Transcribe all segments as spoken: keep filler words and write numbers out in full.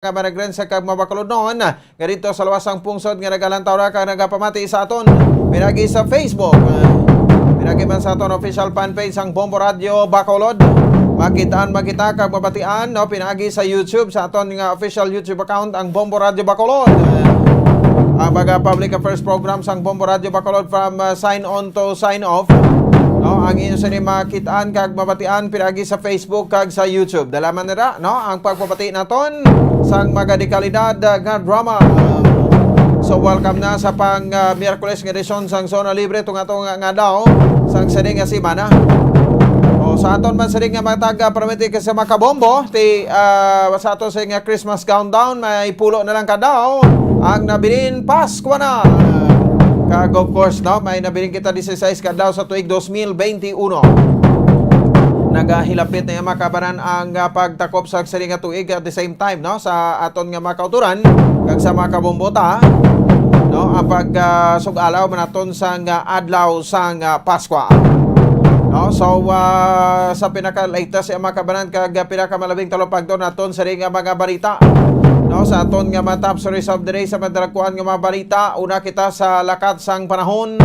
nga Maragrense kag mga Bacolodnon nga didto sa luwas sang pungsod nga nagalantaw ra kag nagapamati sa aton pinagi sa Facebook. Pinagi man sa aton official fan page sang Bombo Radio Bacolod. Makitaan, makita kag mabatian, no, pinagi sa YouTube sa aton nga official YouTube account, ang Bombo Radio Bacolod. Ang mga public affairs program sang Bombo Radio Bacolod from, uh, sign on to sign off. No, ang inyo sini makitaan kag mabatian pinagi sa Facebook kag sa YouTube. Dala man nira, no, ang pagpabati naton sang mga dekalidad, uh, nga drama. So, welcome na sa pang, uh, Miyerkules nga edisyon sang Zona Libre tunga-tunga nga daw sang sini nga semana. O, sa aton man sini nga mga taga-permit kag sa mga kabombo, ti, ah, sa aton sini nga Christmas countdown, may pulo na lang ka daw ang nabilin Paskwa na. Kag of course, no, may nabilin kita dieciséis ka daw sa tuig dos mil beinti uno. Nagahilapit na, mga kabanan, ang, ah, pagtakop sa sini nga tuig at the same time, no, sa aton nga mga kauturan kag sa mga kabombota, no, ang pag, ah, sug-alaw man naton sang, ah, adlaw sang, ah, Paskwa. No, so, ah, sa pinaka-latest, eh, mga kabanan, kag, ah, pinakamalabing talupagton naton sa nga mga balita. No, sa aton nga mga top stories of the day sa madalagkuan nga mga balita, una kita sa lakat sang panahon.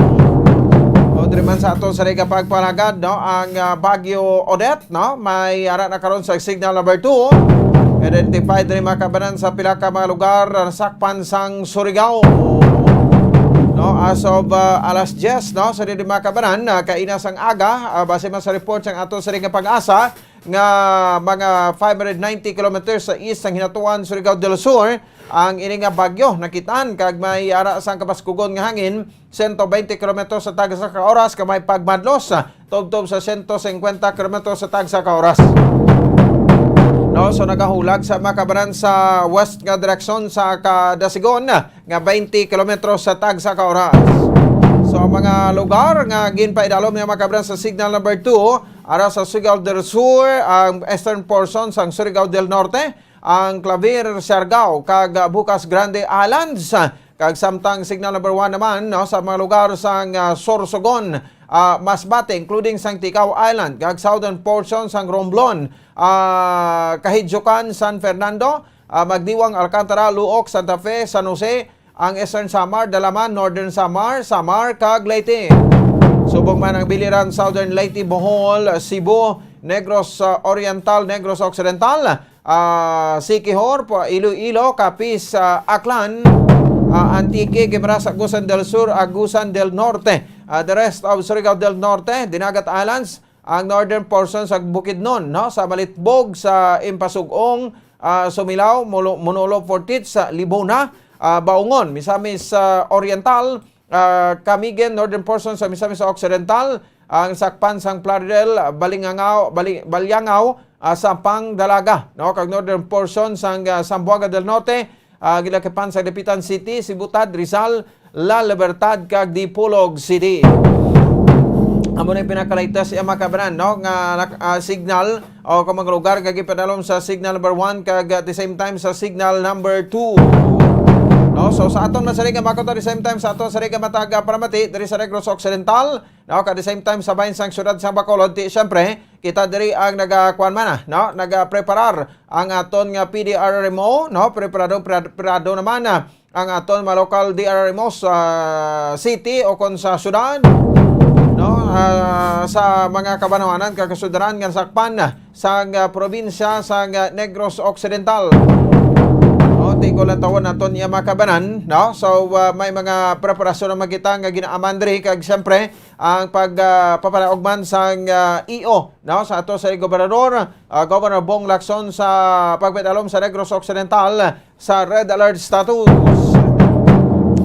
O, diri man sa aton sa nga pagpalagad, no, ang, ah, Bagyo Odette, no, may ara na karon sa signal number two. Identified diri, mga kabanan, sa pila ka mga lugar, ah, nasakpan sang Surigao. No, as of, ah, alas diyes, no, sa diri, mga kabanan, ah, kaina sang aga, ah, base man sa report sang ato sa nga PAGASA, nga mga five hundred ninety kilometers sa east sang Hinatuan, Surigao del Sur, ang ini nga bagyo nakitaan kag may ara sang kabaskugon nga hangin, sento bente kilometros sa tagsa ka oras, kag may pagmadlos, ah, tubtob sa sento singkwenta kilometros sa tagsa ka oras. No, so nagahulag sa mga kabanan sa west nga direksyon sa Kadasigon nga bente kilometros sa tagsa ka oras. So, ang mga lugar nga ginpaidalom nga mga kabanan sa signal number two, ara sa Surigao del Sur, ang eastern portion sang Surigao del Norte, ang Clavier, Siargao, kag, ah, Bucas Grande Islands, kag samtang signal number one naman, no, sa mga lugar sang, ah, Sorsogon, ah, Masbate, including sang Ticao Island, kag southern portion sang Romblon, ah, Kahidyokan, San Fernando, ah, Magdiwang, Alcantara, Luoc, Santa Fe, San Jose, ang Eastern Samar, Dalaman, Northern Samar, Samar, kag Leyte. Subong man ang Biliran, Southern Leyte, Bohol, Cebu, Negros, ah, Oriental, Negros Occidental, ah, Siquijor, pa-, Iloilo, Capiz, ah, Aklan, ah, Antique, Guimaras, Agusan del Sur, Agusan del Norte, ah, the rest of Surigao del Norte, Dinagat Islands, ang northern portion sa Bukidnon, no, sa Malitbog, sa Impasugong, ah, Sumilao, Molo-, Monolo, Fortich, sa Libona, ah, Baungon, Misamis, ah, Oriental, ah, Camiguin, northern portion sa Misamis Occidental, ang sakpan sang Plaridel, Balingangao, Bali-, Baliangao, ah, Sampang, Dalaga, no, kag northern portion sang, ah, Zamboanga del Norte, ah, gilakipan sa Dapitan City, Sibutad, Rizal, La Libertad, kag Dipolog City. Amo na yung pinaka-latest, eh, mga kabanan, no, nga nak-, ah, signal o kung mga lugar nga gipadalom sa signal number one kag at the same time sa signal number two. No? So, sa aton man sa Riga, Macoto, at the same time sa aton sa Riga, Mataga, Paramati, diri sa Negros Occidental, no? At the same time sa bayan sang syudad sang Bacolod, ti, syempre, kita diri ang nagakuan man, ah, no? Nagapreparar ang aton nga P D R R M O, no? Preparado, pre-, preparado naman, ah, ang aton mga local D R R M O sa city o kon sa syudad, no? Ah, sa mga kabanwanan kag kasudaran nga nasakpan sang, ah, probinsya sang, ah, Negros Occidental. No, ti ko lang tawon naton iya mga kabanan, no? So, ah, may mga preparasyon naman kita nga ginaaman diri kag siyempre ang pag, ah, papanaog man sang, ah, E O, no, sa ato sa gobernador, ah, Governor Bong Lacson sa pagpidalom sa Negros Occidental sa red alert status.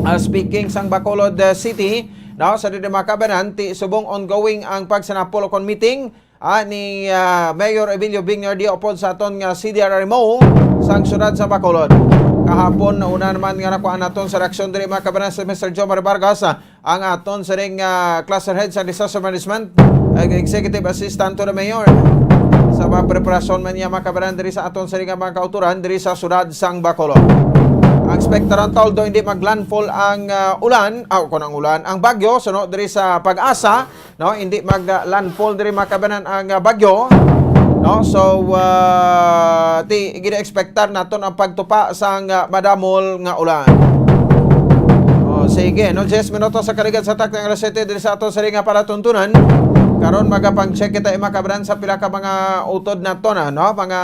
Ah, speaking sang Bacolod, ah, City, no, sa diri mga kabanan, ti subong ongoing ang pagsinapol kon meeting, ah, ni, ah, Mayor Emilio Bingner di upod sa aton nga C D R R M O sang syudad sa Bacolod. Kahapon, una naman nga nakuha naton sa reaksyon diri mga kabanan si Mister Jomar Vargas, ah, ang aton sining, ah, cluster head sa disaster management, ag-, executive assistant to the mayor. Sa mga preparasyon man niya mga kabanan diri sa aton sining nga mga kauturan diri sa syudad sang Bacolod. Ang expectorant, although hindi maglandfall ang, ah, ulan, ah, kung ang ulan, ang bagyo, suno diri sa PAGASA, no, hindi mag, ah, landfall diri mga kabanan ang, ah, bagyo. No? So, ah, ti, gina-expectar naton ang pagtupa sang, ah, madamol nga ulan. Oh, sige, no? Diyes minutos sa kaligad sa takna nga alas siyete diri sa aton sini nga palatuntunan. Karon, magapang-check kita, eh, mga kabaran, sa pila ka mga utod naton, ah, no? Mga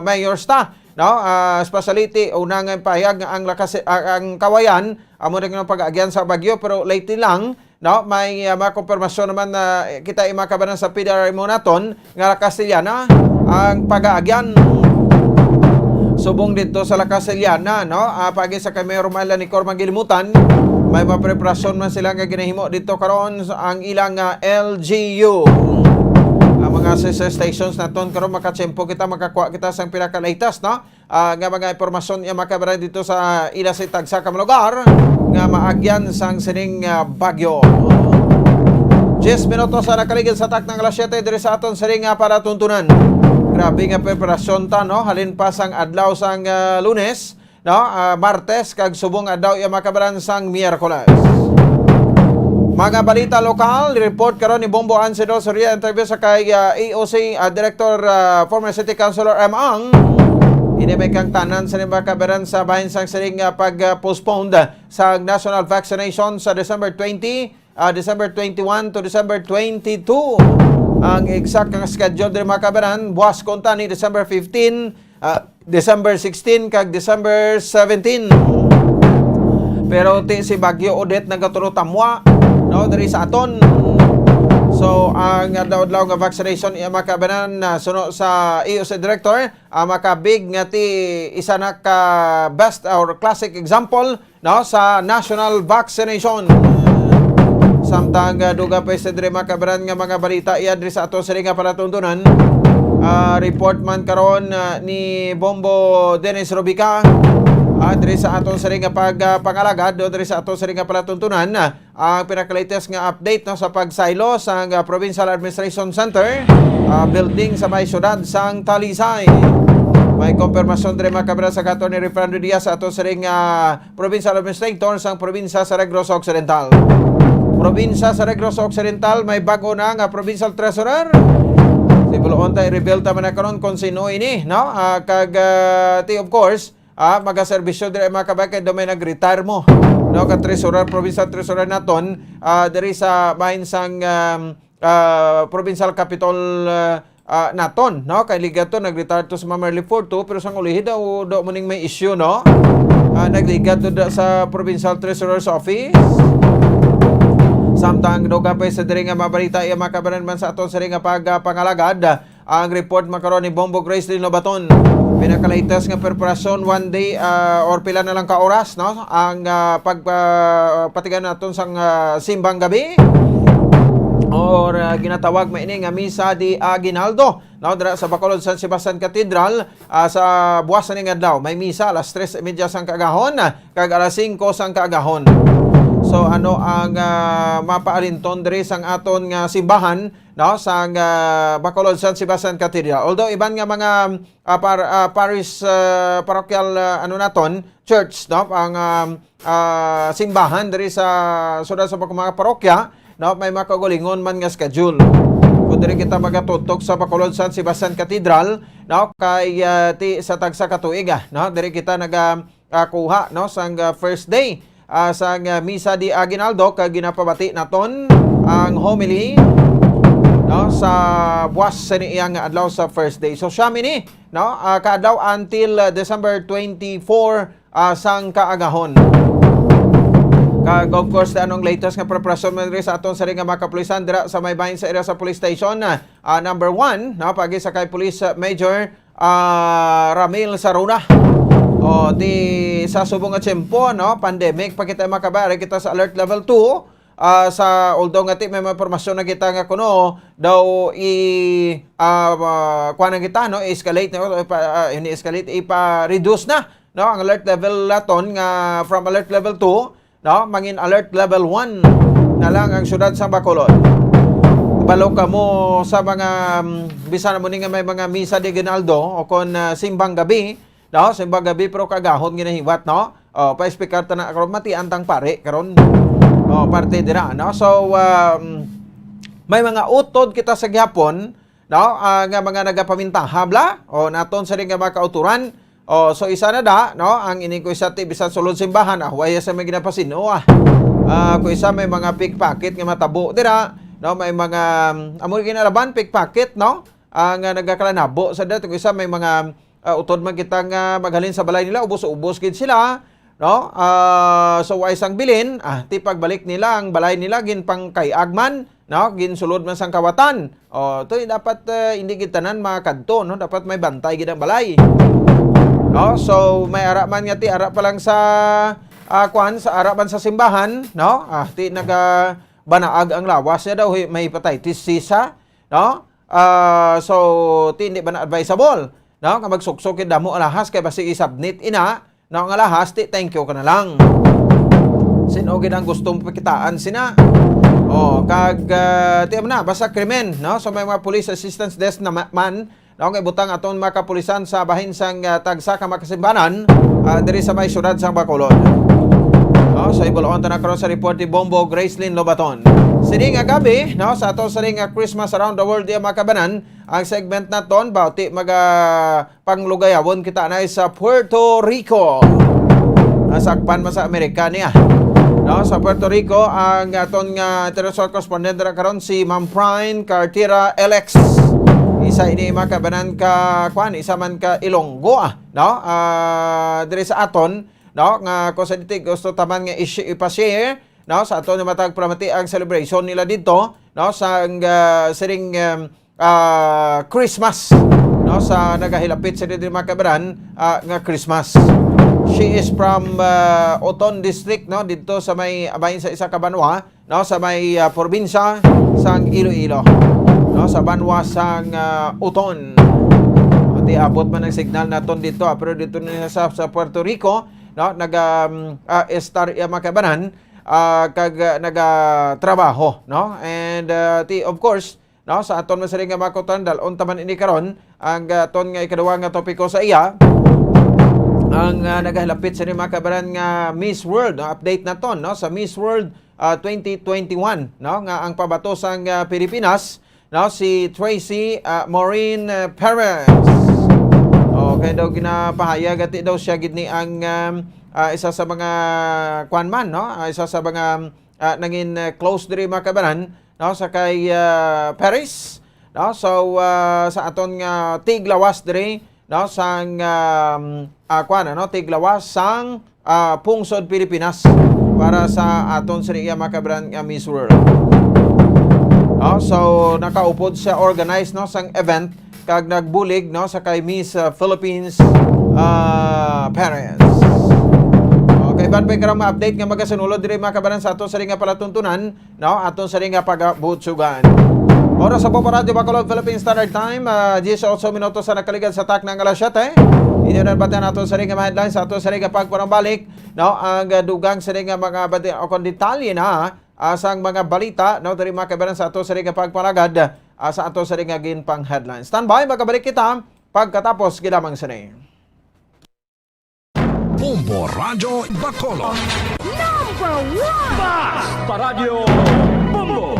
mayors ta, no? Ah, speciality, una nga pahayag nga ang lakas, ah, ang Kawayan, amo rin ang pag-agyan sa bagyo, pero lately lang, no? May, ah, mga kumpirmasyon naman na kita, eh, mga kabaran, sa P D R M O naton nga La Castellana ang pag-aagyan. Subong dito sa La Castellana, no? Ah, pagi sa kay Mayor Romel Lanicor Mangilimutan, may mga preparasyon man sila nga ginahimo dito karon sa ang ilang, ah, L G U. Ang mga sister stations naton karon, makatiyempo kita, makakuha kita sang pinaka-latest, no? Ah, nga mga impormasyon iya makabaran dito sa ila sa tagsa ka mga lugar nga maagyan sang sining, ah, bagyo. Diyes minutos sa nakaligid sa takna nga alas siyete diri sa aton sining, ah, palatuntunan. Grabe nga preparasyon ta, no? Halin pa sang adlaw sang, ah, Lunes, no? Ah, Martes, kag subong adlaw iya makabaran sang Miyerkules. Mga balita lokal, report karon ni Bombo Ansido Soria, interview sa kay, ah, E O C, ah, Director, ah, former City Councilor M. Ang. Ini may kangtanan sa mga kabaran sa bahin sang sining, ah, pag, ah, postponed sa national vaccination sa December twenty, ah, December twenty-one to December twenty-two. Ang exact nga schedule diri, mga kabaran, buwas konta ni December fifteen, ah, December sixteen kag December seventeen. Pero ti si Bagyo Odette nagatulo tamwa, no, diri sa aton. So, ang adlaw-adlaw nga vaccination, iya, mga kabaran, na suno sa E O C Director, ah, makabig nga ti isa na ka best or classic example, no, sa national vaccination. Samtang, ah, dugang pa sa diri, mga kabaran, nga mga balita iya diri sa ato sini nga palatuntunan, ah, report man karon, ah, ni Bombo Dennis Rubica, ah, diri sa aton sini nga pag, ah, pangalagad, o diri sa ato sini nga palatuntunan, ah, ang pinakalatest nga update, no, sa pagsaylo sa, ah, Provincial Administration Center, ah, building sa may siyudad sang Talisay. May kompirmasyon diri, mga kabaran, sa Attorney Refrando Diaz sa ato sining, ah, Provincial Administrator sang Probinsya sa Negros Occidental. Probinsya sa Negros Occidental, may bag-o na nga Provincial Treasurer. Si Buluon ta, i-reveal ta man na karon kung sino ini, no? Ah, kag, ah, ti, of course, ah, magaserbisyo diri, mga kabayan, kay daw may nag-retire mo, no? Ka treasurer, Provincial Treasurer naton, ah, diri sa bahin sang, um, ah, Provincial Capitol, ah, ah, naton, no? Kay ligat to, nag-retire to sa Ma'am Merly Furto, pero sang ulihi daw, daw mo ning may issue, no? Ah, nagligat to da sa Provincial Treasurer's Office. Samtang dugang pa sa diri nga mabalita, iya, mga kabaran, man sa aton sini nga pag, ah, pangalagad, ang report makaron ni Bombo Grace Lino Baton. Pinakalatest nga preparasyon, one day, ah, or pila na lang ka oras, no? Ang, ah, pag, ah, patigan naton sang, ah, simbang gabi or, ah, ginatawag man ini nga Misa de Aguinaldo, no, dira sa Bacolod San Sebastian Cathedral, ah, sa buwas na ning adlaw. May misa alas tres y media sang kaagahon, ah, kag alas singko sang kaagahon. So, ano ang, ah, mapaalinton diri sang aton nga simbahan, no, sang, ah, Bacolod San Sebastian Cathedral? Although iban nga mga, ah, par-, ah, parish, ah, parokyal, ah, ano naton, church, no, ang, ah, ah, simbahan diri sa siyudad sa mga parokya, no, may mga kaugalingon man nga schedule. Kung diri kita magatutok sa Bacolod San Sebastian Cathedral, no, kay, ah, ti, sa tagsa ka tuig, ah, no, diri kita naga, ah, kuha, no, sang, ah, first day, ah, sang, ah, Misa de Aguinaldo, kag ginapabati naton ang homily, no, sa buwas sa niya nga adlaw sa first day. So, siya mini, no, ah, kaadlaw until, ah, December twenty-four, ah, sang kaagahon. Kag, of course, anong latest nga preparasyon man diri sa aton sini nga mga kapulisan dira sa may bahin sa area sa police station, ah, number one, no, pagi sa kay Police, ah, Major, ah, Ramil Saruna. O, di sa subong nga tiyempo, no, pandemic pa kita, mga kabayan, kita sa alert level two. Ah, sa, although nga ti may mga impormasyon na kita nga kuno daw i, ah, ah, kuwan na kita, no, i-escalate, no, ipa, ah, ini escalate, ipa-reduce na, no, ang alert level naton nga from alert level two, no, mangin alert level one na lang ang siyudad sa Bacolod. Balo kamo sa mga, mm, bisan mo ni nga may mga misa de aguinaldo o kon, ah, simbang gabi, no, simbang gabi pero kaagahon ginahiwat, no? O, pa-speaker ta na karon, matian tang pari karon. O, parte dira, no? So, um, may mga utod kita sa gihapon, no, ah, nga mga nagapamintaha bala, o naton sa rin nga mga kauturan. O, so isa na da, no, ang ining ko isa ti bisan sulod simbahan, ah, waya sa may ginapasin-o, ah. Ah, ko isa may mga pickpocket nga matabo dira, no, may mga, um, amo ginalaban pickpocket, no, ang, ah, nagakalanabo sa dira, ko isa may mga, ah, utod man kita nga maghalin sa balay nila, ubos-ubos gid sila, no? Ah, so, way sang bilin, ah, ti pagbalik nila, ang balay nila ginpangkay-ag man, no? Ginsulod man sang kawatan. O, to, eh, dapat, eh, hindi gid tanan makadto, no? Dapat may bantay gid ang balay. No? So, may ara man nga ti, ara pa lang sa, ah, kwan, sa ara man sa simbahan, no? Ah, ti nagabanaag ang lawas niya daw, hi-, may hepatitis C siya, no? Ah, so, ti, hindi ba na advisable, no? Nga magsuksok yung damo alahas kay basi isabnit ina, no? Ang alahas, ti, thank you ka na lang. Sino gid ang gustong pakitaan sina? Oh, kag, ah, ti, amo na, basta krimen, no? So, may mga police assistance desk na ma-, man, no? Nga ibutang aton mga kapulisan sa bahin sang, ah, tagsa ka makasimbanan, ah, diri sa may syudad sang Bacolod. No? So, ibulon ta na karon sa report ni Bombo Gracelyn Lobaton. Sini nga gabi, no, sa ato sa ring, ah, Christmas Around the World, di mga kabanan, ang segment naton, bauti maga panglugayawon kita na sa Puerto Rico. Nasakpan man sa Amerika niya. No, sa Puerto Rico, ang aton nga international correspondent na karon si Ma'am Prine Cartira L X. Isa ini mga kabanan ka, kwan, isa man ka Ilonggo, ah, no? Ah, diri sa aton, no? Nga kung sa diti gusto taman nga ishi-, ipa-share, no? Sa aton nga matag pramati ang celebration nila dito, no? Sa ang, ah, siring, um, ah, Christmas, no, sa nagahilapit sa diri mga kabaran, ah, nga Christmas. She is from, ah, Oton District, no, dito sa may, abahin sa isa ka banwa, no, sa may, ah, probinsya sang Iloilo, no, sa banwa sang, ah, Oton. Ati abot man ang signal naton dito, ah, pero dito na sa, sa Puerto Rico, no, nag, um, ah, estar iya mga kabanan, ah, kag, ah, nagatrabaho, no? And, ah, ti, of course, no, sa aton man sila nga mga kutan, dalon taman ini karon ang, ah, aton nga ikaduwa nga topiko sa iya, ang, ah, nagahalapit sa mga kabaran nga Miss World, no? Update naton, no, sa Miss World, ah, twenty twenty-one, no, nga ang pabato sang, ah, Pilipinas, no, si Tracy, ah, Maureen, ah, Perez. Okay daw, ginapahayag ati daw siya gid ni ang, um, ah, isa sa mga kwan man, no? Ah, isa sa mga, ah, nangin, ah, close diri mga kabanan, no, sa kay, ah, Perez, no? So, ah, sa aton nga tiglawas diri, no, sang, um, ah, kwan, ano, tiglawas sang, ah, pungsod Pilipinas para sa aton sa iya mga kabaran nga Miss World. No? So, nakaupod sa organize, no, sang event kag nagbulig, no, sa kay Miss, ah, Philippines, ah, Perez. Okay, ban pa karong ma-update nga magasunulod diri mga kabaran sa ato sa ring nga palatuntunan, no, aton sa ring nga pagabutsugan. Oras sa Bombo Radyo Bacolod, Philippine Standard Time, ah, diyesotso minutos sa nakaligad sa takna nga alas siyete. Inyo na batian aton sa ring nga mga headlines sa aton sa ring nga pagpanambalik, no, ang, ah, dugang sa ring nga mga bati-, o kung detalye na, ah, sang mga balita, no, diri mga kabaran sa ato sa ring nga pagpalagad, ah, sa ato sa ring nga ginpang headlines. Standby, magabalik kita pagkatapos gid lamang sini. Bombo Radyo Bacolod. Number one! Basta Radyo Bombo!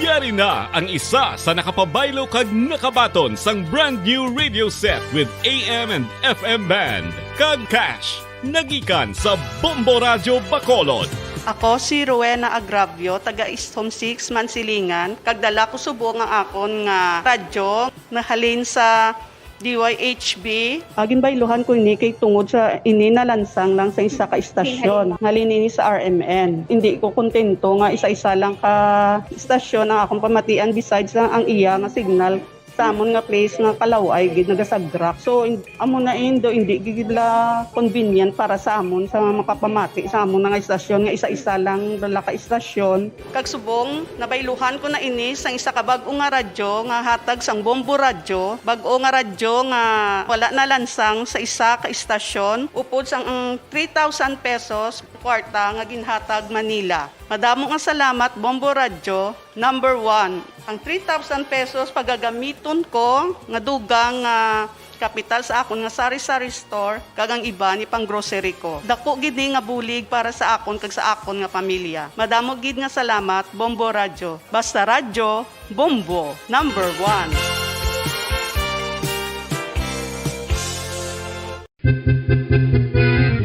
Yari na ang isa sa nakapabaylo kag nakabaton sang brand new radio set with A M and F M band kag cash. Nagikan sa Bombo Radyo Bacolod. Ako si Rowena Agravio, taga East Home Six, Mansilingan, kag dala ko subong ang akon nga radyo nahalin sa D Y H B. Ah, ginbayluhan ko ini kay tungod sa ini nalansang lang sa isa ka istasyon. Halin ini sa R M N. Hindi ko kontento nga isa-isa lang ka istasyon ang akong pamatian besides lang ang iya nga signal. Sa amon nga place nga kalaw-ay gid nagasagrak. So, in-, amo na indo, hindi gid la convenient para sa amon sa makapamati sa amon nga istasyon nga isa-isa lang dala ka istasyon. Kag subong, nabayluhan ko na ini sang isa ka bag-o nga radyo nga hatag sang Bombo Radyo, bag-o nga radyo nga wala nalansang sa isa ka istasyon, upod sang ang three thousand pesos kwarta nga ginhatag Manila. Madamo nga salamat, Bombo Radyo, number one. Ang three thousand pesos pagagamiton ko nga dugang nga kapital sa akon nga sari-sari store, kag ang iban ipang-grocery ko. Daku gid ni nga bulig para sa akon kag sa akon nga pamilya. Madamo gid nga salamat, Bombo Radyo. Basta radyo, Bombo, number one.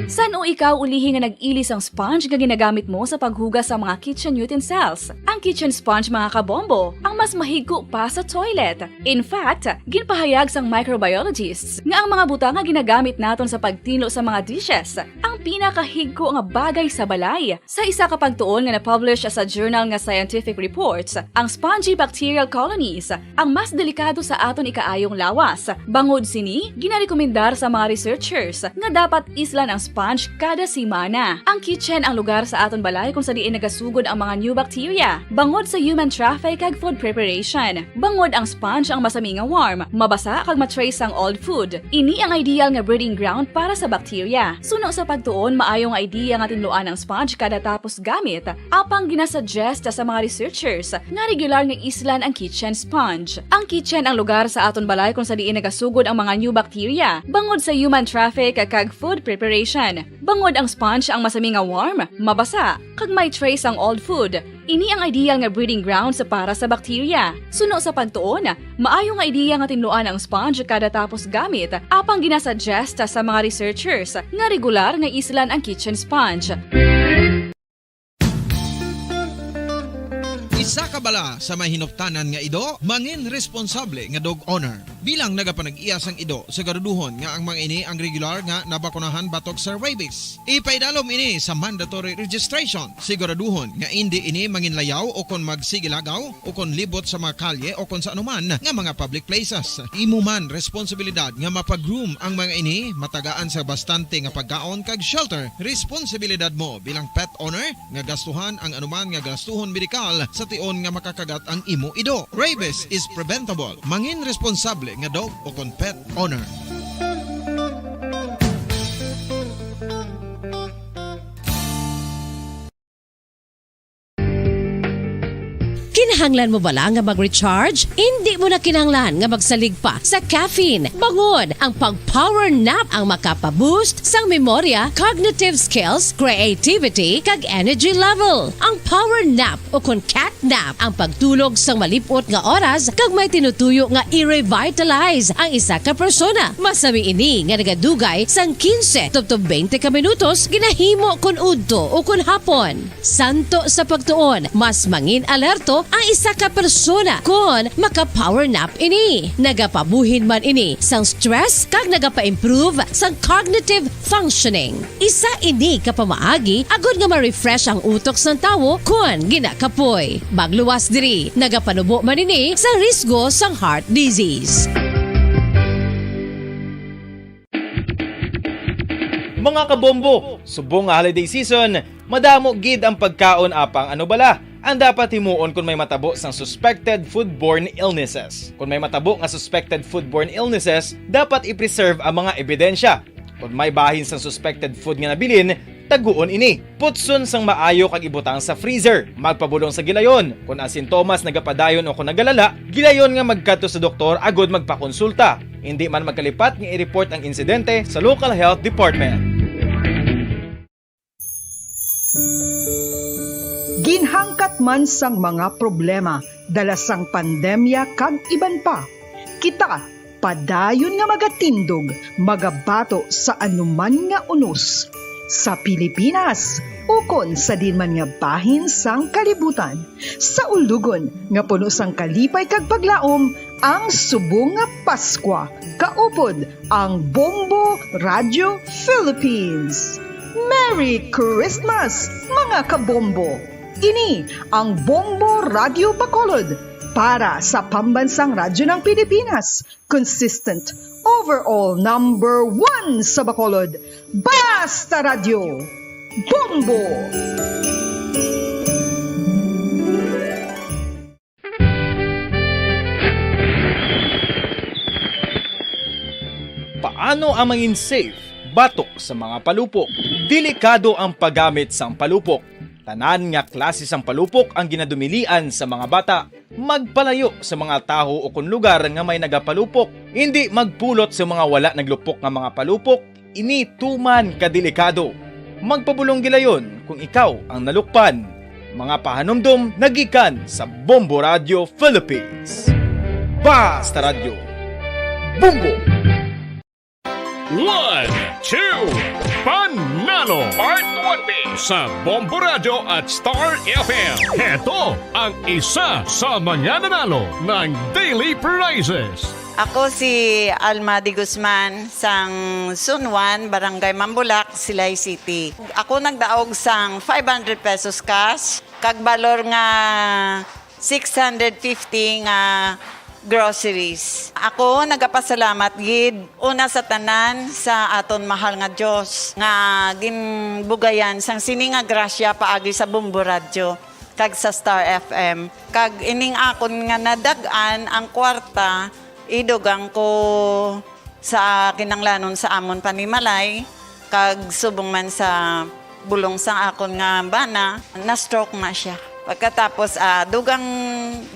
San-o ikaw ulihi nga nag-ili sang sponge nga ginagamit mo sa paghugas sa mga kitchen utensils? Ang kitchen sponge, mga kabombo, ang mas mahigko pa sa toilet. In fact, ginpahayag sang microbiologists nga ang mga butang nga ginagamit naton sa pagtinlo sa mga dishes ang pinakahigko nga bagay sa balay. Sa isa ka pagtuon nga na-publish sa journal nga Scientific Reports, ang spongy bacterial colonies ang mas delikado sa aton ikaayong lawas. Bangod sini, ginarekomendar sa mga researchers nga dapat islan ang sponge kada semana. Ang kitchen ang lugar sa aton balay kung sa diin nagasugod ang mga new bacteria, bangod sa human traffic kag food preparation. Bangod ang sponge ang masami nga warm, mabasa kag ma-trace ang old food. Ini ang ideal nga breeding ground para sa bacteria. Suno sa pagtuon, maayo nga idea nga tinluan ang sponge kada tapos gamit. Apang ginasuggest sa mga researchers nga regular nga islan ang kitchen sponge. Ang kitchen ang lugar sa aton balay kung sa diin nagasugod ang mga new bacteria, bangod sa human traffic kag food preparation. Bangod ang sponge ang masami nga warm, mabasa, kag may trace ang old food. Ini ang ideal nga breeding grounds para sa bacteria. Suno sa pagtuon, maayo nga ideya nga tinluan ang sponge kada tapos gamit, apang ginasuggest sa mga researchers nga regular nga islan ang kitchen sponge. Isa ka bala sa may hinuptanan nga ido, mangin responsable nga dog owner. Bilang nagapanag-iya sang ido, siguraduhon nga ang mga ini ang regular nga nabakunahan batok sa rabies. Ipaidalom ini sa mandatory registration. Siguraduhon nga indi ini manginlayaw o kon magsigilagaw o kon libot sa mga kalye o kon sa anuman nga mga public places. Imo man responsibilidad nga mapa-groom ang mga ini, matagaan sa bastante nga pagkaon kag shelter. Responsibilidad mo bilang pet owner nga gastuhan ang anuman nga gastuhon medikal sa tion nga makakagat ang imo ido. Rabies is preventable. Mangin responsable nga dog o kon pet owner. Kinahanglan mo bala nga mag-recharge? Indi mo na kinahanglan nga magsalig pa sa caffeine, bangod ang pag-power nap ang makapa-boost sang memorya, cognitive skills, creativity, kag energy level. Ang power nap o kon cat nap ang pagtulog sang malip-ot nga oras kag may tinutuyo nga i-revitalize ang isa ka persona. Masami ini nga nagadugay sang kinse tubtob twenty ka minutos, ginahimo kon udto o kon hapon. Santo sa pagtuon, mas mangin-alerto ang isa ka persona kon maka-power nap ini. Nagapabuhin man ini sang stress kag nagapa-improve sang cognitive functioning. Isa ini ka pamaagi agod nga ma-refresh ang utok sang tawo kon ginakapoy. Magluwas diri, nagapanubo man ini sa risgo sang heart disease. Mga kabombo, subong nga holiday season, madamo gid ang pagkaon apang ano bala ang dapat himuon kon may matabo sang suspected foodborne illnesses. Kon may matabo nga suspected foodborne illnesses, dapat i-preserve ang mga ebidensya. Kon may bahin sang suspected food nga nabilin, taguon ini. Putson sang maayo kag ibutang sa freezer. Magpabulong sa gilayon. Kon ang sintomas nagapadayon o kon nagalala, gilayon nga magkadto sa doktor agod magpakonsulta. Indi man magkalipat nga i-report ang insidente sa local health department. Ginhangkat man sang mga problema dala sang pandemya kag iban pa, kita padayon nga magatindog, magabato sa anuman nga unos, sa Pilipinas ukon sa diin man nga bahin sang kalibutan. Sa ulogon nga puno sang kalipay kag paglaom ang subong nga Paskwa, kaupod ang Bombo Radio Philippines. Merry Christmas, mga kabombo! Ini ang Bombo Radio Bacolod para sa Pambansang Radyo ng Pilipinas, consistent, overall number one sa Bacolod. Basta Radyo! Bombo! Paano ang mangin safe batok sa mga palupok? Delikado ang paggamit sang palupok. Tanan nga klase sang palupok ang ginadumilian sa mga bata. Magpalayo sa mga tawo ukon lugar nga may nagapalupok. Indi magpulot sa mga wala naglupok nga mga palupok. Ini tuman ka delikado. Magpabulong gilayon kung ikaw ang nalukpan. Mga pahanumdom nagikan sa Bombo Radio Philippines. Basta Radyo. Bombo! One, two, Panalo! Part one B sa Bombo Radio at Star F M. Heto ang isa sa mga nanalo ng daily prizes. Ako si Alma de Guzman, sang Sunwan, Barangay Mambulak, Silay City. Ako nagdaog sang five hundred pesos cash, kag balor nga six hundred fifty nga groceries. Ako nagapasalamat gid una sa tanan sa aton mahal nga Dios nga ginbugayan sang sini nga grasya paagi sa Bombo Radyo kag sa Star F M. Kag ining akon nga nadag-an ang kwarta, idugang ko sa kinahanglanon sa amon panimalay, kag subong man sa bulong sang akon nga bana, na-stroke na siya. Pagkatapos, ah, dugang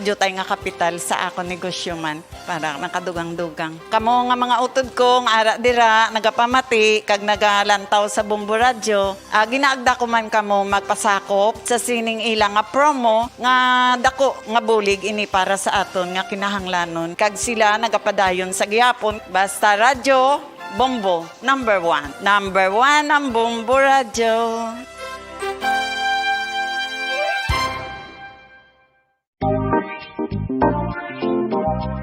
diutay nga kapital sa akon negosyo man, para nakadugang-dugang. Kamo nga mga utod ko nga ara dira, nagapamati kag nagalantaw sa Bombo Radyo, ah, ginaagda ko man kamo magpasakop sa sining ila nga promo nga dako nga bulig ini para sa aton nga kinahanglanon, kag sila nagapadayon sa gihapon. Basta Radyo Bombo, number one. Number one ang Bombo Radyo.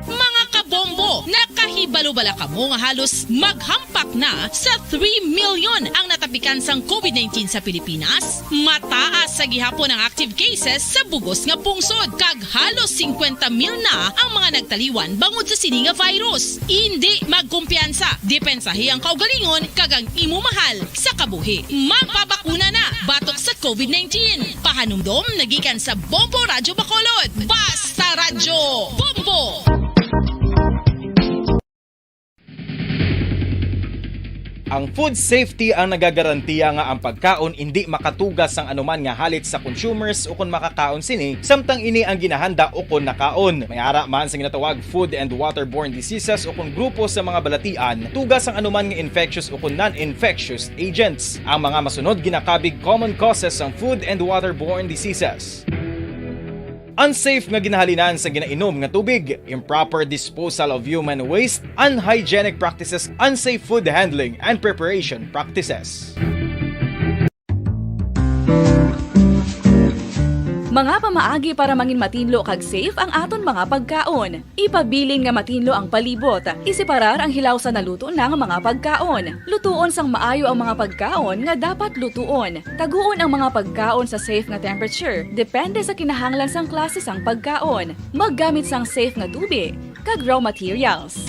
Mga kabombo, nakahibalo bala kamo nga halos maghampak na sa three million ang natapikan sang covid nineteen sa Pilipinas? Mataas sa gihapon ang active cases sa bugos nga pungsod, kag halos singkwenta mil na ang mga nagtaliwan bangod sa sini nga virus. Indi magkumpiyansa, depensahi ang kaugalingon kag ang imo mahal sa kabuhi. Magpabakuna na batok sa covid nineteen. Pahanumdom nagikan sa Bombo Radyo Bacolod. Basta Radyo Bombo! Ang food safety ang nagagarantiya nga ang pagkaon indi makatuga sang anuman nga halit sa consumers ukon makakaon sini, samtang ini ang ginahanda ukon nakaon. May ara man sa ginatawag food and waterborne diseases ukon grupo sa mga balatian, tuga sang anuman nga infectious ukon non-infectious agents. Ang mga masunod ginakabig common causes sang food and waterborne diseases. Unsafe nga ginahalinan sa ginainom nga tubig, improper disposal of human waste, unhygienic practices, unsafe food handling and preparation practices. Mga pamaagi para mangin matinlo kag safe ang aton mga pagkaon. Ipabilin nga matinlo ang palibot. Iseparar ang hilaw sa naluto na nga mga pagkaon. Lutuon sang maayo ang mga pagkaon nga dapat lutuon. Taguon ang mga pagkaon sa safe nga temperature, depende sa kinahanglan sang klase sang pagkaon. Maggamit sang safe nga tubi kag raw materials.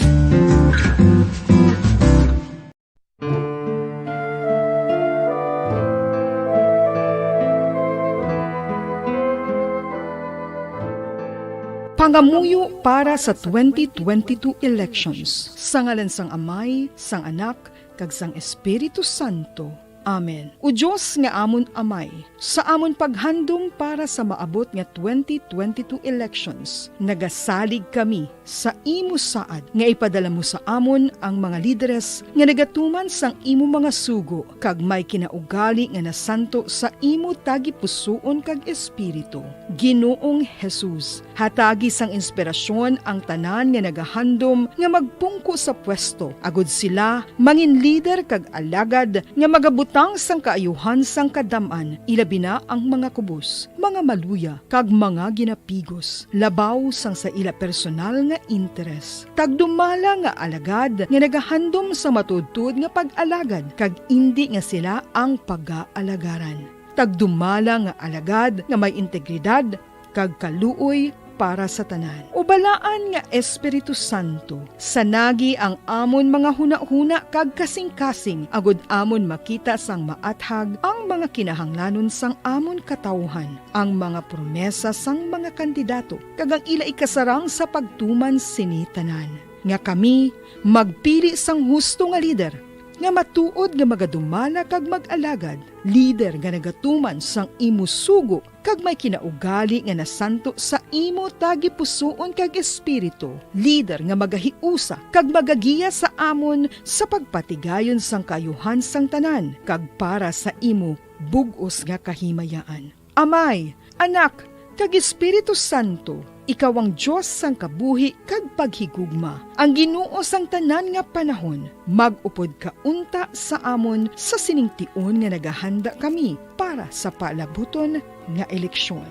Pangamuyo para sa twenty twenty-two elections. Sa ngalan sang Amay, sang Anak, kag sang Espiritu Santo. Amen. O Dios nga amon Amay, sa amon paghandom para sa maabot nga twenty twenty-two elections, nagasalig kami sa imo saad nga ipadala mo sa amon ang mga lideres nga nagatuman sang imo mga sugo kag may kinaugali nga nasanto sa imo tagipusoon kag espiritu. Ginoong Jesus, hatagi sang inspirasyon ang tanan nga nagahandom nga magpungko sa pwesto, agud sila mangin lider kag alagad nga magabutang sang kaayuhan sang kadam-an, ilabi na ang mga kubos, mga maluya, kag mga ginapigos, labaw sang sa ila personal nga interes. Tagdumala nga alagad nga nagahandom sa matuodtuod nga pag-alagad, kag indi nga sila ang pagaalagarang. Tagdumala nga alagad nga may integridad kag kaluoy para sa tanan. O Balaan nga Espiritu Santo, sanagi ang amon mga hunahuna kag kasingkasing, agud amon makita sang maathag ang mga kinahanglanon sang amon katawuhan, ang mga promesa sang mga kandidato, kag ang ila ikasarang sa pagtuman sini tanan, nga kami magpili sang husto nga lider nga matuod nga magadumala kag mag-alagad, lider nga nagatuman sang imo sugo, kag may kinaugali nga nasanto sa imo tagipusoon kag espiritu, lider nga magahiusa kag magagiya sa amon sa pagpatigayon sang kaayuhan sang tanan, kag para sa imo bug-os nga kahimayaan. Amay, Anak, kag Espiritu Santo, ikaw ang Dios sang kabuhi kag paghigugma, ang Ginoo sang tanan nga panahon. Mag-upod ka unta sa amon sa sining tion nga nagahanda kami para sa palabuton nga eleksyon.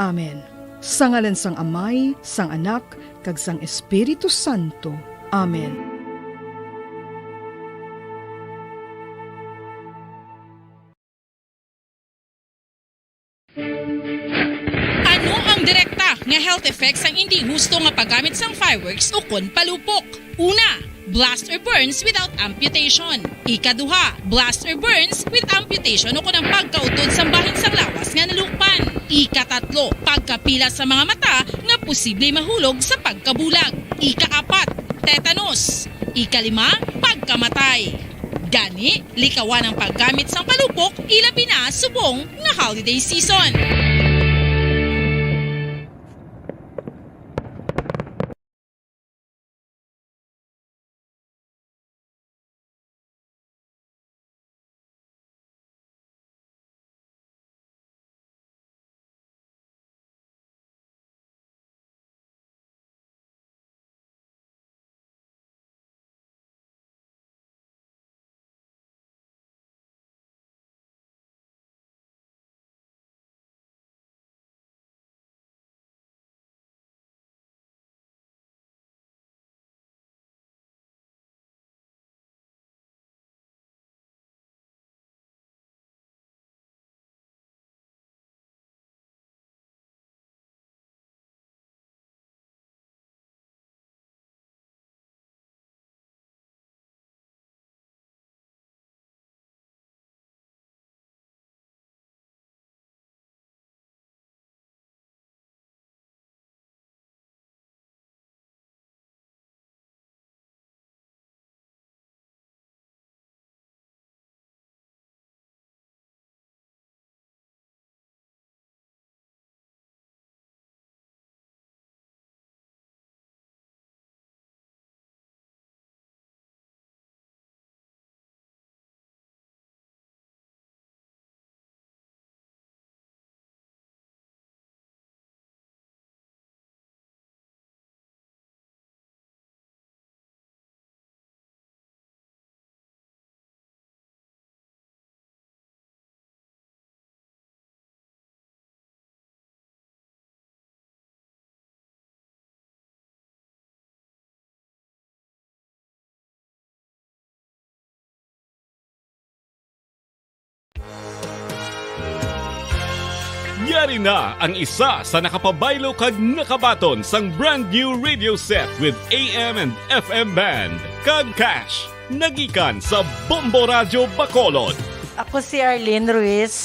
Amen. Sa ngalan sang Amay, sang Anak, kag sang Espiritu Santo. Amen. Ano ang direkta nga health effects sang indi husto nga paggamit sang fireworks ukon palupok? Una, blast or burns without amputation. Ikaduha, blast or burns with amputation ukon ang pagkautod sang bahin sang lawas nga nalukpan. Ikatatlo, pagkapila sa mga mata nga posible mahulog sa pagkabulag. Ikaapat, tetanus. Ikalima, pagkamatay. Gani, likawan ang paggamit sang palupok, ilabi na subong nga holiday season. Yari na ang isa sa nakapabaylo kag nakabaton sang brand new radio set with A M and F M band kag cash. Nagikan sa Bombo Radyo Bacolod. Ako si Arlene Ruiz,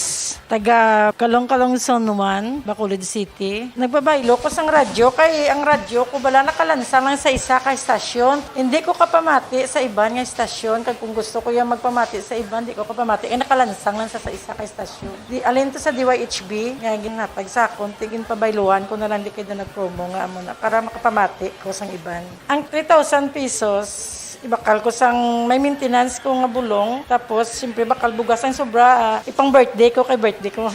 taga Calong-Calong Zone one, Bacolod City. Nagpabaylo ko sang radyo kay ang radyo ko bala nakalansang lang sa isa ka estasyon. Hindi ko kapamati sa iban nga estasyon, kag kung gusto ko yung magpamati sa iban, di ko kapamati kay nakalansang lang sa, sa isa ka estasyon. Di, alin to sa D Y H B nga ginhatag sa akon, ti ginpabayluhan ko na lang di kay na nag-promo nga amo na para makapamati ko sang iban. Ang three thousand pesos, ibakal ko sang may maintenance ko nga bulong. Tapos, siyempre, bakal bugas ang sobra, ah, ipang birthday ko kay birthday ko.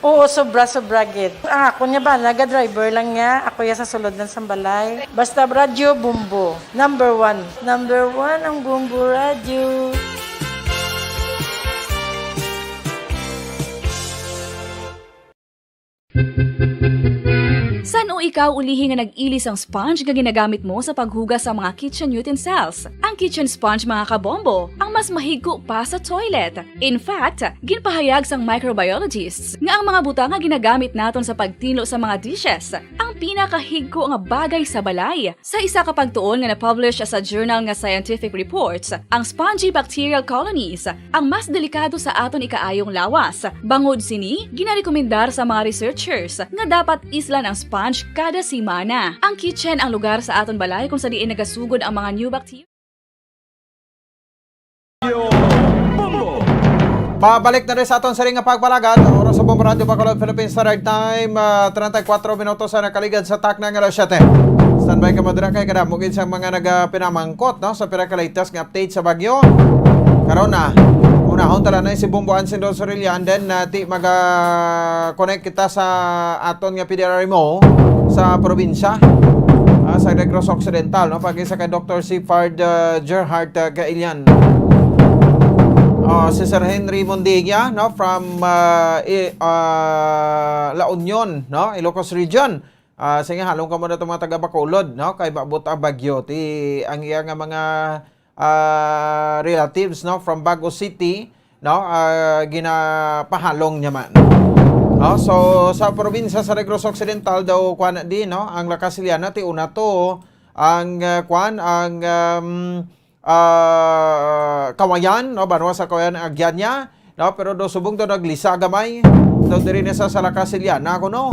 Oo, sobra, sobra gid. Ang ako niya ba, naga-driver lang niya. Ako ya sa sulod lang sa balay. Basta radyo, Bombo. Number one. Number one ang Bombo Radyo. San-o ikaw ulihi nga nag-ili sang sponge nga ginagamit mo sa paghugas sa mga kitchen utensils? Ang kitchen sponge, mga kabombo, ang mas mahigko pa sa toilet. In fact, ginpahayag sang microbiologists nga ang mga butang nga ginagamit naton sa pagtinlo sa mga dishes ang pinakahigko nga bagay sa balay. Sa isa ka pagtuon nga na-publish sa journal nga Scientific Reports, ang spongy bacterial colonies ang mas delikado sa aton ikaayong lawas. Bangod sini, ginarekomendar sa mga researchers nga dapat islan ang sponge kada semana. Ang kitchen ang lugar sa aton balay kung sa diin nagasugod ang mga new bacteria. Bombo! Pabalik na rin sa aton siring nga pagpalagad. Oras sa Bombo Radyo Bacolod, Philippine Standard Time, ah, treinta y cuatro minutos ang nakaligad sa takna nga alas siyete. Standby ka mo dira kay kadamo gid sa mga nagapinamangkot, no, sa pira ka latest nga update sa bagyo. Karon na, unahon tala na si Bombo Ansin Dos Orilla, and then, ah, ti maga-connect kita sa aton nga P D R M O sa probinsya, ah, sa Negros Occidental, no, pag-isa kay Doctor Sifard, ah, Gerhard, ah, Gailian. Oh, si Sir Henry Mundigia, no, from, ah, i-, ah, La Union, no, Ilocos Region. Ah, sige, halong kamo na itong mga taga Bacolod, no, kay maabot ang bagyo. Ti, ang iya nga mga, ah, relatives, no, from Bago City, no, ah, ginapahalong niya man. No, so sa probinsya sa Negros Occidental daw, kuan na di, no, ang La Castellana, ti una to ang, ah, kuan, ang, um, ah, Kawayan, no, banwa sa Kawayan, Aguiaña, no, pero do subong do naglisa gamay do diri na sa, sa La Castellana, kuno.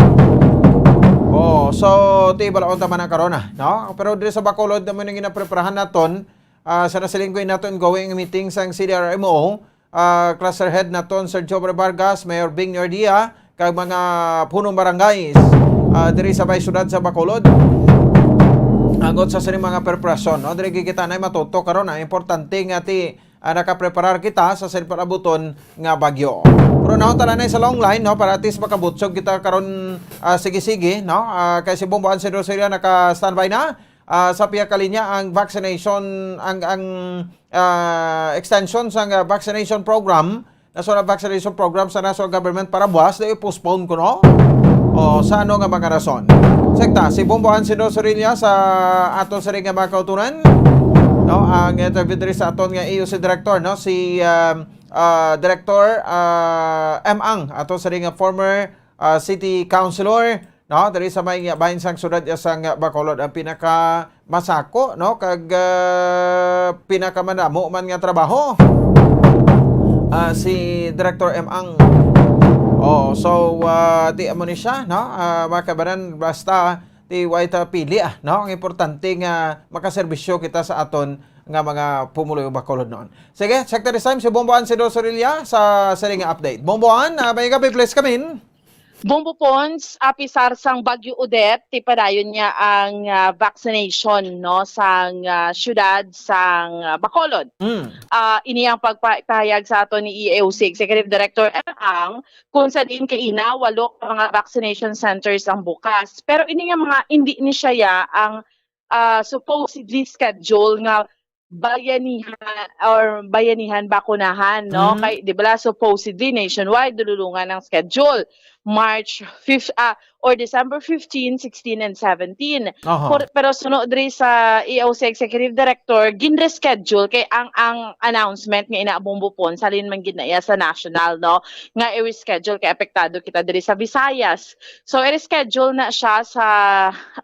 Oh, so ti balaon ta man ang karona, no? Pero diri sa Bacolod naman ang ginapreparahan naton, ah, sa nasiling ko naton going meeting sang C D R M O, ah, cluster head naton, Sir Jomar Vargas, Mayor Bing Ordia, kag mga punong barangays, ah, diri sa may siyudad sa Bacolod. Angot sa sining mga preparasyon, no? Diri gid kita na matuto karon, ang importante nga ti, ah, nakapreparar kita sa sining palabuton nga bagyo. Pero nahon tala na sa long line, no, para at least makabutsog kita karon, ah, sige-sige, no? Ah, kay si Bombo Ansin Rosella naka-standby na, ah, sa pihak ka linya ang vaccination, ang, ang, ah, extension sang, ah, vaccination program, national vaccination program sa national government para buwas, na i-postpone ko, no? O, sa ano nga mga rason? Sekta, si Bombo Ansin Dos Orilla sa aton siring nga mga kautunan, no? Ang interview diri sa aton nga E U C director, no? Si, um, ah, Director, ah, M Ang, aton siring nga former, ah, city councilor, no? Diri sa may bahin sang siyudad sang Bacolod, ang pinaka masako, no? Kag, ah, pinakamadamo man nga trabaho, ah, si Director M Ang. Oh, so, ah, ti amo ni siya, no? Ah, mga kabanan, basta ti way ta pili, ah, no? Ang importante nga makaserbisyo kita sa aton nga mga pumuluyo Bacolod noon. Sige, check this time si Bombo Ann Sido Sorilla sa siring nga update. Bombo Ann, ah, may gabi, bless kami. Bombo Pons, apisar sang Bagyo Odette, ti padayon niya ang, ah, vaccination, no, sang, ah, siyudad sang, ah, Bacolod. Mm. Ah, ini ang pagpahayag sa aton ni E O C Executive Director M Ang, kung sa diin kaina walo ka mga vaccination centers ang bukas. Pero ini nga mga, hindi ni siya ya ang, ah, supposedly schedule nga bayanihan or bayanihan bakunahan, no? Mm. Kay, di ba, supposedly nationwide, dululungan ang schedule. March fifth, ah, or December fifteen, sixteen, and seventeen. Aha. Por-, pero suno diri sa E O C Executive Director, ginreschedule kay ang, ang announcement nga ina Bombo Pons, halin man gid na iya sa national, no? Nga i-reschedule kay apektado kita diri sa Visayas. So, i-reschedule na siya sa,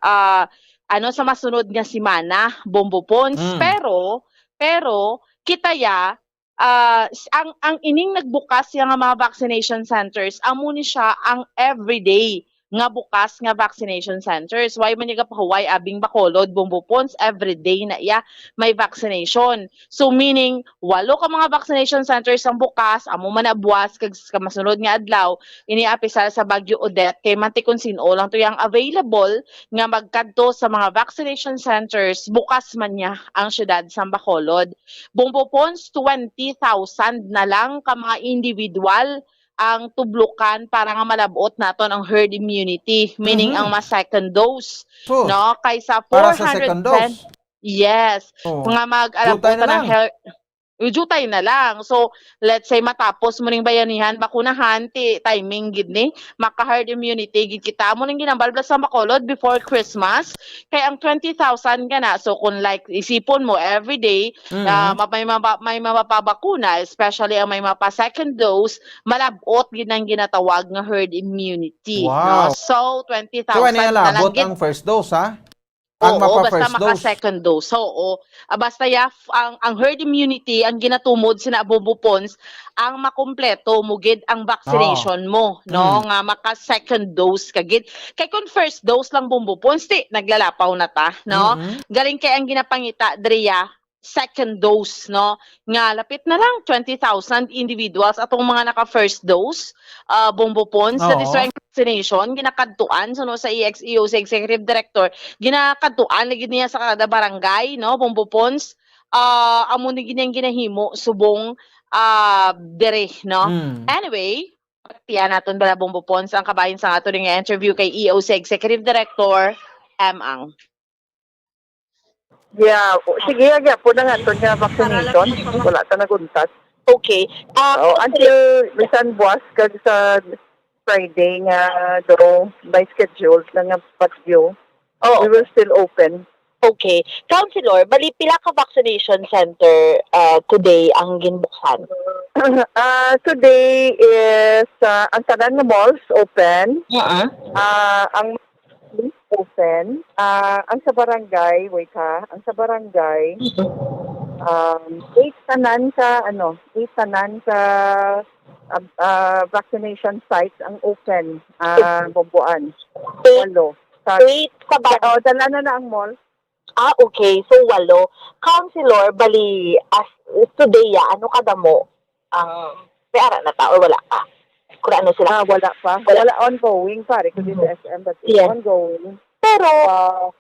ah, ano, sa masunod nga semana, Bombo Pons. Mm. Pero, pero, kita ya, ah, s-, ang, ang ining nagbukas ya nga mga vaccination centers, amo ni siya ang everyday nga bukas nga vaccination centers. Why man niya gapahuway abing Bacolod, Bombo Pons, everyday na iya may vaccination. So, meaning, walo ka mga vaccination centers ang bukas, amo man na buwas, kag sa masunod nga adlaw, ini apisar sa Bagyo Odette, kay mantikon sin-o lang to yang available nga magkadto sa mga vaccination centers, bukas man niya ang siyudad sang Bacolod. Bombo Pons, twenty thousand na lang ka mga individual ang tublukan para nga malab-ot naton ang herd immunity, meaning Mhm. ang mas second dose, Sus. no? Kaysa Para sa four hundred ten. second dose? Yes. Oh. Nga mag-alab-ot Jutay na na ng lang. her-, jutay na lang. So, let's say, matapos mo ning bayanihan, bakunahan, ti timing gid ni, maka-herd immunity gid kita. Amo ning ginambal bala sa Bacolod before Christmas, kay ang twenty thousand ka na. So, kung, like, isipon mo, everyday, Mm. ah, ma-, may maba-, may mapapabakuna, especially ang may mapa second dose, malab-ot gid ang ginatawag nga herd immunity, Wow. no? So, So, twenty thousand ano yung na lang labot gid. ang first dose, ha? Ang Oo, mapa basta first maka dose. second dose. Oo. Ah, basta ya, f-, ang, ang herd immunity, ang ginatumod sina Bombo Pons, ang makumpleto mo gid ang vaccination Oo. mo, no? Mm. Nga maka second dose ka gid. Kay kung first dose lang, Bombo Pons, ti, naglalapaw na ta, no? Mm-mm. Galing kay ang ginapangita, Dria, second dose, no? Nga lapit na lang twenty thousand individuals atong mga naka first dose, ah, Bombo Pons, that is Oo. why ang vaccination ginakadtuan, so, no, sa E X E O C executive director, ginakadtuan lagi niya sa kada barangay, no, Bombo Pons. Ah, amo ni gini ang ginahimo subong, ah, dere, no? Mm. Anyway, tiyan naton bala, Bombo Pons, ang kabahin sa ato nga interview kay E O C executive director, M Ang. Yeah, o, sige, agya po na nga to nga vaccination. Wala ta naguntas. Okay. Ah, Oh, until bisan buwas kag sa Friday nga do by schedule na nga bagyo, oh, we will still open. Okay. Councilor, bali pila ka vaccination center, ah, today ang ginbuksan? Ah, today is ah, ang tanan nga malls open. Oo. Ah, ang open. Ah, ang sa barangay, wait ha, ang sa barangay, um, eight tanan ka, ano, eight tanan ka ah, ah, vaccination sites ang open, ah, Bomboan. Eight, Walo. Sa, eight sa ba? Oh, dala na na ang mall. Ah, okay. So, walo. Councilor, bali, as today, ah, ano kadamo? Ang, may ara na ta or wala pa? Kung ano sila. Ah, wala pa. Wala. Wala, ongoing, pare, kundi sa S M, but it's Yes. Ongoing. Pero, Ah,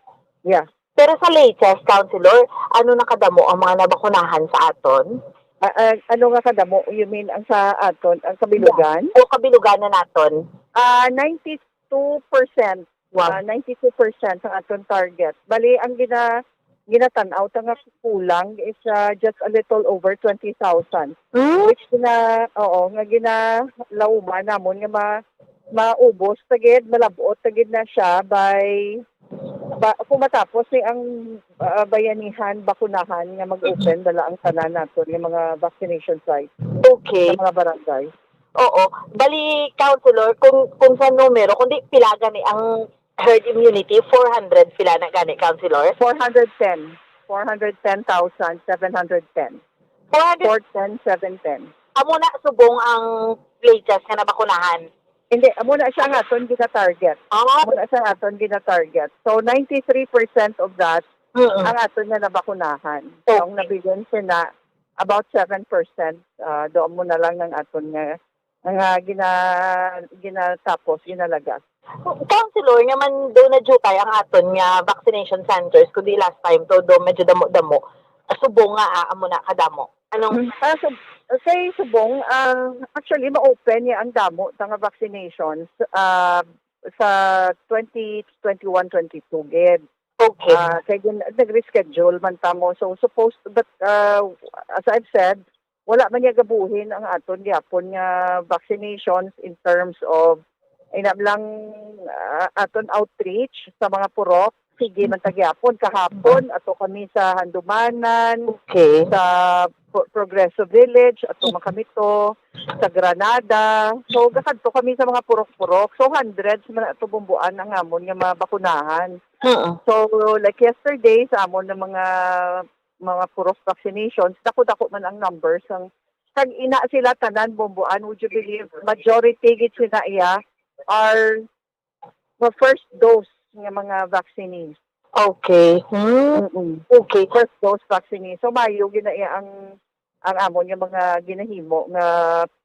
yeah. pero sa latest, Councilor, ano na kadamo ang mga nabakunahan sa aton? Ah, ah, ano nga kadamo? You mean ang sa aton, ang kabilugan? O kabilugan na naton? Ah, ninety-two percent. Wow. Ah, ninety-two percent ang aton target. Bali, ang gina ginatan-aw ta nga kulang is ah, just a little over twenty thousand. Hmm? Which gina, oo, nga ginalauman namon nga ma, maubos ta gid, malab-ot ta gid na siya by ba, kung matapos ni ang ah, bayanihan bakunahan nga mag-open dala ang tanan naton nga mga vaccination sites Okay. sa mga barangay. Oo. Bali, Councilor, kung, kung sa numero, kundi pila gani ang herd immunity, four hundred pila na gani, Councilor? Four hundred ten. Four hundred ten thousand seven hundred ten. Four hundred, Four ten, seven ten. Amo na subong ang latest nga nabakunahan. Hindi, amo na siya nga aton gina-target. Ah, Amo na siya nga aton gina-target. So, ninety-three percent of that mm. ang aton nga nabakunahan. So, ang nabilin sina about seven percent, ah, doon mo na lang ng aton nga nga gina ginatapos, ginalagas. Councilor, nga man do na jutay ang aton nga vaccination centers, kundi last time to do medyo damo-damo. Subong nga, ah, amo na kadamo. Anong Ah, so, kay subong, ah, actually, ma-open niya ang damo ta nga vaccinations ah, sa twenty twenty-one twenty-two gid. Okay. Ah, kay gin- nag-reschedule man ta mo. So, supposed, but ah, as I've said, wala man niya gabuhin ang aton gyapon nga vaccinations in terms of inam lang ah, aton outreach sa mga purok. Sige man ta gyapon. Kahapon, ato kami sa Handumanan, Okay. sa Pro- Progreso Village, ato man kami to, sa Granada. So, gakadto kami sa mga purok-purok. So, hundreds man ato bumbuan ang amon nga mabakunahan. Oo. So, like yesterday, sa amon na mga mga purok vaccinations, dako-dako man ang numbers. Ang, kag ina sila tanan, bumbuan, would you believe, majority gid sila iya are the first dose nga mga vaccine. Okay. Hmm. Mm-mm. Okay. First dose vaccine. So, mayo gina iya ang ang amon nga mga ginahimo nga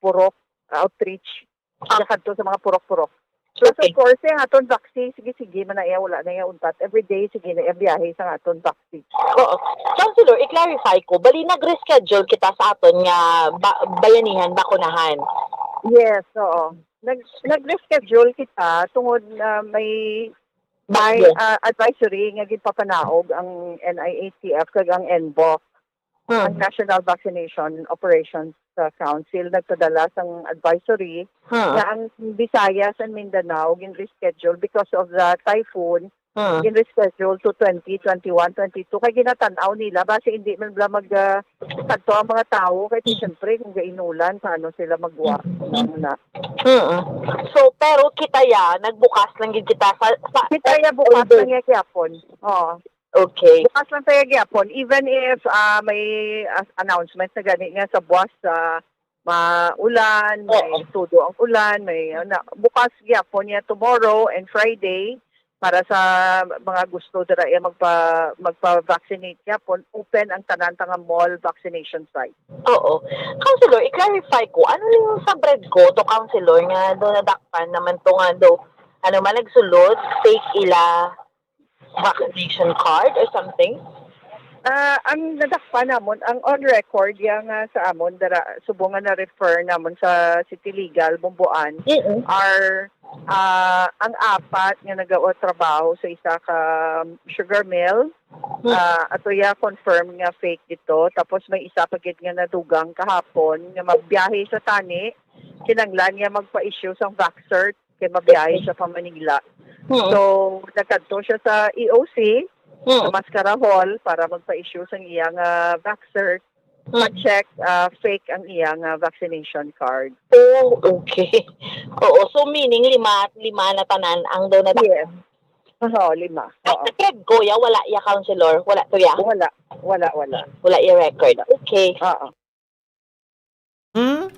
purok outreach. Ah. Nakadto sa mga purok-purok. Plus, Okay. of course, ang aton vaccine, sige-sige man na iya, wala na iya untat. Every day, sige na iya biyahe sa aton vaccine. Oo. Councilor, i-clarify ko, bali nag-reschedule kita sa aton nga ba- bayanihan bakunahan. Yes, oo. Nag nag-reschedule kita tungod na may may Yes. ah, advisory nga ginpapanaog ang N I A C F kag ang N B O C, ang Hmm. National Vaccination Operations ah, Council nagpadala sang advisory Hmm. nga ang Visayas and Mindanao gin-reschedule because of the typhoon, Hmm. gin-reschedule to twenty twenty-one twenty-two kay ginatan-aw nila basi hindi man bala mag ah, kadto ang mga tawo kay siyempre kung gainulan paano sila magwa na. Mm. So, pero kita ya, nagbukas lang gid kita sa, sa Kita ya bukas lang ya gyapon. Oo. Okay. Bukas lang tayo gyapon. Even if ah, may ah, announcement na gani nga sa buwas sa maulan, may Oo. tudo ang ulan, may ah, na, bukas gyapon niya tomorrow and Friday. para sa mga gusto dira iya magpa-, magpa-vaccinate gihapon, open ang tanan ta nga mall vaccination site. Oo. Councilor, i-clarify ko, ano yung sa bread ko to, Councilor, nga do nadakpan naman to nga do, ano man, nagsulod, fake ila vaccination card or something? Ah, ang nadakpan namon, ang on record, ya nga sa amon, dara, subong nga na-refer namon sa City Legal, Bumbuan, Mm-mm. are, ah, ang apat nga nagatrabaho sa isa ka sugar mill, Mm. ah, ato ya confirm nga fake dito. Tapos may isa pa gid nga nadugang kahapon nga magbiyahe sa tani, kinanglan niya magpa-issue sang vax cert kay mabiyahe siya pa Manila. Mm. So, nagkadto siya sa E O C, sa Mm. Mascara Hall, para magpa-issue sang iyang, ah, vax cert. Mm. Pa-check, ah, fake ang iyang, ah, vaccination card. Oh, okay. Oo, so meaning lima, lima na tanan ang daw na. Yes. Oo, lima. Ay, Oo. sa Fred Goya, wala ya, Councilor? Wala to ya? Wala. Wala, wala. Wala ya record. Okay. Oo. Hmm?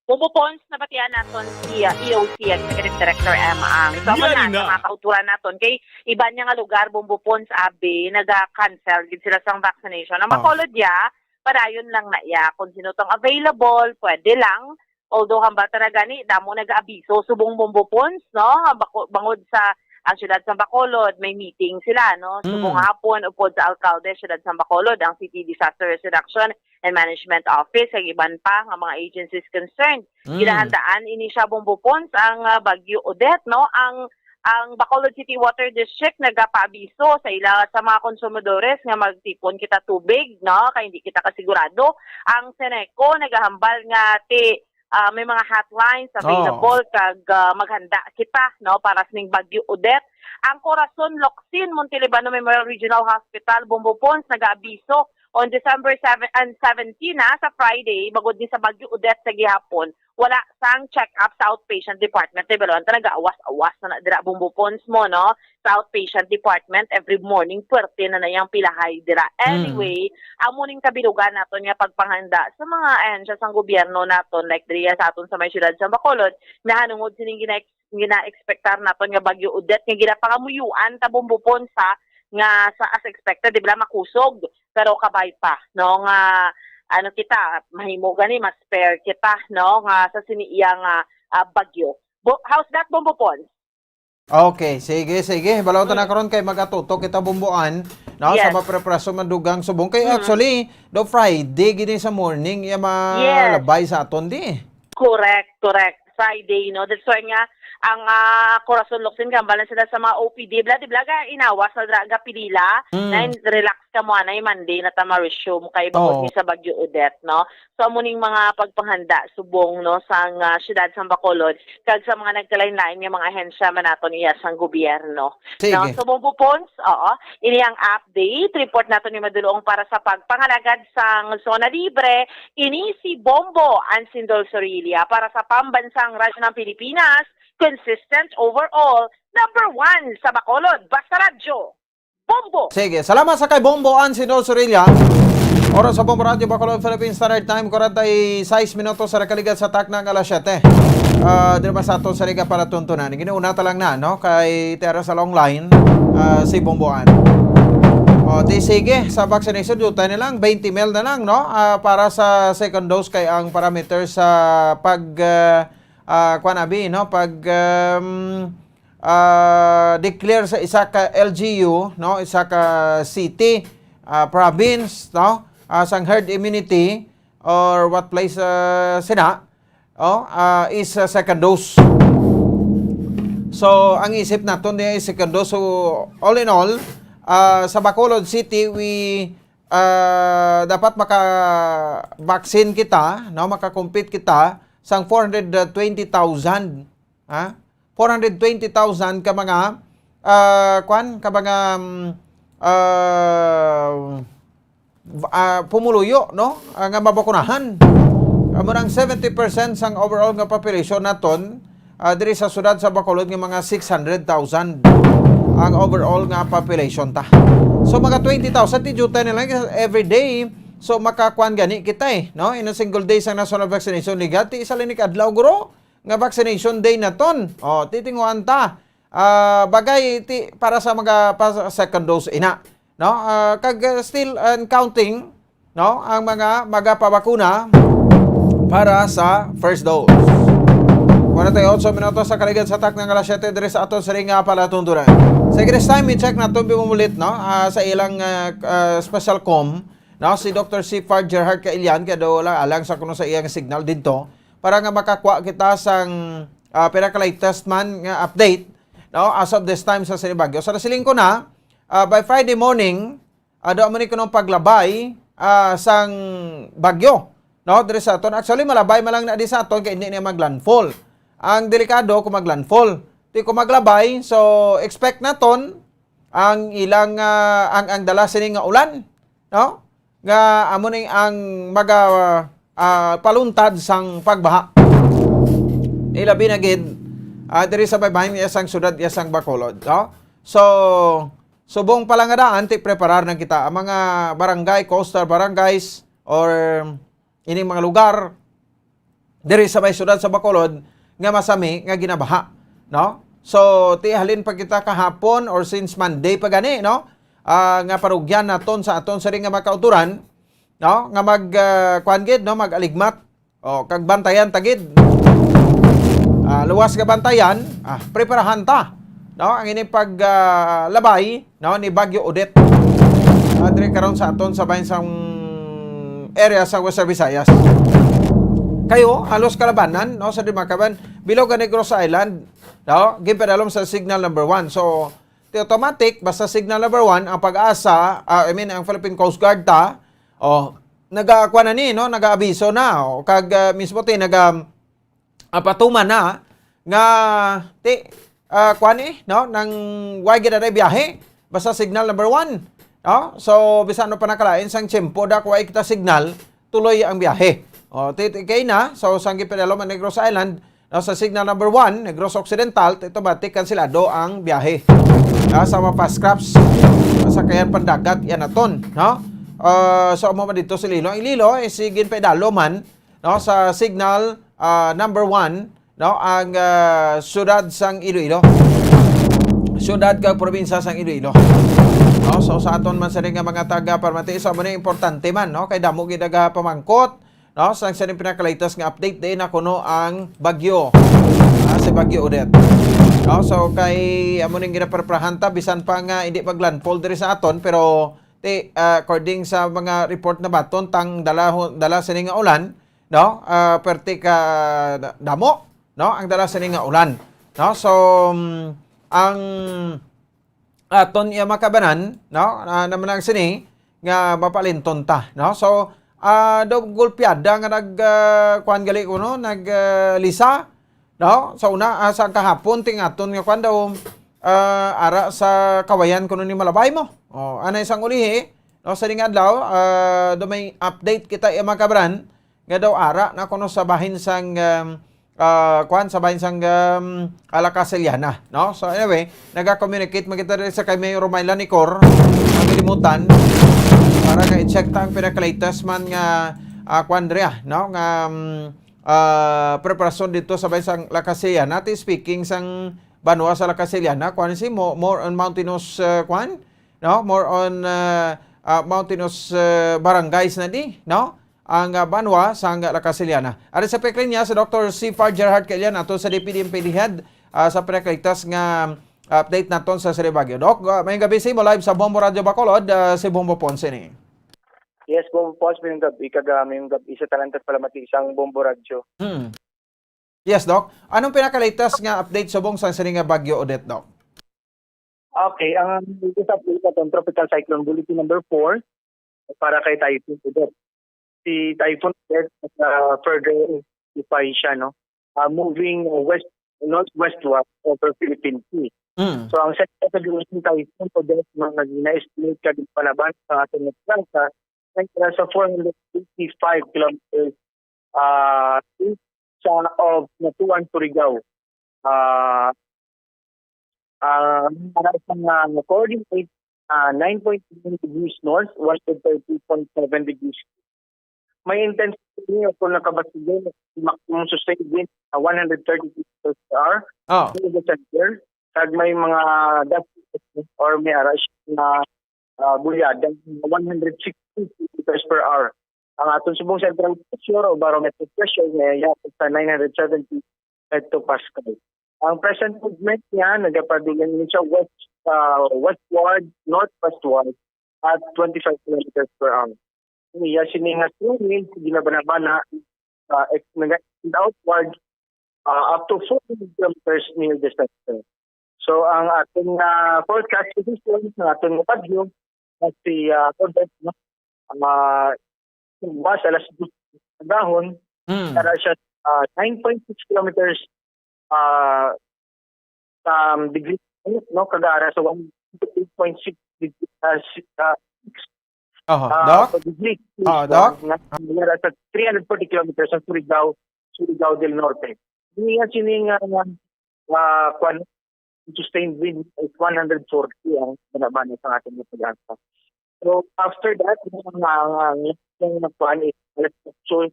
Bumbo Pons, nabatian naton si, uh, E O C Executive Director Emma Ang. So, amo Yari na, na. Sa mga kauturan naton, kay iban niya nga lugar, Bumbo Pons, abi, naga-cancel gid sila sang vaccination. Ang Oh. Bacolod ya, padayon lang na ya. Kung sino tong available, pwede lang. Although, hambal ta na gani, damo nag-aabiso subong Bumbo Pons, no? Ang bako-, bangod sa, ang siyudad sa Bacolod, may meeting sila, no? Subong Mm. hapon, upod sa alkalde, siyudad sa Bacolod, ang City Disaster Risk Reduction and Management Office, kag iban pa nga mga agencies concerned. Mm. Ginahandaan ini siya, Bumbo Pons, ang, ah, Bagyo Odette, no? Ang, ang Bacolod City Water District nagapaabiso sa ila, sa mga konsumidores nga magtipon kita tubig, no? Kay hindi kita kasigurado. Ang Seneco nagahambal nga ti, ah, may mga hotlines available Oh. kag, ah, maghanda kita, no, para sining Bagyo Odette. Ang Corazon Locsin Montelibano Memorial Regional Hospital, Bumbo Pons, nagaabiso on December seven and seventeen, ah, sa Friday, bangod ni sa Bagyo Odette sa gihapon, wala sang check-up sa outpatient department. Di ba, Lon? Talaga, awas-awas na, na dira, Bumbo Pons mo, no? Sa outpatient department, every morning, puwerte na na yang pilahay dira. Mm. Anyway, amo ning kabilugan naton nga pagpanghanda sa mga ahensya sang gobyerno naton, like diri sa aton sa may siyudad sa Bacolod, nahanungod sining gina-, gina-expectar naton nga Bagyo Odette nga ginapangamuyuan ta, Bumbo Pons, ha, nga sa, as expected, di ba, makusog, pero kabay pa, no, nga, ano kita, mahimo gani, mas fair kita, no, nga sa sini iya nga, ah, bagyo. Bo-, how's that, Bumbo Pons? Okay, sige, sige. Balaw ta na Mm. karon kay mag-atutok kita, Bumbuan, no, sa Yes. mapreparasyon man dugang subong. Kay Mm. actually, do Friday gini sa morning, iya Yes. malabay sa aton di. Correct, correct. Friday, no? That's why nga, ang, ah, Corazon Locsin, gambalan sila sa mga O P D. Bla, di bla, ga inawas na dra-, gapilila. Mm. Na relax ka mo, anay Monday na ta ma-resume kay bangod Oo. ni sa Bagyo Odette, no? So, amo ning mga pagpanghanda, subong, no, sang, ah, siyudad sang Bacolod, kag sa mga nagkalain-lain nga mga ahensya man naton iya sang gobyerno. Sige. No? So, Bumbo Pons, oo, ini ang update. Report naton ni madulong para sa pagpangalagad sang Zona Libre. Ini si Bombo Ansindol Sorilla para sa Pambansang Radyo ng Pilipinas, consistent overall, number one sa Bacolod. Basta Radyo, Bombo! Sige, salamat sa kay Bombo Ansindol Sorilla. Oras sa Bombo Radyo Bacolod, Philippine Standard Time, kwarenta y seis minutos sa nakaligat sa takna nga alas siyete. Ah, diri ba sa ato sa Riga para tuntunan? Giniuna ta lang na, no? Kay Tera sa long line, ah, si Bomboan. O, di sige, sa vaccination, dutay na lang, twenty mil na lang, no? Ah, para sa second dose kay ang parameter sa pag, ah, ah, kwan abi, no? Pag, um, ah, declare sa isa ka L G U, no? Isa ka city, ah, province, no? Ah, sang herd immunity or what place, ah, sina, oh, ah, is, ah, second dose. So, ang isip naton diya is second dose. So, all in all, ah, sa Bacolod City, we, ah, dapat maka-vaccine kita, no? Maka-compete kita sang four hundred twenty thousand, ha? Four hundred twenty thousand ka mga, ah, kwan, ka mga, mm, ah, ah, pumuluyo, no? Ah, nga mabakunahan. Amo nang seventy percent sang overall nga population naton, ah, diri sa siyudad sa Bacolod nga mga six hundred thousand ang overall nga population ta. So, mga twenty thousand, ti dutay na lang every day. So, makakuan gani kita, eh, no? In a single day sa national vaccination, ligati isa lang ni kadlaw, guro, nga vaccination day naton. O, titinguhan ta. Ah, bagay ti para sa mga pa second dose ina, no? Ah, kag, ah, still and counting, no, ang mga magapabakuna para sa first dose. Forty-eight minutos sa kaligan sa takna nga alas siyete diri sa aton siring nga palatuntunan. Sige, this time, i-check naton bimumulit, no, ah, sa ilang, ah, ah, special com, no, si Doctor Sifar Gerhard Kailian, kaya daw wala alang sa kuno sa iyang signal dito para nga makakuha kita sang, ah, pinaka-latest man nga update, no, as of this time sa Sinibagyo. Sa nasiling ko na, ah, by Friday morning, ah, do amo ni kunong paglabay, ah, sang bagyo, no, diri sa aton. Actually, malabay man lang na di sa aton kay hindi niya maglandfall. Ang delikado kung maglandfall. Di ko maglabay, so expect naton ang ilang, ah, ang, ang dala sini nga ulan, no? Nga amo ni ang maga, ah, paluntad sang pagbaha. Ilabi na gid, ah, diri sa baybayon niya sang syudad, iya sang Bacolod, no? So, subong pa lang nga daan, ti preparar na kita. Ang mga barangay, coastal barangays, or ining mga lugar diri sa may syudad sa Bacolod nga masami nga ginabaha, no? So, ti halin pa kita kahapon or since Monday pa gani, no? Ah, nga parugyan naton sa aton siring nga mga kauturan, no? Nga mag, ah, kuwan gid, no? Mag-aligmat. O, kag bantayan ta gid. Ah, luwas nga bantayan, ah, preparahan ta, no? Ang ining pag, ah, labay, no, ni Bagyo Odette. Ah, diri karon sa aton sa bahin sang area sa Western Visayas. Kayo, halos kalabanan, no, sa Dimakaban, bilog ang Negros Island, no, ginpadalom sa signal number one. So, ti automatic, basta signal number one, ang PAGASA, ah, I mean, ang Philippine Coast Guard ta, oh, nagakuan na ni, no, nagaabiso na, oh, kag, ah, mismo ti, naga, ah, patuman na nga ti, ah, kuan eh, no, nang way gid na biyahe, basta signal number one, no? So, bisan ano pa nakalain sang tiyempo da kung way kita signal, tuloy ang biyahe. O, ti, ti, kay na, so, sang ginpadalom ang Negros Island, no, sa signal number one, Negros Occidental, ti automatic kansilado ang biyahe. Ah, sa mga fast crafts, sakayan pandagat, yan naton, no? Ah, so, amo man dito sa Iloilo. Ang Iloilo, eh, si ginpadalom man, no, sa signal, ah, number one, no, ang, ah, siyudad sang Iloilo. Siyudad kag probinsya sang Iloilo. No, so sa aton man sini nga mga taga Parmati, sa mo ni importante man, no, kay damo gid nagapamangkot, no, sang sining pinaka-latest nga update diin na kuno ang bagyo. Ah, si Bagyo Odette. No, so kay amo ning ginapreparahan ta bisan pa nga hindi maglandfall diri sa aton, pero ti, ah, according sa mga report na baton, tang dala, dala sini nga ulan, no? Ah, perti ka da-, damo, no? Ang dala sini nga ulan, no? So, mm, ang aton iya makabanan, no? Ah, naman ang sini nga mapalinton ta, no? So, ah, daw golpeada nga nag, ah, kuan gali ko, no? Nag, ah, lisa, no? Sa una, ah, sa kahapon, tingaton nga kuan daw, ah, ara sa kawayan kuno ni malabay mo. Oh, ana isang ulihi, no? Sa ning adlaw, ah, daw may update kita, iya makabanan, nga daw ara na kuno sa bahin sang, um, ah, kuan, sa bahin sang, um, ah, La Casillana, no? So anyway, naga-communicate man kita diri sa kay Mayor Romila Nicor, ang Limutan, para nga i-check ta ang pinaka-latest man nga, ah, kuan diri, ah, no? Nga, um, ah, preparasyon dito sa bahin sang La Casillana. Ti speaking sang banwa sa La Casillana, kuan si mo-, more on mountainous, ah, kuan, no? More on, ah, ah, mountainous, ah, barangays na di, no? Ang, ah, banwa sang La Casillana. Ari sa pick line niya si Doctor Sifar Gerhard Kailian ato sa D P D M P D head, ah, sa pinaka-latest nga update naton sa Sri Baguio. Doc, ah, may gabi si mo live sa Bombo Radio Bacolod, ah, si Bombo Ponce ni. Yes, Bombo Ponce, may gabi. Ikaga, may gabi sa tanan, tas palamati sang Bombo Radio. Hmm. Yes, Doc. Anong pinaka-latest nga update subong sa sini nga Bagyo Odette, Doc? Okay, ang latest update naton, Tropical Cyclone Bulletin number four para kay Typhoon Odette. Si Typhoon Odette, uh, further intensify siya, no? Uh, moving west, northwestward over Philippine Sea. Mm. So, ang center of the Typhoon Odette, mga gina-estimate kag palaban sa ating Atlanta, ay sa four hundred eighty-five kilometers, ah, east sa of Natuan, Surigao. Ah, ah, para sa mga coordinate, ah, nine point nine degrees north, one hundred thirty point seven degrees. May intensity niya kung nakabasigan, maximum sustained wind na one hundred thirty kilometers per hour. Ah. Sa center, Kag may mga dust or may ara siya na, ah, bulyad, one hundred sixty kilometers per hour. Ang aton subong central pressure o barometric pressure nga iya sa nine hundred seventy hectopascal. Ang present movement niya nagapadulong ini siya west, ah, westward, northwestward at twenty-five kilometers per hour. Ang iya sini nga strong wind ginabanabana, ah, ex-, nag-extend outward, ah, up to four hundred kilometers near the center. So, ang aton nga forecast position, ang aton nga bagyo, na si, ah, Odette, no? Ah, buwas alas dos sa gahon, Mm. Ara siya, ah, nine point six kilometers, ah, um, degree, no? Kag ara sa one eight point six degree, ah, si-, ah, Aha, ah, Doc? Degree, Ah, no? Doc? Nga, nga ara sa three hundred forty kilometers sa Surigao, Surigao del Norte. Niya sini nga, nga, ah, kwan, sustained wind is one hundred forty ang banabana sa ating mga pag-asa. So, after that, ang, ang, ang, ang kuwan is alas otso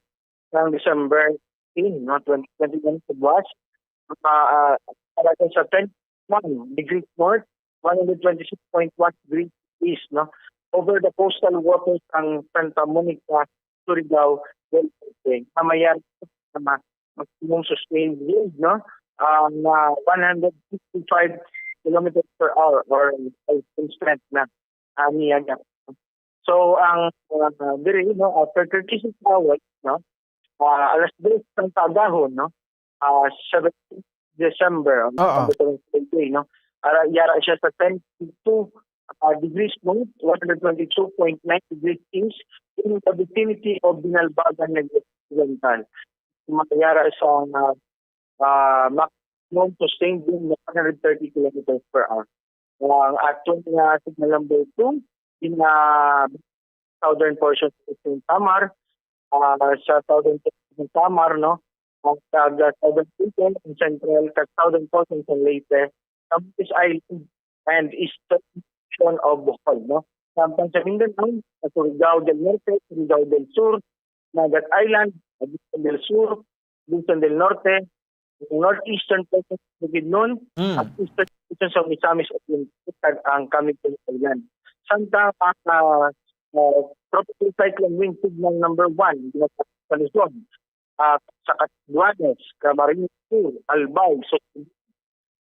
ng December eighteen, no, twenty twenty-one sa buwas. Ah, ah, talaga sa ten point one degrees north, one hundred twenty-six point one degrees east, no, over the coastal waters ang Santa Monica, Surigao del Norte. Mamayar sa maximum sustained wind, no, ah, na one hundred fifty-five kilometers per hour or strength na, ah, niya niya. So, ang, ah, diri, no, after thirty-six hours, no, ah, alas dos sang kaagahon, no, ah, seventeen December, on Oo. December seventeen, no, ara, yara siya sa ten point two, ah, degrees north, one hundred twenty-two point nine degrees east, in the vicinity of Binalbagan, Negros Occidental. Makayara sa, ah, ah, maximum sustained wind na one hundred thirty kilometers per hour. Ang aton nga signal number two, in, ah, southern portion sa Eastern Samar, ah, sa southern portion sa Samar, no? Ang taga southern portion, ang central, kag southern portion sa Leyte, Camotes Island, and eastern portion of Bohol, no? Samtang sa Mindanao, sa Surigao del Norte, Surigao del Sur, Nagat Island, Agusan del Sur, Agusan del Norte, ang northeastern portion sa Bukidnon, Mm. at eastern portion sa Misamis Oriental, kag ang Camotes Island. Samtang ang, ah, ah, Tropical Cyclone Wind Signal number one, ginatawag sa Luzon, ah, sa Catanduanes, Camarines Sur, Albay, Sor-,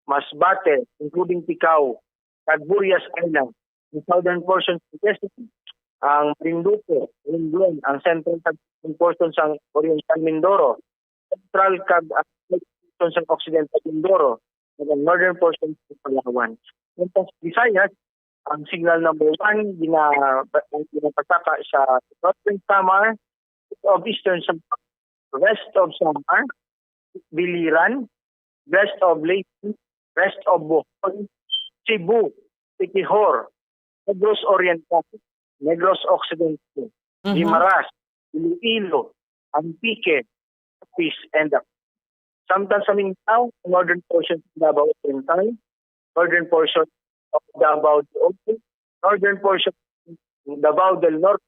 Masbate, including Ticao, kag Burias Island, ang southern portion sa Quezon, ang Marinduque, Romblon, ang central kag eastern portion sang Oriental Mindoro, central kag, ah, portion sang Occidental Mindoro, kag ang northern portion sa Palawan. Samtang sa Visayas, ang signal number one, gina-, ginapasaka sa northern Samar, of eastern Samar, west of Samar, Biliran, west of Leyte, west of Bohol, Cebu, Siquijor, Negros Oriental, Negros Occidental, Mhm. Guimaras, Iloilo, Antique, Capiz, and Samtang sa Mindanao, northern portion sa Davao Oriental, northern portion of Davao del Norte, northern portion of Davao del Norte,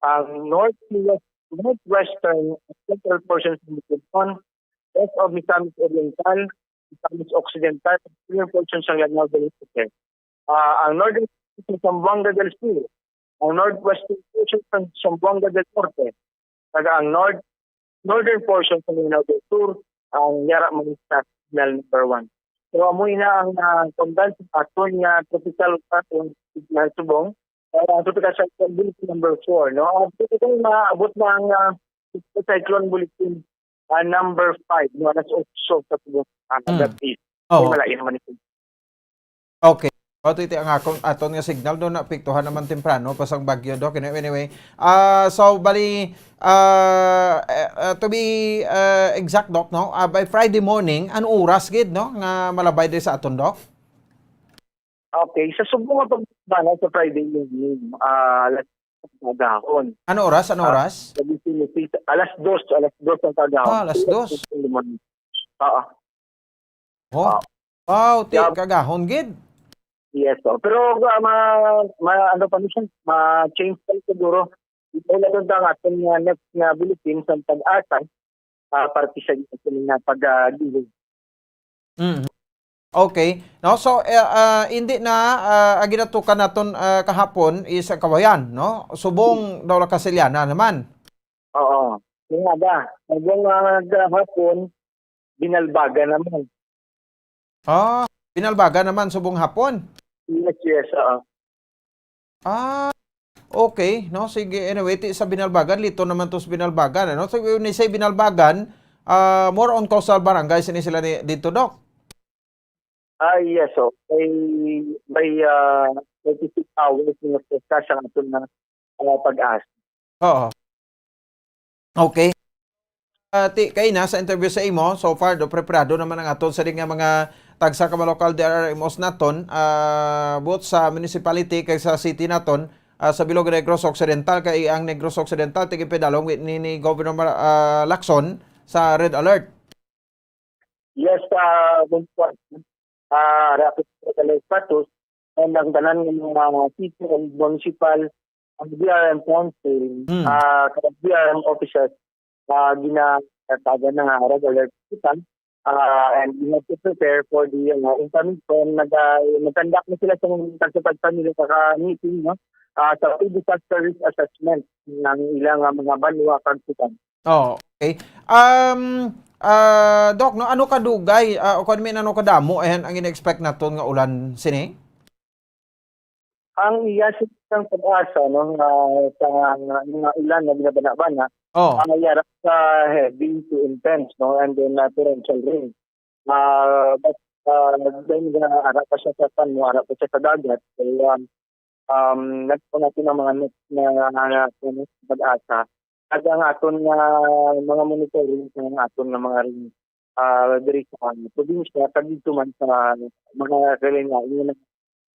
ang north, northwestern, central portion sa Bukidnon, west of Misamis Oriental, Misamis Occidental, northern portion sa Lanao del Norte. Ah, ang northern portion sa Zamboanga del Sur, ang northwestern portion sa Zamboanga del Norte, kag ang north, northern portion sa Lanao del Sur, ang yara man sa signal number one. So, amo ina ang, ah, kondal sa aton nga tropical cyclone signal subong. Ah, ang tropical cyclone bulletin number four, no? Ang tropical maabot na ang, ah, tropical cyclone bulletin, ah, number five, no? Alas otso sa subong, ah, Mm. gabi. Oo. Malain naman ito. Okay. Ato iti ang akon, aton nga signal, no, naapektuhan naman temprano pa sang bagyo, Doc. Anyway, anyway. Ah, so, bali, ah, eh, ah, to be, ah, exact, Doc, no? Ah, by Friday morning, ano oras gid, no, nga malabay diri sa aton, Doc? Okay, sa subong nga pagbanat sa Friday evening, ah, alas dos sa kaagahon. Ano oras? Ano Ah, oras? sa Vicente City, alas dos, alas dos ang kaagahon. Ah, alas dos. Oo. Oh. Ah. Wow, ti, Yab- kaagahon gid. Yes, oh. Pero, ah, ma, ma, ano pa ni siya? Ma-change pa siguro. Ito na lang ang aton nga next nga bulletin sa pag-asa, ah, parte sa aton nga pag, ah, gihon. Mm. Okay. No? So, eh, ah, hindi na, ah, ang ginatukan naton, ah, kahapon is ang Kawayan, no? Subong daw la Kasiliana naman. Oo. Yung aga, hanggang, ah, gahapon, Binalbagan naman. Ah, Binalbagan naman, subong hapon. Yes, yes, oo. Ah, okay, no? Sige, anyway, ti sa Binalbagan, lito naman to sa Binalbagan, ano? So, when you say Binalbagan, ah, more on coastal barangays ni sila ni, dito, Doc? Ah, yes, so, may, may, ah, thirty-six hours na forecast ang aton na, ah, pag-asa. Oo. Okay. Ah, ti, kay na sa interview sa imo, so far, do, preparado naman ang aton sa nga mga tagsa ka mga local D R R M Os naton, ah, both sa municipality kag sa city naton, ah, sa bilog Negros Occidental, kay ang Negros Occidental, tigipidalong wi-, ni, ni Governor Mar-, ah, Lacson sa red alert. Yes, ah, Bungpon. Ah, ara ko sa status, and ang tanan ng mga city and municipal, ang D R M council, Hmm. ah, kag D R M officers, ah, ginatagan na nga red alert kita. Ah, and we have to prepare for the, ano, incoming storm. Nag-, ah, nag-conduct na sila sa mga tagsa-tagsa nila ka meeting, no? Ah, sa pre-disaster risk assessment ng ilang, ah, mga banwa kag sukan. Oh, okay. Um, ah, Doc, no, ano kadugay, ah, o kung ano kadamo, ayan, ang ina-expect naton nga ulan sini? Ang iya sa isang pag-asa, no, nga sa mga ulan nga binabana-bana, Oh. ang iya ra sa heavy to intense, no, and then, uh, torrential rain. Ah, but, ah, then, uh, ara pa siya sa pan-, ara pa siya sa dagat, so, um, um, nagpo natin ang mga next na, na, na, na pag-asa. Kag ang aton nga mga monitoring sa mga aton nga mga ring, ah, diri sa probinsya, kag dito man sa mga kalain-lain nga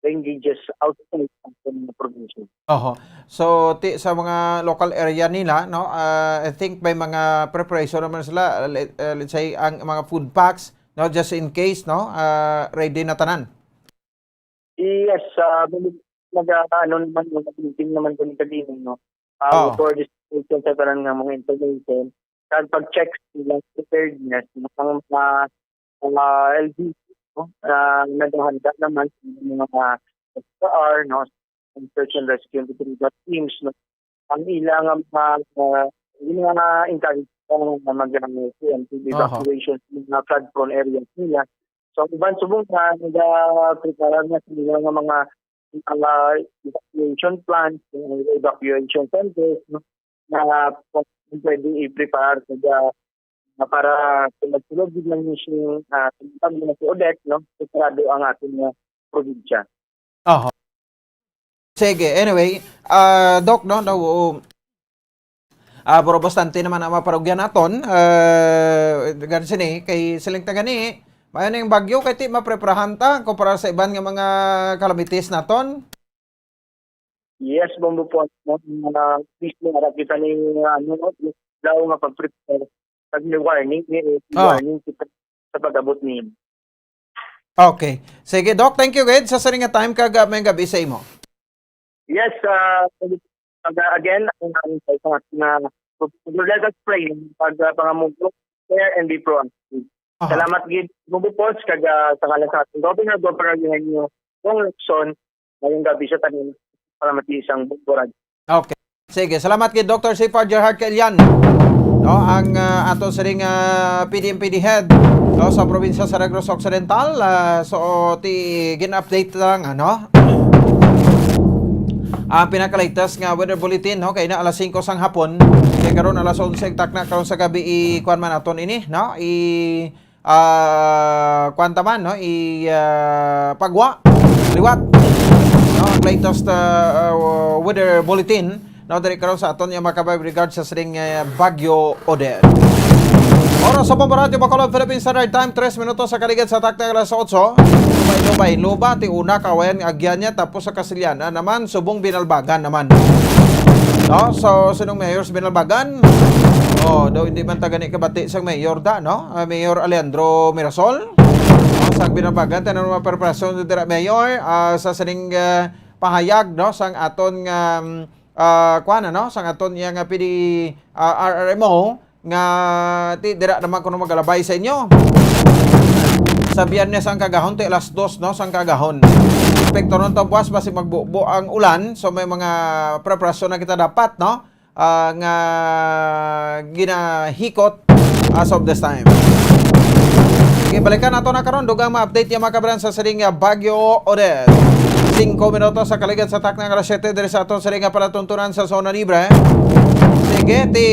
ranges outside ang aton nga probinsya. Oho. So, ti-, sa mga local area nila, no, ah, I think may mga preparation naman sila, uh, let-, uh, let's say, ang mga food packs, no, just in case, no, ah, ready na tanan. Yes, ah, bali, nag-, ah, ano naman, nag-meeting naman kami kagina, no? Ah, Oo. For distribution sa tanan nga mga information, kag pag-check sa ilang preparedness, ang mga, mga L G C, no? Na naghahanda naman sa mga S R, no? Ang search and rescue and retrieval teams, no? Ang ila nga mga, ah, yung mga encourage nga mag-, ano, preemptive Aha. evacuation sa mga flood-prone areas nila. So, ang iban subong na nagaprepara na sila nga mga, mga evacuation plans, mga evacuation centers, no, na pwede i-prepare sa, na para kung magsulod gid man yung, ah, pag si Odette, no, preparado ang aton nga probinsya. Aha. Sige, anyway, ah, Doc, no, no, ah, pero bastante naman ang maparugyan naton. Ah, gani sini, kay siling ta gani, maayo na yung bagyo, kay ti mapreparahan ta kumpara sa iban nga mga calamities naton. Yes, Bombo po. Mga mismo, harap kita ni, ano, daw nga pag-prepare. Pag may warning, may Ah. warning kita sa pag-abot niya. Okay. Sige, Doc, thank you, gid, sa sining nga time, kag, ah, may gabi sa imo. Yes, ah, pag-, again, ang, ang, ang, na, let us pray, pag, ah, pangamuyo, care and be proactive. Aha. Salamat gid, Bubo Pods, kag, ah, sa ngalan sa ating Governor, Governor Eugenio Dong Lacson, ngayong gabi sa tanan, salamat gid sa Bugboran. Okay. Sige, salamat kay Doctor Sifar Gerhard Kailian. No, ang, ah, ato sining, ah, P D M P D head, no, sa probinsya sa Negros Occidental, ah, so, ti, gin-update lang, ano? Ang pinaka-latest nga weather bulletin, no, kay na alas singko sang hapon, kay karon alas onse ang takna, karon sa gabi, i-, kuwan man aton ini, no? I, ah, kuwan ta man, no? I, ah, pagwa, liwat, no? Ang latest, ah, ah, weather bulletin, no? Diri karon sa aton nga makabay regard sa sining, eh, Bagyo Odette. Oras sa Bombo Radyo Bacolod, Philippine Standard Time, tres minutos sa kaligid sa takna alas otso. May luba, luba, ti una, Kawayan, Agyan niya, tapos sa Kasiliana naman, subong Binalbagan naman. No? So, sinong mayor sa Binalbagan? Oh, daw hindi man ta gani kabati sang mayor da, no? Ah, Mayor Alejandro Mirasol. No? Sa Binalbagan, tanan mga preparasyon dira, Mayor, ah, sa sining, ah, pahayag, no? Sang aton nga, um, ah, kuwan, ano? Sang aton nga, ah, P D, ah, R R M O, nga ti-, dira naman kuno magalabay sa inyo. Sa Biyernes ang kagahon, ti alas dos, no, sang kagahon. Epekto ron to buwas, basi magbubo ang ulan. So, may mga preparasyon na kita dapat, no? Ah, nga ginahikot as of this time. Sige, balikan nato na karon. Dugang ma-update niya, mga kabaran, sa sining, ah, Bagyo Odette. Singko minutos sa kaligad sa takna nga alas siyete diri sa aton sining nga palatuntunan sa Zona Libre. Sige, ti,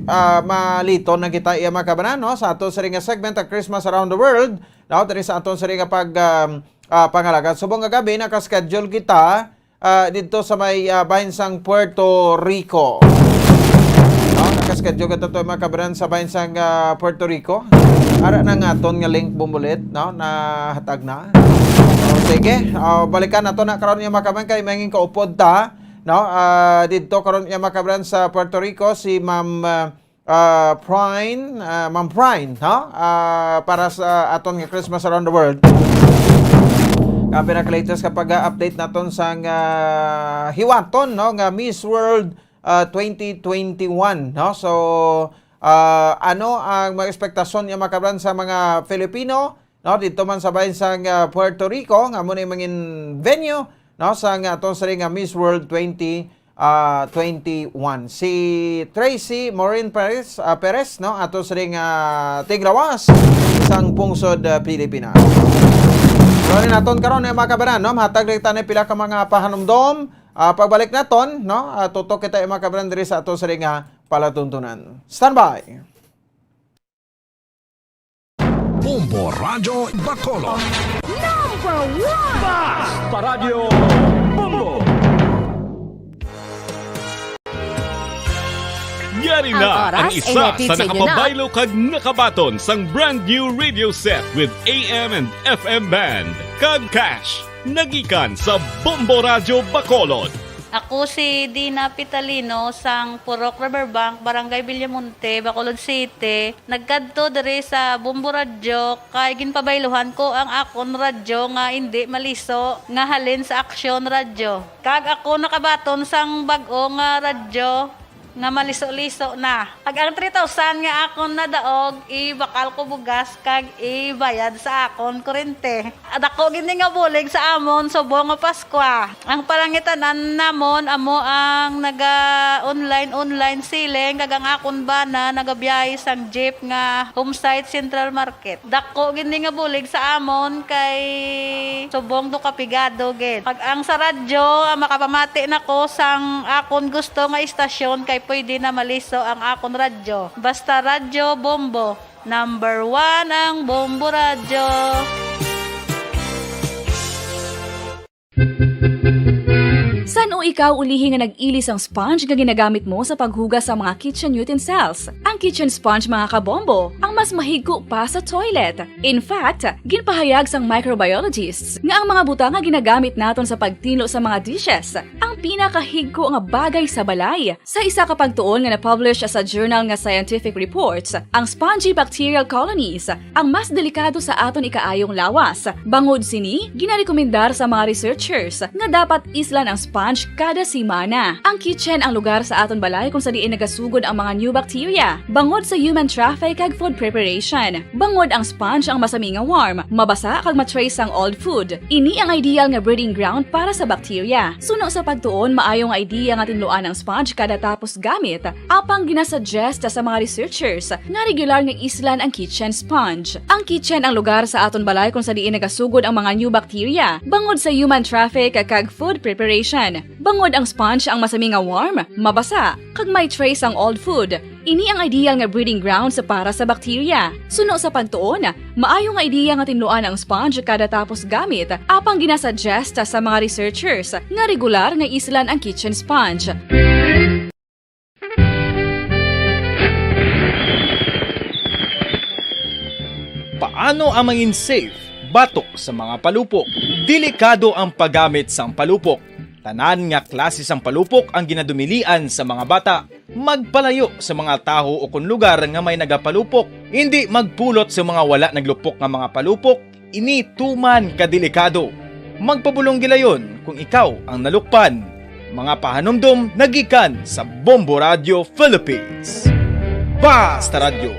ah, maliton na kita iya, mga kabaran, no? Sa aton sining nga segment, ang Christmas Around the World. No, diri sa aton sining nga pag, um, ah, pangalaga. Subong nga gabi, naka-schedule kita, ah, didto sa may, ah, bahin sang Puerto Rico. No, naka-schedule kita to, mga kabaran, sa bahin sang, ah, Puerto Rico. Ara na nga aton nga link bumulit, no, nahatag na. So, sige, ah, balikan nato na karon niya, mga kabaran, kay may kaupod ta, no? Ah, didto karon niya, mga kabaran, sa Puerto Rico, si Ma'am, ah, ah, Prine, ah, Ma'am Prine, no? Ah, para sa aton nga Christmas Around the World. Kami na latest kapag, ah, update naton sang, ah, hiwaton, no, nga Miss World, ah, twenty twenty-one, no? So, ah, ano ang mga ekspektasyon niya, mga kabaran, sa mga Filipino, no, dito man sa bahin sang, ah, Puerto Rico, nga amo na yung mangin venue, no, sa nga aton sining nga Miss World twenty, ah, twenty-one. Si Tracy Maureen Perez, ah, Perez, no, ato sining, ah, tigrawas sang pungsod, ah, Pilipinas. Pero ni naton karon, eh, mga kabaran, no, mahatag lang kita ni pila ka mga pahanumdom. Ah, pagbalik naton, no, ah, tutok kita, eh, mga kabaran, diri sa ato sining, ah, palatuntunan. Standby. Bombo Radyo Bacolod. Number one! Basta Radyo Bombo! Yari na ang isa sa nakapabaylo kag nakabaton sang brand new radio set with A M and F M band kag cash. Nagikan sa Bombo Radyo Bacolod. Ako si Dina Pitalino sang Purok Riverbank, Barangay Villamonte, Bacolod City. Nagkadto diri sa Bombo Radyo kay ginpabayluhan ko ang akon radyo nga indi maliso nga halin sa Aksyon Radyo. Kag ako nakabaton sang bag-o nga radyo nga maliso-liso na. Kag ang three thousand nga akon nadaog, ibakal ko bugas kag ibayad sa akon kurente. Dako gid ni nga bulig sa amon subong nga Paskwa. Ang palangitan-an namon amo ang naga-online-online selling, kag ang akon bana nagabiyahe sang jeep nga Homesite Central Market. Dako gid ni nga bulig sa amon kay subong to kapigado gid. Pag ang sa radyo, ah, makapamati na ko sang akon gusto nga istasyon kay pwede na maliso ang akon radyo. Basta Radyo Bombo, number one ang Bombo Radyo. San-o ikaw ulihi nga nag-ili sang sponge nga ginagamit mo sa paghugas sa mga kitchen utensils? Ang kitchen sponge, mga kabombo, ang mas mahigko pa sa toilet. In fact, ginpahayag sang microbiologists nga ang mga butang nga ginagamit naton sa pagtinlo sa mga dishes ang pinakahigko nga bagay sa balay. Sa isa ka pagtuon nga na-publish sa journal nga Scientific Reports, ang spongy bacterial colonies ang mas delikado sa aton ikaayong lawas. Bangod sini, ginarekomendar sa mga researchers nga dapat islan ang sponge kada semana. Ang kitchen ang lugar sa aton balay kung sa diin nagasugod ang mga new bacteria, bangod sa human traffic kag food preparation. Bangod ang sponge ang masami nga warm, mabasa kag ma-trace ang old food. Ini ang ideal nga breeding ground para sa bacteria. Suno sa pagtuon, maayo nga idea nga tinluan ang sponge kada tapos gamit. Apang ginasuggest sa mga researchers nga regular nga islan ang kitchen sponge. Ang kitchen ang lugar sa aton balay kung sa diin nagasugod ang mga new bacteria, bangod sa human traffic kag food preparation. Bangod ang sponge ang masami nga warm, mabasa, kag may trace ang old food. Ini ang ideal nga breeding grounds para sa bacteria. Suno sa pagtuon, maayo nga ideya nga tinluan ang sponge kada tapos gamit, apang ginasuggest sa mga researchers nga regular nga islan ang kitchen sponge. Paano ang mangin safe batok sa mga palupok? Delikado ang paggamit sang palupok. Tanan nga klase sang palupok ang ginadumilian sa mga bata. Magpalayo sa mga tawo ukon lugar nga may nagapalupok. Indi magpulot sa mga wala naglupok nga mga palupok. Ini tuman ka delikado. Magpabulong gilayon kung ikaw ang nalukpan. Mga pahanumdom nagikan sa Bombo Radio Philippines. Basta Radyo,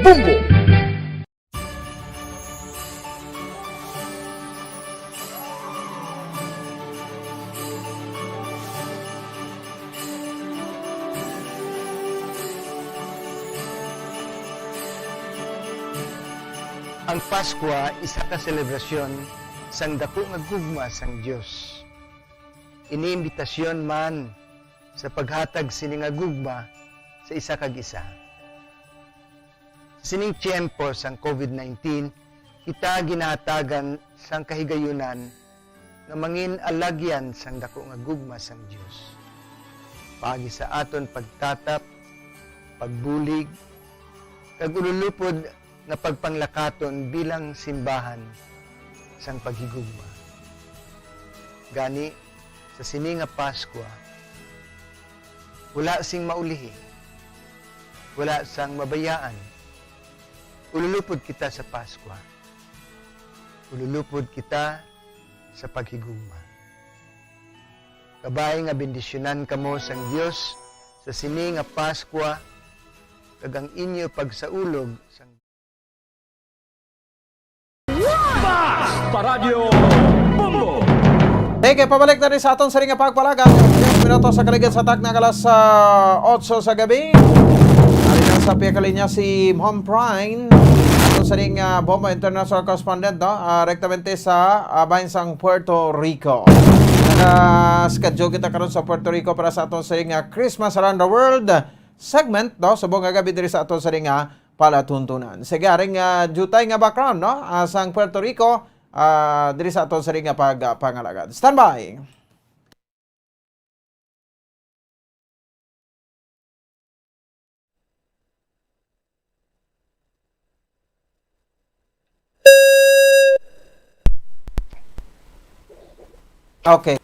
Bombo! Ang Paskwa isa ka selebrasyon sang daku nga gugma sang Dios. Ini imbitasyon man sa paghatag sini nga gugma sa isa kag isa. Sa sining tiyempo sang covid nineteen, kita ginahatagan sang kahigayunan nga mangin alagyan sang daku nga gugma sang Dios, paagi sa aton pagtatap, pagbulig, kag ululupod nga pagpanglakaton bilang simbahan sang paghigugma. Gani, sa sini nga Paskwa, wala sing maulihi, wala sang mabayaan. Ululupod kita sa Paskwa. Ululupod kita sa paghigugma. Kabay nga bendisyonan kamo sang Dios sa sini nga Paskwa, kag ang inyo pagsaulog sang Basta Radyo Bombo! Sige, pabalik na rin sa aton sini nga pagpalagak. Yes, minuto sa kaligid sa takna alas, ah, otso sa gabi. Ari na sa pihak linya si Ma'am Prine, aton sini nga Bombo International Correspondent, no? Ah, rektamente sa, ah, bahin sang Puerto Rico. Naka-schedule kita karon sa Puerto Rico para sa aton sini nga Christmas Around the World segment, no? Subong nga gabi diri sa aton sini nga palatuntunan. Sige, aring, ah, diutay nga background, no? Ah, sang Puerto Rico, ah, diri sa aton sini nga pag-, ah, pangalagad. Standby! Okay.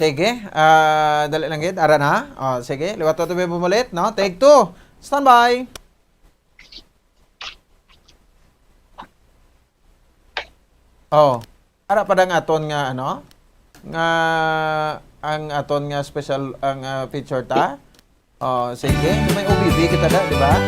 Sige. Ah, dali lang gid. Ara na. Oh, sige. Liwat to, tabi bumulit, no? Take two. Standby. Oh. Ara pa dang aton nga, ano? Nga ang aton nga special, ang, ah, feature ta? Oh, sige. May O B B kita da, di ba?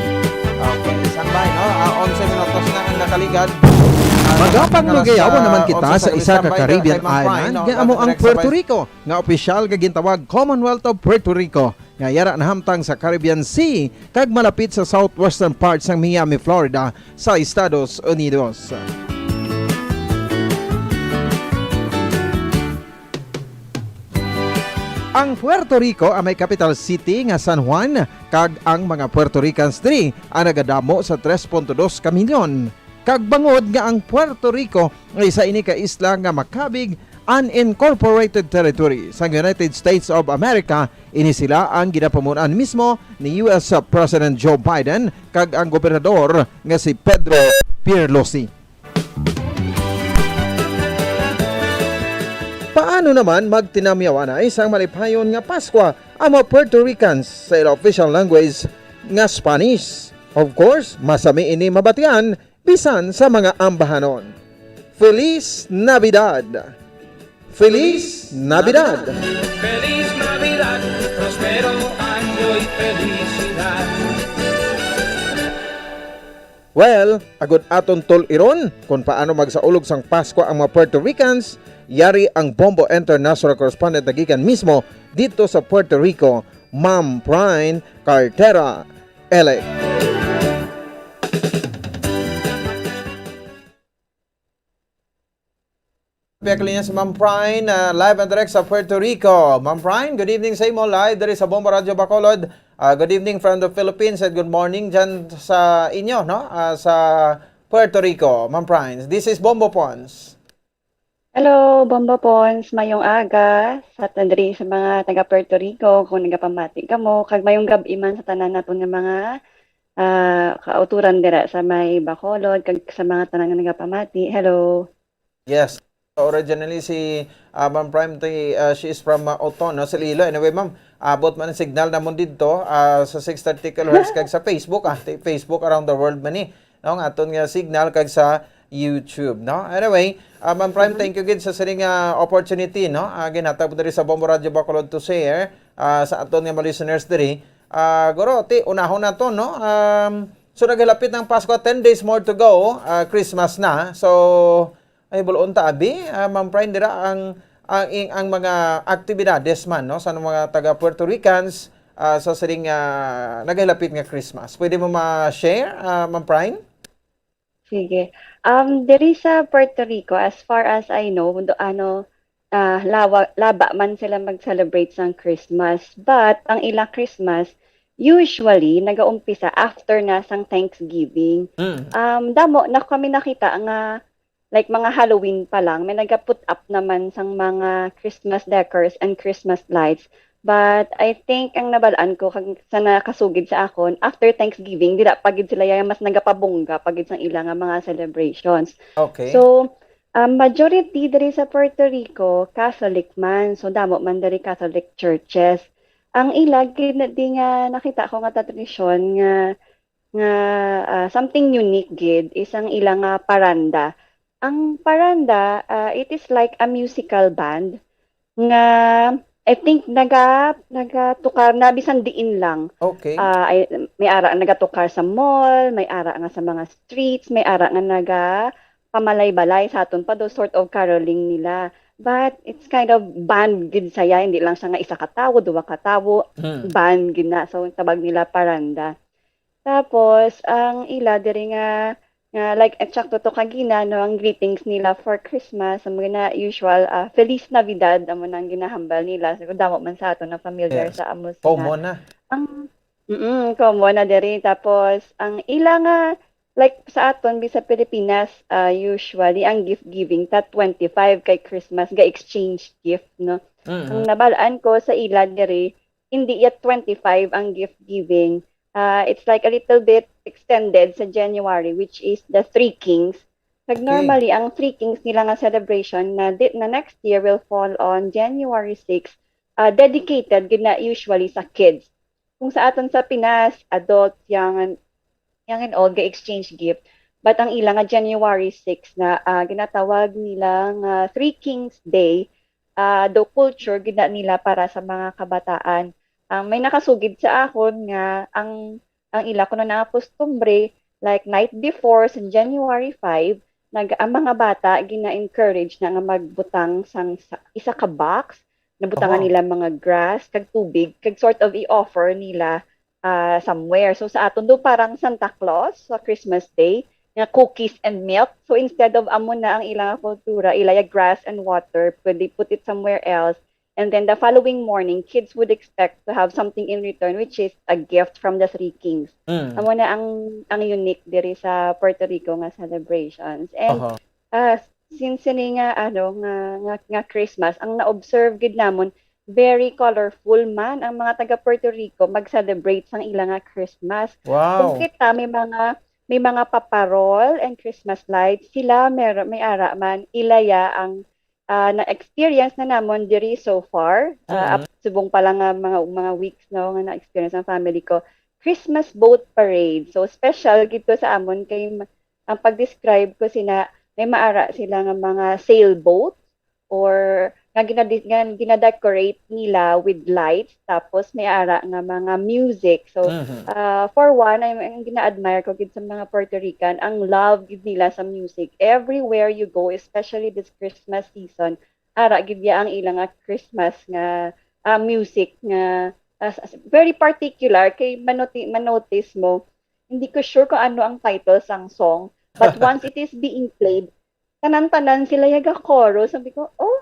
Okay, standby, no? Ah, onse minutos na ang nakaligad. Ah, Magapang nakalas, lugayawan ah, naman kita onse sa sa isa ka standby, Caribbean kay Ma'am Prine, island no? Nga amo ang Direct Puerto sabay. Rico, nga opisyal nga gintawag Commonwealth of Puerto Rico, nga yara nahamtang sa Caribbean Sea kag malapit sa southwestern part sang Miami, Florida, sa Estados Unidos. Ang Puerto Rico ang may capital city nga San Juan, kag ang mga Puerto Ricans diri ang nagadamo sa tres punto dos ka milyon. Kag bangod nga ang Puerto Rico nga isa ini ka isla nga makabig unincorporated territory sang United States of America, ini sila ang ginapamunan mismo ni U S President Joe Biden kag ang gobernador nga si Pedro Pierluisi. Paano naman magtinamyaw anay sang malipayon nga Paskwa ang mga Puerto Ricans sa ila official language nga Spanish? Of course, masami ini mabatian bisan sa mga ambahanon. Feliz Navidad! Feliz Navidad! Feliz Navidad, próspero año y felicidad. Well, agud aton tul-iron kon paano magsaulog sang Pasko ang mga Puerto Ricans, yari ang Bombo International Correspondent nga gikan mismo didto sa Puerto Rico, Ma'am Prine Cartera Elec. Pihak linya si Ma'am Prine, ah, live and direct sa Puerto Rico. Ma'am Prine, good evening sa imo, live diri sa Bombo Radyo Bacolod. Ah, good evening from the Philippines and good morning dyan sa inyo, no? Ah, sa Puerto Rico, Ma'am Prine. This is Bombo Pons. Hello, Bombo Pons. Mayong aga sa tan-, diri sa mga taga Puerto Rico, kung nagapamati kamo, kag mayong gab-i man sa tanan naton nga mga, ah, kauturan dira sa may Bacolod, kag sa mga tanan nga nagapamati. Hello. Yes. So, originally, si, ah, Ma'am Prime, ti-, ah, she is from, ah, Oton, no? Sa Iloilo. Anyway, ma'am, abot man ang signal namon didto, ah, sa six thirty kilohertz kag sa Facebook, ah, ti-, Facebook around the world man ni, no? Ang aton nga signal kag sa YouTube, no? Anyway, ah, Ma'am Prime, thank you gid sa sining, ah, opportunity, no? Ah, ginhatag mo diri sa Bombo Radio Bacolod to share, ah, sa aton nga mga listeners diri. Ah, guro, ti, unahon nato, no? Um, so, naghilapit ang Pasko, ten days more to go, ah, Christmas na. So, ay, buloon ta, abi, ah, Ma'am Prine, dira ang, ang, ing-, ang mga aktibidades man, no, sa mga taga Puerto Ricans, ah, sa sining, ah, naghilapit nga Christmas. Pwede mo ma-share, ah, Ma'am Prine? Sige. Um, diri sa Puerto Rico, as far as I know, do, ano, ah, lawa, laba man sila mag-celebrate sang Christmas. But ang ila Christmas, usually, nagaumpisa after na sang Thanksgiving. Mm. Um, damo na kami nakita nga, like, mga Halloween pa lang, may naga-put up naman sang mga Christmas decors and Christmas lights. But I think ang nabalaan ko kag sa nakasugid sa akon, after Thanksgiving, dira pa gid sila ya mas nagapabongga pa gid sang ila nga mga celebrations. Okay. So, um, majority diri sa Puerto Rico, Catholic man. So, damo man diri Catholic churches. Ang ila gid na di nga nakita ko nga tradisyon nga, nga, ah, something unique gid is ang ila nga paranda. Ang paranda, ah, it is like a musical band nga, I think, naga-, nagatukar na bisan diin lang. Okay. Ah, ay, may ara nga nagatukar sa mall, may ara nga sa mga streets, may ara nga naga pamalay-balay sa aton pa, those sort of caroling nila. But it's kind of band gid saya, hindi lang siya nga isa ka tawo, duwa ka tawo, Hmm. band gid na. So, tawag nila paranda. Tapos, ang ila diri nga, nga, like, eksakto to kagina, no, ang greetings nila for Christmas, ang mga usual, ah, "Feliz Navidad," amo nang ginahambal nila. So, damo man sa aton na familiar Yes. sa amo sila. Common na. Ang, mm, common na diri. Tapos, ang ila nga, like, sa aton, bi sa Pilipinas, ah, usually, ang gift giving, ta twenty-five kay Christmas, ga-exchange gift, no? Mm. Ang nabalaan ko sa ila diri, hindi yet twenty-five ang gift giving. Ah, it's like a little bit extended sa January, which is the Three Kings. Nag Okay. normally, ang Three Kings nila nga celebration na di, na next year will fall on January six, ah, dedicated gid na usually sa kids. Kung sa aton sa Pinas, adult, young and, young and old, ga-exchange gift. But ang ila nga January six na, ah, ginatawag nila nga Three Kings Day, ah, do culture gid na nila para sa mga kabataan. Ang may nakasugid sa akon nga ang, ang ila kuno na nga kustumbre, like, night before, sa January five, nag-, ang mga bata gina-encourage na nga magbutang sang sa, isa ka box, nabutangan Aha. nila mga grass kag tubig, kag sort of i-offer nila, ah, somewhere. So, sa aton do parang Santa Claus sa Christmas Day, nga cookies and milk. So, instead of amo na ang ilang kultura, ila ya grass and water, pwede put it somewhere else. And then the following morning, kids would expect to have something in return, which is a gift from the Three Kings. Mm. Amo na ang, ang unique diri sa Puerto Rico nga celebrations. And, Aha. ah, since sini nga, ano, nga, nga, nga Christmas, ang na-observe gid namon, very colorful man ang mga taga Puerto Rico mag-celebrate sang ila nga Christmas. Kung Wow. kita, may mga, may mga paparol and Christmas lights, sila mer-, may ara man, ila ya ang, ah, na-experience na namon diri so far. Ah, Mm. ap-, subong pa lang nga mga, mga weeks, no, nga na-experience ang family ko. Christmas boat parade. So, special gid to sa amon kay ma-, ang pag-describe ko sina, may maara sila nga mga sailboat or nga ginadi-, nga gina-decorate nila with lights, tapos may ara nga mga music. So, Mhm. ah, for one, ang, ang gina-admire ko gid sa mga Puerto Rican, ang love gid nila sa music. Everywhere you go, especially this Christmas season, ara gid ya ang ilang nga Christmas nga, ah, music nga, ah, s-, s-, very particular kay manoti-, manotice mo, hindi ko sure kung ano ang title sang song, but once it is being played, tanan-tanan sila yaga chorus. Sabi ko, "Oh,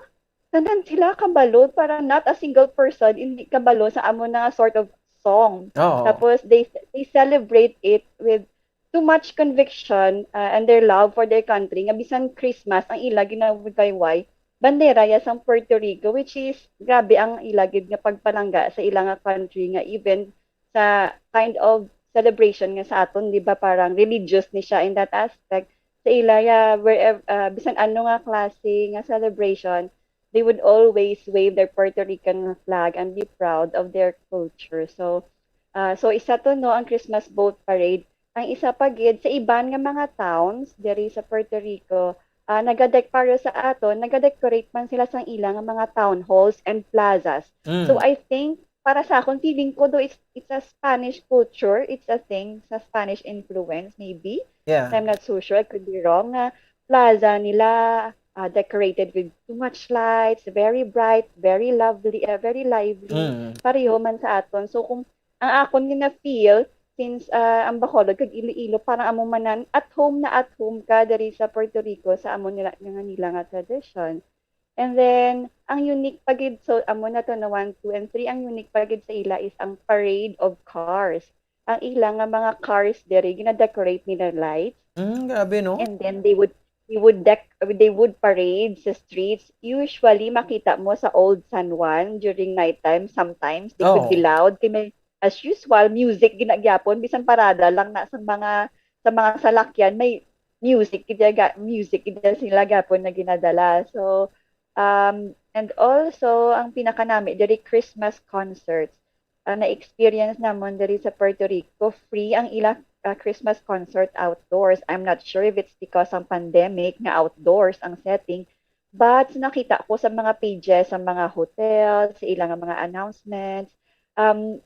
tanan sila kabalo, para not a single person hindi kabalo sa amo na nga sort of song." Oo. Tapos they, they celebrate it with too much conviction, uh, and their love for their country, nga bisan Christmas ang ila ginawayway, bandera ya sang Puerto Rico, which is grabe ang ila gid nga pagpalangga sa ila nga country, nga even sa kind of celebration nga sa aton, di ba, parang religious ni siya in that aspect. Sa ila ya, wherever, uh, bisan ano nga klase nga celebration, they would always wave their Puerto Rican flag and be proud of their culture. So, uh, so isa to, no, ang Christmas boat parade. Ang isa pa gid, sa iban nga mga towns diri sa Puerto Rico, ah, nagadek-, para sa aton, nagadecorate man sila sang ila nga mga town halls and plazas. Mm. So, I think, para sa akon, feeling ko do it's, it's a Spanish culture, it's a thing sa Spanish influence, maybe. Yeah. I'm not so sure, I could be wrong, nga plaza nila, ah, decorated with too much lights, very bright, very lovely, ah, very lively. Mm. Pareho man sa aton. So, kung ang akon gina-feel, since, ah, ang Bacolod kag Iloilo, parang amo man nan, at home na at home ka diri sa Puerto Rico sa amo nila, nga nila nga tradisyon. And then, ang unique pa gid, so, amo na to na one, two, and three, ang unique pa gid sa ila is ang parade of cars. Ang ila nga mga cars diri, gina-decorate nila lights. Mm, grabe, no? And then they would, they would dec-, they would parade sa streets. Usually, makita mo sa Old San Juan during nighttime, sometimes they could be Oo. loud. Kay may, as usual, music ginagyapon, bisan parada lang na sa mga, sa mga salakyan, may music gid ga-, music gid sila gyapon na ginadala. So, um, and also, ang pinakanami diri, Christmas concerts. Ang na-experience namon diri sa Puerto Rico, free ang ila, ah, Christmas concert outdoors. I'm not sure if it's because ang pandemic nga outdoors ang setting, but nakita ko sa mga pages, sa mga hotels, sa ilang mga announcements, um,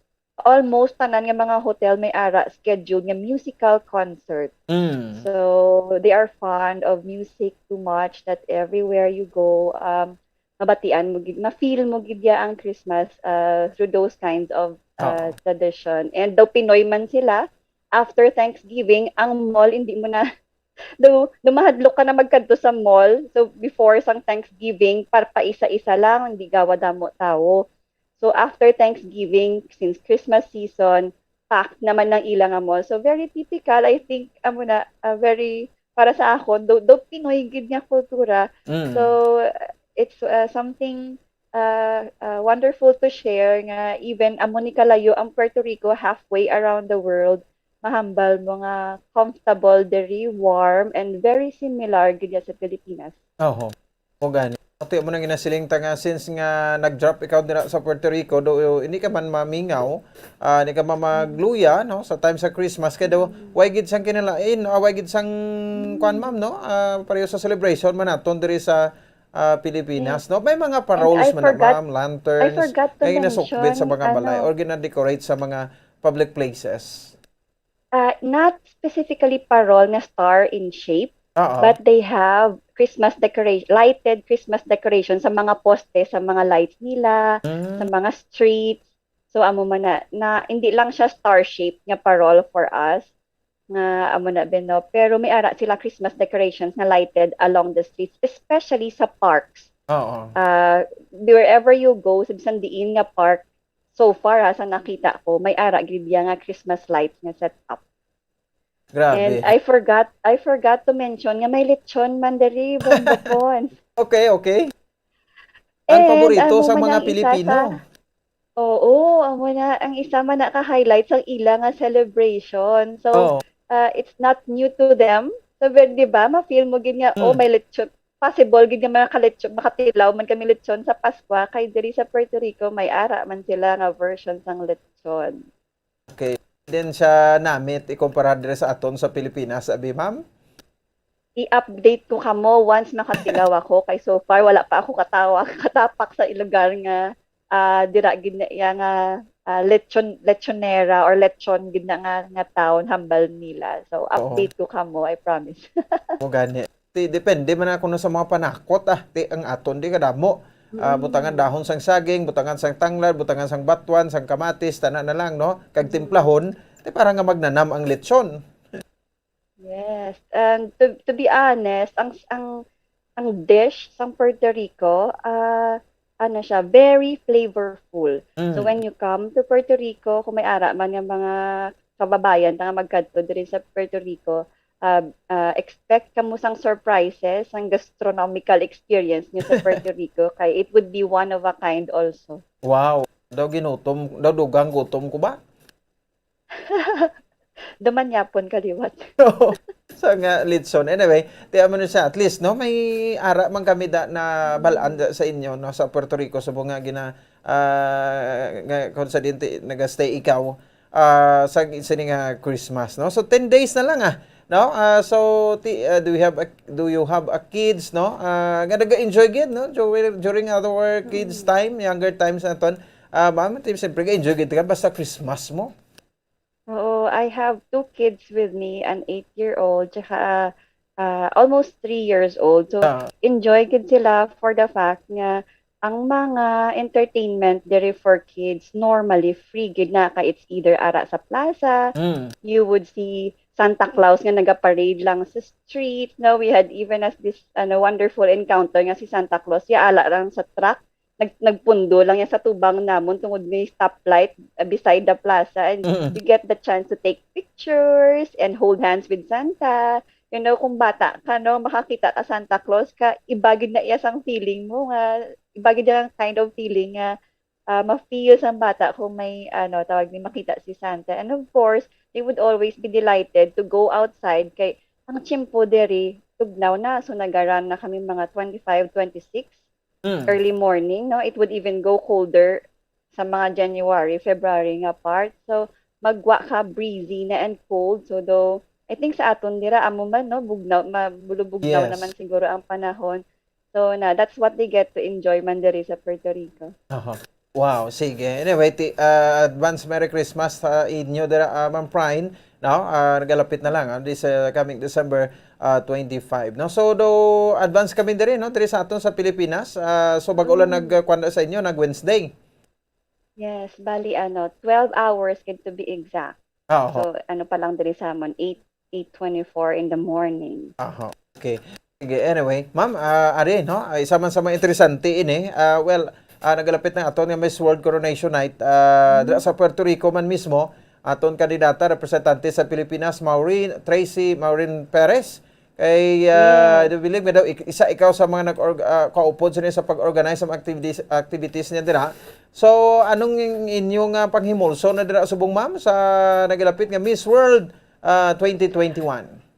almost tanan nga mga hotel may ara scheduled nga musical concert. Mm. So, they are fond of music too much that everywhere you go, um, mabatian mo gid, ma-feel mo gid ya ang Christmas, uh, through those kinds of, uh, Oo. tradition. And daw Pinoy man sila, after Thanksgiving, ang mall, hindi mo na, daw, daw mahadlok ka na magkadto sa mall. So, before sang Thanksgiving, par-, pa isa-isa lang, hindi gawa damo tawo. So, after Thanksgiving, since Christmas season, packed naman ang ila nga mall. So, very typical, I think, amo na, ah, very, para sa akon, daw, daw Pinoy gid nga kultura. Mm. So, it's, uh, something, uh, uh, wonderful to share nga even amo ni kalayo ang Puerto Rico, halfway around the world, mahambal mo nga comfortable diri, warm, and very similar gid ya sa Pilipinas. Oho. O gani. Ati mo nang ginasiling ta nga since nga nag-drop ikaw dira sa Puerto Rico, do, hindi ka man mamingaw, ah, hindi ka man magluya, no, sa time sa Christmas, kay daw, way gid sang kinalain, ah, way gid sang, kuwan, ma'am, no, ah, pareho sa celebration man naton diri sa, ah, Pilipinas, Yes. no? May mga And paroles I man na, forgot, ma'am, I lantern, forgot to nga ginasukbit sa mention, mga balay ano, or gina-decorate sa mga public places. Uh, not specifically parol nga star in shape, Oo. but they have Christmas decoration, lighted Christmas decoration sa mga poste, sa mga lights nila, Mm. sa mga streets. So, amo man na, na hindi lang siya star shape nga parol for us, nga amo na ben, no? Pero may ara sila Christmas decorations nga lighted along the streets, especially sa parks. Oo. Uh, wherever you go, sa bisan diin nga park, so far, ha, sa nakita ko, may ara gid ya nga Christmas lights nga set up. Grabe. And I forgot, I forgot to mention nga may lechon man diri, Bombopon. Okay, okay. Ang And paborito amo sa man mga ang isa Pilipino. sa, oo, amo na ang isa man na ka-highlight sang ila nga celebration. So, Oo. uh, it's not new to them. So, well, di ba, ma-feel mo gid nga, oh, Mm. may lechon. Possible gid nga mga kalechon, makatilaw man kami lechon sa Paskwa, kay diri sa Puerto Rico, may ara man sila nga version sang lechon. Okay. Then sa namit, ikumpara diri sa aton sa Pilipinas, abi, ma'am? I-update ko kamo once makatilaw ako, kay so far wala pa ako katawa, katapak sa lugar nga, ah, dira gid na iya nga, ah, lechon, lechonera or lechon gid na nga, nga town, hambal nila. So, Oo. update ko kamo, I promise. Mo gani. Ti, depende man na kuno sa mga panakot, ah. Ti, ang aton di kadamo. Ah, Mm. butangan dahon sang saging, butangan sang tanglad, butangan sang batuan, sang kamatis, tanan na lang, no? Kag Mm. timplahon, ti para nga magnanam ang lechon. Yes. And to, to be honest, ang, ang, ang dish sang Puerto Rico, ah, ano siya, very flavorful. So, Mm. when you come to Puerto Rico, kung may ara man nga mga kababayan ta nga magkadto diri sa Puerto Rico, ah, ah, expect kamo sang surprises, sang gastronomical experience niyo sa Puerto Rico, kay it would be one of a kind also. Wow. Daw ginutom, daw dugang gutom ko ba? Damanyapon ka liwat. Sa nga lechon. Anyway, ti amo na siya. At least, no, may ara man kami da na balaan da sa inyo, no, sa Puerto Rico, subong nga gina-, ah, nga, kung sa dinti, nagastay ikaw, ah, sa sini nga Christmas, no? So, ten days na lang, ah, no? Ah, so, ti-, ah, do you have a, do you have a kids, no? Ah, nga naga-enjoy gid, no? During, during our kids Mm. time, younger times naton, ah, ma'am, ti, siyempre, ga-enjoy gid ka basta Christmas mo. Oo, I have two kids with me, an eight-year-old, tsaka, ah, almost three years old. So, Ah. enjoy gid sila for the fact nga, ang mga entertainment diri for kids, normally, free gid na, kay it's either ara sa plaza, Mm. you would see Santa Claus nga nagaparade lang sa street, no? We had even as this, ano, wonderful encounter nga si Santa Claus, ya, ala lang sa truck, nag-, nagpundo lang yan sa tubang namon tungod may stoplight, uh, beside the plaza, and Mm. you get the chance to take pictures and hold hands with Santa. You know, kung bata ka, no, makakita ka Santa Claus ka, iba gid na iya sang feeling mo nga, iba gid ang kind of feeling nga, ah, ma-feel sang bata kung may, ano, tawag ni, makita si Santa. And of course, they would always be delighted to go outside kay ang tiyempo diri, tugnaw na. So, nagaran na kami mga twenty-five, twenty-six, Mm. early morning, no? It would even go colder sa mga January, February nga part. So, magwa ka breezy na and cold. So, though, I think sa aton dira, amo man, no? Bugnaw, ma-, bulubugnaw Yes. naman siguro ang panahon. So, na, that's what they get to enjoy man diri sa Puerto Rico. Aha. Wow, sige. Anyway, ti-, ah, advance Merry Christmas sa inyo dira, ah, Ma'am Prine, no? Ah, nagalapit na lang, ah, this, ah, coming December, ah, twenty-five, no? So, do, advance kami diri, no? Diri sa aton sa Pilipinas. Ah, so, bago lang Mm. nag, ah, kuwan sa inyo, nag Wednesday. Yes, bali, ano, twelve hours, gid, to be exact. Ah, oho. So, ano pa lang diri sa amon, eight, eight twenty-four in the morning. Aha, okay. Sige, anyway, ma'am, ah, ari, no? Ay, isa man sa mga interesante ini. Ah, well, ah, nagalapit na aton nga Miss World Coronation Night. Ah, Mm. dira sa Puerto Rico man mismo, aton kandidata, representante sa Pilipinas, Maureen, Tracy Maureen Perez. Kay, ah, Yes. I do believe nga daw ik-, isa ikaw sa mga nag-org-, ah, kaupod sini sa pag-organize sa mga activities, activities niya dira. So, anong in-, inyong, ah, panghimulso na dira subong, ma'am, sa nagalapit nga Miss World, ah, twenty twenty-one?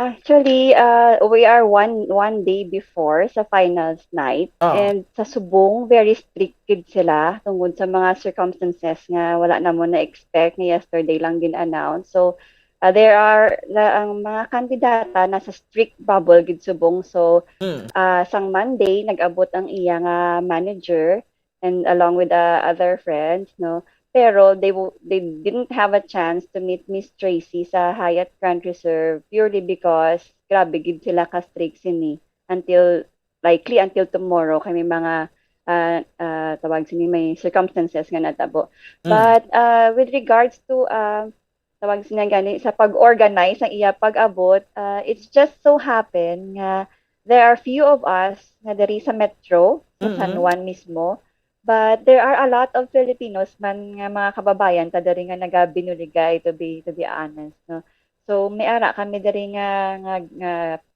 Actually, uh, we are one, one day before sa finals night. Oo. And sa subong, very strict gid sila tungod sa mga circumstances nga wala namon na-expect nga yesterday lang gin-announce. So, uh, there are, na, ang mga kandidata nasa strict bubble gid subong. So, Mm. uh, sang Monday, nag-abot ang iya nga manager and along with the other friends, no? Pero they w-, they didn't have a chance to meet Miss Tracy sa Hyatt Grand Reserve purely because grabe gid sila ka-strict sini until, likely until tomorrow kay may mga, ah, ah, tawag sini, may circumstances nga natabo. Mm. But, ah, with regards to, ah, tawag sini gani, sa pag-organize ang iya pag-abot, ah, it's just so happen nga there are few of us nga diri sa metro, sa San Mm-hmm. Juan mismo, but there are a lot of Filipinos man nga mga kababayan ta diri nga nagabinuligay, to be, to be honest, no? So, may ara kami diri nga, nga, nga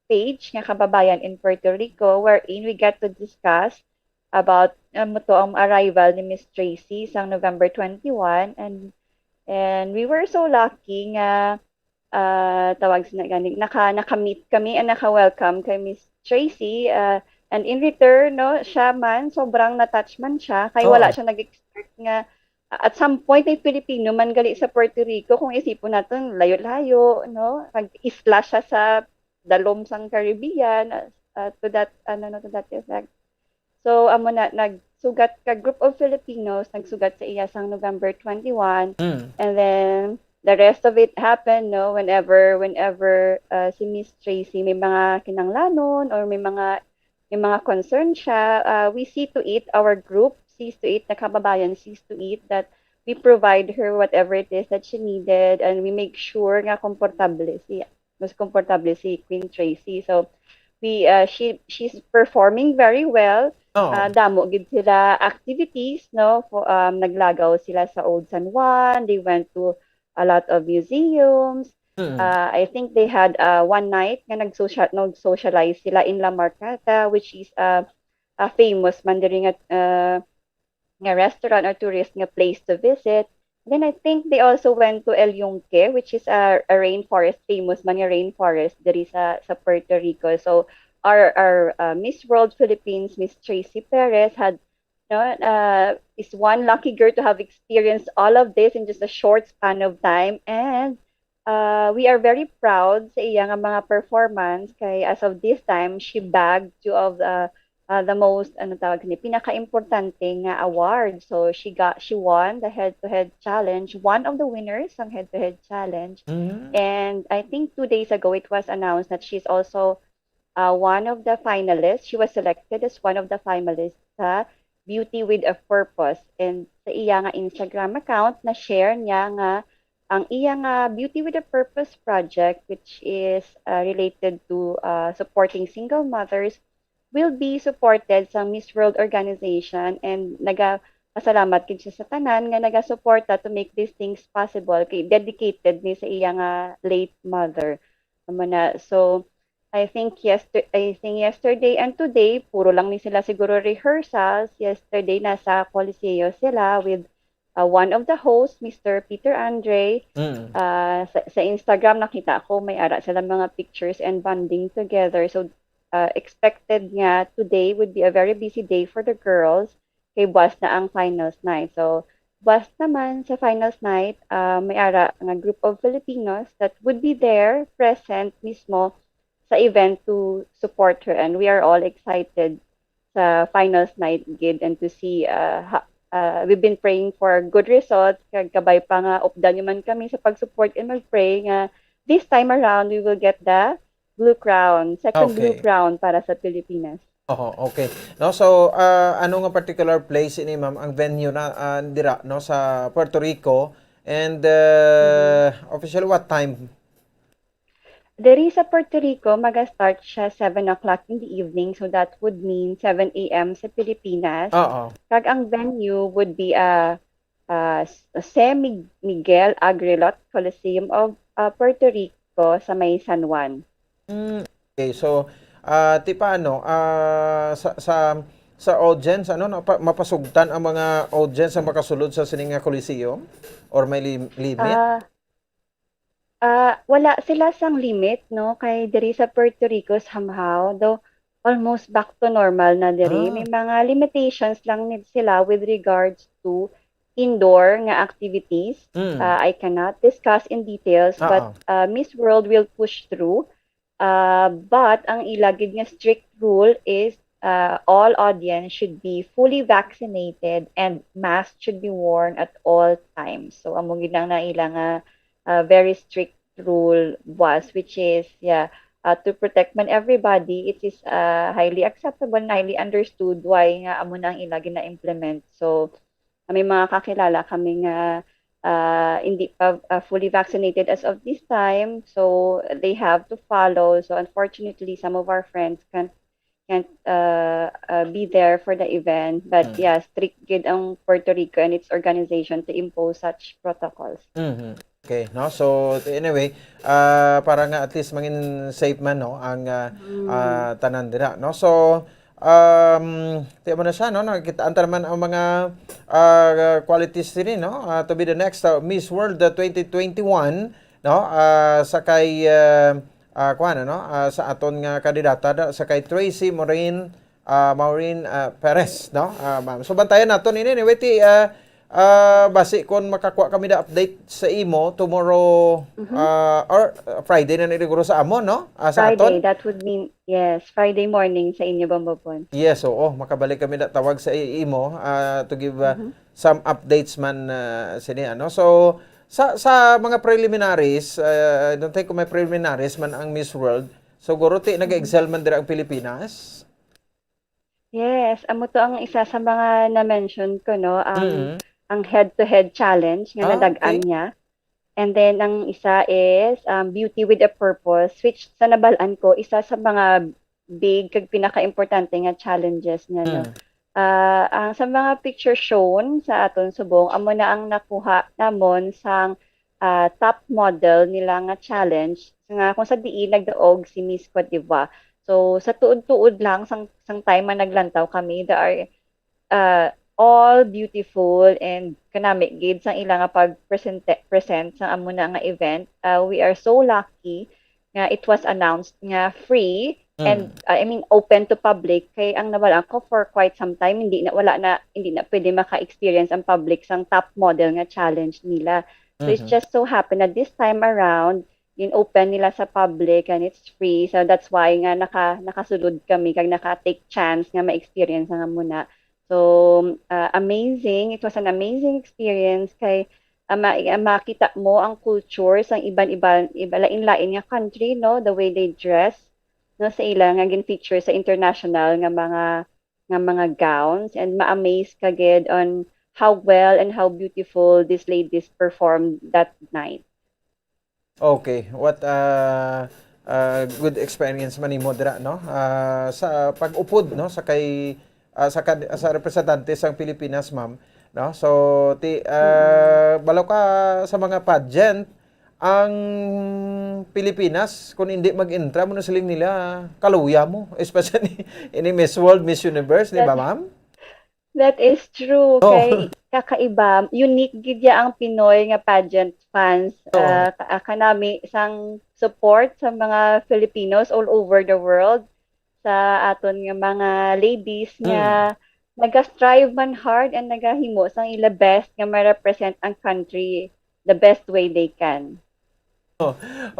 page nga Kababayan in Puerto Rico, wherein we get to discuss about, um, to ang arrival ni Miss Tracy sang November twenty-one, and, and we were so lucky nga, ah, tawag sina gani, naka-, naka-meet kami and naka-welcome kay Miss Tracy, ah, and in return, no, siya man, sobrang na-touch man siya, kay wala Oo. siya nag-expect nga, ah, at some point, may Filipino man gali sa Puerto Rico, kung isipon naton, layo-layo, no, kag isla siya sa dalom sang Caribbean, ah, ah, to that, ano, no, to that effect. So, amo na, nagsugat ka group of Filipinos, nagsugat sa iya sang November twenty-one, Mm. and then the rest of it happened, no, whenever, whenever, uh, si Miss Tracy may mga kinanglanon or may mga, may mga concern siya, uh, we see to it, our group sees to it, the Kababayan sees to it that we provide her whatever it is that she needed, and we make sure nga komportable siya, mas komportable si Queen Tracy. So, we, uh, she, she's performing very well. Oo. Uh, damo gid sila activities, no? For, um, naglagaw sila sa Old San Juan. They went to a lot of museums. Mm. Uh, I think they had, uh, one night nga nag-social-, nag-socialize sila in La Marcata, which is, uh, a famous man diri nga, uh, nga restaurant or tourist nga place to visit. Then I think they also went to El Yunque, which is a, a rainforest, famous man nga rainforest diri sa, sa Puerto Rico. So our, our, uh, Miss World Philippines, Miss Tracy Perez, had, no, uh, is one lucky girl to have experienced all of this in just a short span of time. And uh, we are very proud sa iya nga mga performance kay as of this time, she bagged two of the, uh, the most, ano tawag ni, pinakaimportante nga award. So, she got, she won the head-to-head challenge, one of the winners ng head-to-head challenge. Mhm. And I think two days ago, it was announced that she's also uh, one of the finalists. She was selected as one of the finalists sa Beauty with a Purpose. And sa iya nga Instagram account, na-share niya nga ang iya nga Beauty with a Purpose project, which is uh, related to uh, supporting single mothers, will be supported sa Miss World organization, and nagapasalamat gid siya sa tanan nga nagasuporta to make these things possible, kay dedicated ni sa iya nga late mother. Amo na. So, I think yester-, I think yesterday and today, puro lang ni sila siguro rehearsals. Yesterday, nasa Coliseo sila with uh, one of the hosts, Mister Peter Andre. Mm. Uh, sa, sa Instagram, nakita ko may ara sila mga pictures and bonding together. So, uh, expected nga today would be a very busy day for the girls. Kay buwas na ang finals night. So, buwas naman sa finals night, uh, may ara nga group of Filipinos that would be there, present mismo sa event to support her. And we are all excited sa finals night gid, and to see, uh, ha-, uh, we've been praying for good results. Kag kabay pa nga updan nyo man kami sa pag-support and mag-pray nga this time around we will get the blue crown, second blue Okay. crown para sa Pilipinas. Oho, okay. No, so, ah, ano nga particular place ini, ma'am, ang venue na, ah, dira, no, sa Puerto Rico? And, uh, officially, what time? Diri sa Puerto Rico, maga-start siya seven o'clock in the evening, so that would mean seven a m sa Pilipinas. Oo. Kag ang venue would be a, a, a C. Mig-, Miguel Agrelot Coliseum of uh, Puerto Rico sa may San Juan. Mm, okay, so, ah, ti paano, ah, sa, sa, sa audience, ano, no, pa-, mapasugtan ang mga audience ang makasulod sa sining nga Coliseum? Or may lim-, limit? Ah, ah, wala sila sang limit, no? Kay diri sa Puerto Rico, somehow, though almost back to normal na diri, Ah. may mga limitations lang ni sila with regards to indoor nga activities. Mm. Ah, I cannot discuss in details, but Oo. uh, Miss World will push through. Uh, but ang ila gid nga strict rule is uh, all audience should be fully vaccinated and mask should be worn at all times. So amo gid ang naila nga uh, very strict rule was, which is, yeah, uh, to protect man everybody, it is uh, highly acceptable and highly understood why nga amo na ang ila gina-implement. So, may mga kakilala kami nga uh, hindi pa uh, fully vaccinated as of this time, so they have to follow. So, unfortunately, some of our friends can't can't uh, uh, be there for the event. But Mm. yeah, strict gid ang Puerto Rico and its organization to impose such protocols. Mhm. Okay, no? So, anyway, ah, para nga at least mangin safe man, no, ang, ah, ah, tanan dira, no? So, um, ti mo na siya, no? Nakitaan ta naman ang mga, ah, qualities diri, no? Ah, to be the next, ah, Miss World, ah, twenty twenty-one, no? Ah, sa kay, ah, ah, kuwan, ano? Ah, sa aton nga kandidata, da, sa kay Tracy Maureen, ah, Maureen, ah, Perez, no? Ah, ma'am. So, bantayan naton ini. Anyway, ti, ah, ah, basi kung makakuha kami na update sa imo tomorrow, Mhm. ah, or, ah, Friday na ni siguro sa amon, no? Ah, sa Friday, aton? That would mean, yes, Friday morning sa inyo, Bombobon. Yes, oo. Makabalik kami na tawag sa i-, imo, ah, to give, ah, Mhm. some updates man, ah, sini, ano. So, sa, sa mga preliminaries, ah, I don't think kung may preliminaries man ang Miss World, siguro ti nag-excel man dira ang Pilipinas. Yes, amo to ang isa sa mga na-mention ko, no, ang Mhm. ang head-to-head challenge nga Ah, nadag-an okay. niya. And then ang isa is um, Beauty with a Purpose, which sa nabal-an ko, isa sa mga big kag pinaka-importante nga challenges niya, no. Mm. Ah, ang sa mga picture shown sa aton subong, amo na ang nakuha namon sang ah, top model nila nga challenge nga kung sa diin nagdaog si Miss Cote d'Ivoire. So sa tuod-tuod lang sang sang time nga naglantaw kami, there are uh, all beautiful and kanami gid sang ila nga pag present present sa amo na nga event. Uh, we are so lucky nga it was announced nga free and Mm. uh, I mean open to public, kay ang nabal-an ko for quite some time hindi na, wala na, hindi na pwede maka-experience ang public sang top model nga challenge nila. So it's Mhm. just so happen that this time around in-open nila sa public and it's free. So that's why nga naka nakasulod kami kag naka-take chance nga ma-experience nga muna. So uh, amazing. It was an amazing experience kay uh, ma- uh, makita mo ang culture sang iban-iban, iba, lain-lain nga country, no, the way they dress. no, sa ila nga gin-feature sa international nga mga, nga mga gowns, and ma-amaze ka gid on how well and how beautiful these ladies performed that night. Okay, what a, a good experience man nimo dira, no? Ah, sa pag-upod, no, sa kay, ah, sa kad-, sa representante sang Pilipinas, ma'am, no? So, ti, ah, balo ka sa mga pageant, ang Pilipinas, kung hindi mag-entra, mo na siling nila, kaluya mo, especially ini Miss World, Miss Universe, di ba, ma'am? That is true. Oh. Kay kakaiba, unique gid ya ang Pinoy nga pageant fans. Oo. Ah, ka- kanami sang support sa mga Filipinos all over the world, sa aton nga mga ladies nga nagastrive man hard and nagahimo sang ila best nga ma-represent ang country the best way they can.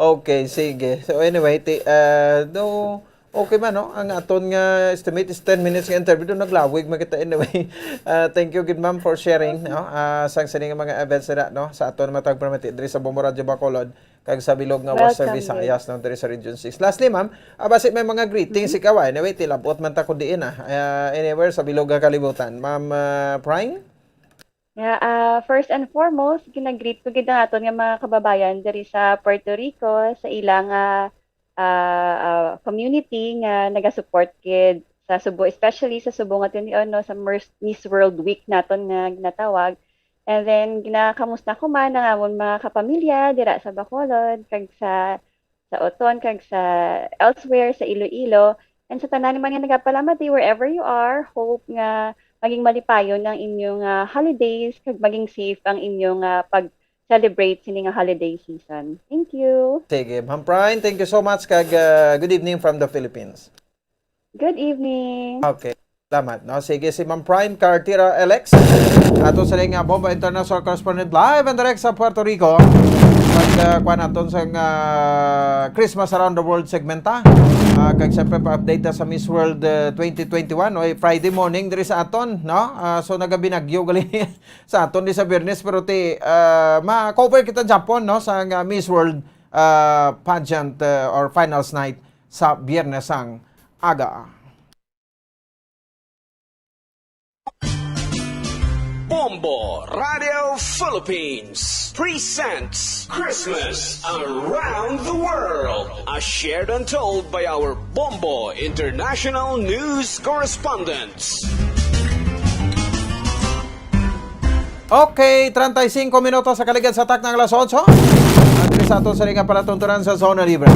Okay, sige. So anyway, ti, ah, do, okay man, no? Ang aton nga estimate is ten minutes nga interview, do naglawig man kita anyway. Ah, thank you gid, ma'am, for sharing, no? Ah, sang sini nga mga events na, no? Sa aton matag permiti diri sa Bombo Radio Bacolod kag sa bilog nga Western Welcome, Visayas, no, diri sa Region six. Lastly, ma'am, ah, basi may mga greetings ikaw, ah. Anyway, tilabot man ta ko diin, ah. Ah, anywhere sa bilog nga kalibutan. Ma'am, ah, Prime? Yeah, ah, first and foremost, ginagreet ko gid ang aton nga mga kababayan diri sa Puerto Rico, sa ilang ah, ah, ah, community nga nagasupport gid sa Subo, especially sa Subo nga twenty-one, no, sa Mers- Miss World Week naton nga ginatawag. And then ginakamusta ko man ang amon mga kapamilya dira sa Bacolod kag sa sa Oton kag sa elsewhere sa Iloilo. And sa tanan man nga nagapalamati, wherever you are, hope nga maging malipayon ang inyong ah, holidays kag maging safe ang inyong ah, pag-celebrate sini nga holiday season. Thank you. Sige, Ma'am Prime, thank you so much kag ah, good evening from the Philippines. Good evening. Okay. Salamat, no? Sige, si Ma'am Prime Cartira Alex, ato sa nga Bombo International Correspondent, live and direct sa Puerto Rico. Pag ah, kuha naton sa nga Christmas Around the World segment, ah. Ah, kag siyempre pa-update ta sa Miss World ah, twenty twenty-one, no? Friday morning diri sa aton, no? Ah, so nagabinagyo gali sa aton di sa Biyernes, pero ti ah, ma-cover kita Japon, no, sa nga Miss World ah, pageant ah, or finals night sa Biyernes ang aga. Bombo Radio Philippines presents Christmas Around the World, as shared and told by our Bombo International News Correspondents. Okay, treinta y cinco minutos sa kaligad sa takna nga alas otso. At diri sa aton sa nga palatuntunan sa Zona Libre.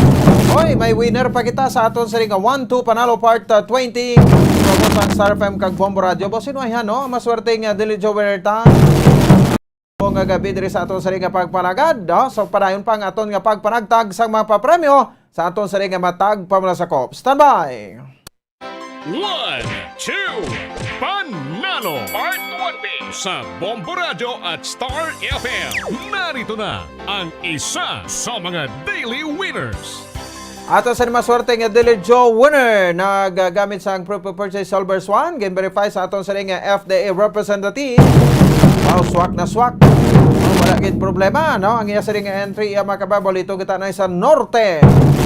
Hoy, may winner pa kita sa aton sa nga one two Panalo Part ah, twenty. Promo sa Star F M kag Bombo Radio. Boss Inuay, no? Maswerte nga Daily Joe winner ta. Nga gabi diri sa aton sa nga pagpalagad, no? So padayon pa ang aton nga pagpanagtag sa mga papremyo sa aton sa nga matag pamalasakop. Standby! One, two, Panalo! Part one B sa Bombo Radyo at Star F M. Narito na ang isa sa mga daily winners. Ato sa maswerte nga Daily Joe winner nagagamit sa ang proof of purchase Silver Swan, gin-verify sa aton sa nga F D A representative. Wow, swak na swak. Oh, wala gid problema, no? Ang iya sa nga entry, iya makababol ito kita na sa norte,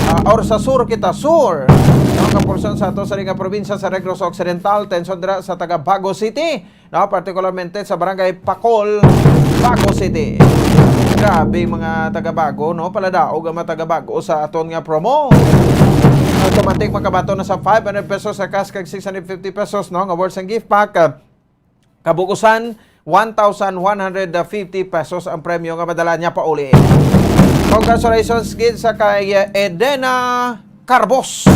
ah, or sa sur kita, sur. No, nga portion sa ato sa nga probinsya sa Negros Occidental, tension dira sa taga Bago City, no, particularmente sa barangay Pacol, Bago City. Grabe mga taga Bago, no? Paladaog ang mga taga Bago sa aton nga promo. Automatic makabaton na sa five hundred pesos sa cash kag six hundred fifty pesos, no, nga worth ang gift pack. Kabukusan, one thousand one hundred fifty pesos ang premyo nga madala niya pauli. Congratulations gid sa kay Edena Carbos.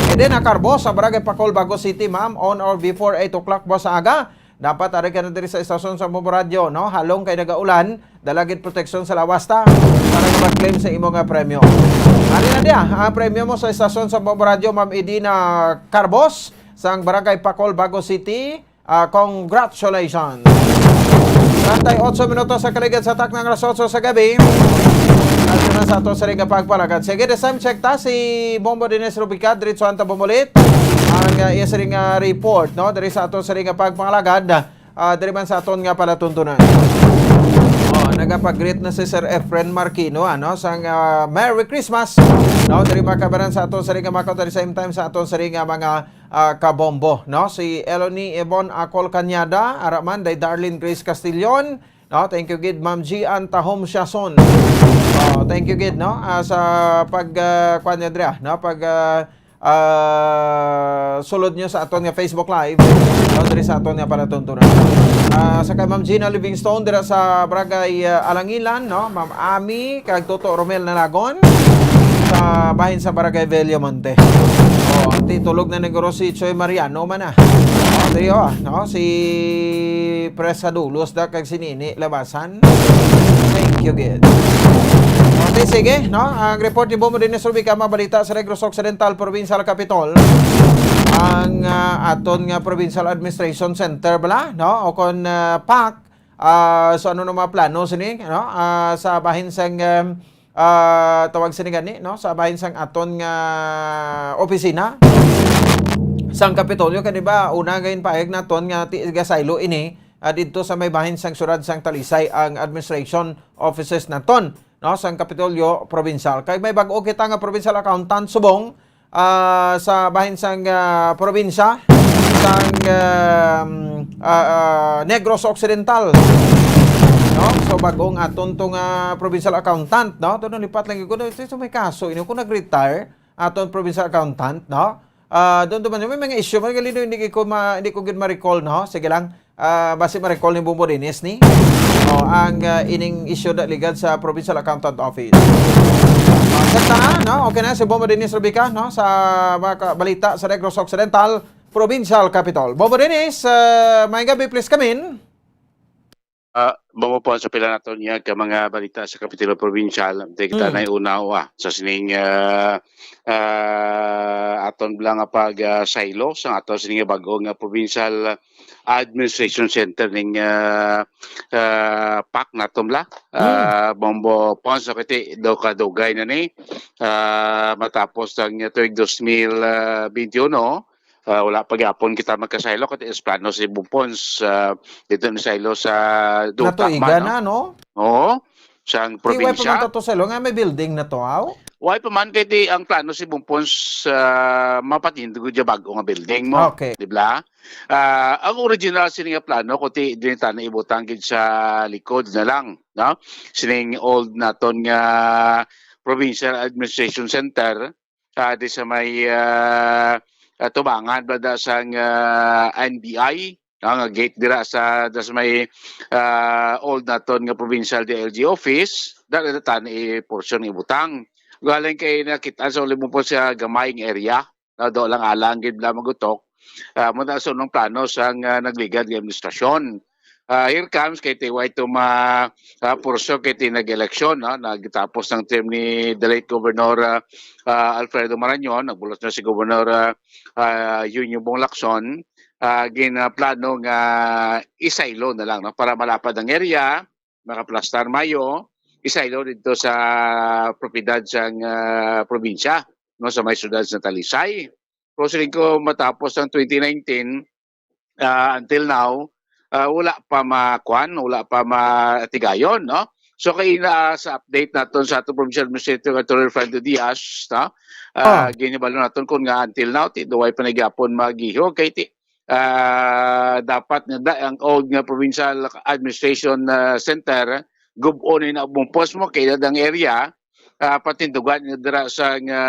Edena Carbos sa Barangay Pacol, Bago City, ma'am, on or before eight o'clock buwas sa aga. Dapat ari ka na diri sa estasyon sa Bombo Radyo, no? Halong kay nagaulan, dala gid proteksyon sa lawas ta para nga mag-claim sa imo nga premyo. Ari na diya, ang premyo mo sa estasyon sa Bombo Radyo, Ma'am Edina Carbos, sang Barangay Pacol, Bago City. Ah, congratulations! Treinta y ocho minutos sa kaligad sa takna nga alas otso sa gabi. At naman sa ato sa ring nga pagpalagad. Sige, the time check ta si Bombo Dines Rubica, diretso ang tabumulit. Ang uh, iya sa ring nga report, no? Diri sa ato sa ring nga pagpalagad. Ah, diri man sa aton nga palatuntunan. Oh, Nagapag-greet na si Sir Efren Marquino, ano, sang, ah, Merry Christmas, no? Diri, mga kaibanan, sa aton sari nga makot, at the same time sa aton sari nga mga, ah, kabombo, no? Si Eloni Ebon Acol Cañada, ara man, day Darlene Grace Castillon, no? Thank you gid, Ma'am Gian Tahom Siason. Oh, thank you gid, no? Ah, sa pag, ah, kuwan niya, Andrea, no? Pag, ah, ah, sulod nyo sa aton nga Facebook Live, no, diri sa aton nga palatuntunan. Ah, sa kay Ma'am Gina Livingstone dira sa Barangay, ah, Alangilan, no, Ma'am Ami kag Toto Romel Nanagon sa bahin sa Barangay Villamonte. Oh, ang titulog na negro si Choy Mariano man, ah. Oh, diri, oh, no, si Pres Sadulos da kag si Nini Labasan. Thank you gid. Okay, sige, no? Ang report ni Bombo Dennis Rubica, mga balita sa Negros Occidental, Provincial Capitol. Ang, ah, aton nga Provincial Administration Center bala, no? O kon, ah, PAC, ah, so ano na mga plano sini, no? Ah, sa bahin sang, um, ah, tawag sini gani, no? Sa bahin sang aton nga opisina sang Kapitolyo, kani ba, una nga ginpahayag naton nga ti-, gasaylo ini, ah, didto sa may bahin sang siyudad sang Talisay ang administration offices naton, no, sang Kapitolyo Provincial. Kay may bag-o kita nga provincial accountant subong, ah, sa bahin sang, ah, probinsya sang, um, ah, ah, Negros Occidental. No? So, bag-o ang aton to nga provincial accountant, no? To nalipat lang ko, so may kaso ini kung nag-retire aton provincial accountant, no? Ah, doon, doon man, may mga issue man, gali, hindi ko ma-, hindi ko gid ma-recall, no? Sige lang. Ah, basi ma-recall ni Bombo Dennis ni, oh, ang, ah, ining issue na ligad sa Provincial Accountant Office. Ah, sa ta, no? Okay na si Bombo Dennis Rubica, no? Sa mga ka-, balita sa Negros Occidental, Provincial Capitol. Bombo Dennis, ah, may gabi, please come in. Ah, Bombo po, sa pila nato niya ka mga balita sa Kapitulo Provincial, di kita Hmm. na unawa sa sining, ah, ah, aton bala nga pag, ah, saylo sa ato sining bag-o nga Provincial Administration Center ning, ah, ah, PAC naton bala. Hmm. Ah, Bombo Pons, sa kiti, daw kadugay na ni, ah, matapos ang tuig dos mil, ah, benti uno, ah, wala pa gyapon kita magkasaylo, kati is plano si Bumpons, ah, dito ni saylo sa duta Natuigan man, no? na, no? Oo, sang Di, wala pa probinsya. man to, to saylo, nga may building na to, aw? Wala pa man, kay di ang plano si Bumpons, ah, mapatindog yung bago nga building mo. Okay. Di ba? Ah, ang original sini nga plano, kuti din tani ibutang gid sa likod na lang, no? Sining old naton nga Provincial Administration Center, ah, di sa may, ah, ah, tubangan ba da sang, ah, N B I, ah, nga gate dira sa, da sa may, ah, old naton nga provincial D I L G office, da, da, da, tani portion nga ibutang. Galing kay nakita sa ulimo po sa gamay nga area, ah, do lang alang gid lang magutok. Ah, muna sa unang plano sang, ah, nagligad nga administrasyon. Ah, here comes kay T Y to ma-, ah, for sure kay ti nag-eleksyon, no? Nagtapos ng term ni the late Governor, ah, ah, Alfredo Marañon, nagbulos na si Governor, ah, ah, Yun Yung Bong Lacson, ah, ginaplano nga isaylo na lang, no? Para malapad ang area, makaplastar mayo, isaylo dito sa propiedad sang, ah, probinsya, no? Sa may siyudad sa Talisay. Pero siling ko matapos ang twenty nineteen, ah, until now, ah, wala pa makuan, wala pa matigayon, no? So, kay na, sa update naton sa ato Provincial Administrator Attorney Fernando Diaz, no? Ah, Ah. ginibalo naton kung nga until now, ti, duway pa nagyapon magiho, kay ti, ah, dapat nga da, ang old nga Provincial Administration, ah, Center, gub-on na bumpos mo, kay ang area, ah, patindugan nga dira sa nga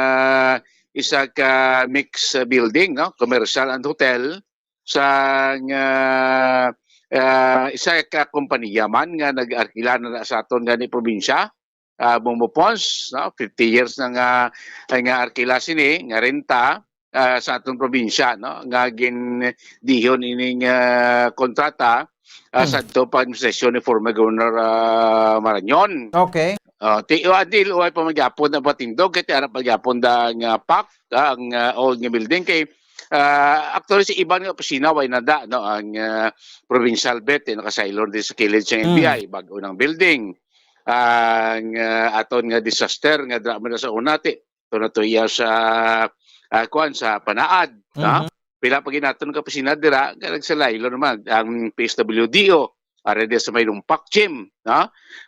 isa ka mixed building, no? Commercial and hotel, sang, ah, ah, isa ka kompanya man nga nag-arkila na sa aton gani probinsya, ah, Bombo Pons, no? Fifty years na nga, nga arkila sini, nga renta, ah, sa aton probinsya, no? Nga gindihon ining, ah, kontrata, ah, Hmm. sa ato pa administrasyon ni former Governor, ah, Marañon. Okay. Ah, ti, ah, di, way pa magyapon na patindog, kay ti ara pa gyapon da nga PAC, ah, ang, ah, old nga building kay, ah, actually, sa iban nga opisina, way na da, no, ang, ah, provincial vet, eh, nakasaylo din sa kilid sa Mm. N B I, bag-o nang building. Ang, ah, aton nga disaster nga dra man sa una, ti, to na to iya sa, ah, kuwan, sa Panaad, no? Mhm. Pila pa ginaton ka opisina dira, nga nagsalaylo naman ang P S W D O. Ari di sa may Lumpak Gym, no?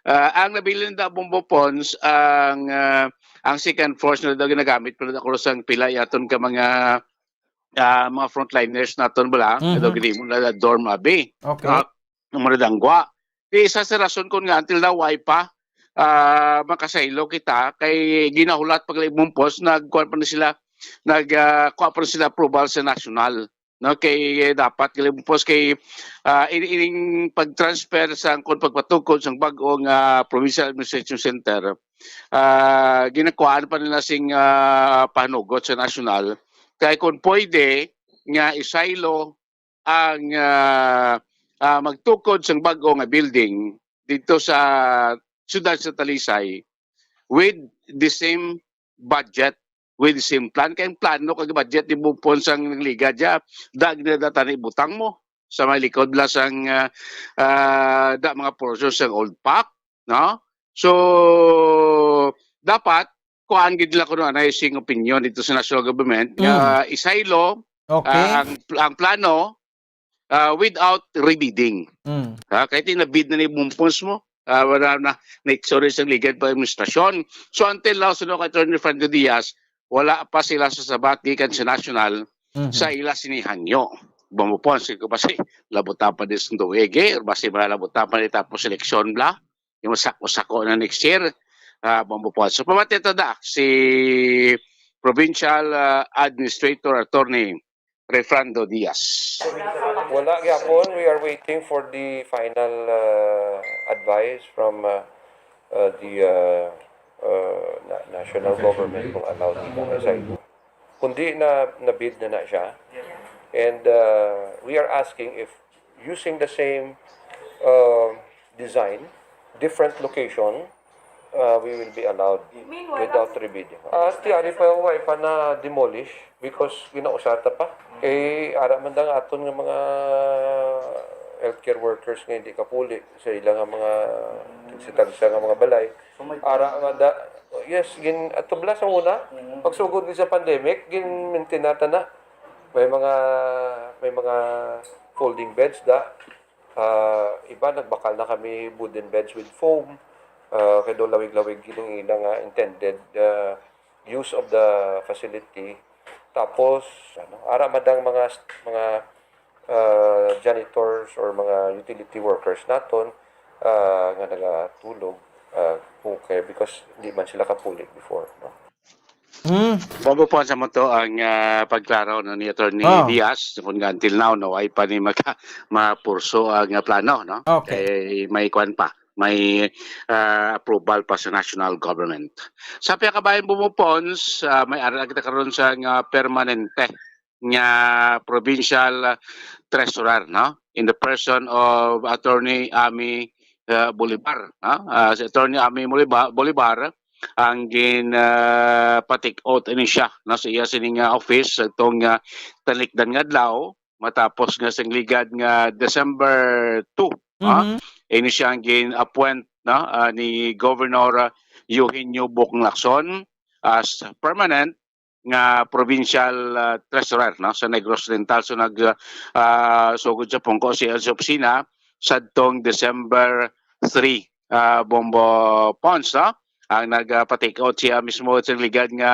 Ah, ang nabilin da Bombo Pons, ang, ah, ang second floors na daw ginagamit pa daw sang pila yaton ka mga, ah, mga frontliners naton bala, Mhm. daw ginimo na dorm abi. Okay. Ah, ang mga dangwa. Di isa sa rason kun nga until now, why pa, ah, makasaylo kita, kay ginahulat pa gali Bombo Pons, nagkuha pa na sila, nag, ah, kuha pa na sila approval sa national. No, kay dapat gali Bombo Pons kay, ah, in-, ining pag-transfer sang kun pagpatukod sang bag-o nga provincial administration center, ah, ginakuhaan pa nila sing, ah, panugot sa national. Kay kung pwede nga isaylo ang, ah, ah, magtukod sang bag-o nga building dito sa siyudad sa Talisay with the same budget, with the same plan. Kay ang plano kag budget ni Bombo Pons sang nagligad siya, dag na data na ibutang mo sa may likod bala sang, ah, ah, da mga portion sang Old Park, no? So, dapat kuhaan gid nila kuno anay sing opinion dito sa national government nga Mm. isaylo, Okay. ah, ang, ang plano, ah, without rebidding. Mm. Ah, kahit na-bid na ni Bombo Pons mo, ah, wala na, na-, sorry, sang ligad pa administrasyon. So, until now, suno kay Attorney Fernando Diaz, wala pa sila sa sabat gikan sa national Mhm. sa ila sini hangyo. Bombo Pons, ko ba si labutan pa din sa tuig, eh, or ba si mga labutan pa ni tapos eleksyon bla? Yung sako-sako na next year, ah, Bombo Pons. So, pamati ta da, si Provincial, ah, Administrator Attorney Refrando Diaz. Wala gyapon. We are waiting for the final, uh, advice from, uh, uh, the, uh, uh, na-, national government kung allow dito na sa ilo. Kundi na, na-bid na na siya. And, uh, we are asking if using the same, uh, design, different location, uh, we will be allowed Meanwhile, without ang rebidding. Ah, ti ari pa, wa pa na-demolish because ginausar ta pa. Kay ara man dang aton nga mga healthcare workers nga hindi kapuli sa ila nga mga tagsa-tagsa nga mga balay. Ara nga da, yes, gin-, ato bala sa una, pagsugod ni sa pandemic, gin-maintain nata na. May mga, may mga folding beds da. Ah, iba nagbakal na kami wooden beds with foam. Ah, kay daw lawig-lawig gid ang ila nga intended, ah, use of the facility. Tapos, ano, ara man dang mga, mga, ah, janitors or mga utility workers naton, ah, nga nagatulog, ah, okay, because di man sila kapuli before, no? Hmm. Bombo Pons, amo to ang, ah, pagklaro, no, ni Attorney Oh. Diaz, kung nga until now, no, ay pa ni maka-, mapurso ang, ah, plano, no? Okay. Kay may kwan pa, may, ah, approval pa sa national government. Sa pihak kabayan, Bombo Pons, ah, may ara kita karon sa nga permanente nga provincial, ah, treasurer, no? In the person of Attorney Ami, ah, Bolivar, no? Ah, si Attorney Ami Boliva-, Bolivar, ang gin, ah, pa-take out ini siya, no, sa iya sining, ah, office sa tong, ah, talikdan nga adlaw, matapos nga sing ligad nga December two, ha? Mhm. Ini siya ang gin-appoint, no, ah, ni Governor, ah, Eugenio Bocong Lacson as permanent nga provincial, ah, treasurer, no, sa Negros Oriental. So, nag, ah, sugod sa pungko si, sa opisina sadtong December three, ah, Bombo Pons, no? Ang nag, ah, pa-take out siya mismo sa ligad nga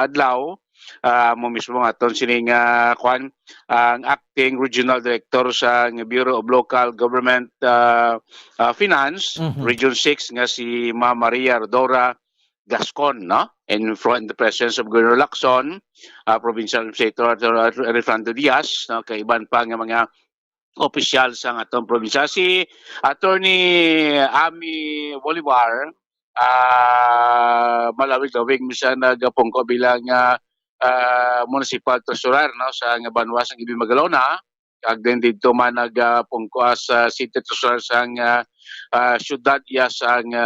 adlaw. Ah, mo mismo nga aton sining, ah, kwan, ang acting regional director sa Bureau of Local Government, ah, ah, Finance, Mhm. Region six, nga si Ma'am Maria Rodora Gascon, no? In front, the presence of Governor Lacson, ah, Provincial Administrator Alejandro Diaz, no? Kay iban pa nga mga opisyal sa atong probinsya. Si Attorney Ami Bolivar, ah, malawig-lawig man siya nagapungko bilang, ah, ah, municipal treasurer, no, sa nga banwa sa Ibi Magalona. Kag din dito man nagapungko as, ah, city treasurer sa nga, ah, syudad iya sa nga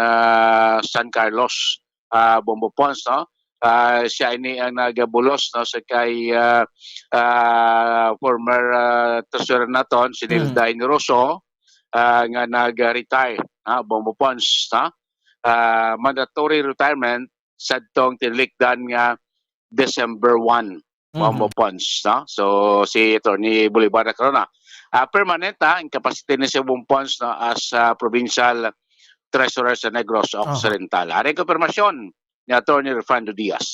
San Carlos, ah, Bombo Pons, no? Ah, siya ini ang nagabulos, no, sa kay, ah, ah, former, ah, treasurer naton, si Mm. Nilda Inroso, ah, nga nag-retire, ah, Bombo Pons, no? Ah, mandatory retirement sadtong tinlikdan nga December one. Bombo Mhm. Pons, no? So, si Attorney Bolivar na karon na, ah, permanent, ah, ang capacity ni si Bombo Pons, no, as, ah, provincial treasurer sa Negros Aha. Occidental. Ari ang konfirmasyon ni Attorney Refrando Diaz.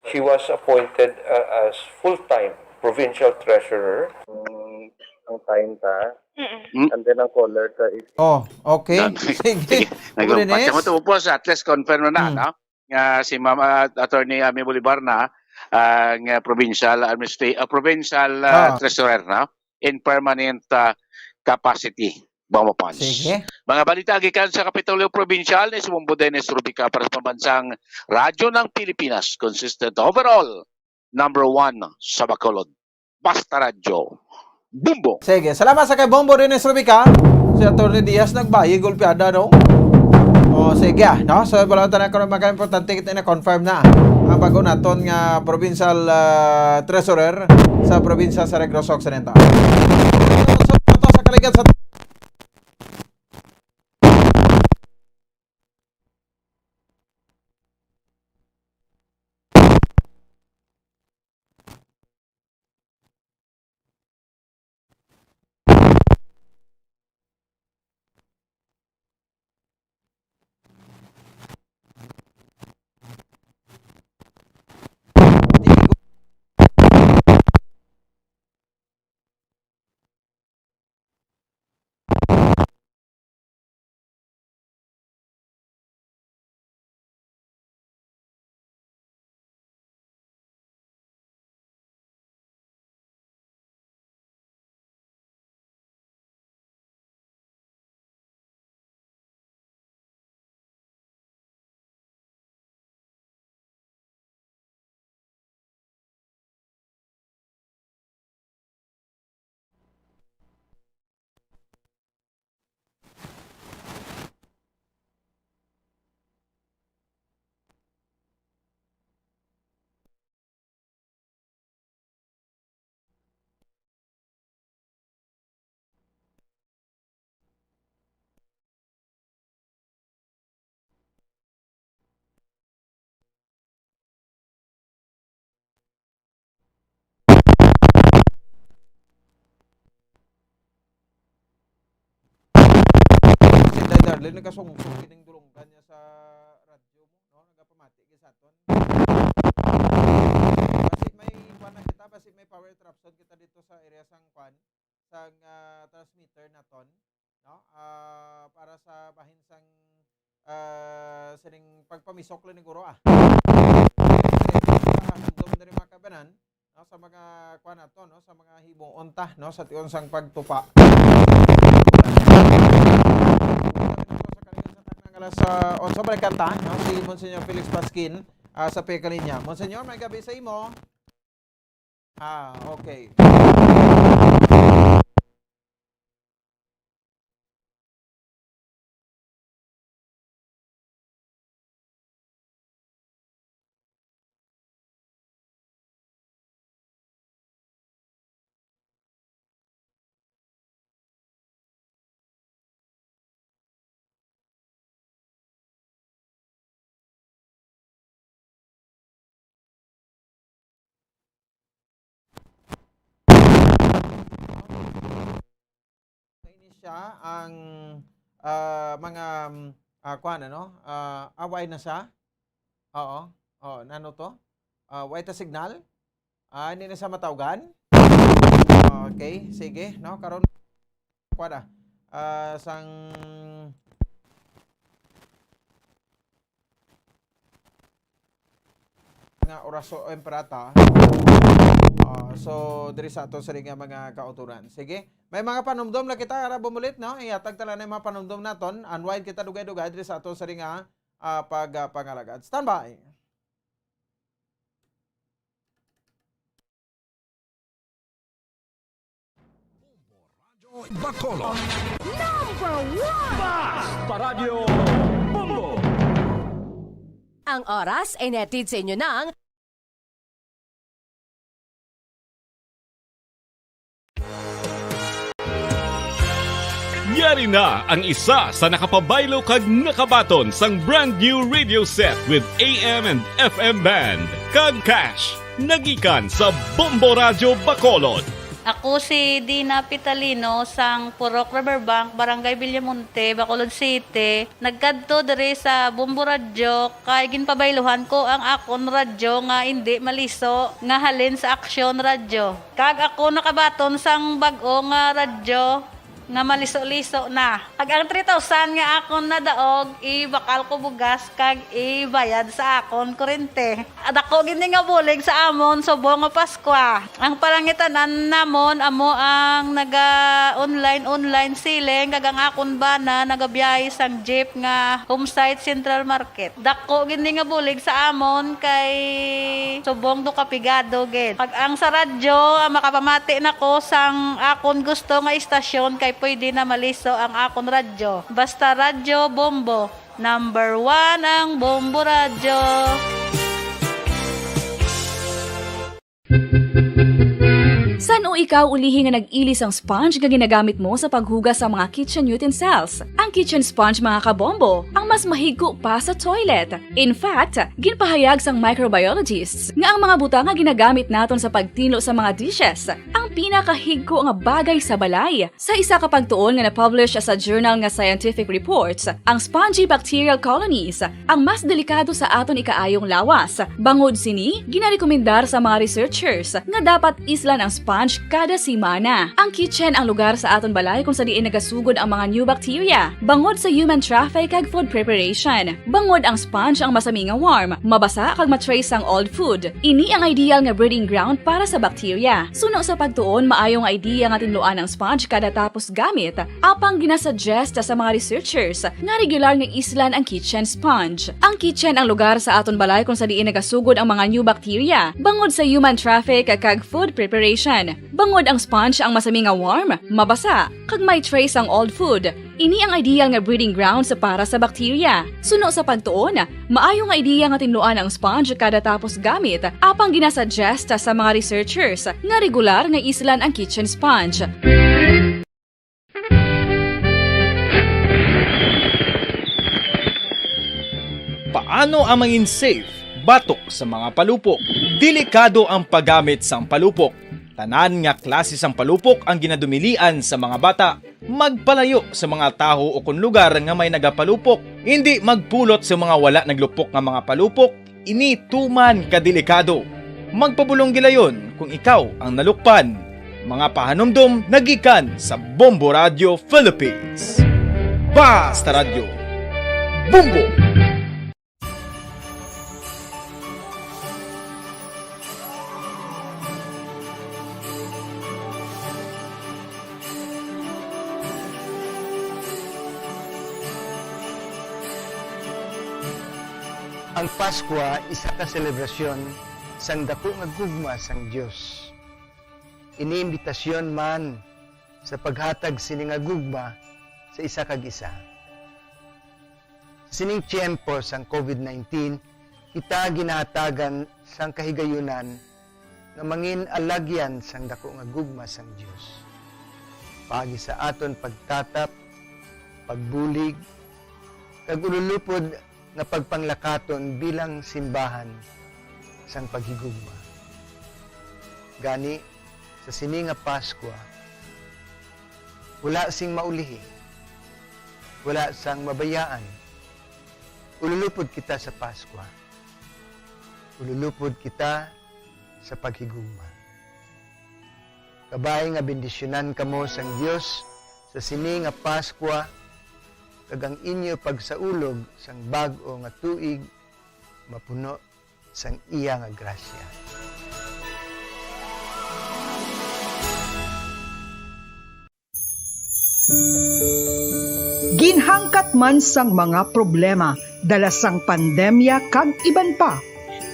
She was appointed, uh, as full-time provincial treasurer. Mm, ang time ta. Mm-mm. Hmm? And then ang caller ta is Oh, okay. Done. Sige. Sige. Nag-, Kuya Dennis? Patsa mo to po sa, at least confirm na, Hmm. no? Nga si Ma'am, uh, Attorney Amy Bolivar na, uh, nga provincial administra-, uh, provincial, uh, Ah. treasurer, no? In permanent, uh, capacity. Bombo Pons. Sige. Mga balita gikan sa Kapitolyo Provincial ni Sumumbo Dennis Rubica para sa Pambansang Radyo ng Pilipinas, consistent overall, number one sa Bacolod. Basta Radyo. Bombo! Sige, salamat sa kay Bombo Dennis Rubica. Si Attorney Diaz nagbayi, gulpiada, no? O, sige, ah, no? So, wala tayo na karon, mga importante, kita na confirm na ang bago naton nga provincial, ah, treasurer sa probinsya sa Negros Occidental. So, ito sa kaligat sa Si Day Darlene nagkasungkot kining dulonggan niya sa radyo mo, no? Nagapamati gyud sa aton. Basi may kuwan na kita, basi may power interruption kita dito sa area sang kuwan, sang, ah, transmitter naton, no? Ah, para sa bahin sang, ah, sining pagpamisok lang niguro, ah. Handom diri, mga kabanan, no, sa mga kuwan nato, no, sa mga himuon ta, no, sa tion sang pagtupa. Sa alas, ah, onse, balikan ta, no, si Monsignor Felix Pasquin, ah, sa pagkalinya. Monsignor, may gabi sa imo. Ah, okay. Ini siya ang, ah, mga, mm, ah, kuwan, ano? Ah, ah, way na siya? Oo. Oo, nano to? Ah, way ta signal? Ah, hindi na siya matawgan? Okay, sige, no? Karon, kuwan na. Ah, sang nga oras o emperata. Ah, so, diri sa ato sa nga mga kauturan. Sige, may mga panumdom na kita, ara bumulit, no? Ihatag tala na yung mga panumdom naton. Unwind kita dugay-dugay diri sa ato sa nga, ah, pag, ah, pangalagad. Standby. Bombo Radyo Bacolod. Number one! Basta Radyo Bombo! Ang oras ay nahatid sa inyo ng Yari na ang isa sa nakapabaylo kag nakabaton sang brand new radio set with A M and F M band kag cash. Nagikan sa Bombo Radyo Bacolod. Ako si Dina Pitalino sang Purok Riverbank, Barangay Villamonte, Bacolod City. Nagkadto diri sa Bombo Radyo kay ginpabayluhan ko ang akon radyo nga indi maliso nga halin sa Aksyon Radyo. Kag ako nakabaton sang bag-o nga radyo nga maliso-liso na. Kag ang three thousand nga akon nadaog, ibakal ko bugas kag ibayad sa akon kurente. Dako gid ni nga bulig sa amon subong nga Paskwa. Ang palangitan-an namon amo ang naga-online-online selling, kag ang akon bana nagabiyahe sang jeep nga Homesite Central Market. Dako gid ni nga bulig sa amon kay subong do ka pigado gid. Pag ang sa radyo, ah, makapamati na ko sang akon gusto nga istasyon kay pwede na maliso ang akon radyo. Basta Radyo Bombo, number one ang Bombo Radyo. San-o ikaw ulihi nga nag-ili sang sponge nga ginagamit mo sa paghugas sa mga kitchen utensils? Ang kitchen sponge, mga kabombo, ang mas mahigko pa sa toilet. In fact, ginpahayag sang microbiologists nga ang mga butang nga ginagamit naton sa pagtinlo sa mga dishes ang pinakahigko nga bagay sa balay. Sa isa ka pagtuon nga na-publish sa journal nga Scientific Reports, ang spongy bacterial colonies ang mas delikado sa aton ikaayong lawas. Bangod sini, ginarekomendar sa mga researchers nga dapat islan ang sponge kada semana. Ang kitchen ang lugar sa aton balay kung sa diin nagasugod ang mga new bacteria bangod sa human traffic kag food preparation. Bangod ang sponge ang masami nga warm, mabasa kag ma-trace ang old food. Ini ang ideal nga breeding ground para sa bacteria. Suno sa pagtuon, maayo nga idea nga tinluan ang sponge kada tapos gamit. Apang ginasuggest sa mga researchers nga regular nga islan ang kitchen sponge. Ang kitchen ang lugar sa aton balay kung sa diin nagasugod ang mga new bacteria bangod sa human traffic kag food preparation. Bangod ang sponge ang masami nga warm, mabasa, kag may trace ang old food. Ini ang ideal nga breeding grounds para sa bacteria. Suno sa pagtuon, maayo nga idea nga tinluan ang sponge kada tapos gamit, apang ginasuggest sa mga researchers nga regular nga islan ang kitchen sponge. Paano ang mangin safe batok sa mga palupok? Delikado ang paggamit sang palupok. Tanan nga klase sang palupok ang ginadumilian sa mga bata. Magpalayo sa mga tawo o kon lugar nga may nagapalupok. Indi magpulot sa mga wala naglupok nga mga palupok. Ini tuman ka delikado. Magpabulong gilayon kung ikaw ang nalukpan. Mga pahanumdom nagikan sa Bombo Radio Philippines. Basta Radyo, Bombo! Ang Paskwa isa ka selebrasyon sang daku nga gugma sang Dios. Ini imbitasyon man sa paghatag sini nga gugma sa isa kag isa. Sa sining tiyempo sang COVID nineteen, kita ginahatagan sang kahigayunan nga mangin alagyan sang daku nga gugma sang Dios. Paagi sa aton pagtatap, pagbulig, kag ululupod nga pagpanglakaton bilang simbahan sang paghigugma. Gani, sa sini nga Paskwa, wala sing maulihi, wala sang mabayaan. Ululupod kita sa Paskwa. Ululupod kita sa paghigugma. Kabay nga bendisyonan kamo sang Dios sa sini nga Paskwa, kag ang inyo pagsaulog sang bag-o nga tuig mapuno sang iya nga grasya. Ginhangkat man sang mga problema dala sang pandemya kag iban pa,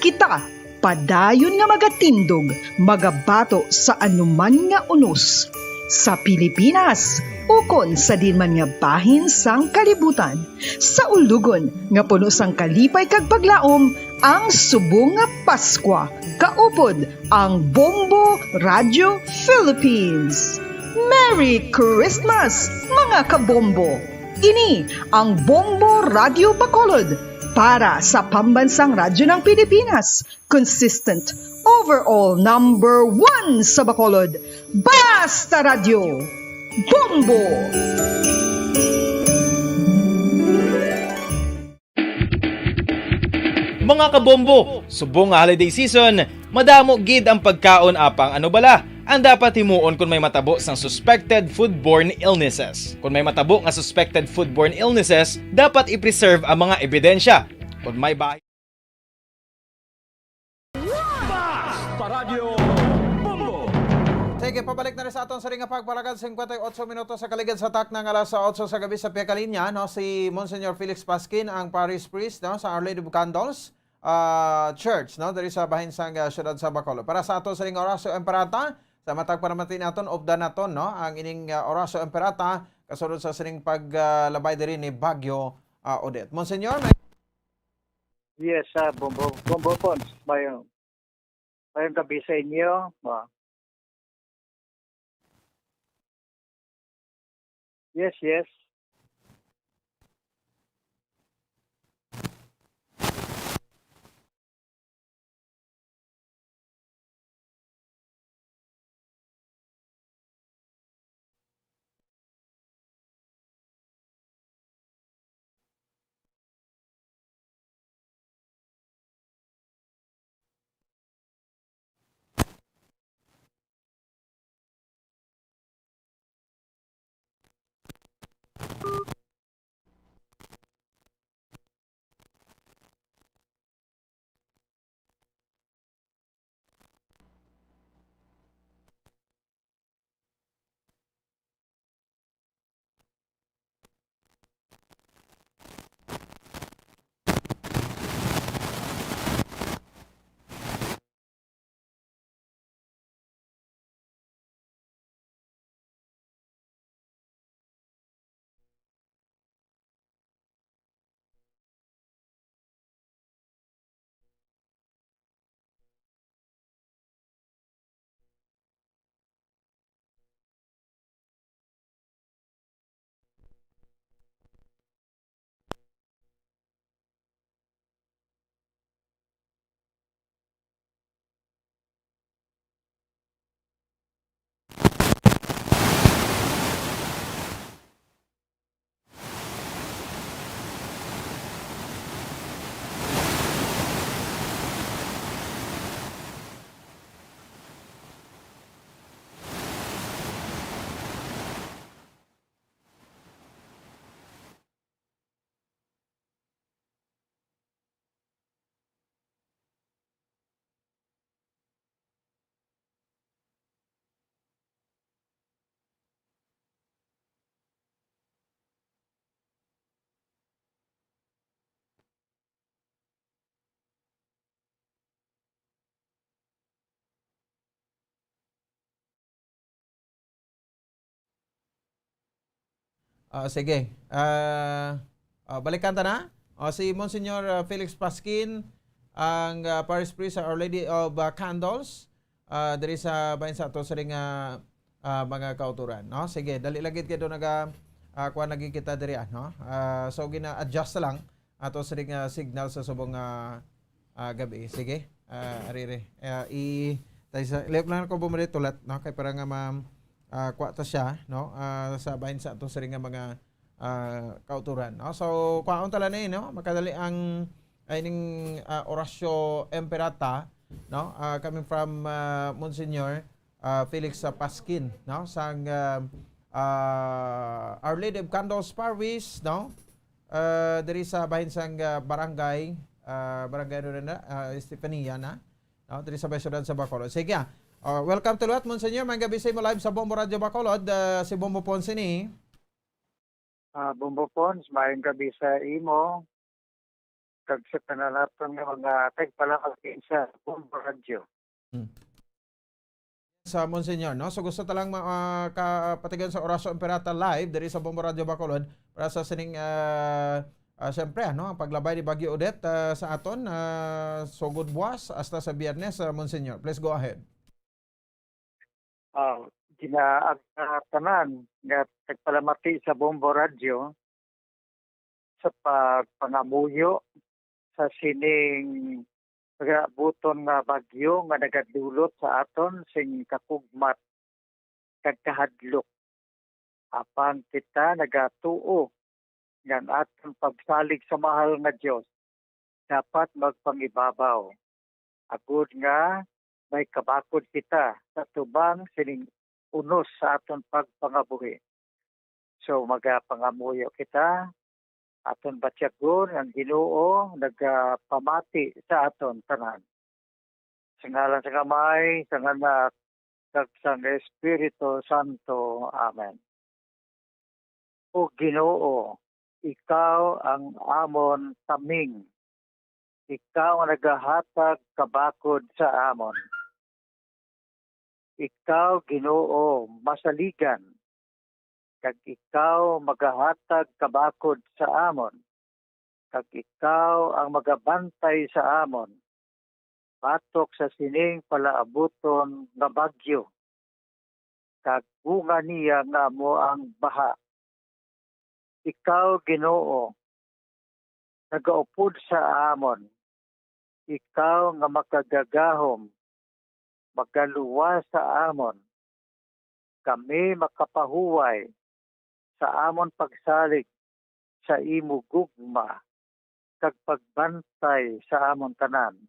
kita padayon nga magatindog, magabato sa anuman nga unos, sa Pilipinas ukon sa diin man nga bahin sang kalibutan. Sa ulugon nga puno sang kalipay kag paglaom, ang subong nga Paskwa, kaupod ang Bombo Radio Philippines. Merry Christmas, mga kabombo! Ini ang Bombo Radio Bacolod para sa Pambansang Radyo ng Pilipinas, consistent Overall number one sa Bacolod, Basta Radyo, Bombo! Mga kabombo, subong nga holiday season, madamo gid ang pagkaon, apang ano bala ang dapat himuon kon may matabo sang suspected foodborne illnesses? Kon may matabo nga suspected foodborne illnesses, dapat i-preserve ang mga ebidensya. Kon may ba Basta Radyo Bombo! Sige, pabalik na rin sa aton sa ring nga pagpalakad, singkwenta y otso minutos sa kaligid sa takna nga alas otso sa gabi sa pihak kalinya, no? Si Monsignor Felix Pasquin, ang parish priest, no, sa Our Lady of Candles, ah, Church, no, diri sa bahin sang, ah, siyudad sa Bacolod. Para sa aton sa ring Oratio Imperata, sa matag panamati naton, updan naton, no, ang ining, ah, Oratio Imperata, kasunod sa sining pag, ah, labay diri ni Bagyo, ah, Odette. Monsignor, may Yes, ah, Bombo, Bombo Pons, mayong, mayong gabi sa inyo. Ah. Yes, yes. Ah, sige. Ah, ah, balikan ta na. Ah, si Monsignor, ah, Felix Pasquin, ang, ah, Parish Priest sa Our Lady of, ah, Candles, ah, diri sa bahin sa ato siring nga, ah, mga kauturan, no? Sige, dali lang gid kay do naga, ah, kuha lagi kita diri, ah, no? Ah, so, gina-adjust lang ato siring nga signal sa subong nga, ah, gabi. Sige, ah, ariri. Ah, i-, tayo sa, lihok lang ako bumalik tulat, no? Kay para nga ma-, ah, kuha ta siya, no? Ah, sa bahin sa ato siring nga mga, ah, kauturan, no? So, kuhaon ta lang ni, no? Makadali ang, ay, ning, ah, Oratio Imperata, no? Ah, coming from, ah, Monsignor, ah, Felix, ah, Pasquin, no? Sang, ah, ah, Our Lady of Candles Parish, no? Ah, diri sa bahin sang, ah, barangay, ah, barangay ano na, ah, Estefania na, no? Diri sa may siyudad sa Bacolod. Sige, ah. Ah, welcome to lahat, Monsignor. May gabi sa imo live sa Bombo Radio Bacolod. Ah, si Bombo Ponce ni. Ah, Bombo Pons, maayong gabi sa imo kag sa tanan naton nga mga tagpalamati sa Bombo Radyo. Hmm. Sa Monsignor, no? So, gusto ta lang ma-, ah, ka-, patigan sa Oratio Imperata Live diri sa Bombo Radyo Bacolod para sa sining, ah, ah, siyempre, ano, ang paglabay ni Bagyo Odette, ah, sa aton, ah, sugod buwas hasta sa Biyernes, ah, Monsignor. Please go ahead. Ah, ginaag-, ah, tanan nga tagpalamati sa Bombo Radyo sa pagpangamuyo sa sining Nagaabuton nga bagyo nga nagadulot sa aton sing kakugmat kag kahadlok. Apang kita nagatuo nga ang aton pagsalig sa mahal nga Dios dapat magpangibabaw, agod nga may kabakod kita sa tubang sining unos sa aton pagpangabuhi. So, magapangamuyo kita, aton batyagon ang Ginoo nagapamati sa aton tanan. Sa ngalan sang Amay, sang Anak, kag sang Espiritu Santo. Amen. O Ginoo, ikaw ang amon taming. Ikaw ang nagahatag kabakod sa amon. Ikaw, Ginoo, masaligan, kag ikaw magahatag kabakod sa amon, kag ikaw ang magabantay sa amon batok sa sining palaabuton nga bagyo, kag bunga niya nga amo ang baha. Ikaw, Ginoo, nagaupod sa amon, ikaw nga makagagahom, magaluwas sa amon. Kami makapahuway sa amon pagsalig sa imo gugma kag pagbantay sa amon tanan.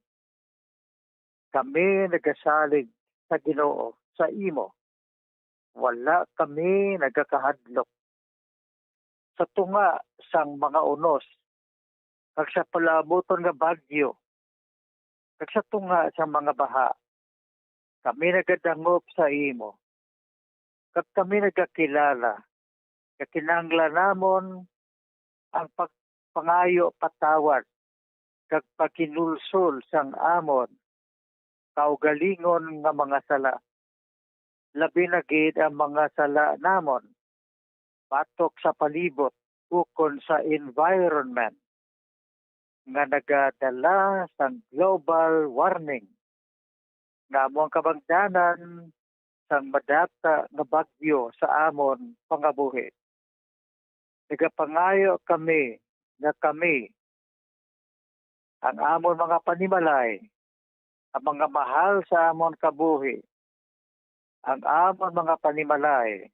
Kami nagasalig sa Ginoo sa imo. Wala kami nagakahadlok. Sa tunga sang mga unos, kag sa palaabuton nga bagyo, kag sa tunga sang mga baha, kami nagadangop sa imo, kag kami nagakilala nga kinahanglan namon ang pagpangayo patawad kag paghinulsol sang amon kaugalingon nga mga sala, labi na gid ang mga sala namon batok sa palibot ukon sa environment nga nagadala sang global warming, nga amo ang kabangdanan sang madata nga bagyo sa amon pangabuhi. Nagapangayo kami nga kami, ang amon mga panimalay, ang mga mahal sa amon kabuhi, ang amon mga panimalay,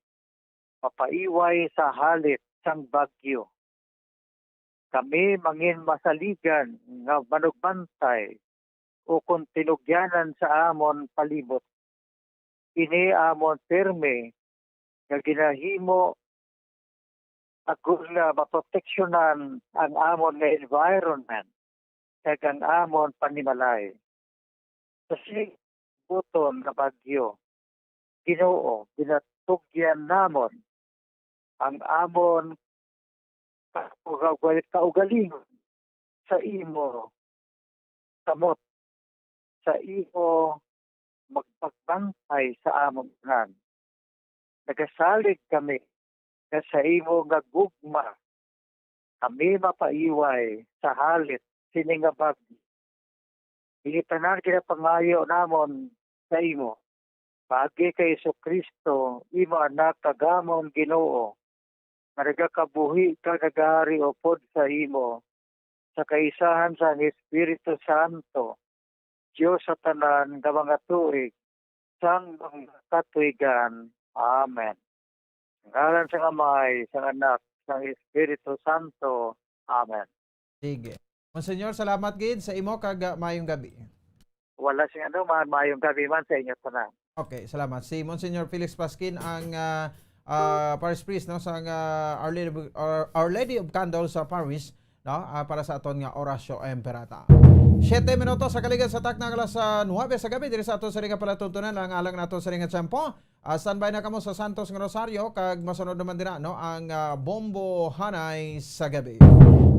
mapaiway sa halit sang bagyo. Kami mangin masaligan nga manugbantay ukon tinugyanan sa amon palibot. Ini amon pirme nga ginahimo agod nga maproteksyonan ang amon nga environment kag ang amon panimalay. Sa sining buton nga bagyo, Ginoo, ginatugyan namon ang amon kaugal-, kaugalingon sa imo kamot, sa imo magpagbantay sa amon tanan. Nagasalig kami nga sa imo nga gugma kami mapaiway sa halit sini nga bagyo. Ini tanan ginapangayo namon sa imo, paagi kay Jesu-Cristo, imo Anak kag amon Ginoo, nga nagakabuhi kag nagahari upod sa imo, sa kaisahan sang Espiritu Santo, Dios sa tanan nga mga tuig, sang mga katuigan. Amen. Sa ngalan sang Amay, sang Anak, sang Espiritu Santo. Amen. Sige. Monsignor, salamat gid sa imo kag, ah, maayong gabi. Wala sing ano man, maayong gabi man sa inyo tanan. Okay, salamat. Si Monsignor Felix Pasquin ang, ah, ah, parish priest, no, sang, ah, Our Lady of, Our, Our Lady of Candles sa parish, no, ah, para sa aton nga Oratio Imperata. Siyete minutos sa kaligad sa takna nga alas, ah, nuwebe sa gabi diri sa aton siring nga palatuntunan, ang alang nato siring nga tiyempo. Ah, standby na kamo sa Santos nga Rosario, kag masunod naman dira, no, ang, ah, Bombo Hanay sa Gabi.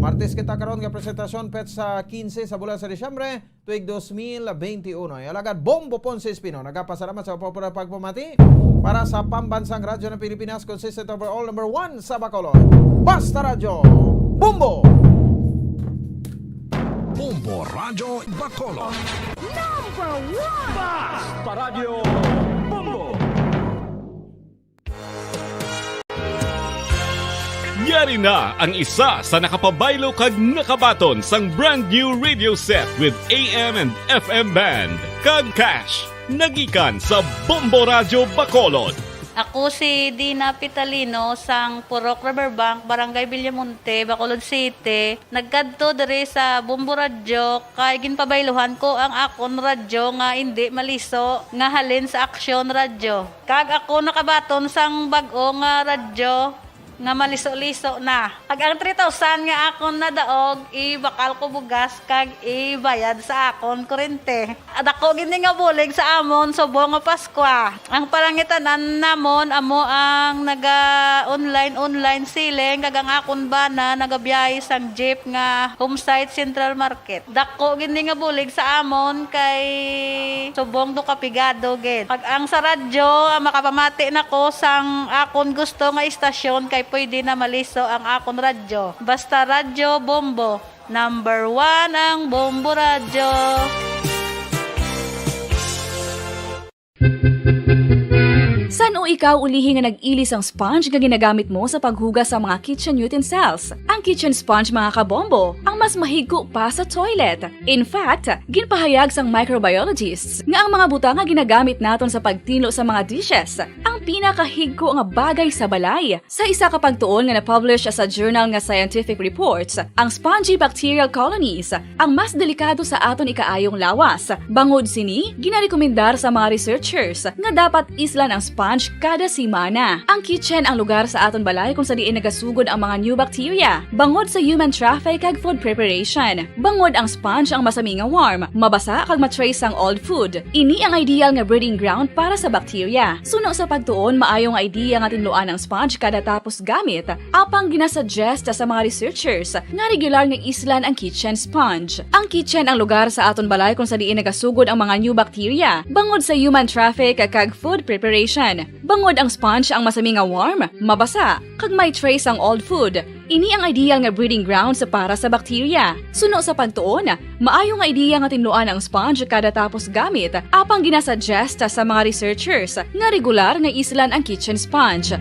Martes kita karon nga presentasyon, petsa quince sa bulan sa Disyembre, tuig dos mil veintiuno. Ang alagad Bombo Ponce Espino, nagapasalamat sa popular pagpamati para sa Pambansang Radyo ng Pilipinas, consistent overall number one sa Bacolod. Basta Radyo, Bombo! Bombo Radyo Bacolod. Number one! Basta Radyo, Bombo! Yari na ang isa sa nakapabaylo kag nakabaton sang brand new radio set with A M and F M band, kag cash, nagikan sa Bombo Radyo Bacolod. Ako si Dina Pitalino sang Purok Riverbank, Barangay Villamonte, Bacolod City. Nagkadto diri sa Bombo Radyo kay ginpabayluhan ko ang akon radyo nga indi maliso nga halin sa Aksyon Radyo. Kag ako nakabaton sang bag-o nga radyo nga maliso-liso na. Kag ang three thousand nga akon nadaog, ibakal ko bugas kag ibayad sa akon kurente. Dako gid ni nga bulig sa amon subong nga Paskwa. Ang palangitan-an namon amo ang naga-online, online selling, kag ang akon bana nagabiyahe sang jeep nga Homesite Central Market. Dako gid ni nga bulig sa amon kay subong do kapigado gid. Pag ang sa radyo, ah, makapamati na ko sang akon gusto nga istasyon kay pwede na maliso ang akon radyo. Basta Radyo Bombo, number one ang Bombo Radyo. San-o ikaw ulihi nga nag-ili sang sponge nga ginagamit mo sa paghugas sa mga kitchen utensils? Ang kitchen sponge, mga kabombo, ang mas mahigko pa sa toilet. In fact, ginpahayag sang microbiologists nga ang mga butang nga ginagamit naton sa pagtinlo sa mga dishes ang pinakahigko nga bagay sa balay. Sa isa ka pagtuon nga na-publish sa journal nga Scientific Reports, ang spongy bacterial colonies ang mas delikado sa aton ikaayong lawas. Bangod sini, ginarekomendar sa mga researchers nga dapat islan ang sponge kada semana. Ang kitchen ang lugar sa aton balay kung sa diin nagasugod ang mga new bacteria, bangod sa human traffic kag food preparation. Bangod ang sponge ang masami nga warm, mabasa kag ma-trace ang old food. Ini ang ideal nga breeding ground para sa bacteria. Suno sa pagtuon, maayo nga idea nga tinluan ang sponge kada tapos gamit, apang ginasuggest sa mga researchers nga regular nga islan ang kitchen sponge. Ang kitchen ang lugar sa aton balay kung sa diin nagasugod ang mga new bacteria, bangod sa human traffic kag food preparation. Bangod ang sponge ang masami nga warm, mabasa, kag may trace ang old food. Ini ang ideal nga breeding grounds para sa bacteria. Suno sa pagtuon, maayo nga idea nga tinluan ang sponge kada tapos gamit, apang ginasuggest sa mga researchers nga regular nga islan ang kitchen sponge.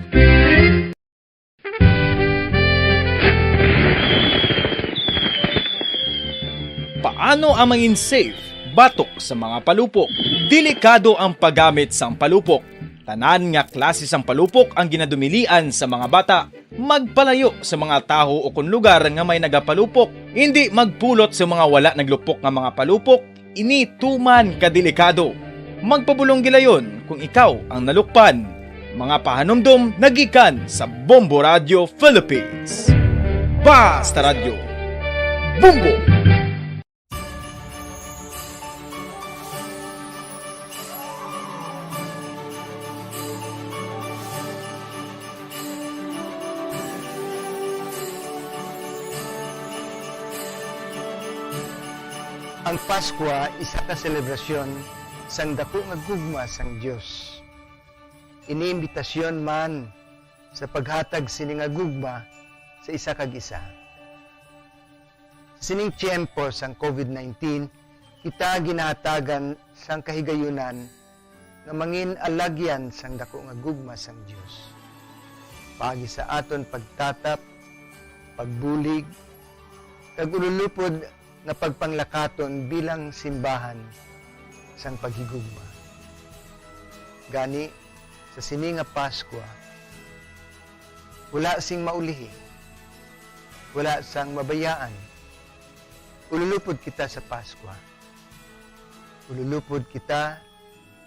Paano ang mangin safe batok sa mga palupok? Delikado ang paggamit sang palupok. Tanan nga klase sang palupok ang ginadumilian sa mga bata. Magpalayo sa mga tawo o kon lugar nga may nagapalupok. Indi magpulot sa mga wala naglupok nga mga palupok. Ini tuman ka delikado. Magpabulong gilayon kung ikaw ang nalukpan. Mga pahanumdom nagikan sa Bombo Radio Philippines. Basta Radyo, Bombo! Ang Paskwa isa ka selebrasyon sang daku nga gugma sang Dios. Ini imbitasyon man sa paghatag sini nga gugma sa isa kag isa. Sa sining tiyempo sang covid nineteen, kita ginahatagan sang kahigayunan nga mangin alagyan sang daku nga gugma sang Dios. Paagi sa aton pagtatap, pagbulig, kag ululupod nga pagpanglakaton bilang simbahan sang paghigugma. Gani, sa sini nga Paskwa, wala sing maulihi, wala sang mabayaan. Ululupod kita sa Paskwa. Ululupod kita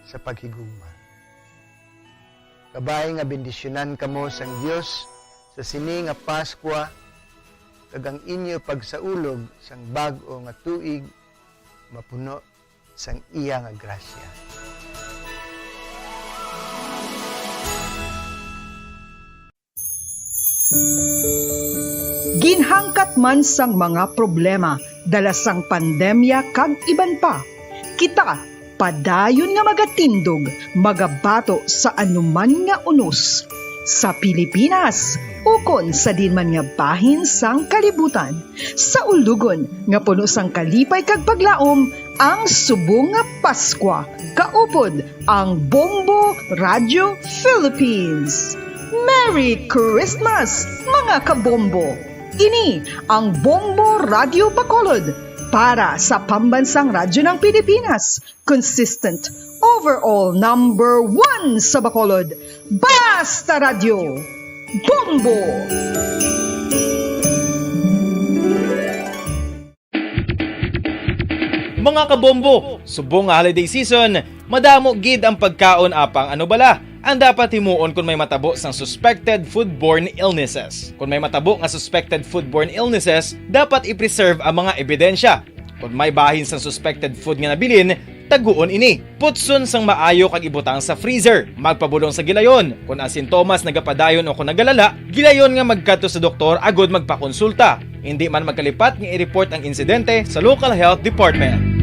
sa paghigugma. Kabay nga bendisyonan kamo sang Dios sa sini nga Paskwa, kag ang inyo pagsaulog sang bag-o nga tuig mapuno sang iya nga grasya. Ginhangkat man sang mga problema dala sang pandemya kag iban pa, kita padayon nga magatindog, magabato sa anuman nga unos, sa Pilipinas ukon sa diin man nga bahin sang kalibutan, sa ulugon nga puno sang kalipay kag paglaom, ang subong nga Paskwa. Kaupod ang Bombo Radio Philippines. Merry Christmas, mga kabombo! Ini ang Bombo Radyo Bacolod para sa Pambansang Radyo ng Pilipinas, consistent, overall number one sa Bacolod. Basta Radyo, Bombo! Mga kabombo, subong nga holiday season, madamo gid ang pagkaon, apang ano bala ang dapat himuon kon may matabo sang suspected foodborne illnesses? Kon may matabo nga suspected foodborne illnesses, dapat i-preserve ang mga ebidensya. Kon may bahin sang suspected food nga nabilin, taguon ini. Putson sang maayo kag ibutang sa freezer. Magpabulong sa gilayon. Kon ang sintomas nagapadayon o kon nagalala, gilayon nga magkadto sa doktor agud magpakonsulta. Indi man magkalipat nga i-report ang insidente sa local health department.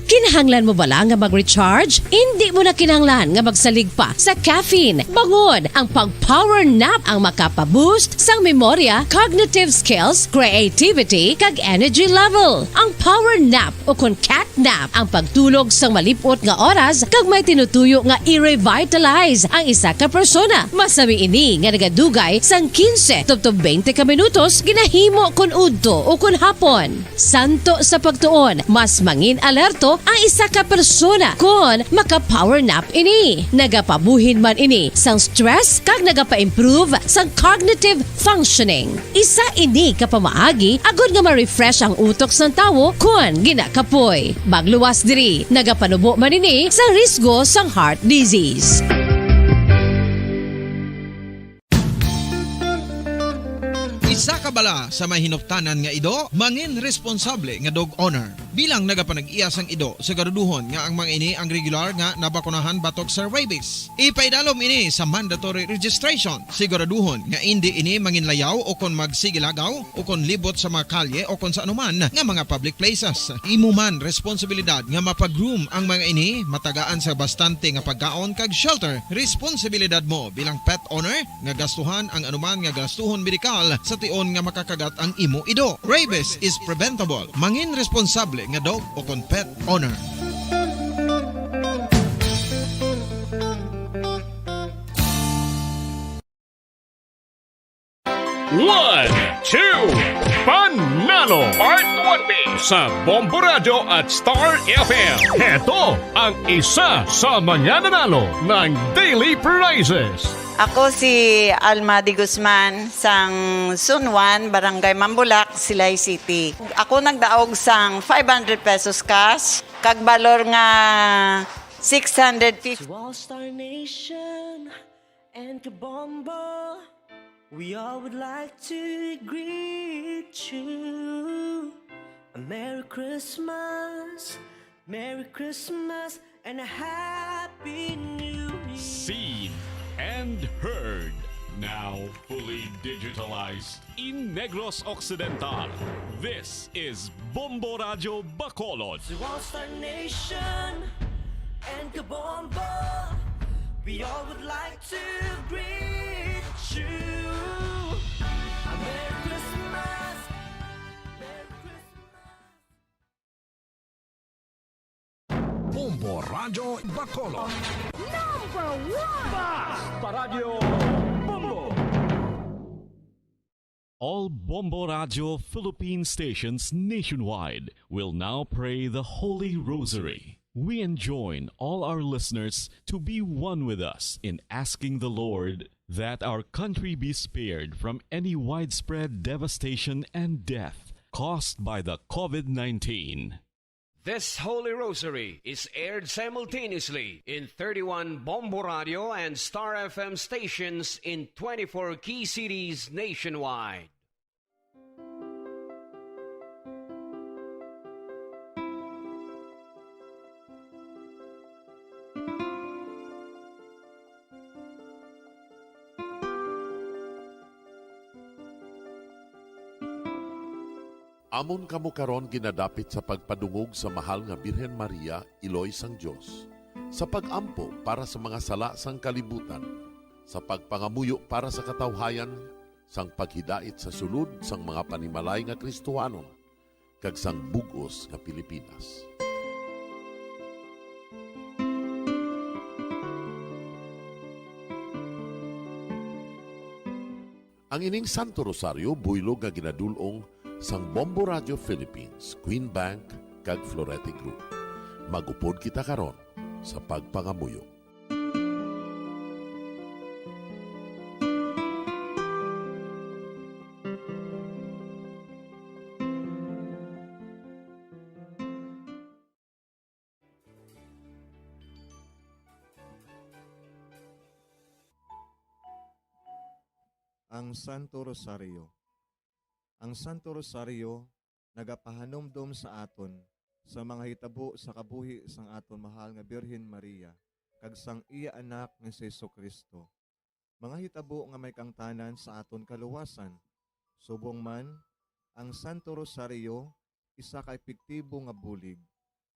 Kinahanglan mo bala nga mag-recharge? Indi mo na kinahanglan nga magsalig pa sa caffeine. Bangon, ang pag-power nap ang makapa-boost sang memorya, cognitive skills, creativity, kag energy level. Ang power nap o kon cat nap ang pagtulog sang malip-ot nga oras kag may tinutuyo nga i-revitalize ang isa ka persona. Masami ini nga nagadugay sang quince tubtob twenty ka minutos, ginahimo kon udto o kon hapon. Santo sa pagtuon, mas mangin-alerto ang isa ka persona kon maka-power nap ini. Nagapabuhin man ini sang stress kag nagapa-improve sang cognitive functioning. Isa ini ka pamaagi agud nga ma-refresh ang utok sang tawo kon ginakapoy. Magluwas diri, nagapanubo man ini sa risgo sang heart disease. Isa ka bala sa may hinuptanan nga ido, mangin responsable nga dog owner. Bilang nagapanag-iya sang ido, siguraduhon nga ang mga ini ang regular nga nabakunahan batok sa rabies. Ipaidalom ini sa mandatory registration. Siguraduhon nga indi ini manginlayaw o kon magsigilagaw o kon libot sa mga kalye o kon sa anuman nga mga public places. Imo man responsibilidad nga mapag-groom ang mga ini, matagaan sa bastante nga pagkaon kag shelter. Responsibilidad mo bilang pet owner nga gastuhan ang anuman nga gastuhon medikal sa tion nga makakagat ang imo ido. Rabies is preventable. Mangin responsable nga dog o kon pet owner. One, two, Panalo Part one B sa Bombo Radyo at Star F M. Heto ang isa sa mga nanalo ng daily prizes. Ako si Alma de Guzman, sang Sunwan, Barangay Mambulak, Silay City. Ako nagdaog sang five hundred pesos cash, kag balor nga six hundred fifty. To all Star Nation and Kabombo, we all would like to greet you a Merry Christmas, Merry Christmas, and a Happy New Year. Seen and heard, now fully digitalized in Negros Occidental. This is Bombo Radyo Bacolod. To all Star Nation and Kabombo, we all would like to greet you a Merry Christmas, Merry Christmas. Bombo Radyo Bacolod. Number one! Basta Radyo Bombo! All Bombo Radyo Philippine stations nationwide will now pray the Holy Rosary. We enjoin all our listeners to be one with us in asking the Lord that our country be spared from any widespread devastation and death caused by the COVID nineteen. This Holy Rosary is aired simultaneously in thirty-one Bombo Radio and Star F M stations in twenty-four key cities nationwide. Amon kamo karon ginadapit sa pagpadungog sa Mahal nga Birhen Maria, Iloy sang Dios, sa pag-ampo para sa mga sala sang kalibutan, sa pagpangamuyo para sa katawhayan, sang paghidait sa sulod sang mga panimalay nga Kristohanon, kag sang bug-os nga Pilipinas. Ang ining Santo Rosario buylog nga ginadul-ong sang Bombo Radio Philippines, Queen Bank, kag Florete Group. Mag-upod kita karon sa pagpangamuyo. Ang Santo Rosario. Ang Santo Rosario nagapahanumdom sa aton sa mga hitabo sa kabuhi sang aton mahal nga Birhen Maria kag sang iya Anak nga si Jesu-Cristo, mga hitabo nga may kaangtanan sa aton kaluwasan. Subong man, ang Santo Rosario isa ka epektibo nga bulig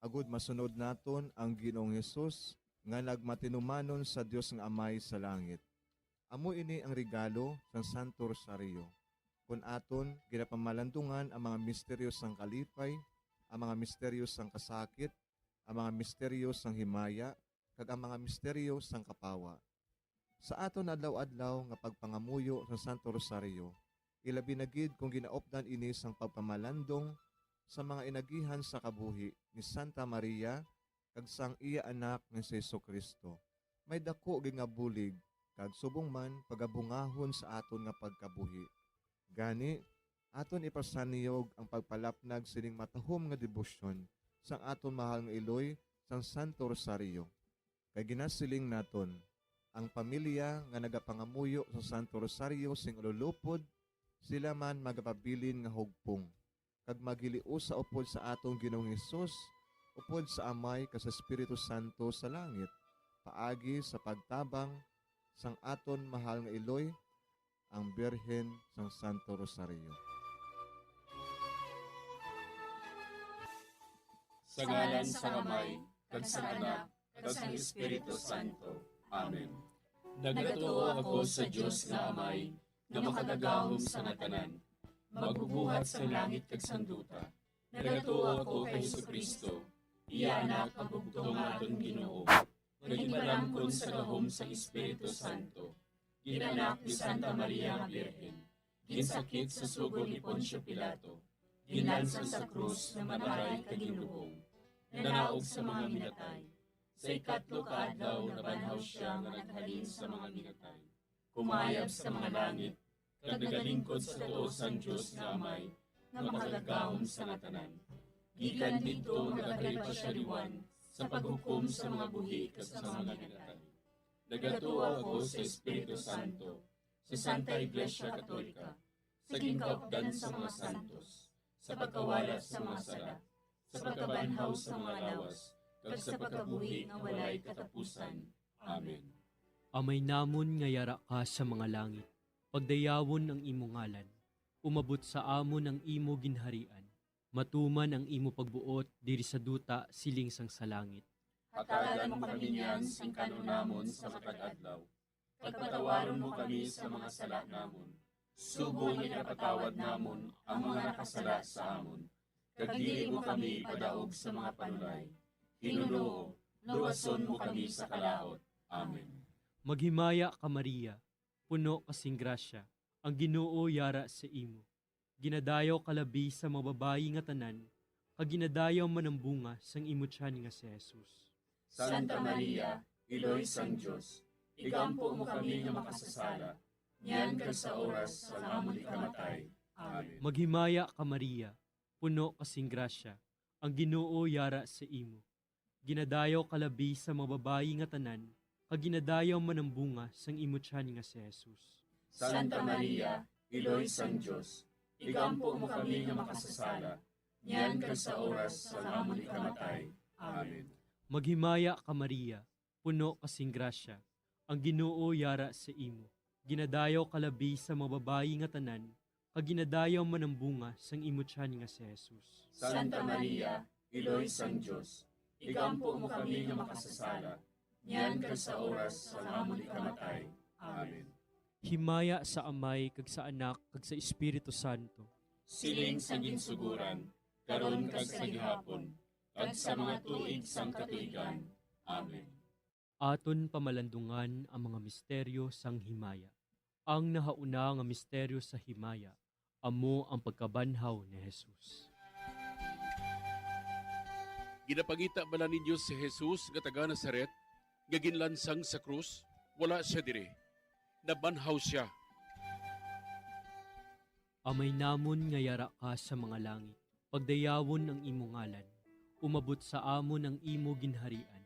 agud masunod naton ang Ginoong Hesus nga nagmatinumanon sa Dios nga Amay sa langit. Amo ini ang regalo sang Santo Rosario, kon aton ginapamalandungan ang mga misteryo sang kalipay, ang mga misteryo sang kasakit, ang mga misteryo sang himaya, kag ang mga misteryo sang kapawa. Sa aton adlaw-adlaw nga pagpangamuyo sa Santo Rosario, ilabi na gid kon ginaupdan ini sang pagpamalandong sa mga inagihan sa kabuhi ni Santa Maria kag sang iya Anak nga si Jesu-Cristo, may daku gid nga bulig kag subong man pagabungahon sa aton nga pagkabuhi. Gani, aton ipasanyog ang pagpalapnag sining matahom nga debosyon sang aton mahal nga iloy sang Santo Rosario. Kay ginasiling naton, ang pamilya nga nagapangamuyo sa Santo Rosario sing ululupod, sila man magapabilin nga hugpong, kag maghiliusa upod sa aton Ginoong Hesus, upod sa Amay kag sa Espiritu Santo sa langit, paagi sa pagtabang sang aton mahal nga iloy, ang Birhen sang Santo Rosario. Sa ngalan sang Amay, kag sang Anak, kag sang Espiritu Santo. Amen. Nagatuo ako sa Dios nga Amay, nga makagagahom sa nga tanan, magbubuhat sang langit kag sang duta. Nagatuo ako kay Jesu-Cristo, iya Anak nga bugtong nga aton Ginoo, nga ginpalamkon sa gahom sang Espiritu Santo, ginanak ni Santa Maria nga Birhen, ginsakit sa sugo ni Poncio Pilato, ginlansang sa krus, namatay kag ginlubong, nanaog sa mga minatay. Sa ikatlo ka adlaw nabanhaw sia nga naghalin sa mga minatay, kumayab sa mga langit, kag nagalingkod sa tuo sang Dios nga Amay, nga makagagahom sa nga tanan. Gikan didto nagakalipa sia liwan sa paghukom sa mga buhi kag sa mga minatay. Nagatuo ako sa Espiritu Santo, sa Santa Iglesia Katolika, sa ginkaupdan sa mga santos, sa pagkawala sa mga sala, sa pagkabanhaw sa mga lawas, kag sa pagkabuhi nga walay katapusan. Amen. Amay namon nga yara ka sa mga langit, pagdayawon ang imo ngalan. Umabot sa amon ang imo ginharian. Matuman ang imo pagbuot diri sa duta siling sang sa langit. Hatagan mo kami niyan sing kan-on namon sa matag adlaw, kag patawaron mo kami sa mga sala namon, subong nga ginapatawad namon ang mga nakasala sa amon, kag dili mo kami ipadaog sa mga panulay. Ginoo, luwason mo kami sa kalaut. Amen. Maghimaya ka, Maria, puno ka sing grasya, ang Ginoo yara sa imo. Ginadayaw ka labi sa mga babayi nga tanan, kag ginadayaw man ang bunga sang imo tiyan nga si Jesus. Santa Maria, Iloy sang Dios, igampo mo kami nga makasasala, niyan kag sa oras sang amon ikamatay. Amen. Maghimaya ka, Maria, puno ka sing grasya, ang Ginoo yara sa imo. Ginadayaw ka labi sa mga babayi nga tanan, kag ginadayaw man ang bunga sang imo tiyan nga si Jesus. Santa Maria, Iloy sang Dios, igampo mo kami nga makasasala, niyan kag sa oras sang amon ikamatay. Amen. Maghimaya ka, Maria, puno ka sing grasya, ang Ginoo yara sa imo. Ginadayaw ka labi sa mga babayi nga tanan, kag ginadayaw man ang bunga sang imo tiyan nga si Jesus. Santa Maria, Iloy sang Dios, igampo mo kami nga makasasala, niyan kag sa oras sang amon ikamatay. Amen. Himaya sa Amay, kag sa Anak, kag sa Espiritu Santo. Siling sa ginsuguran, karon kag sa gihapon, kag sa mga tuig sang katuigan. Amen. Aton pamalandungan ang mga misteryo sang himaya. Ang nahauna nga misteryo sa himaya amo ang pagkabanhaw ni Jesus. Ginapangita bala ninyo si Jesus nga taga Nazaret nga ginlansang sa krus? Wala sia diri. Nabanhaw sia. Amay namon nga yara ka sa mga langit, pagdayawon ang imo ngalan. Umabot sa amon ang imo ginharian.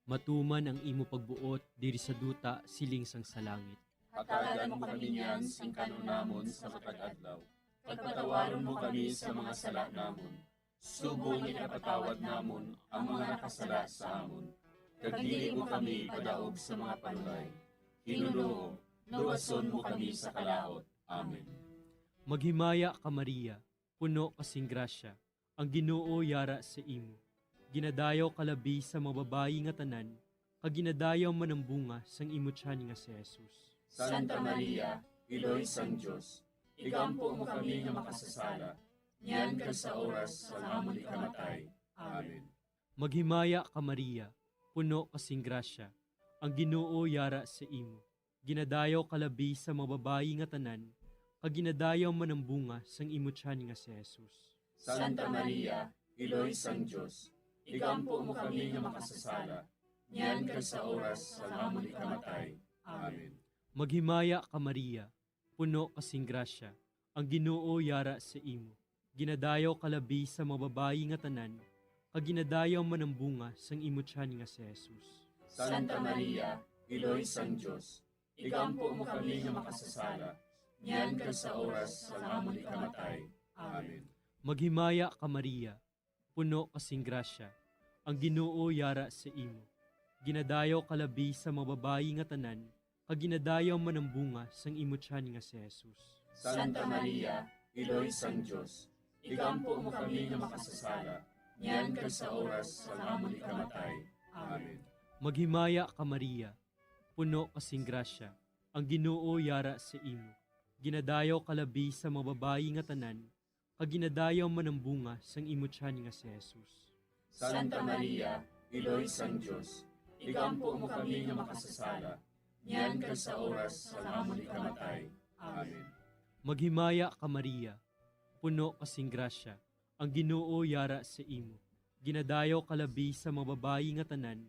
Matuman ang imo pagbuot diri sa duta siling sang sa langit. Hatagan mo kami niyan sing kan-on namon sa matag adlaw, kag patawaron mo kami sa mga sala namon, subong nga ginapatawad namon ang mga nakasala sa amon. Kag dili mo kami ipadaog sa mga panulay. Ginoo, luwason mo kami sa kalaut. Amen. Maghimaya ka, Maria, puno ka sing grasya, ang Ginoo yara sa imo. Ginadayaw ka labi sa mga babayi nga tanan, kag ginadayaw man ang bunga sang imo tiyan nga si Jesus. Santa Maria, Iloy sang Dios, igampo mo kami nga makasasala, niyan kag sa oras sang amon ikamatay. Amen. Maghimaya ka, Maria, puno ka sing grasya, ang Ginoo yara sa imo. Ginadayaw ka labi sa mga babayi nga tanan, kag ginadayaw man ang bunga sang imo tiyan nga si Jesus. Santa Maria, Iloy sang Dios, igampo mo kami nga makasasala, niyan kag sa oras sang amon ikamatay. Amen. Maghimaya ka, Maria, puno ka sing grasya, ang Ginoo yara sa imo. Ginadayaw ka labi sa mga babayi nga tanan, kag ginadayaw man ang bunga sang imo tiyan nga si Jesus. Santa Maria, Iloy sang Dios, igampo mo kami nga makasasala, niyan kag sa oras sang amon ikamatay. Amen. Maghimaya ka, Maria, puno ka sing grasya, ang Ginoo yara sa imo. Ginadayaw ka labi sa mga babayi nga tanan, kag ginadayaw man ang bunga sang imo tiyan nga si Jesus. Santa Maria, Iloy sang Dios, igampo mo kami nga makasasala, niyan kag sa oras sang amon ikamatay. Amen. Maghimaya ka, Maria, puno ka sing grasya, ang Ginoo yara sa imo. Ginadayaw ka labi sa mga babayi nga tanan, kag ginadayaw man ang bunga sang imo tiyan nga si Jesus. Santa Maria, Iloy sang Dios, igampo mo kami nga makasasala, niyan kag sa oras sang amon ikamatay. Amen. Maghimaya ka, Maria, puno ka sing grasya, ang Ginoo yara sa imo. Ginadayaw ka labi sa mga babayi nga tanan,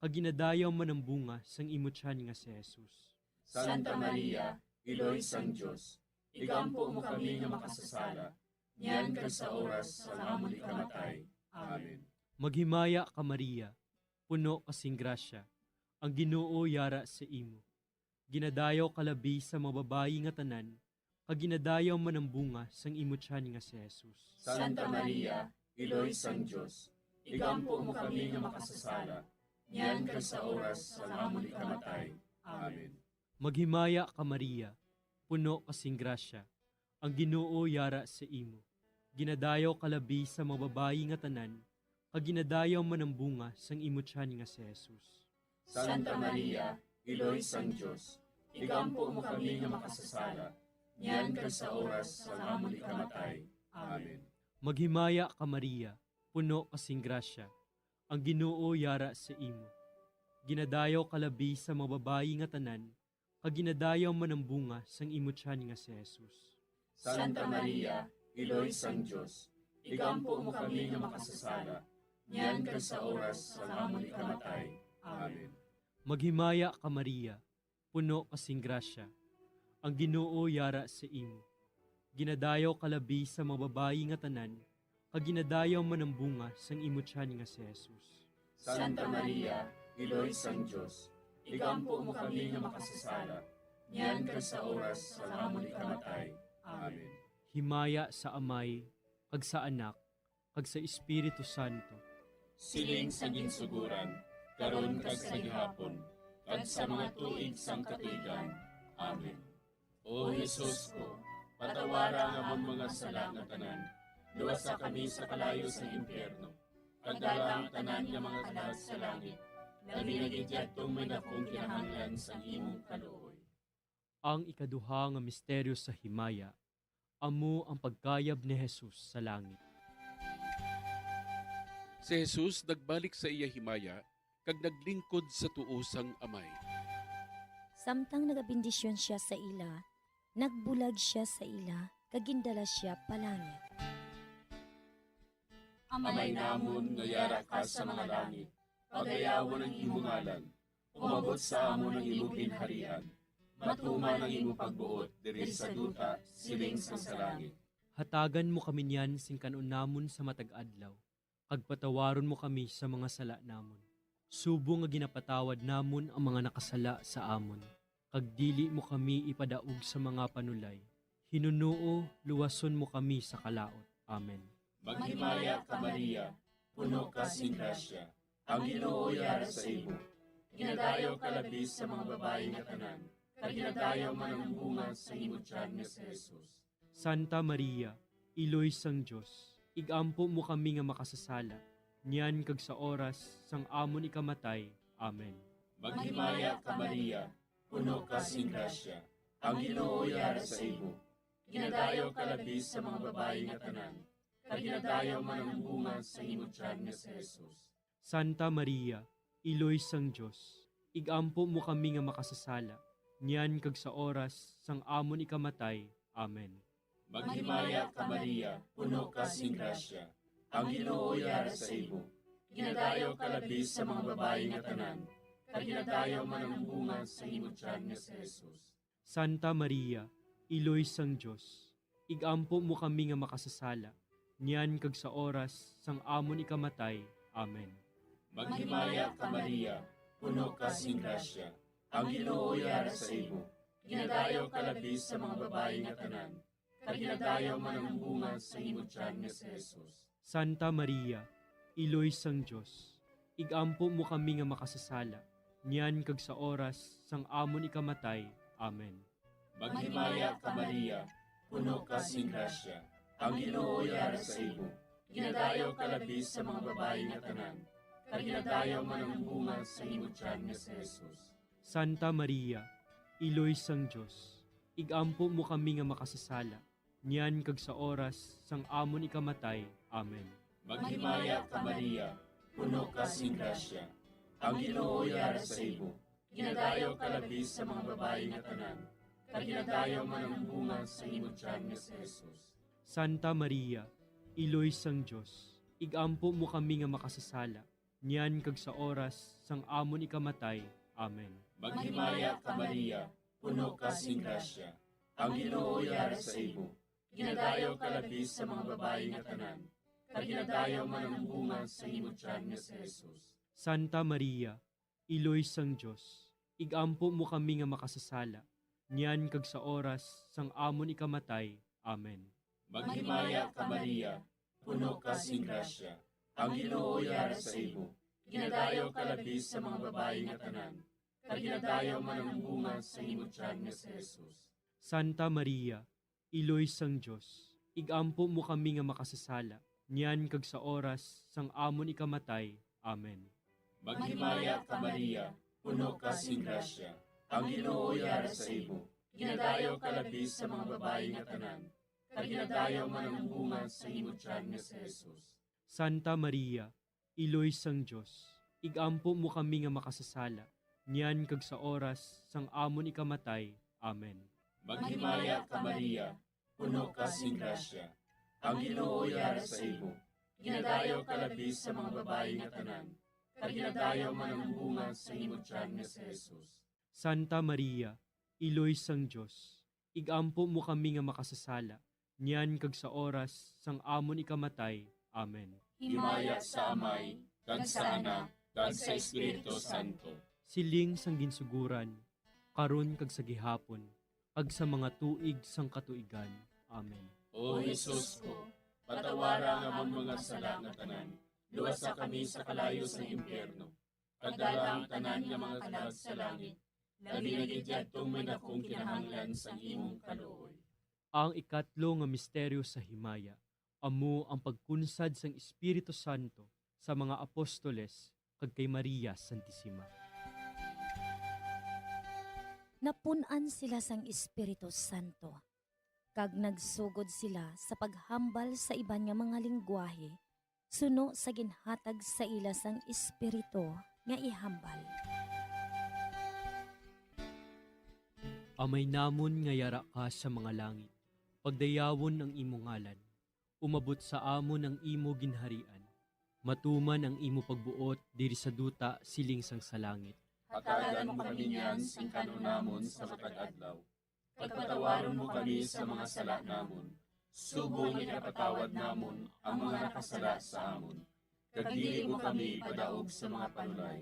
kag ginadayaw man ang bunga sang imo tiyan nga si Jesus. Santa Maria, Iloy sang Dios, igampo mo kami nga makasasala, niyan kag sa oras sang amon ikamatay. Amen. Maghimaya ka, Maria, puno ka sing grasya, ang Ginoo yara sa imo. Ginadayaw ka labi sa mga babayi nga tanan, kag ginadayaw man ang bunga sang imo tiyan nga si Jesus. Santa Maria, Iloy sang Dios, igampo mo kami nga makasasala, niyan kag sa oras sang amon ikamatay. Amen. Maghimaya ka, Maria, puno ka sing grasya, ang Ginoo yara sa imo. Ginadayaw ka labi sa mga babayi nga tanan, kag ginadayaw man ang bunga sang imo tiyan nga si Jesus. Santa Maria, Iloy sang Dios, igampo mo kami nga makasasala, niyan kag sa oras sang amon ikamatay. Amen. Maghimaya ka, Maria, puno ka sing grasya, ang Ginoo yara sa imo. Ginadayaw ka labi sa mga babayi nga tanan, kag ginadayaw man ang bunga sang imo tiyan nga si Jesus. Santa Maria, Iloy sang Dios, igampo mo kami nga makasasala, niyan kag sa oras sang amon ikamatay. Amen. Maghimaya ka, Maria, puno ka sing grasya, ang Ginoo yara sa imo. Ginadayaw ka labi sa mga babayi nga tanan, kag ginadayaw man ang bunga sang imo tiyan nga si Jesus. Santa Maria, Iloy sang Dios, igampo mo kami nga makasasala, niyan kag sa oras sang amon ikamatay. Amen. Himaya sa Amay, kag sa Anak, kag sa Espiritu Santo. Siling sa ginsuguran, karon kag sa gihapon, kag sa mga tuig sang katuigan. Amen. O Jesus ko, patawara ang amon mga sala nga tanan, luwasa kami sa kalayo sa impyerno, kag dala ang tanan nga mga kalag sa langit, labi na gid yadtong may dakong kinahanglan sang imong kaluoy. Ang ikaduha nga misteryo sa himaya, amo ang pagkayab ni Jesus sa langit. Si Jesus nagbalik sa iya himaya kag naglingkod sa tuo sang Amay. Samtang nagabendisyon sia sa ila, nagbulag sia sa ila, kag gindala sia palangit. Amay namon nga yara ka sa mga langit, pagayawon ang imo ngalan. Umabot sa amon ang imo ginharian. Matuman ang imo pagbuot diri sa duta, siling sang sa langit. Hatagan mo kami niyan sing kan-on namon sa matag adlaw, kag patawaron mo kami sa mga sala namon, subong nga ginapatawad namon ang mga nakasala sa amon. Kag dili mo kami ipadaog sa mga panulay. Hinunoo, luwason mo kami sa kalaut. Amen. Maghimaya ka, Maria, puno ka sing grasya. Ang Ginoo yara sa imo. Ginadayaw ka labi sa mga babayi nga tanan, kag ginadayaw man ang bunga sa imo tiyan nga si Jesus. Santa Maria, Iloy sang Dios, ig-ampo mo kami nga makasasala, niyan kag sa oras sang amon ikamatay. Amen. Maghimaya ka, Maria, puno ka sing grasya. Ang Ginoo yara sa imo. Ginadayaw ka labi sa mga babayi nga tanan, kag ginadayaw man ang bunga sa imo tiyan nga si Jesus. Santa Maria, Iloy sang Dios, ig-ampo mo kami nga makasasala, niyan kag sa oras sang amon ikamatay. Amen. Maghimaya ka, Maria, puno ka sing grasya. Ang Ginoo yara sa imo. Ginadayaw ka labi sa mga babayi nga tanan, kag ginadayaw man ang bunga sa imo tiyan nga si Jesus. Santa Maria, Iloy sang Dios, ig-ampo mo kami nga makasasala, niyan kag sa oras sang amon ikamatay. Amen. Maghimaya ka, Maria, puno ka sing grasya. Ang Ginoo yara sa imo. Ginadayaw ka labi sa mga babayi nga tanan, kag ginadayaw man ang bunga sa imo tiyan nga si Jesus. Santa Maria, Iloy sang Dios, ig-ampo mo kami nga makasasala, niyan kag sa oras sang amon ikamatay. Amen. Maghimaya ka, Maria, puno ka sing grasya. Ang Ginoo yara sa imo. Ginadayaw ka labi sa mga babayi nga tanan, kag ginadayaw man ang bunga sa imo tiyan nga si Jesus. Santa Maria, Iloy sang Dios, ig-ampo mo kami nga makasasala, niyan kag sa oras sang amon ikamatay. Amen. Maghimaya ka, Maria, puno ka sing grasya. Ang Ginoo yara sa imo. Ginadayaw ka labi sa mga babayi nga tanan, kag ginadayaw man ang bunga sa imo tiyan nga si Jesus. Santa Maria, Iloy sang Dios, ig-ampo mo kami nga makasasala, niyan kag sa oras sang amon ikamatay. Amen. Maghimaya ka, Maria, puno ka sing grasya. Ang Ginoo yara sa imo. Ginadayaw ka labi sa mga babayi nga tanan, kag ginadayaw man ang bunga sa imo tiyan nga si Jesus. Santa Maria, Iloy sang Dios, ig-ampo mo kami nga makasasala, niyan kag sa oras sang amon ikamatay. Amen. Maghimaya ka, Maria, puno ka sing grasya. Ang Ginoo yara sa imo. Ginadayaw ka labi sa mga babayi nga tanan, kag ginadayaw man ang bunga sa imo tiyan nga si Jesus. Santa Maria, Iloy sang Dios, ig-ampo mo kami nga makasasala, niyan kag sa oras sang amon ikamatay. Amen. Maghimaya ka, Maria, puno ka sing grasya. Ang Ginoo yara sa imo. Ginadayaw ka labi sa mga babayi nga tanan, kag ginadayaw man ang bunga sa imo tiyan nga si Jesus. Santa Maria, Iloy sang Dios, ig-ampo mo kami nga makasasala, niyan kag sa oras sang amon ikamatay. Amen. Maghimaya ka, Maria, puno ka sing grasya. Ang Ginoo yara sa imo. Ginadayaw ka labi sa mga babayi nga tanan, kag ginadayaw man ang bunga sa imo tiyan nga si Jesus. Santa Maria, Iloy sang Dios, ig-ampo mo kami nga makasasala, niyan kag sa oras sang amon ikamatay. Amen. Himaya sa Amay, kag sa Anak, kag sa Espiritu Santo. Siling sang ginsuguran, karon kag sa gihapon, kag sa mga tuig sang katuigan. Amen. O Jesus ko, patawara ang amon mga sala nga tanan, luwasa kami sa kalayo sang impyerno, kag dala ang tanan nga mga kalag sa langit, labi na gid yadtong may dakong kinahanglan sang imong kaluoy. Ang ikatlo nga misteryo sa himaya amo ang pagkunsad sang Espiritu Santo sa mga apostoles kag kay Maria Santisima. Napun-an sila sang Espiritu Santo, kag nagsugod sila sa paghambal sa iban nga mga linggwahe, suno sa ginhatag sa ila sang Espiritu nga ihambal. Amay namon nga yara ka sa mga langit, pagdayawon ang imo ngalan. Umabot sa amon ang imo ginharian. Matuman ang imo pagbuot diri sa duta siling sang sa langit. Hatagan mo kami niyan sing kan-on namon sa matag adlaw. Kag patawaron mo kami sa mga sala namon, subong nga ginapatawad namon ang mga nakasala sa amon. Kag dili mo kami ipadaog sa mga panulay.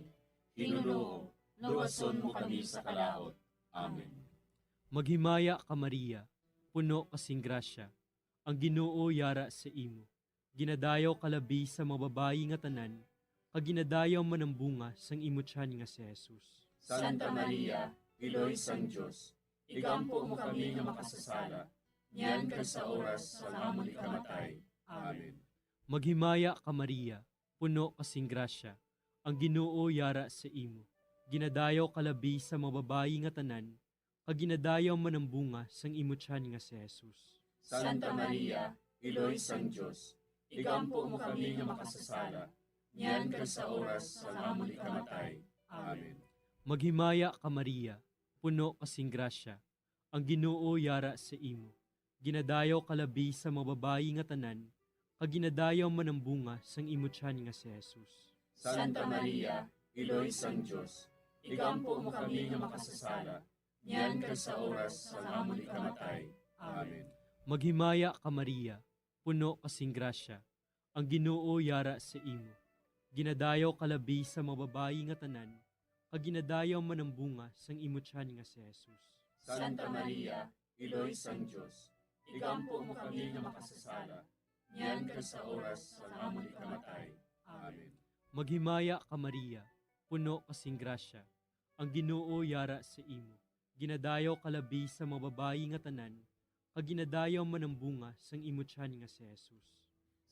Ginoo, luwason mo kami sa kalaut. Amen. Maghimaya ka, Maria, puno ka sing grasya, ang Ginoo yara sa imo. Ginadayaw ka labi sa mga babayi nga tanan, kag ginadayaw man ang bunga sang imo tiyan nga si Jesus. Santa Maria, Iloy sang Dios, igampo mo kami nga makasasala, niyan kag sa oras sang amon ikamatay. Amen. Maghimaya ka, Maria, puno ka sing grasya, ang Ginoo yara sa imo. Ginadayaw ka labi sa mga babayi nga tanan, kag ginadayaw man ang bunga sang imo tiyan nga si Jesus. Santa Maria, Iloy sang Dios, igampo mo kami nga makasasala, niyan kag sa oras sang amon ikamatay. Amen. Maghimaya ka, Maria, puno ka sing grasya, ang Ginoo yara sa imo. Ginadayaw ka labi sa mga babayi nga tanan, kag ginadayaw man ang bunga sang imo tiyan nga si Jesus. Santa Maria, Iloy sang Dios, igampo mo kami nga makasasala, niyan kag sa oras sang amon ikamatay. Amen. Maghimaya ka, Maria, puno ka sing grasya, ang Ginoo yara sa imo. Ginadayaw ka labi sa mga babayi nga tanan, kag ginadayaw man ang bunga sang imo tiyan nga si Jesus. Santa Maria, Iloy sang Dios, igampo mo kami nga makasasala, niyan kag sa oras sang amon ikamatay. Amen. Maghimaya ka, Maria, puno ka sing grasya, ang Ginoo yara sa imo. Ginadayaw ka labi sa mga babayi nga tanan, kag ginadayaw man ang bunga sang imo tiyan nga si Jesus.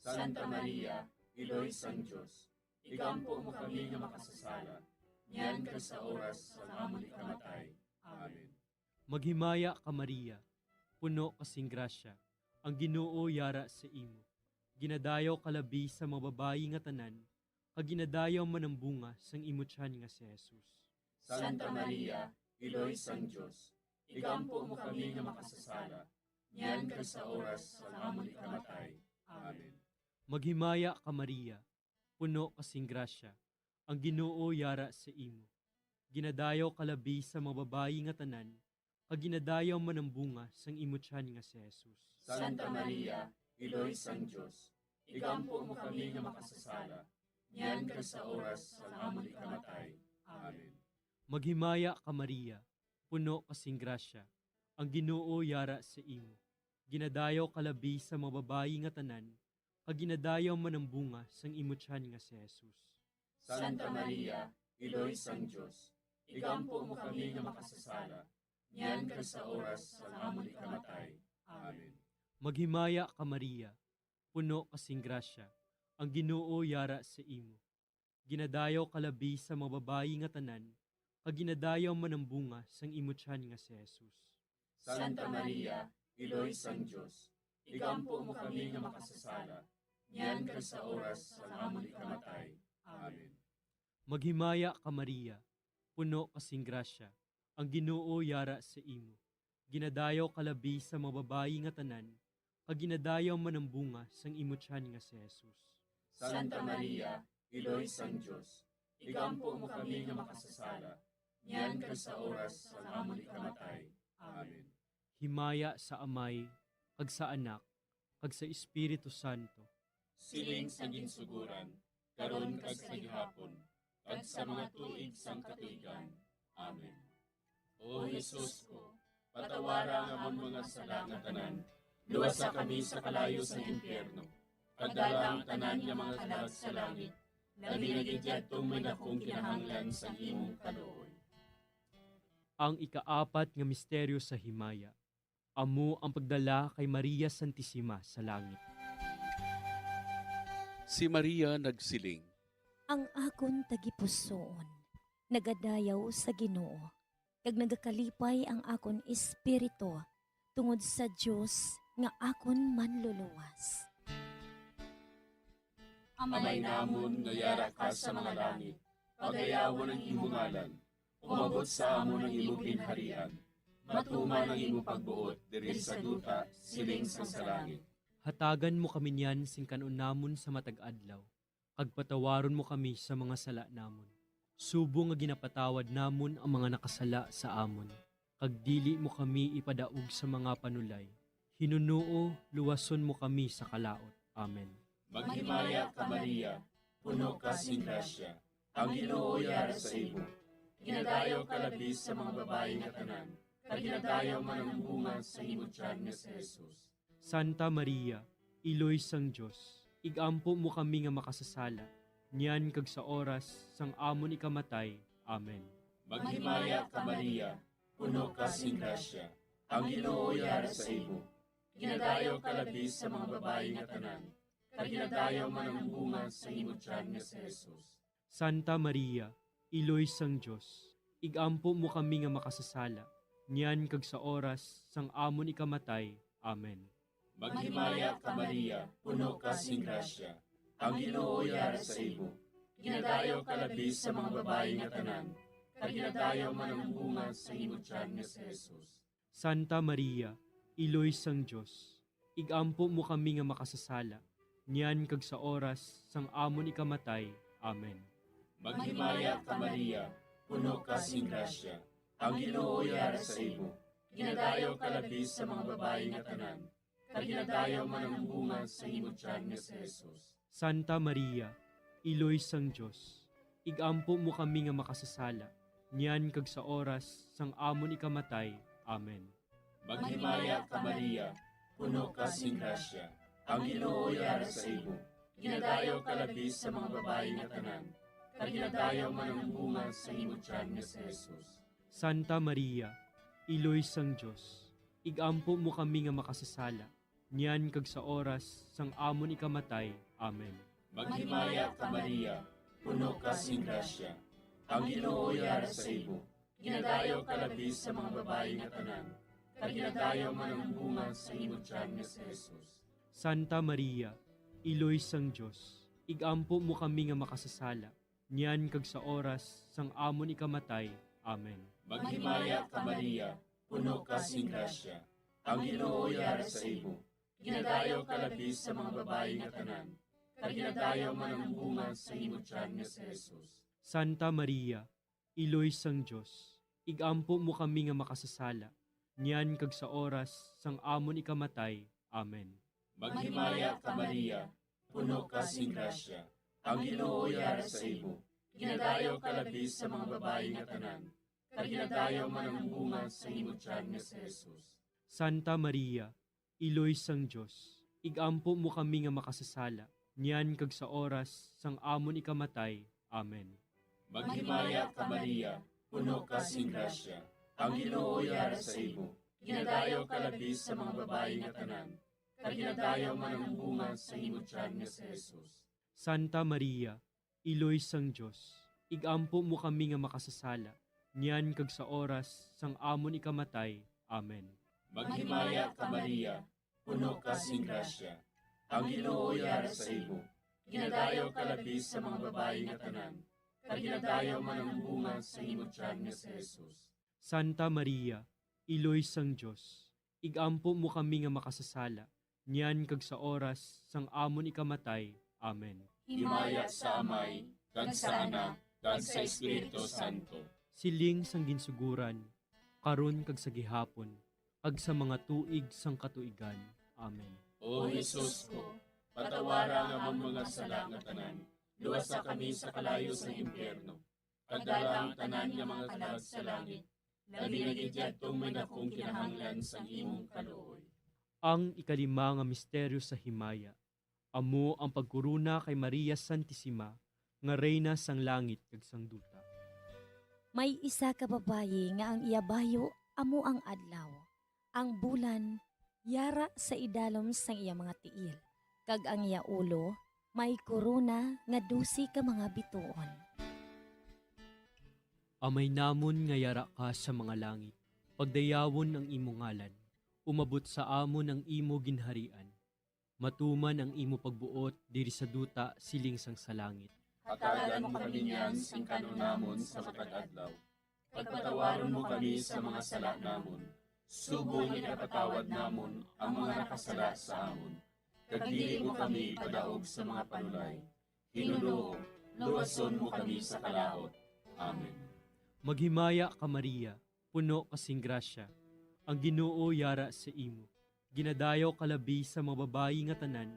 Santa Maria, Iloy sang Dios, igampo mo kami nga makasasala, niyan kag sa oras sang amon ikamatay. Amen. Maghimaya ka, Maria, puno ka sing grasya, ang Ginoo yara sa imo. Ginadayaw ka labi sa mga babayi nga tanan, kag ginadayaw man ang bunga sang imo tiyan nga si Jesus. Santa Maria, Iloy sang Dios, igampo mo kami nga makasasala, niyan kag sa oras sang amon ikamatay. Amen. Maghimaya ka, Maria, puno ka sing grasya, ang Ginoo yara sa imo. Ginadayaw ka labi sa mga babayi nga tanan, kag ginadayaw man ang bunga sang imo tiyan nga si Jesus. Santa Maria, Iloy sang Dios, igampo mo kami nga makasasala, niyan kag sa oras sang amon ikamatay. Amen. Maghimaya ka, Maria, puno ka sing grasya, ang Ginoo yara sa imo. Ginadayaw ka labi sa mga babayi nga tanan, kag ginadayaw man ang bunga sang imo tiyan nga si Jesus. Santa Maria, Iloy sang Dios, igampo mo kami nga makasasala, niyan kag sa oras sang amon ikamatay. Amen. Maghimaya ka, Maria, puno ka sing grasya, ang Ginoo yara sa imo. Ginadayaw ka labi sa mga babayi nga tanan, kag ginadayaw man ang bunga sang imo tiyan nga si Jesus. Santa Maria, Iloy sang Dios, igampo mo kami nga makasasala, niyan kag sa oras sang amon ikamatay. Amen. Maghimaya ka, Maria, puno ka sing grasya, ang Ginoo yara sa imo. Ginadayaw ka labi sa mga babayi nga tanan, kag ginadayaw man ang bunga sang imo tiyan nga si Jesus. Santa Maria, Iloy sang Dios, igampo mo kami nga makasasala, niyan kag sa oras sang amon ikamatay. Amen. Himaya sa Amay, kag sa Anak, kag sa Espiritu Santo. Siling sa ginsuguran, karon kag sa gihapon, kag sa mga tuig sang katuigan. Amen. O Jesus ko, patawara ang amon mga sala nga tanan, luwasa kami sa kalayo sang impyerno, kag dala ang tanan nga mga kalag sa langit, labi na gid yadtong may dakong kinahanglan sang imong kaluoy. Ang ikaapat nga misteryo sa himaya, amo ang pagdala kay Maria Santisima sa langit. Si Maria nagsiling, Ang akon tagipusoon nagadayaw sa Ginoo, kag nagakalipay ang akon espiritu tungod sa Dios nga akon Manluluwas. Amay namon nga yara ka sa mga langit, pagayawon ang imo ngalan. Umabot sa amon ang imo ginharian. Matuman ang imo pagbuot diri sa duta, siling sang sa langit. Hatagan mo kami niyan sing kan-on namon sa matag adlaw, kag patawaron mo kami sa mga sala namon, subong nga ginapatawad namon ang mga nakasala sa amon, kag dili mo kami ipadaog sa mga panulay. Hinunoo, luwason mo kami sa kalaut. Amen. Maghimaya ka, Maria, puno ka sing grasya, ang Ginoo yara sa imo. Ginadayaw ka labi sa mga babayi nga tanan, kag ginadayaw man ang bunga sa imo tiyan nga si Jesus. Santa Maria, Iloy sang Dios, ig-ampo mo kami nga makasasala, niyan kag sa oras sang amon ikamatay. Amen. Maghimaya ka, Maria, puno ka sing grasya, ang Ginoo yara sa imo. Ginadayaw ka labi sa mga babayi nga tanan, kag ginadayaw man ang bunga sa imo tiyan nga si Jesus. Santa Maria, Iloy sang Dios, ig-ampo mo kami nga makasasala, niyan kag sa oras sang amon ikamatay. Amen. Maghimaya ka, Maria, puno ka sing grasya, ang Ginoo yara sa imo. Ginadayaw ka labi sa mga babayi nga tanan, kag ginadayaw man ang bunga sa imo tiyan nga si Jesus. Santa Maria, Iloy sang Dios, ig-ampo mo kami nga makasasala, niyan kag sa oras sang amon ikamatay. Amen. Maghimaya ka, Maria, puno ka sing grasya, ang Ginoo yara sa imo. Ginadayaw ka labi sa mga babayi nga tanan, kag ginadayaw man ang bunga sa imo tiyan nga si Jesus. Santa Maria, Iloy sang Dios, ig-ampo mo kami nga makasasala, niyan kag sa oras sang amon ikamatay. Amen. Maghimaya ka, Maria, puno ka sing grasya, ang Ginoo yara sa imo. Ginadayaw ka labi sa mga babayi nga tanan, kag ginadayaw man ang bunga sa imo tiyan nga si Jesus. Santa Maria, Iloy sang Dios, ig-ampo mo kami nga makasasala, niyan kag sa oras sang amon ikamatay. Amen. Maghimaya ka, Maria, puno ka sing grasya, ang Ginoo yara sa imo. Ginadayaw ka labi sa mga babayi nga tanan, kag ginadayaw man ang bunga sa imo tiyan nga si Jesus. Santa Maria, Iloy sang Dios, ig-ampo mo kami nga makasasala, niyan kag sa oras sang amon ikamatay. Amen. Maghimaya ka, Maria, puno ka sing grasya, ang Ginoo yara sa imo. Ginadayaw ka labi sa mga babayi nga tanan, kag ginadayaw man ang bunga sa imo tiyan nga si Jesus. Santa Maria, Iloy sang Dios, ig-ampo mo kami nga makasasala, niyan kag sa oras sang amon ikamatay. Amen. Maghimaya ka, Maria, puno ka sing grasya, ang Ginoo yara sa imo. Ginadayaw ka labi sa mga babayi nga tanan, kag ginadayaw man ang bunga sa imo tiyan nga si Jesus. Santa Maria, Iloy sang Dios, ig-ampo mo kami nga makasasala, niyan kag sa oras sang amon ikamatay. Amen. Maghimaya ka, Maria, puno ka sing grasya, ang Ginoo yara sa imo. Ginadayaw ka labi sa mga babayi nga tanan, kag ginadayaw man ang bunga sa imo tiyan nga si Jesus. Santa Maria, Iloy sang Dios, ig-ampo mo kami nga makasasala, niyan kag sa oras sang amon ikamatay. Amen. Maghimaya ka, Maria, puno ka sing grasya, ang Ginoo yara sa imo. Ginadayaw ka labi sa mga babayi nga tanan, kag ginadayaw man ang bunga sa imo tiyan nga si Jesus. Santa Maria, Iloy sang Dios, ig-ampo mo kami nga makasasala, niyan kag sa oras sang amon ikamatay. Amen. Himaya sa Amay, kag sa Anak, kag sa Espiritu Santo. Siling sang ginsuguran, karon kag sa gihapon, kag sa mga tuig sang katuigan. Amen. O Jesus ko, patawara ang amon mga sala nga tanan, luwasa kami sa kalayo sang impyerno, kag dala ang tanan nga mga kalag sa langit, labi na gid yadtong may dakong kinahanglan sang imong kaluoy. Ang ikalima nga misteryo sa himaya, amo ang pagkorona kay Maria Santisima nga Reyna sang langit kag sang duta. May isa ka babayi nga ang iya bayo amo ang adlaw, ang bulan yara sa idalom sang iya mga tiil, kag ang iya ulo may korona nga dose ka mga bituon. Amay namon nga yara ka sa mga langit, pagdayawon ang imo ngalan, umabot sa amon ang imo ginharian, matuman ang imo pagbuot diri sa duta siling sang sa langit. Hatagan mo kami niyan sing kan-on namon sa matag adlaw, Pagpatawaron mo kami sa mga sala namon, subong nga ginapatawad namon ang mga nakasala sa amon. Kag dili mo kami ipadaog sa mga panulay. Ginoo, luwason mo kami sa kalaut. Amen. Maghimaya ka, Maria, puno ka sing grasya. Ang Ginoo yara sa imo. Ginadayaw ka labi sa mga babayi nga tanan,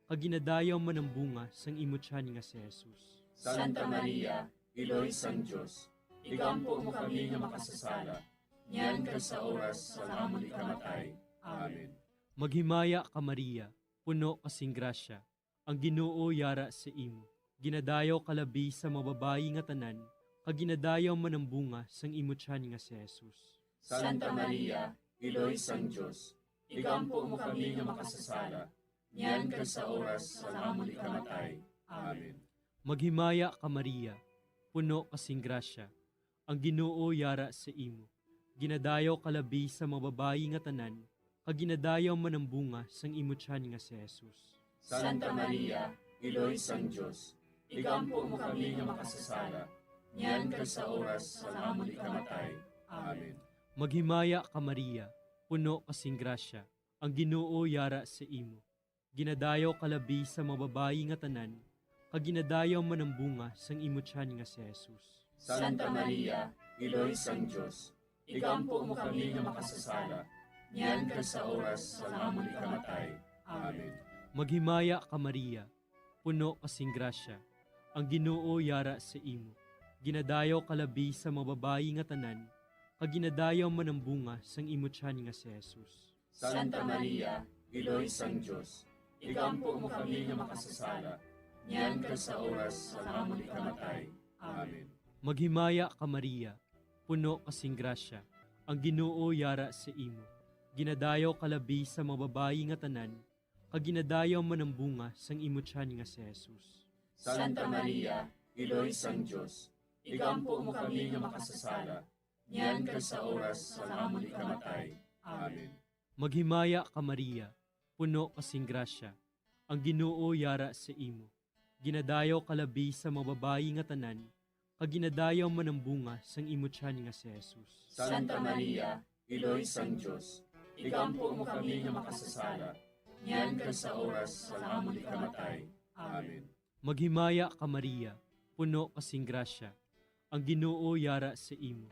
kag ginadayaw man ang bunga sang imo tiyan nga si Jesus. Santa Maria, Iloy sang Dios, igampo mo kami nga makasasala, niyan kag sa oras sang amon ikamatay. Amen. Maghimaya ka, Maria, puno ka sing grasya. Ang Ginoo yara sa imo. Ginadayaw ka labi sa mga babayi nga tanan, kag ginadayaw man ang bunga sang imo tiyan nga si Jesus. Santa Maria, Iloy sang Dios, igampo mo kami nga makasasala, niyan kag sa oras sang amon ikamatay. Amen. Maghimaya ka, Maria, puno ka sing grasya. Ang Ginoo yara sa imo. Ginadayaw ka labi sa mga babayi nga tanan, kag ginadayaw man ang bunga sang imo tiyan nga si Jesus. Santa Maria, Iloy sang Dios, igampo mo kami nga makasasala, niyan kag sa oras sang amon ikamatay. Amen. Maghimaya ka, Maria, puno ka sing grasya, ang Ginoo yara sa imo. Ginadayaw ka labi sa mga babayi nga tanan, kag ginadayaw man ang bunga sang imo tiyan nga si Jesus. Santa Maria, Iloy sang Dios, igampo mo kami nga makasasala, niyan kag sa oras sang amon ikamatay. Amen. Maghimaya ka, Maria, puno ka sing grasya, ang Ginoo yara sa imo. Ginadayaw ka labi sa mga babayi nga tanan, kag ginadayaw man ang bunga sang imo tiyan nga si Jesus. Santa Maria, Iloy sang Dios, igampo mo kami nga makasasala, niyan kag sa oras sang amon ikamatay. Amen. Maghimaya ka, Maria, puno ka sing grasya, ang Ginoo yara sa imo. Ginadayaw ka labi sa mga babayi nga tanan, kag ginadayaw man ang bunga sang imo tiyan nga si Jesus. Santa Maria, Iloy sang Dios, igampo mo kami nga makasasala, niyan kag sa oras sang amon ikamatay. Amen. Maghimaya ka, Maria, puno ka sing grasya, ang Ginoo yara sa imo. Ginadayaw ka labi sa mga babayi nga tanan, kag ginadayaw man ang bunga sang imo tiyan nga si Jesus. Santa Maria, Iloy sang Dios, igampo mo kami nga makasasala, niyan kag sa oras sang amon ikamatay. Amen. Maghimaya ka, Maria, puno ka sing grasya, ang Ginoo yara sa imo.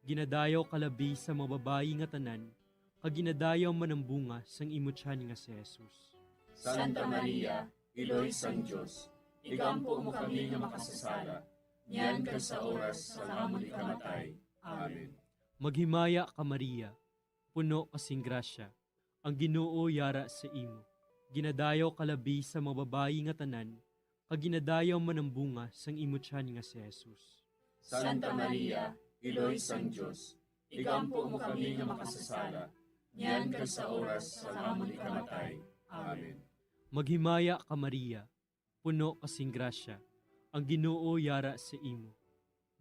Ginadayaw ka labi sa mga babayi nga tanan, kag ginadayaw man ang bunga sang imo tiyan nga si Jesus. Santa Maria, Iloy sang Dios, igampo mo kami nga makasasala, niyan kag sa oras sang amon ikamatay. Amen. Maghimaya ka, Maria, puno ka sing grasya, ang Ginoo yara sa imo. Ginadayaw ka labi sa mga babayi nga tanan, kag ginadayaw man ang bunga sang imo tiyan nga si Jesus. Santa Maria, Iloy sang Dios, igampo mo kami nga makasasala, niyan kag sa oras sang amon ikamatay. Amen. Maghimaya ka, Maria, puno ka sing grasya, ang Ginoo yara sa imo.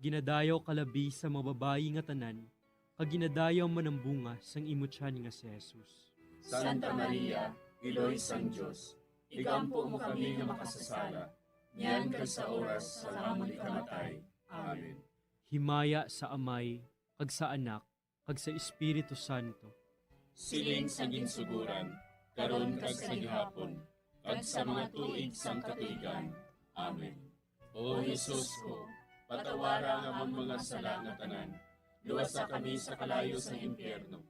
Ginadayaw ka labi sa mga babayi nga tanan, kag ginadayaw man ang bunga sang imo tiyan nga si Jesus. Santa Maria, Iloy sang Dios, igampo mo kami nga makasasala, niyan kag sa oras sang amon ikamatay. Amen. Himaya sa Amay, kag sa Anak, kag sa Espiritu Santo. Siling sa ginsugoran, karon kag sa gihapon, kag sa mga tuig sang katuigan. Amen. O Jesus ko, patawara ang amon mga sala nga tanan, luwasa kami sa kalayo sang impyerno,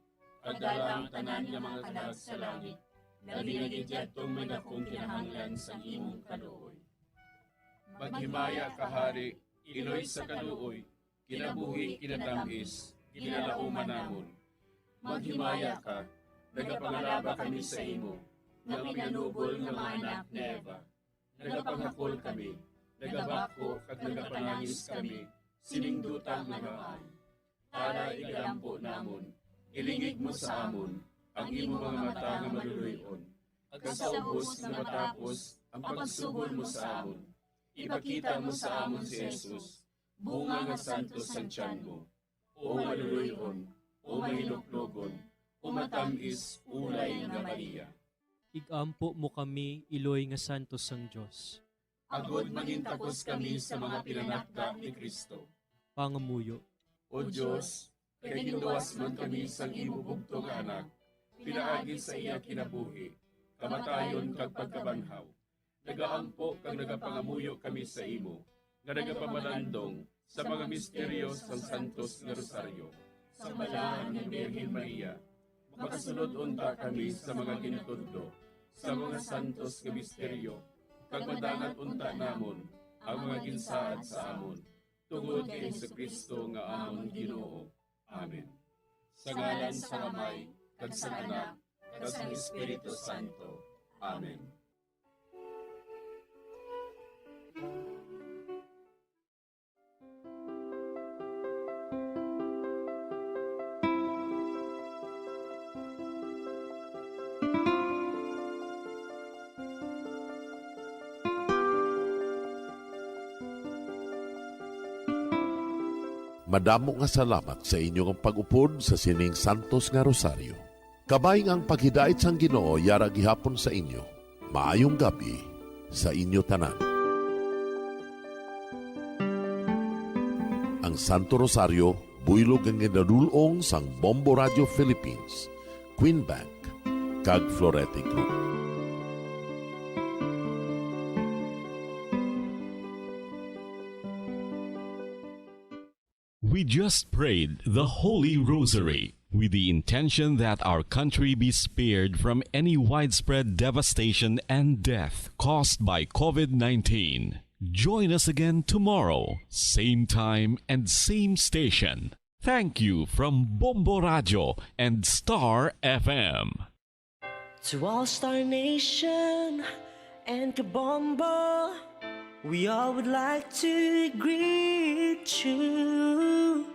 kag dala ang tanan nga mga kalag sa langit, labi na gid yadtong may dakong kinahanglan sang imong kaluoy. Maghimaya ka, Hari, Iloy sa kaluoy, kinabuhi, kinatamis, ginalauman namon. Maghimaya ka, nagapangalaba kami sa imo, nga pinanubol nga mga anak ni Eva. Nagapangakol kami, nagabakho kag nagapanangis kami, sining duta nga ngaan. Tara, igalampo namon, ilingig mo sa amon ang imo mga mata nga maluloy-on, kag sa ubos nga matapos ang pagsugol mo sa amon, ipakita mo sa amon si Jesus, bunga nga santos sang tiyan mo. O maluloy-on, o mahinuklogon, o matam-is ulay nga Maria. Igampo mo kami, Iloy nga santos sang Dios. Agod mangintakos kami sa mga pinanakda ni Cristo. Pangamuyo. O Dios, kay ginluwas man kami sang imo bugtong nga Anak, pinaagi sa iya kinabuhi, kamatayon, kag pagkabanhaw. Nagaampo kag nagapangamuyo kami sa imo, nga nagapamalandong sa mga misteryo sang Santos nga Rosaryo, sa Balaan nga Birhen Maria. Makasulod unta kami sa mga ginatudlo sa mga santos nga misteryo, kag madangat unta namon ang mga ginsaad sa amon, tungod kay Jesu-Cristo nga amon Ginoo. Amen. Sa ngalan sang Amay, kag sang Anak, kag sang Espiritu Santo. Amen. Madamo nga salamat sa inyo nga pag-upod sa sining santos nga rosaryo. Kabay nga ang paghidait sang Ginoo yara gihapon sa inyo. Maayong gab-i sa inyo tanan. Ang Santo Rosario, buylog nga ginadul-ong sang Bombo Radio Philippines, Queen Bank, kag Florete Group. We just prayed the Holy Rosary with the intention that our country be spared from any widespread devastation and death caused by COVID nineteen. Join us again tomorrow, same time and same station. Thank you from Bombo Radio and Star F M. To all Star Nation and Kabombo, we all would like to greet you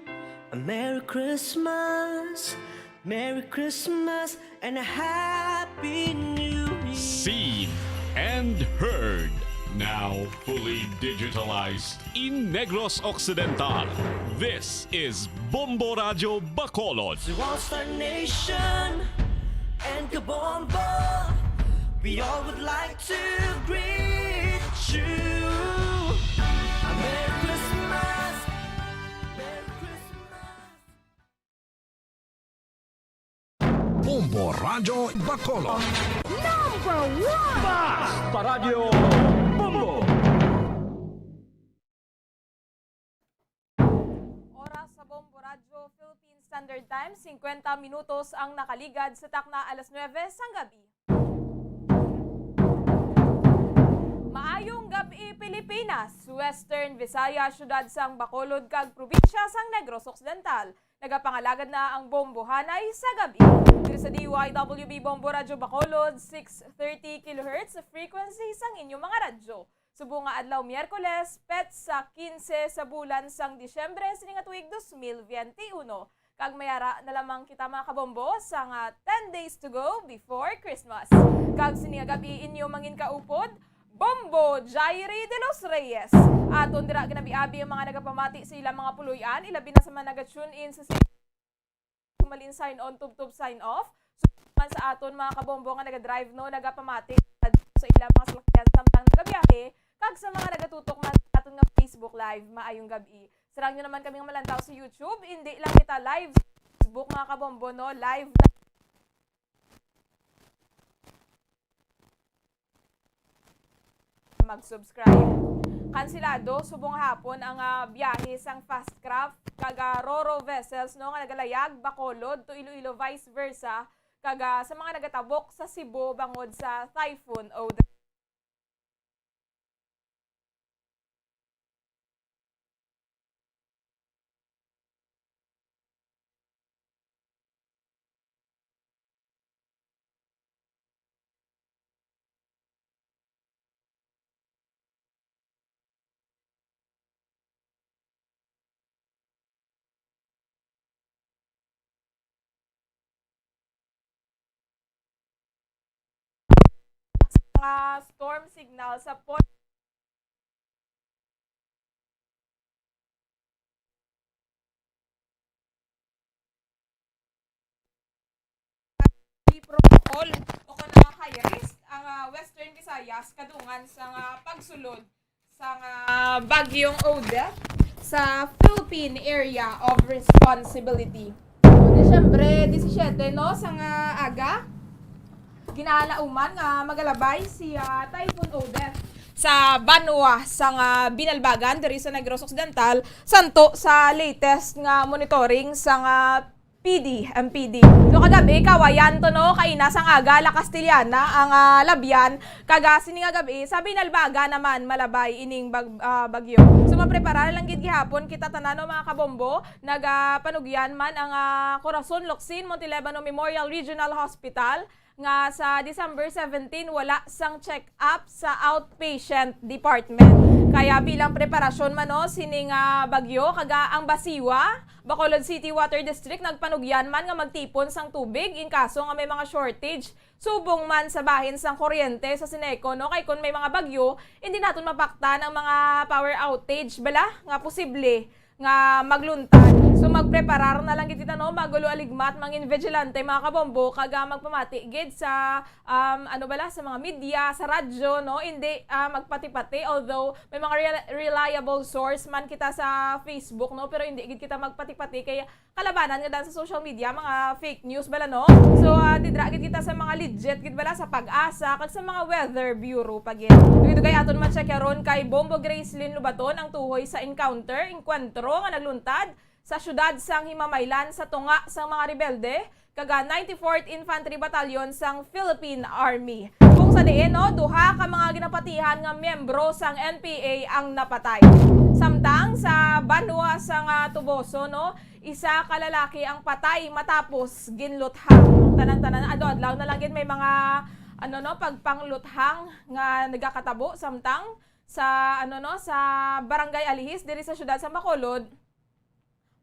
a Merry Christmas, Merry Christmas, and a Happy New Year. Seen and heard, now fully digitalized in Negros Occidental. This is Bombo Radyo Bacolod. To all Star Nation and Kabombo, we all would like to greet you a Merry Christmas, Merry Christmas. Bombo Radyo Bacolod. Number one! Basta Radyo Bombo! Oras sa Bombo Radyo Philippine Standard Time, singkwenta minutos ang nakaligad sa takna alas nuebe sang gabi. Maayong gab-i, Pilipinas, Western Visayas, siyudad sang Bacolod, kag probinsya sang Negros Occidental. Nagapangalagad na ang Bombohanay sa gabi. Diri sa D Y W B Bombo Radyo Bacolod, six thirty kilohertz frequency sang inyo mga radyo. Subong nga adlaw Miyerkules, petsa kinse sa bulan sang Disyembre sini nga tuig dos mil biyente uno. Kag mayara na lamang kita, mga kabombo, sa nga ten days to go before Christmas. Kag sini nga gab-i inyo mangin kaupod, Bombo Jairi de los Reyes. Aton dira ginabi-abi ang mga nagapamati sa ilang mga puloy-an, ilabi na sa mga naga-tune in sa Sumalin sign on, tubtob sign off. Subong man sa aton mga kabombo nga naga-drive, no, nagapamati sa ilang mga salakyan samtang nagabiyahe, kag sa mga nagatutok man sa aton nga Facebook Live, maayong gab-i. Sarang nyo naman kami nga malantaw sa YouTube, indi lang kita live sa Facebook, mga kabombo, no, live na. Mag-subscribe. Kansilado subong hapon ang, ah, biyahe sang fast craft kag, ah, ro-ro vessels, no, nga nagalayag Bacolod to Iloilo, vice versa, kag, ah, sa mga nagatabok sa Cebu bangod sa Typhoon Odette. Mga storm signal sa port. Protocol o kon ang high risk ang, ah, Western Visayas kadungan sa nga pagsulod sa nga Bagyong Odette. sa Philippine Area of Responsibility. Disyembre disisiete, no, sang aga, ginalauman nga magalabay si, ah, Typhoon Odette sa banwa sang, ah, Binalbagan diri sa Negros Occidental, santo sa latest nga monitoring sang, ah, P D, M P D. So, kagabi, kawayan to, no? Kaina sang aga, La Castellana ang, ah, labyan. Kaga sini nga gabi, sa Binalbagan naman, malabay ining bag-, ah, bagyo. So, mapreparar lang gid gihapon kita tanan, no, mga kabombo. Nagapanugyan man ang, ah, Corazon Locsin Montelebano Memorial Regional Hospital nga sa December seventeen, wala sang check-up sa outpatient department. Kaya bilang preparasyon man, no, sining, ah, bagyo, kaga ang Basiwa, Bacolod City Water District, nagpanugyan man nga magtipon sang tubig in kaso nga may mga shortage. Subong man sa bahin sang kuryente sa Seneco, no, kay kun may mga bagyo, hindi naton mapaktan ang mga power outage bala nga posible nga magluntad. So, magpreparar na lang gid kita, no? Magulo aligmat, mangin vigilante, mga kabombo, kag, ah, magpamati gid sa, um, ano bala, sa mga media, sa radyo, no? Hindi, ah, magpati-pati, although may mga rel-, reliable source man kita sa Facebook, no? Pero hindi gid kita magpati-pati kay kalabanan nga dan sa social media, mga fake news bala, no? So, ah, didra gid kita sa mga legit gid bala, sa PAGASA kag sa mga Weather Bureau pa gid. Dugay-dugay aton ma-check karon kay Bombo Gracelyn Lobaton ang tuhoy sa encounter, engkwentro nga nagluntad sa siyudad sang Himamaylan sa tunga sang mga rebelde kag, ah, ninety-fourth Infantry Battalion sang Philippine Army, kung sa diin, no, duha ka mga ginapatihan nga miyembro sang N P A ang napatay. Samtang sa banwa sang, ah, Toboso, no, isa ka lalaki ang patay matapos ginluthang. Tanan-tanan, adlaw-adlaw na lang gid may mga, ano, no, pagpangluthang nga nagakatabo, samtang sa, ano, no, sa Barangay Alihis diri sa siyudad sa Bacolod,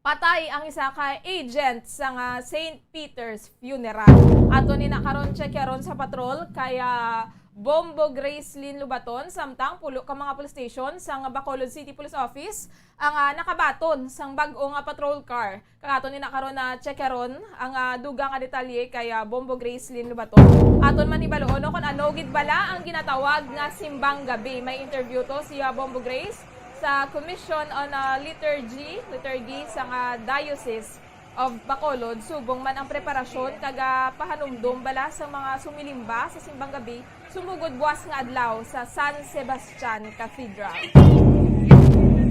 patay ang isa ka agent sang, ah, Saint Peter's Funeral. Aton ni na karon check karon sa patrol kay, ah, Bombo Gracelyn Lobaton, samtang pulo ka mga police station sang Bacolod City Police Office ang, ah, nakabaton sang bag-o nga patrol car. Kag aton ni na karon na check karon ang, ah, dugang nga detalye kay, ah, Bombo Gracelyn Lobaton. Aton man hibaluon, no, kung ano gid bala ang ginatawag nga simbang gabi. May interview to si, ah, Bombo Grace sa Commission on, ah, Liturgy, Liturgy sang, ah, Diocese of Bacolod, subong man ang preparasyon kag, ah, pahanumdom bala sa mga sumilimba sa simbang gabi sumugod buwas nga adlaw sa San Sebastian Cathedral.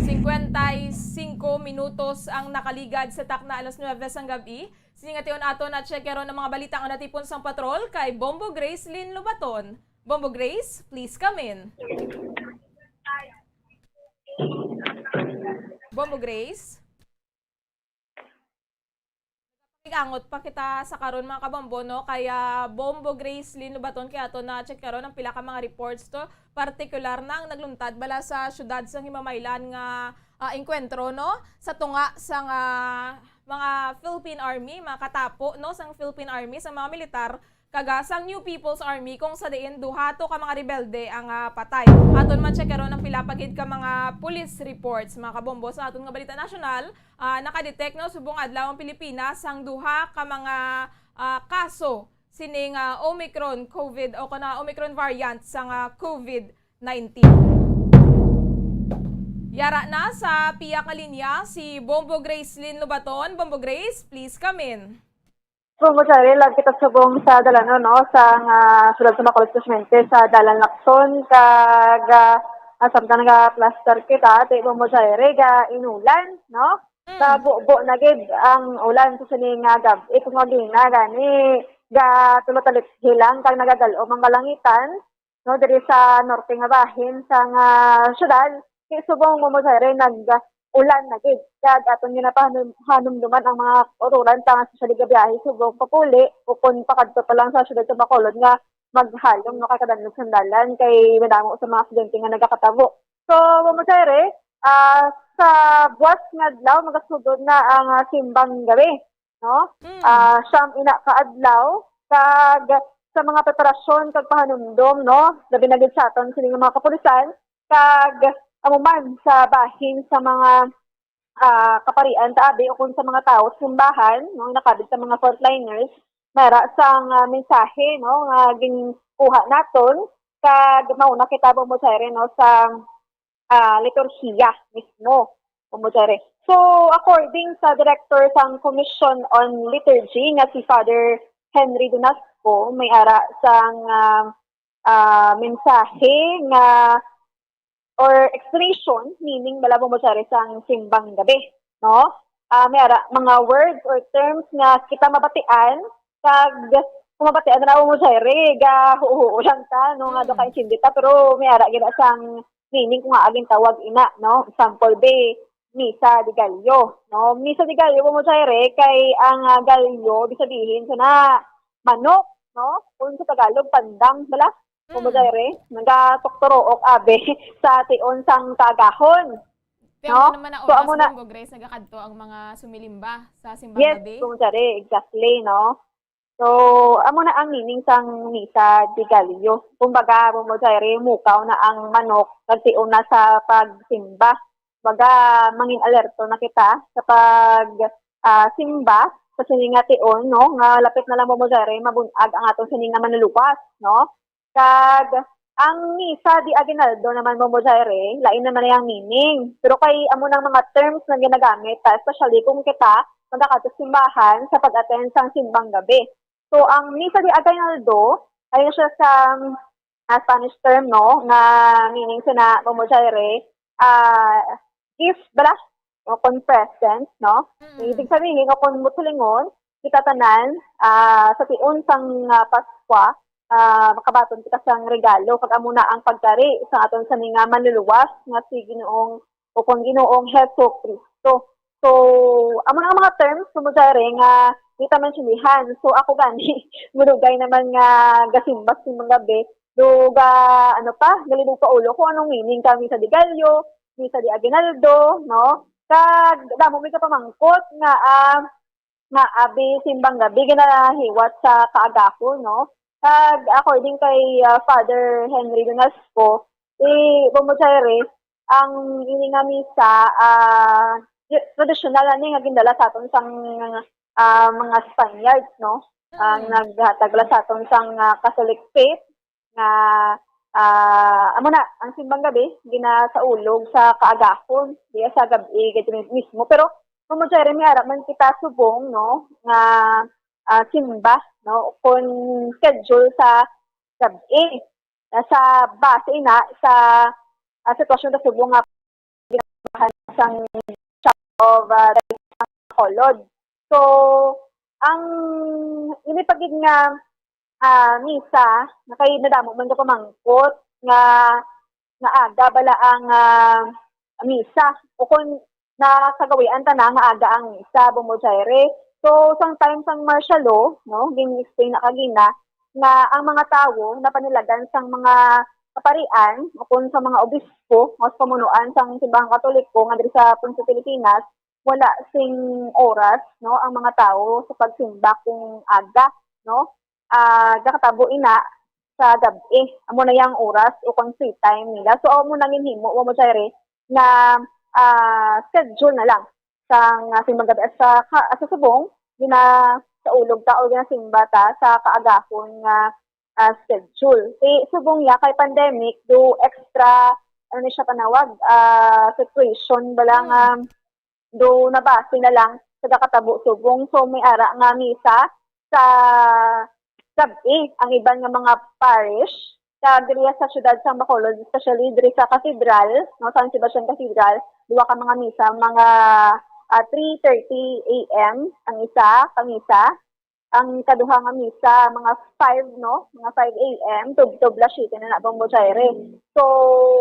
Cincuenta y cinco minutos ang nakaligad sa takna alas nuebe sang gabi. Sini nga tion ato na check karon ang mga balita nga natipon sang patrol kay Bombo Gracelyn Lobaton. Bombo Grace, please come in. Bombo Grace? Igangot pa kita sa karon, mga kabombo, no? Kaya Bombo Gracelyn Lobaton, kay ato na check karon ang pila ka mga reports to, partikular na ang nagluntad bala sa siyudad sang Himamaylan nga, ah, engkwentro, no? Sa tunga sang, ah, mga Philippine Army, mga katapo, no, sang Philippine Army, sa mga militar, kag sang New People's Army, kung sa diin duha to ka mga rebelde ang, ah, patay. Aton man check karon ang pila pa gid ka mga police reports, mga kabombo, sa aton nga balita nasyonal. Ah, nakadetect, no, subong adlaw ang Pilipinas sang duha ka mga, ah, kaso sining, ah, Omicron COVID o kana Omicron variant sang, ah, COVID nineteen. Yara na sa piyak nga linya si Bombo Gracelyn Lobaton. Bombo Grace, please come in. Bombo Jaire, live kita subong sa dalanon, no, sa nga siyudad sa Bacolod, espesiyalmente sa Dalan Lacson, kag, ah, samtang naga-plaster kita, ati Bombo Jaire, ga inulan, no? Mm. Sa bubo na gid ang ulan sa sini nga gab-i, kung magina gani, ga tulo talit hilang kag nagagal-om ang kalangitan, no, diri sa norte nga bahin sang, ah, siyudad, kay subong Bombo Jaire nag-ulan na gid. Kag aton ginapahanum-, hanumduman ang mga kautoran pa nga especially gabiyahe subong papuli o kon pakadto pa lang sa siyudad sa Bacolod nga maghalong, no, kay kadanlog sang dalan kay madamo sa mga aksidente nga nagakatabo. So, Bombo Jaire, ah, sa buwas nga adlaw magasugod na ang, ah, simbang gabi, no? Mm. Ah, siyam ina ka adlaw, kag sa mga preparasyon kag pahanumdom, no, labi na gid sa aton sini nga mga kapulisan, kag amo man sa bahin sa mga, ah, kaparian ta abi ukon sa mga tawo sa simbahan, no, nakabit sa mga frontliners, may ra sang, ah, mensahe, no, nga ginkuha naton, kag mauna kita, Bombo Jaire, no, sa ah, liturhiya mismo. Bombo Jare. So, according sa director sang Commission on Liturgy nga si Father Henry Donasco, may ara sang, ah, ah, mensahe nga or explanation, meaning bala, Bombo Jare, sang simbang gabi, no? Ah, may ara mga words or terms nga kita mabatian, kag kung mabatian na, Bombo Jare, gahuhuo lang ta, no, nga daw Mm. kaintindi ta, pero may ara gina sang meaning kung nga aging tawag ina, no? Example, be, misa de gallo, no? Misa de gallo, Bombo Jare, kay ang, ah, gallo, ibig sabihin sa na manok, no? Kung sa Tagalog, pandang, bala? Bombo Mm. Jare, nagatuktorook, abi, sa tion sang kaagahon. Kaya No? mo naman ang So, oras, amo na. Bombo Grace, nagakadto ang mga sumilimba sa simbang Yes, gabi? Bombo Jare, exactly, no? So, amo na ang meaning sang misa de gallo. Kumbaga, Bombo Jare, mukaw na ang manok, nagtion na sa pagsimba. Kumbaga, mangin alerto na kita sa pag, ah, simba sa sini nga tion, no? Nga lapit na lang, Bombo Jare, mabun-ag ang aton sini nga manluluwas, no? Kag ang misa de aguinaldo naman, Bombo Jare, lain naman na yang meaning. Pero kay amo nang mga terms nga ginagamit, ah, especially kung kita magakadto sa simbahan sa pag-attend sang simbang gabi. So, ang misa de aguinaldo, ayon siya sa, ah, Spanish term, no, nga meaning sa na, Bombo Jare, ah, gift bala o kon present, no? Mm. Ibig sabihin, o kon mo silingon, kita tanan, ah, sa tion sang, ah, Paskwa, ah, makabaton kita sang regalo, kag amo na ang pagkari sa aton sa mga manluluwas nga si Ginoong, o kon Ginoong Hesus Kristo. So, amo na ang mga terms, Bombo Jare, nga di ta maintindihan. So, ako gani, mudugay naman nga gasimbas simbang gabi, do ga, ano pa, galibog pa ulo kung anong meaning ka, misa de gallo, misa de aguinaldo, no? Kag damo may kapamangkot nga, ah, nga abi simbang gabi ginahiwat sa kaagahon, no? Kag according kay, ah, Father Henry Donasco, eh, Bombo Jare, ang ini nga misa, ah, y-, tradisyonal ani nga gindala sa aton sang, ah, mga Spaniards, no? Ang Mm. naghatag la sa aton sang, ah, Catholic faith nga, ah, amo na, ang simbang gabi ginasaulog sa kaagahon, diya sa gab-i gid mismo. Pero, Bombo Jare, may ara man kita subong, no, nga, ah, simba, no, kon schedule sa gab-i. Ah, sa base ina sa, ah, sitwasyon sa subong nga sang Chapel of, ah, Bacolod. So, ang ini pa gid nga, ah, misa, nga kay nadamo man nga pamangkot nga, nga aga bala ang, ah, misa. O kon nakagawian ta na nga aga ang misa, Bombo Jare. So, sang time sang martial law, no, gin-explain na kagina, nga ang mga tawo napanilagan sang mga kaparian o kon sa mga obispo o sa pamunuan sang Simbahang Katoliko nga diri sa Ponce, Pilipinas, wala sing oras, no, ang mga tawo sa pagsimba kung aga, no? Ah, gakatabo ina sa gab-i. Amo na yang oras o kung free time nila. So, amo na ginhimo, Bombo Jare, nga, ah, schedule na lang sang, ah, simbang gabi at sa, ka-, sa subong, ginasaulog ta o ginasimba ta sa kaagahon nga, ah, schedule. Kay subong ya kay pandemic, do extra, ano ni siya kanawag, ah, situation bala nga, Mm. do nabase na lang sa gakatabo subong. So, may ara nga misa sa gab-i ang iban nga mga parish. Sa diri sa siyudad sa Bacolod, especially diri sa Cathedral, no, San Sebastian Cathedral, duha ka mga misa, mga, ah, three thirty A M ang isa ka misa. Ang kaduha nga misa, mga five, no, mga five A M, tubtob las siyete na na, Bombo Jare. So,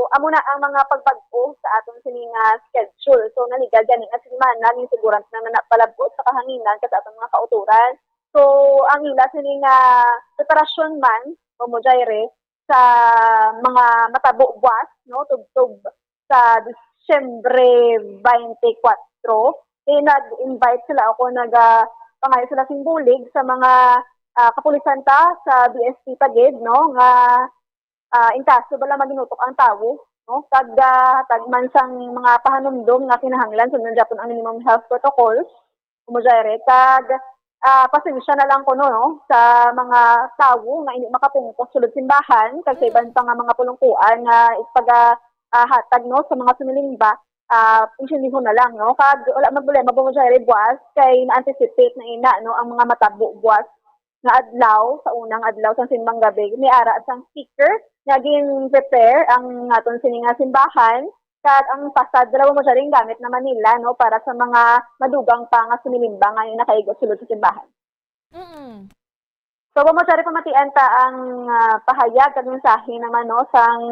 amo na ang mga pagbag-o sa aton sini nga schedule. So, naligal gani nga semana, ginsiguran na na palab-ot sa kahanginan ka sa aton mga kautoran. So, ang ila sini nga preparasyon man, Bombo Jare, sa mga matabo buwas, no, tubtob sa Disyembre twenty-four, eh, nag-invite sila, ako nag, ah, pangayo sila sing bulig sa mga, ah, kapulisan ta sa B S P pa gid, no, nga, ah, in kaso bala maginutok ang tawo, no, kag, ah, hatag man sang mga pahanumdom nga kinahanglan, sundon gyapon ang minimum health protocols. Bombo Jare, kag, ah, pasensya na lang kuno, no, sa mga tawo nga indi makapungkos sulod simbahan, kag sa iban Mm. pa nga mga pulungkuan nga ipag, ah, ah, hatag, no, sa mga sumilimba. ah, insindihon na lang, no? Kag wala man problema, Ma'am Cherry, buwas kay na-anticipate na ina, no, ang mga matabo buwas nga adlaw, sa unang adlaw sang simbang gabi, may ara sang speaker nga gin-prepare ang aton sini nga simbahan, kag ang pasad dalawa mo siya rin gamit naman nila, no, para sa mga madugang pa nga sumilimba nga yung nakaigo sulod sa simbahan. Mm. So, Ma'am Cherry, pamatian ta ang, ah, pahayag kag mensahe naman, no, sang,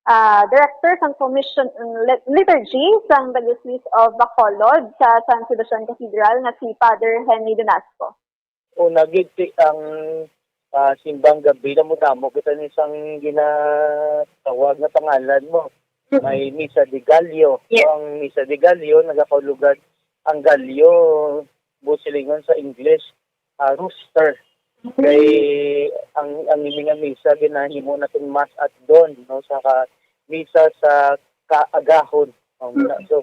ah, Director sang Commission on Lit- Liturgy sang Diocese of Bacolod sa San Sebastian Cathedral nga si Father Henry Donasco. Una gid ti ang, ah, simbang gabi, damo-damo kita ni sang ginatawag nga pangalan mo. May Misa de Gallo. Yes. Ang Misa de Gallo, nagakaulugad ang Gallo, busilingon sa English, ah, rooster. Kay ang ang ini nga misa ginahimo natin mass at dawn, no, sa ka, misa sa kaagahon. Um, na- so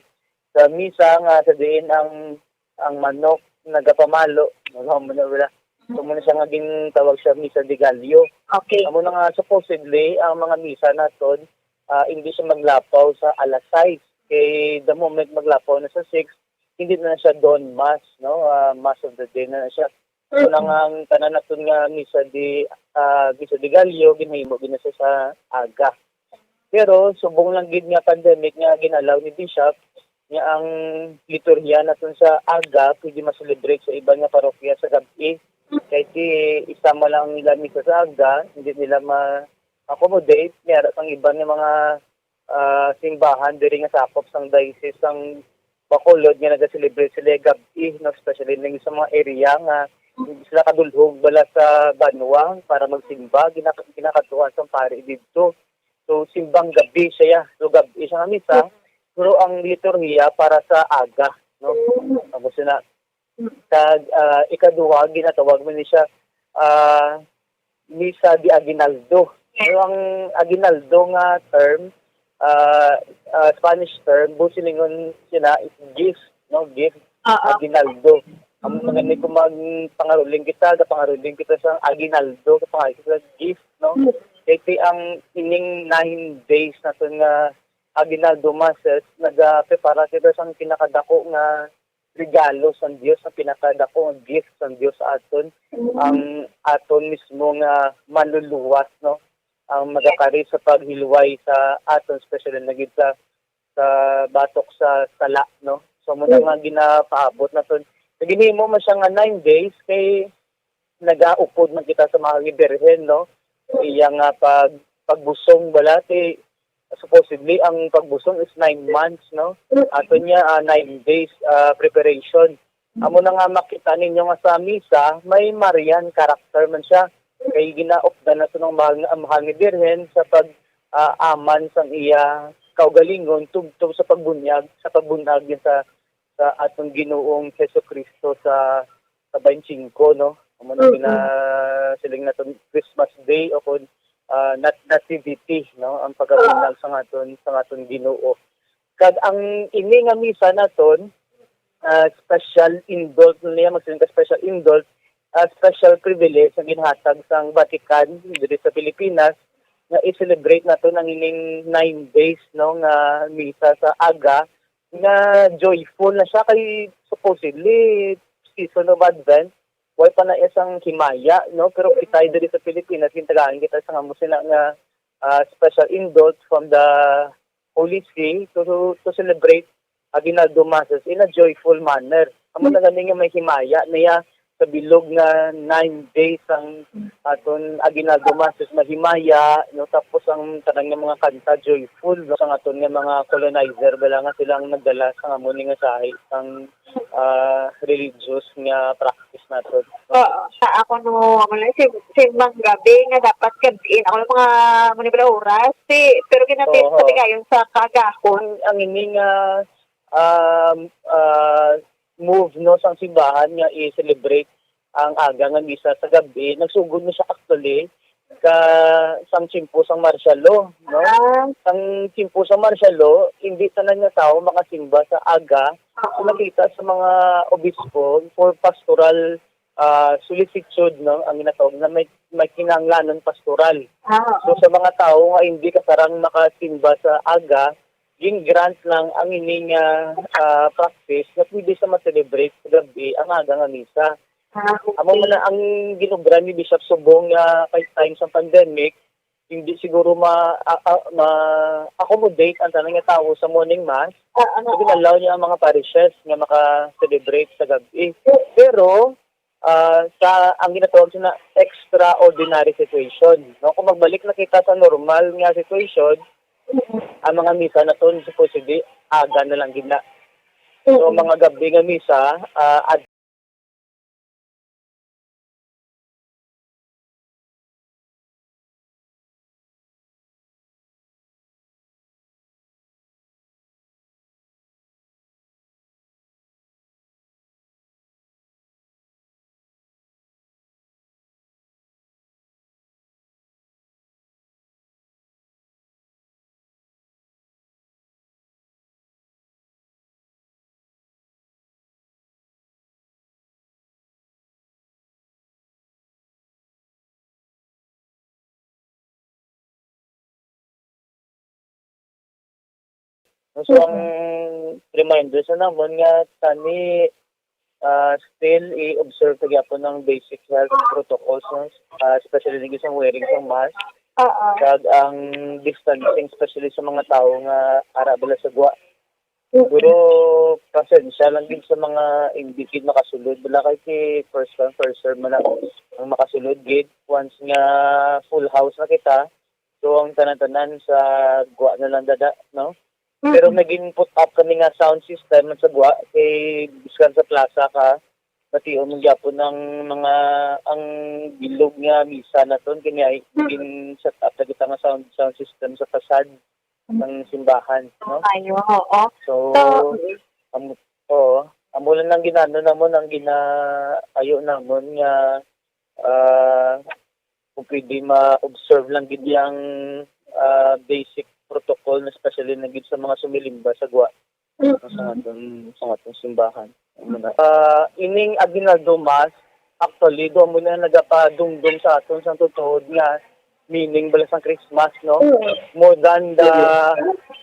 sa misa nga sa diin ang ang manok nagapamalo, wala mo na wala. So mo na siya nga gintawag siya misa de Gallo. Okay. Amo na nga supposedly ang mga misa naton, ah, hindi siya maglapaw sa alas sais. Kay the moment maglapaw na sa six, hindi na siya dawn mass, no? Ah, mass of the day na siya. Una nga ang tanan naton nga misa di ah, misa de Gallo ginhimo gid na siya sa aga. Pero subong lang gid nga pandemic nga gin-allow ni Bishop nga ang liturhiya naton sa aga pwede ma-celebrate sa iban nga parokya sa gab-i. Kay ti isa man lang nila misa sa aga, hindi nila ma-accommodate. May ara pang iban nga mga ah, simbahan diri nga sakop sang diocese sang Bacolod nga naga-celebrate sila gab-i, no, especially ning sa mga area nga hindi sila kadulhog bala sa banwa para magsimba, gina- ginakadtuhan sang pari didto. So simbang gabi siya, so gab-i siya nga misa, pero ang liturhiya para sa aga, no. Tapos na kag ah, ikaduha ginatawag man ni siya ah, Misa de Aguinaldo. Pero ang aguinaldo nga term, ah, ah, Spanish term, busilingon sila is gift, no? Gift, Oo. Aguinaldo. Ang mga ni kung magpangaruling kita, gapangaruling kita sa aguinaldo, gapangaruling kita sa gift, no? Kay ti ang ining nine days naton nga aguinaldo masses, nagaprepara kita sang pinakadako nga regalo sang Dios, ang pinakadako nga gift sang Dios sa aton, ang aton mismo nga manluluwas, no? Ang magakari sa paghilway sa aton, especially na gid sa, sa batok sa sala, no? So mo na nga ginapaabot naton. Sa ginhimo man siya nga nine days kay nagaupod man kita sa Mahal nga Birhen, no? Iya nga pag pagbusong bala ti supposedly ang pagbusong is nine months, no? Ato niya ah, nine days ah, preparation. Amo na nga makita ninyo nga sa misa may Marian character man siya. Kay ginaupdan na sunong mahal nga Mahal nga Birhen sa pag ah, aman sang iya kaugalingon tubtob sa pagbunyag sa pagbunag niya sa sa atong Ginoong Jesucristo sa sa twenty-five, no? Amo na Mm. ginasiling naton Christmas Day o kun ah, nat nativity, no, ang pagkabunyag sa aton sa aton Ginoo. Kag ang ini nga misa naton ah, special indult niya, magsiling ka special indult, ah, special privilege ang ginhatag sang Vatican diri sa Pilipinas nga i-celebrate naton ang ining nine days, no, nga misa sa aga nga joyful na siya kay supposedly season of Advent, way pa na isang himaya, no? Pero kita diri sa Pilipinas, gintagaan kita sa nga mo sila nga ah, special indult from the Holy See to to celebrate Aguinaldo Masses in a joyful manner. Amo na gani nga may himaya niya sa bilog nga nine days ang aton Aguinaldo Masses, mahimaya, no? Tapos ang tanan nga mga kanta joyful, no? Sang aton nga mga colonizer bala nga sila ang nagdala sa amo ni nga sahi sang ah, religious nga practice naton. Oo. Sa ako no, amo lang si, si Mang Gabi nga dapat gabi. Ako lang mga, muna pala oras. Si, pero ginapit Oo. Sa tigayon sa kaagahon. Ang, ang ini nga um, ah, move, no, sang simbahan nga i-celebrate ang aga nga misa sa gabi, nagsugod na siya actually ka sang tiyempo sang martial law, no? Ah, Sang tiyempo sang martial law, hindi tanan nga tawo makasimba sa aga. So, nakita sa mga obispo for pastoral ah, solicitude, no, ang ginatawag na may may kinahanglanon pastoral. ah, So sa mga tawo nga hindi kasarang makasimba sa aga, gin-grant lang ang ini nga, ah, practice nga pwede sa ma-celebrate sa gab-i ang aga nga misa. Ah, okay. Amo man na ang ginobra ni Bishop Subong nga kay time sa pandemic, hindi siguro ma-, a-, a-, ma-accommodate ang tanan nga tawo sa morning mass. Ah, ah, so, ah. Gin-allow niya ang mga parishes nga maka-celebrate sa gab-i. Pero, ah, sa, ang ginatawag sina extraordinary situation, no? Kung magbalik na kita sa normal nga situation, ang mga misa naton supposedly aga na lang gid na. So, ang mga gab-i nga misa, ah, ad- So, ang reminder sa namon nga tani, ah, still i-observe ta gyapon ang basic health protocols, no? Ah, especially lagi sa wearing sang mask, oo, kag ang distancing, especially sa mga tawo nga ara bala sa gwa. Mm. Pero pasensya lang gid sa mga hindi gid makasulod. Wala kay si first come, first serve man ang, ang makasulod gid. Once nga full house na kita, so ang tanan-tanan sa gwa na lang dada, no? Mm. Pero may gin-put up kami nga sound system sa gwa, kay biskan sa plaza ka, bation man gyapon ang mga, ang bilog nga misa naton, kini ay Mm. gin-set up na kita nga sound, sound system sa facade Mm. ng simbahan, no? Ayo, oo. So, So, mm. amo, oo, amo lang ang ginano namon, ang ginaayo namon nga, ah, kung pwede ma-observe lang gid yang, ah, basic protocol, especially na gid sa mga sumilimba sa gwa, Mm. sa aton, sa aton simbahan. Ano na, ah, ining Aguinaldo Mass, actually, do mo na nagapadumdum sa aton sa tutuod nga meaning bala sang Christmas, no? Mm. More than the,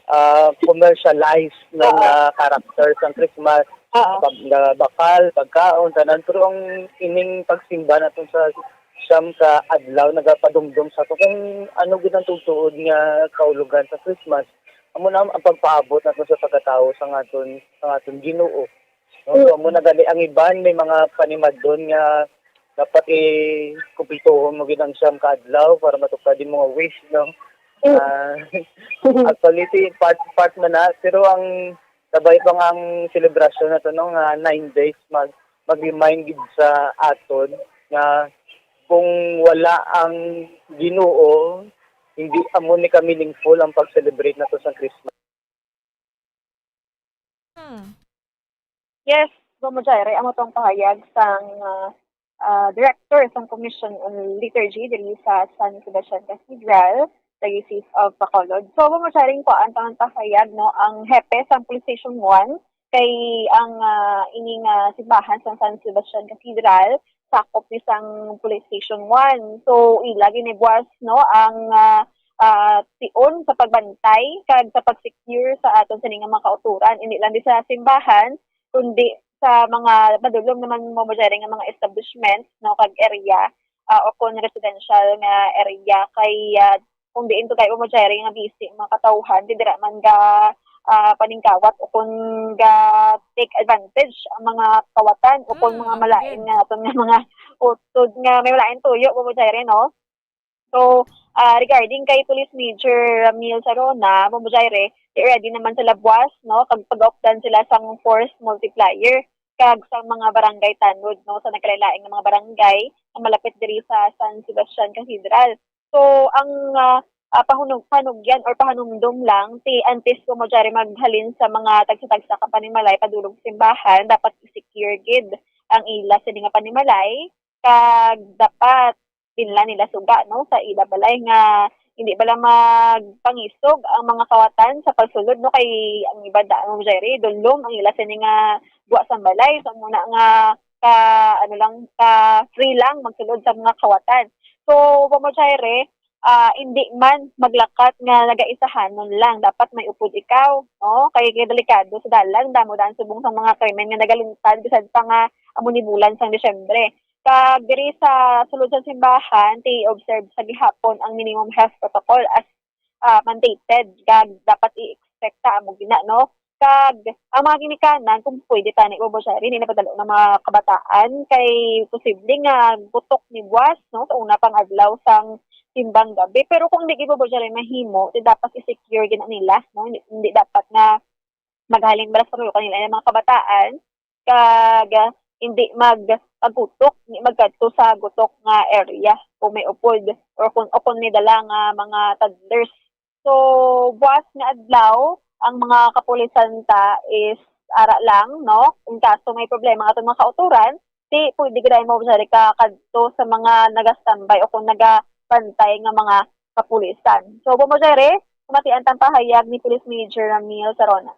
ah, commercialized nga, oo, ah, character sang Christmas. Oo. Pag, nga bakal, pagkaon, tanan. Pero ang ining pagsimba naton sa siyam ka adlaw nagapadumdom sa aton kung ano gid ang tutuod nga kaulogan sa Christmas. Amo na ang pagpaabot naton sa pagkatawo sa aton, sa aton Ginoo. No? So, amo na gani ang iban, may mga panimadlon nga dapat i-kumpletuhon mo gid ang siyam ka adlaw para matupad imong wish, no? Mm. Ah, actually, si part, part man na, pero ang kabay pa nga ang selebrasyon nato, no, nga nine days, mag, mag-remind gid sa aton nga kung wala ang Ginoo, hindi amo ni ka meaningful ang pag-celebrate nato sa Christmas. Hmm. Yes, Ma'am Jaire, amo tong pahayag sang, ah, ah, director sang Commission on Liturgy diri sa San Sebastian Cathedral, Diocese of Bacolod. So, Ma'am Jaire, ko ang tamang pahayag, no, ang hepe sang Police Station one kay ang, ah, ining, ah, simbahan sang San Sebastian Cathedral sakop ni sang Police Station one. So, ila gini buwas, no, ang, ah, ah, tion sa pagbantay kag sa pag-secure sa aton sini nga mga kautoran, hindi lang di sa simbahan, kundi sa mga madulom naman mo, Ma'am Jaire, nga mga establishments, no, kag area, ah, o kon residential nga area, kay, ah, kung diin to kay mo, Ma'am Jaire, nga busy ang mga katawhan, di dira man ga, ah, paningkawat o kon ga take advantage ang mga kawatan o kon Mm, mga ang malain gid. Nga aton nga mga utod nga may malain tuyo, Ma'am Jaire, no? So, ah, regarding kay Police Major Ramil Sarona, Ma'am Jaire, di ready naman sila buwas, no? Kag pag-updan sila sang force multiplier kag sa mga barangay tanod, no, sa nagkalain-lain nga mga barangay nga malapit diri sa San Sebastian Cathedral. So, ang, ah, ah, pahunog-, panugyan or pahanumdom lang, ti antes ko mo diri maghalin sa mga tagsa-tagsa ka panimalay padulong sa simbahan, dapat i-secure gid ang ila sini nga panimalay, kag dapat dinla nila suga, no, sa ila balay nga hindi bala magpangisog ang mga kawatan sa pagsulod, no, kay ang iba da, Ma'am Jaire, dulom ang ila sini nga gwa sang balay. So, muna nga ka, ano lang, ka free lang magsulod sa mga kawatan. So, Ma'am Jaire, ah, indi man maglakat nga nagaisahanon lang, dapat may upod ikaw, no? Kay, kay delikado sa dalan, damo daan subong sang mga krimen nga nagaluntad, bisan pa nga amo ni bulan sang Disyembre. Kag diri sa sulod sa simbahan, ti-observe sa gihapon ang minimum health protocol as, ah, mandated, kag dapat i-expect ta amo gina, no? Kag ang mga ginikanan, kung pwede tani, Bobo Jerry, hindi napadalo ng mga kabataan, kay posible nga gutok ni buwas, no, sa una pang adlaw sang simbang gabi. Pero kung di, Bobo Jerry, mahimo, di dapat i-secure gina nila, no? Hindi, hindi dapat nga maghalin bala sa tuyo kanila ang mga kabataan, kag, ah, hindi mag-, magkutok, hindi magkadto sa gutok nga area kung may upod or kung, o kung may dala nga mga toddlers. So, buwas nga adlaw, ang mga kapulisan ta is ara lang, no? In kaso may problema ang aton mga kautoran, di pwede gid mo siya ka kadto sa mga naga-standby o kung nagabantay nga mga kapulisan. So, Bobo Jerry, pamatian tang pahayag ni Police Major Ramil Sarona.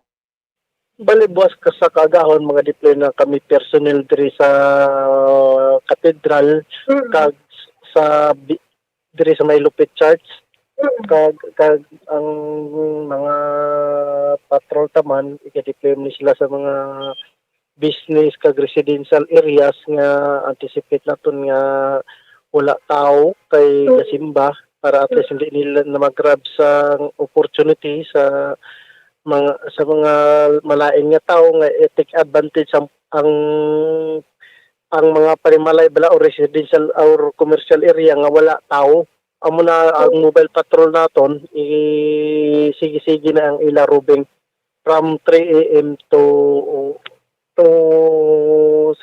Bali, buwas ka sa kaagahon, mga deploy na kami personnel diri sa katedral, Mm. kag sa bi-, diri sa may Lupit Church, Mm. kag, kag ang mga patrol taman, iga-deploy ni sila sa mga business kag residential areas nga anticipate naton nga wala tao kay Mm. gasimba, para at least hindi nila na mag-grab sa opportunity sa mga, sa mga malain nga tao nga i-take advantage ang, ang, ang mga panimalay bala o residential or commercial area nga wala tao. Amo na ang mobile patrol naton, i-, sige-sige na ang ila roving from three a m to, to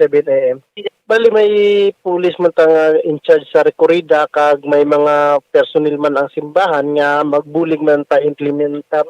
seven a m. Bali, may pulis man ta nga in charge sa rekorida, kag may mga personnel man ang simbahan nga magbulig man ta implementar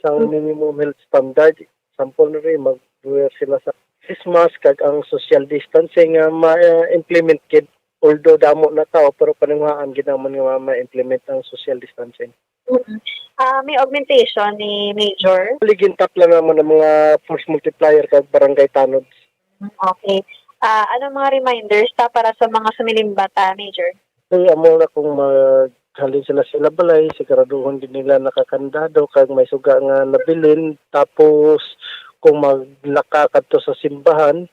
sa Mm. minimum health standard. Sample na rin, mag-wear sila sa face mask, kag ang social distancing nga ma-implement gid. Although damo na tao, pero panungaan gid naman nga ma-implement ang social distancing. Mm. Ah, may augmentation ni Major? Ligintap lang naman ang mga force multiplier kag barangay tanod. Mm, okay. Ah, anong mga reminders ta para sa mga sumilimba ta, Major? Kaya amo na kung maghalin sila sila balay, siguraduhon din nila nakakandado kag may suga nga nabilin. Tapos kung maglaka kadto sa simbahan,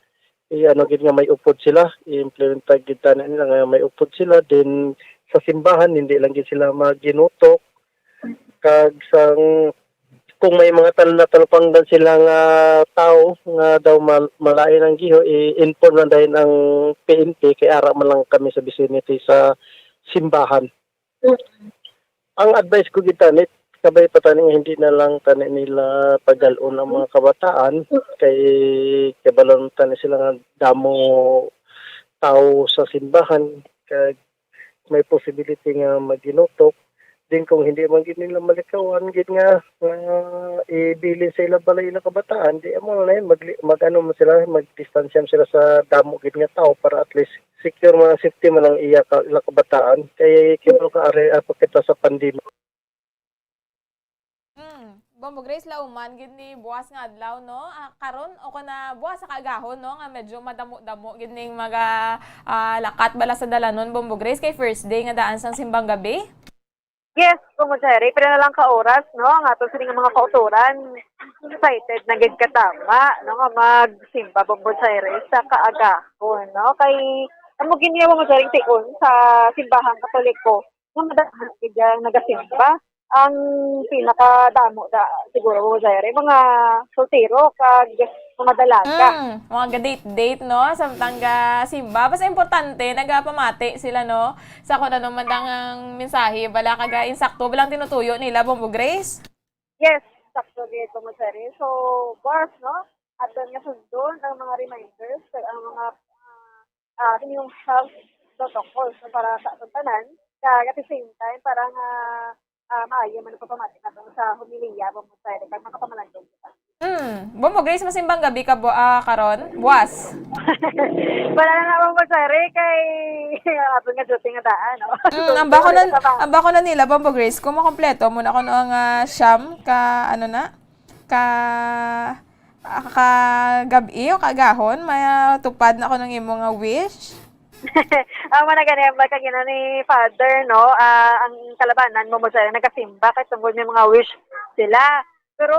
i-, ano gid nga may upod sila, i-implementa gid tani nila nga may upod sila. Then sa simbahan, hindi lang gid sila maginutok. Kag sang, kung may mga tal-, natalupangdan sila nga tawo nga daw mal-, malain ang giho, i-inform lang dayon ang P N P, kay ara man lang kami sa vicinity sa simbahan. Mm. Ang advice ko gid tani, kabay pa tani nga hindi na lang tani nila pagalon ang mga kabataan, kay kabalo tani sila nga damo tawo sa simbahan, kag may possibility nga maginutok. Then kung hindi man gid nila malikawan gid nga, nga ibilin sa ila balay ila kabataan, di amo na yun, mag, mag, ano man sila, magdistansya man sila sa damo gid nga tawo para at least secure man, safety man ang iya ka, ila kabataan. Kay kibro ka, ari, apo kita sa pandemya. Mm, Bombo Grace, lauman gid ni buwas nga adlaw, no? Ah, karon, o kana buwas sa kaagahon, no, nga medyo madamo-damo gid ning mga, ah, lakat bala sa dalanon, Bombo Grace, kay first day nga daan sang simbang gabi. Yes, Bombo Jerry, pila na lang ka oras, no, ang aton sini nga mga kautoran excited na gid katama, no, nga magsimba, Bombo Jerry, sa kaagahon, no, kay amo gid ni, Bombo Jerry, tion sa simbahang Katoliko nga madaghan gid ang nagasimba. Ang pinakadamo da, siguro, Bombo Jerry, mga soltero kag mga dalaga. Mm, mga ga-date-date, no? Samtang gasimba. Basta importante, nagapamati sila, no? Sa kung ano man ang mensahe, bala, kag insakto, balang tinutuyo nila, Bombo Grace? Yes, sakto gid, Bombo Jerry. So, buwas, no? Aton nga sundon ang mga reminders, kag ang mga, ah, ah, inyong health protocols, no, para sa aton tanan. Kag at the same time, para nga, ah, maayo man ang pagpamati nato sa homilya, Bombo Jerry, kag makapamalandong kita. Mm. Bombo Grace, masimbang gabi ka bu-, ah, karon? Buwas? Wala na nga, Bombo Jerry, kay aton nga duty nga daan, no? Mm, So, ang bako wala na, na sa ba- ang bako na nila, Bombo Grace, kung makompleto mo na kuno ang, ah, siyam ka, ano na? Ka, ah, kagab-i o kagahon, matupad na kuno ang imo nga wish? Amo na gani ang pagkagina ni Father, no? Ah, ang kalabanan mo, Ma'am Jaire, nagasimba kay tungod may mga wish sila. Pero,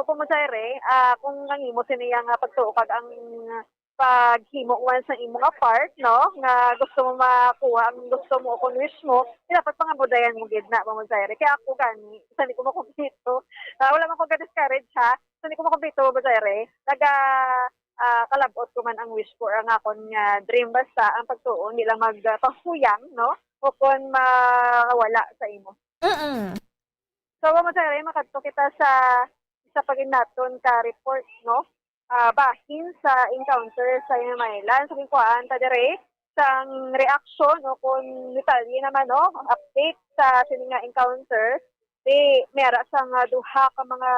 Ma'am Jaire, ah, kung ang imo sini nga pagtuo kag ang paghimo man sa imo nga part, no, nga gusto mo makuha ang gusto mo o kung wish mo, di dapat pangabudayan mo gid na, Ma'am Jaire. Kaya ako gani, isa ni ko makumpleto. Ah, wala man ko ga-discourage, ha. Sa ni ko makumpleto, Ma'am Jaire, naga, ah, kalabot ko man ang wish ko or ang akon nga dream, basta ang pagtuo, hindi lang magpahuyang, no? O kon mawala sa imo. Mm. So, Ma'am Jaire, makadto kita sa isa pa gid naton ka report, no? Ah, bahin sa encounter sa Iloilo. Sa ginkuhaan ta dire, sang reaction o kung detalye naman, no? Update sa sini nga encounter, di may ara sang duha ka mga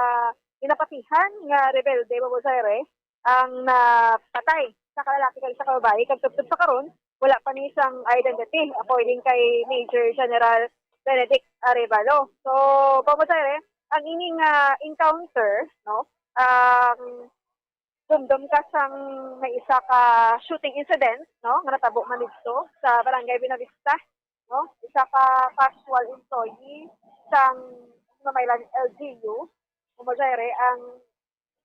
ginapatihan nga rebelde, Ma'am Jaire, ang napatay, isa ka lalaki kag isa ka babayi, kag tubtob sa karon wala pa ni sang identity according kay Major General Benedict Arevalo. So, Ma'am Jaire, ang ini nga encounter, no, ang dumdom ka sang may isa ka shooting incident, no, nga natabo man didto sa Barangay Buenavista, no, isa ka casual employee sang Mamailan L G U, Ma'am Jaire, ang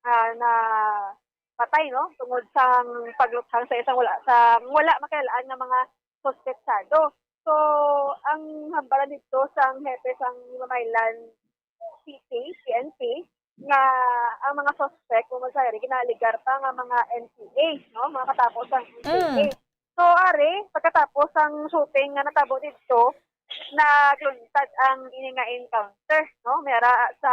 ah, napatay, no, tungod sang pagluthang sa isang wala, sa wala makilala-an nga mga suspetsado. So, ang hambal didto sang hepe sang Mamailan City, P N P, nga ang mga suspect, Ma'am Jaire, ginaaligar pa nga mga N P A, no, mga katapo sang N P A. Mm. So, ari, pagkatapos sang shooting nga natabo didto, naglunsad ang ini nga encounter, no? May ara sa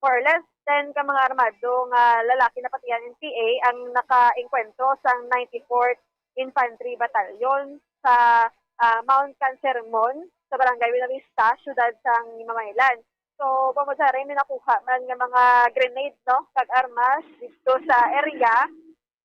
more or less ten ka mga armado nga lalaki napatihan N P A ang nakaengkwentro sang ninety-fourth Infantry Battalion sa, ah, Mount Cancermon sa Barangay Buenavista, siyudad sang Mamailan. So, Ma'am Jaire, may nakuha man nga mga grenade, no, kag armas didto sa area.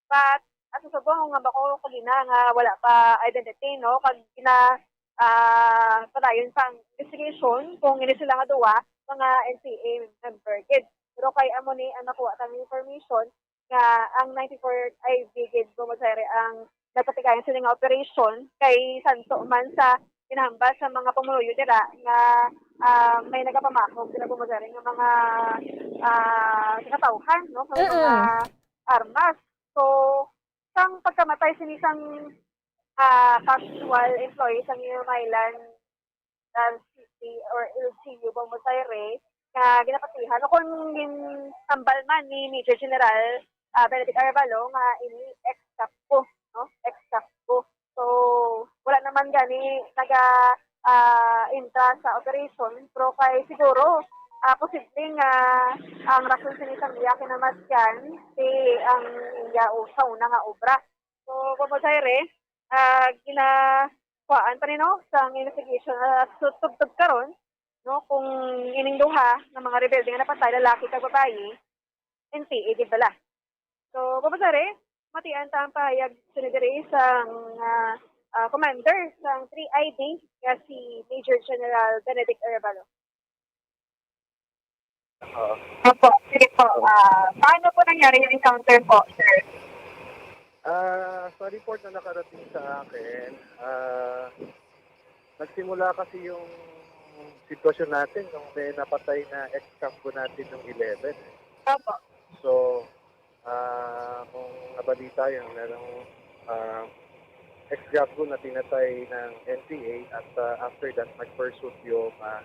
But, ang subong nga bako kagina nga wala pa identity, no, kag gina, ah, padayon pa ang investigation kung ini sila nga duwa mga N P A member gid. Pero kay amo ni ang nakuha tang information nga ang ninety-fourth I B gid, Ma'am Jaire, ang nagpatigayon sini nga operation kay santo man sa ginahambal sa mga pumuluyo dira nga, ah, may nagapamahog sila, Ma'am Jaire, nga mga, ah, katawhan, no, nga mga Mm. armas. So, sang pagkamatay sini sang, ah, casual employee sang Mamailan, ah, City or L G U, Ma'am Jaire, nga ginapatihan o kung ginhambal man ni Major General, ah, Benedict Arevalo nga ini ex-capco, no? Ex-capco. So, wala naman gani naga, ah, intra sa operation, pero kay siguro, ah, posible nga ang rason sini sang iya kinamatyan si ang iya o sa una nga obra. So, Ma'am Jaire, ah, ginakuhaan pa ni, no, sang investigation, ah, so, tubtob karon, no, kung ining duha nga mga rebelde nga napatay, lalaki kag babayi, N P A gid bala. So, Ma'am Jaire, matian ta ang pahayag sini diri sang, ah, ah, commander sang three I B nga si Major General Benedict Arevalo. Oo. Opo, sige po. Ah, paano po nangyari yung encounter po, sir? Ah, sa report na nakarating sa akin, ah, nagsimula kasi yung sitwasyon natin nung may napatay na ex-capco natin nung eleven. Eh. Opo. So, ah, kung nabalita yun, merong ah, ex-capco na pinatay ng N P A at ah, after that, nag-pursue yung ah,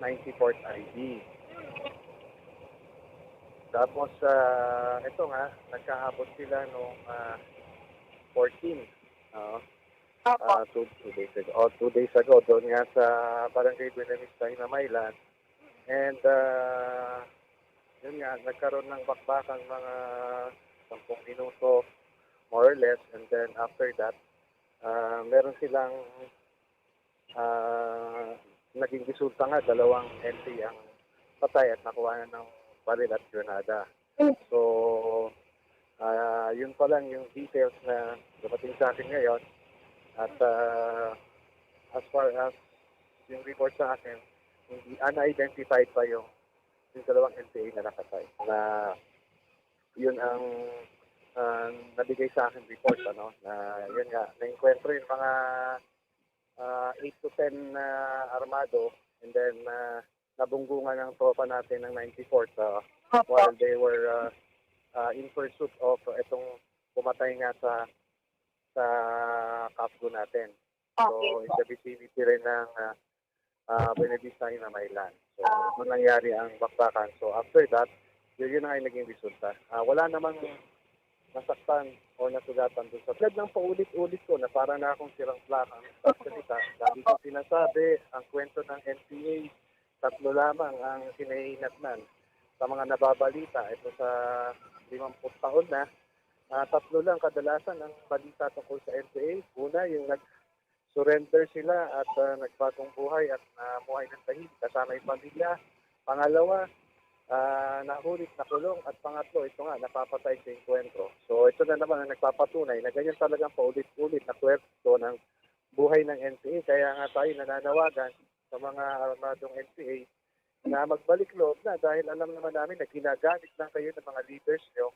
ninety-fourth I B. Tapos, ah, ito nga, nagkaabot sila nung ah, fourteen. Oo. Opo. Ah, two, two days ago. Oh, two days ago, doon nga sa Barangay Buenavista, Hinamailan. And, ah, yun nga, nagkaroon ng bakbakan mga sampung minuto, more or less. And then after that, ah, meron silang ah, naging resulta nga, dalawang N P A ang patay at nakuha na ng baril at granada. So, ah, yun pa lang yung details na dumating sa akin ngayon. At ah, as far as yung report sa akin, hindi unidentified pa yung, yung dalawang N P A na nakatay. Na yun ang ah, nabigay sa akin report, ano, na yun nga, naengkwentro yung mga, ah, eight to ten na armado, and then, ah, nabunggungan ng tropa natin ng ninety-fourth, ah, Opo. while they were, ah, ah, in pursuit of itong pumatay nga sa, sa kapgo natin. So, Okay in po. the vicinity rin ng, ah, ah, Buenavista, Hinamailan. So, Ah. doon nangyari ang bakbakan. So, after that, yun, yun ang naging resulta. Ah, wala namang nasaktan o nasugatan doon sa tulad ng paulit-ulit ko na para na akong sirang plaka ang pagsalita. Lagi kong sinasabi, ang kwento ng N P A, tatlo lamang ang kinahinatnan sa mga nababalita. Ito sa limampung taon na, ah, tatlo lang kadalasan ang balita tungkol sa N P A. Una, yung nag-surrender sila at, ah, nagbagong buhay at namuhay ng tahimik kasama yung pamilya. Pangalawa, ah, nahulit, nakulong. At pangatlo, ito nga, napapatay sa engkwentro. So, ito na naman ang nagpapatunay na ganyan talagang paulit-ulit na kwento ng buhay ng N P A. Kaya nga tayo nananawagan sa mga armadong N P A na magbalik loob na dahil alam naman namin na ginagamit lang kayo ng mga leaders nyo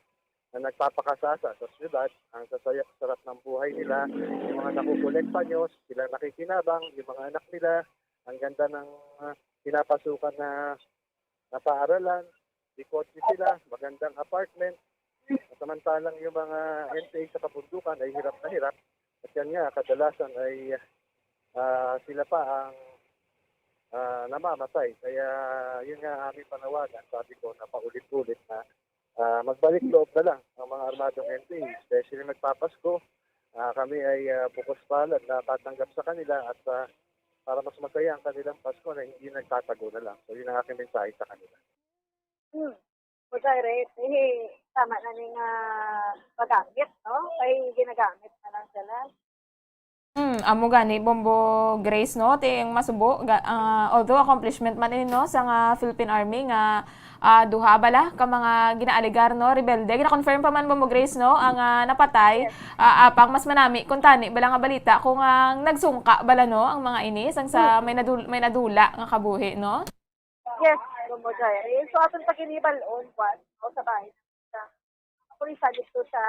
na nagpapakasasa sa syudad, ang sasaya-, sarap ng buhay nila, yung mga nakukolekta nyo, sila nakikinabang, yung mga anak nila, ang ganda ng, ah, pinapasukan na, na paaralan, may kotse sila, magandang apartment, samantalang yung mga N P A sa kabundukan ay hirap na hirap, at yan nga, kadalasan ay, ah, sila pa ang, ah, namamatay. Kaya yun nga aming panawagan, sabi ko na paulit-ulit na, ah, magbalik loob na lang ang mga armadong N P A, especially magpapasko. Ah, kami ay, ah, bukas palad na tatanggap sa kanila at, ah, para mas masaya ang kanilang Pasko na hindi nagtatago na lang. So, yun ang aking mensahe sa kanila. Hmm. Boss Jaire, eh, tama na ni nga magamit, no? Kay ginagamit na lang sila. Hmm, amo gani, Bombo Grace, no? Ti ang masubo, ga-, ah, although accomplishment man ini, no, sa nga Philippine Army nga, ah, duha bala ka mga ginaaligar, no, rebelde. Gina-confirm pa man, Bombo Grace, no, ang, ah, napatay, Yes. ah, apang mas manami kung tani bala nga balita kung ang nagsungka bala, no, ang mga ini, sang sa Hmm. may nadul-, may nadula nga kabuhi, no? Yes, Bombo Jaire. So, aton paghinibal-on, kwan, o sa bahin sa kapulisan dito sa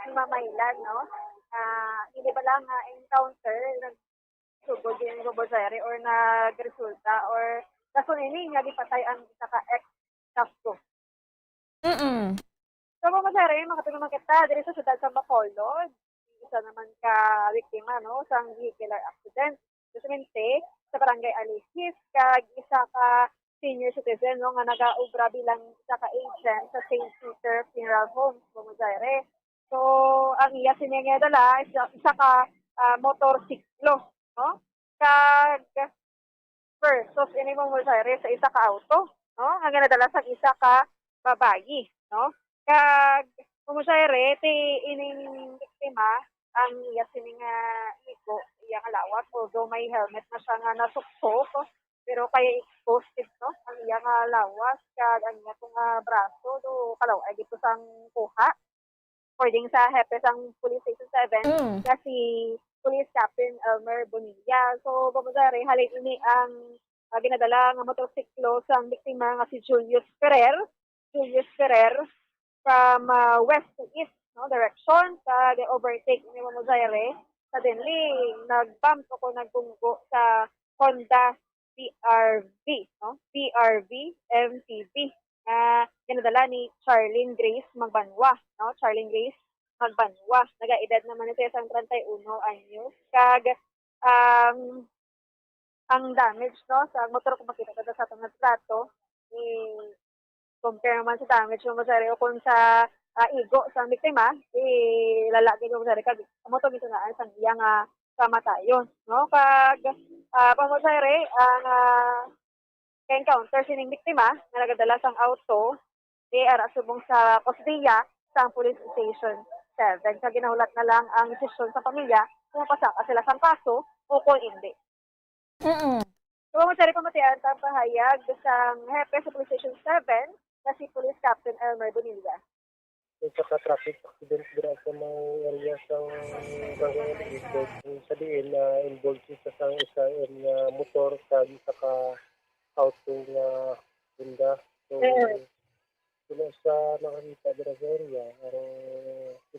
Hinamailan, no? Ah, hindi ba lang, ah, encounter, nagsugod din, Bombo Jaire, or nagresulta, or rason ini nga gipatay ang isa ka ex-kapgo? Mm. So, Bombo Jaire, makatuloy naman kita diri sa siyudad sa Bacolod. Isa naman ka biktima, no, sang vehicular accident. Precisamente sa Barangay Alihis, kag isa ka senior citizen, no, nga nagaobra bilang isa ka agent sa Saint Peter Funeral Homes, Bombo Jaire. So, ang iya sini nga dala, isa, isa ka, ah, motorsiklo, no? Kag versus ini, Bombo Jaire, sa isa ka auto, no? Ang ginadala sang isa ka babayi, no? Kag, Bombo Jaire, ti ining biktima, ang iya sini nga igo, iya nga lawas, although may helmet na siya nga nasuksok, pero kaya exposed, no? Ang iya nga lawas, kag ang iya to nga braso, do kalaw-ay gid to sang kuha. According sa hepe sang Police Station seven, Mm. nga si Police Captain Elmer Bonilla. So, Bombo Jaire, halin ini ang, ah, ginadala nga motorsiklo sang biktima nga si Julius Ferrer. Julius Ferrer from, ah, west to east, no, direction. Sa overtake ni Bombo Jaire, suddenly, nag-bump o kung nagbunggo sa Honda C R V, no? C R V M T V nga ginadala ni Charlene Grace Magbanwa, no? Charlene Grace Magbanwa. Nagaedad naman ni siya sang treinta y uno anyos. Kag, um, ang damage, no, sa motor, kung makita nato sa atong retrato, i-compare naman sa damage, Bombo Jaire, o kung sa, ah, igo sa biktima, ilala gid, Bombo Jaire, kag amo to gintunaan sang iya nga kamatayon, no? Kag, ah, Bombo Jaire, ang, ah, ka-encounter sining biktima nga nagadala sang auto, di ara subong sa kustodiya sang Police Station seven. Sa ginahulat na lang ang desisyon sa pamilya kung mapasaka sila sang kaso o kung hindi. Mm. So, Bombo Jaire, pamatian ta ang pahayag sang hepe sa Police Station seven nga si Police Captain Elmer Bonilla. Usa ka traffic accident dira sa may area sa Barangay Aligis. Sa diin, ah, involved siya sa isang isa nga motor kag isa ka auto nga Honda. So, Mm. sila sa nakakita dira sa area, ang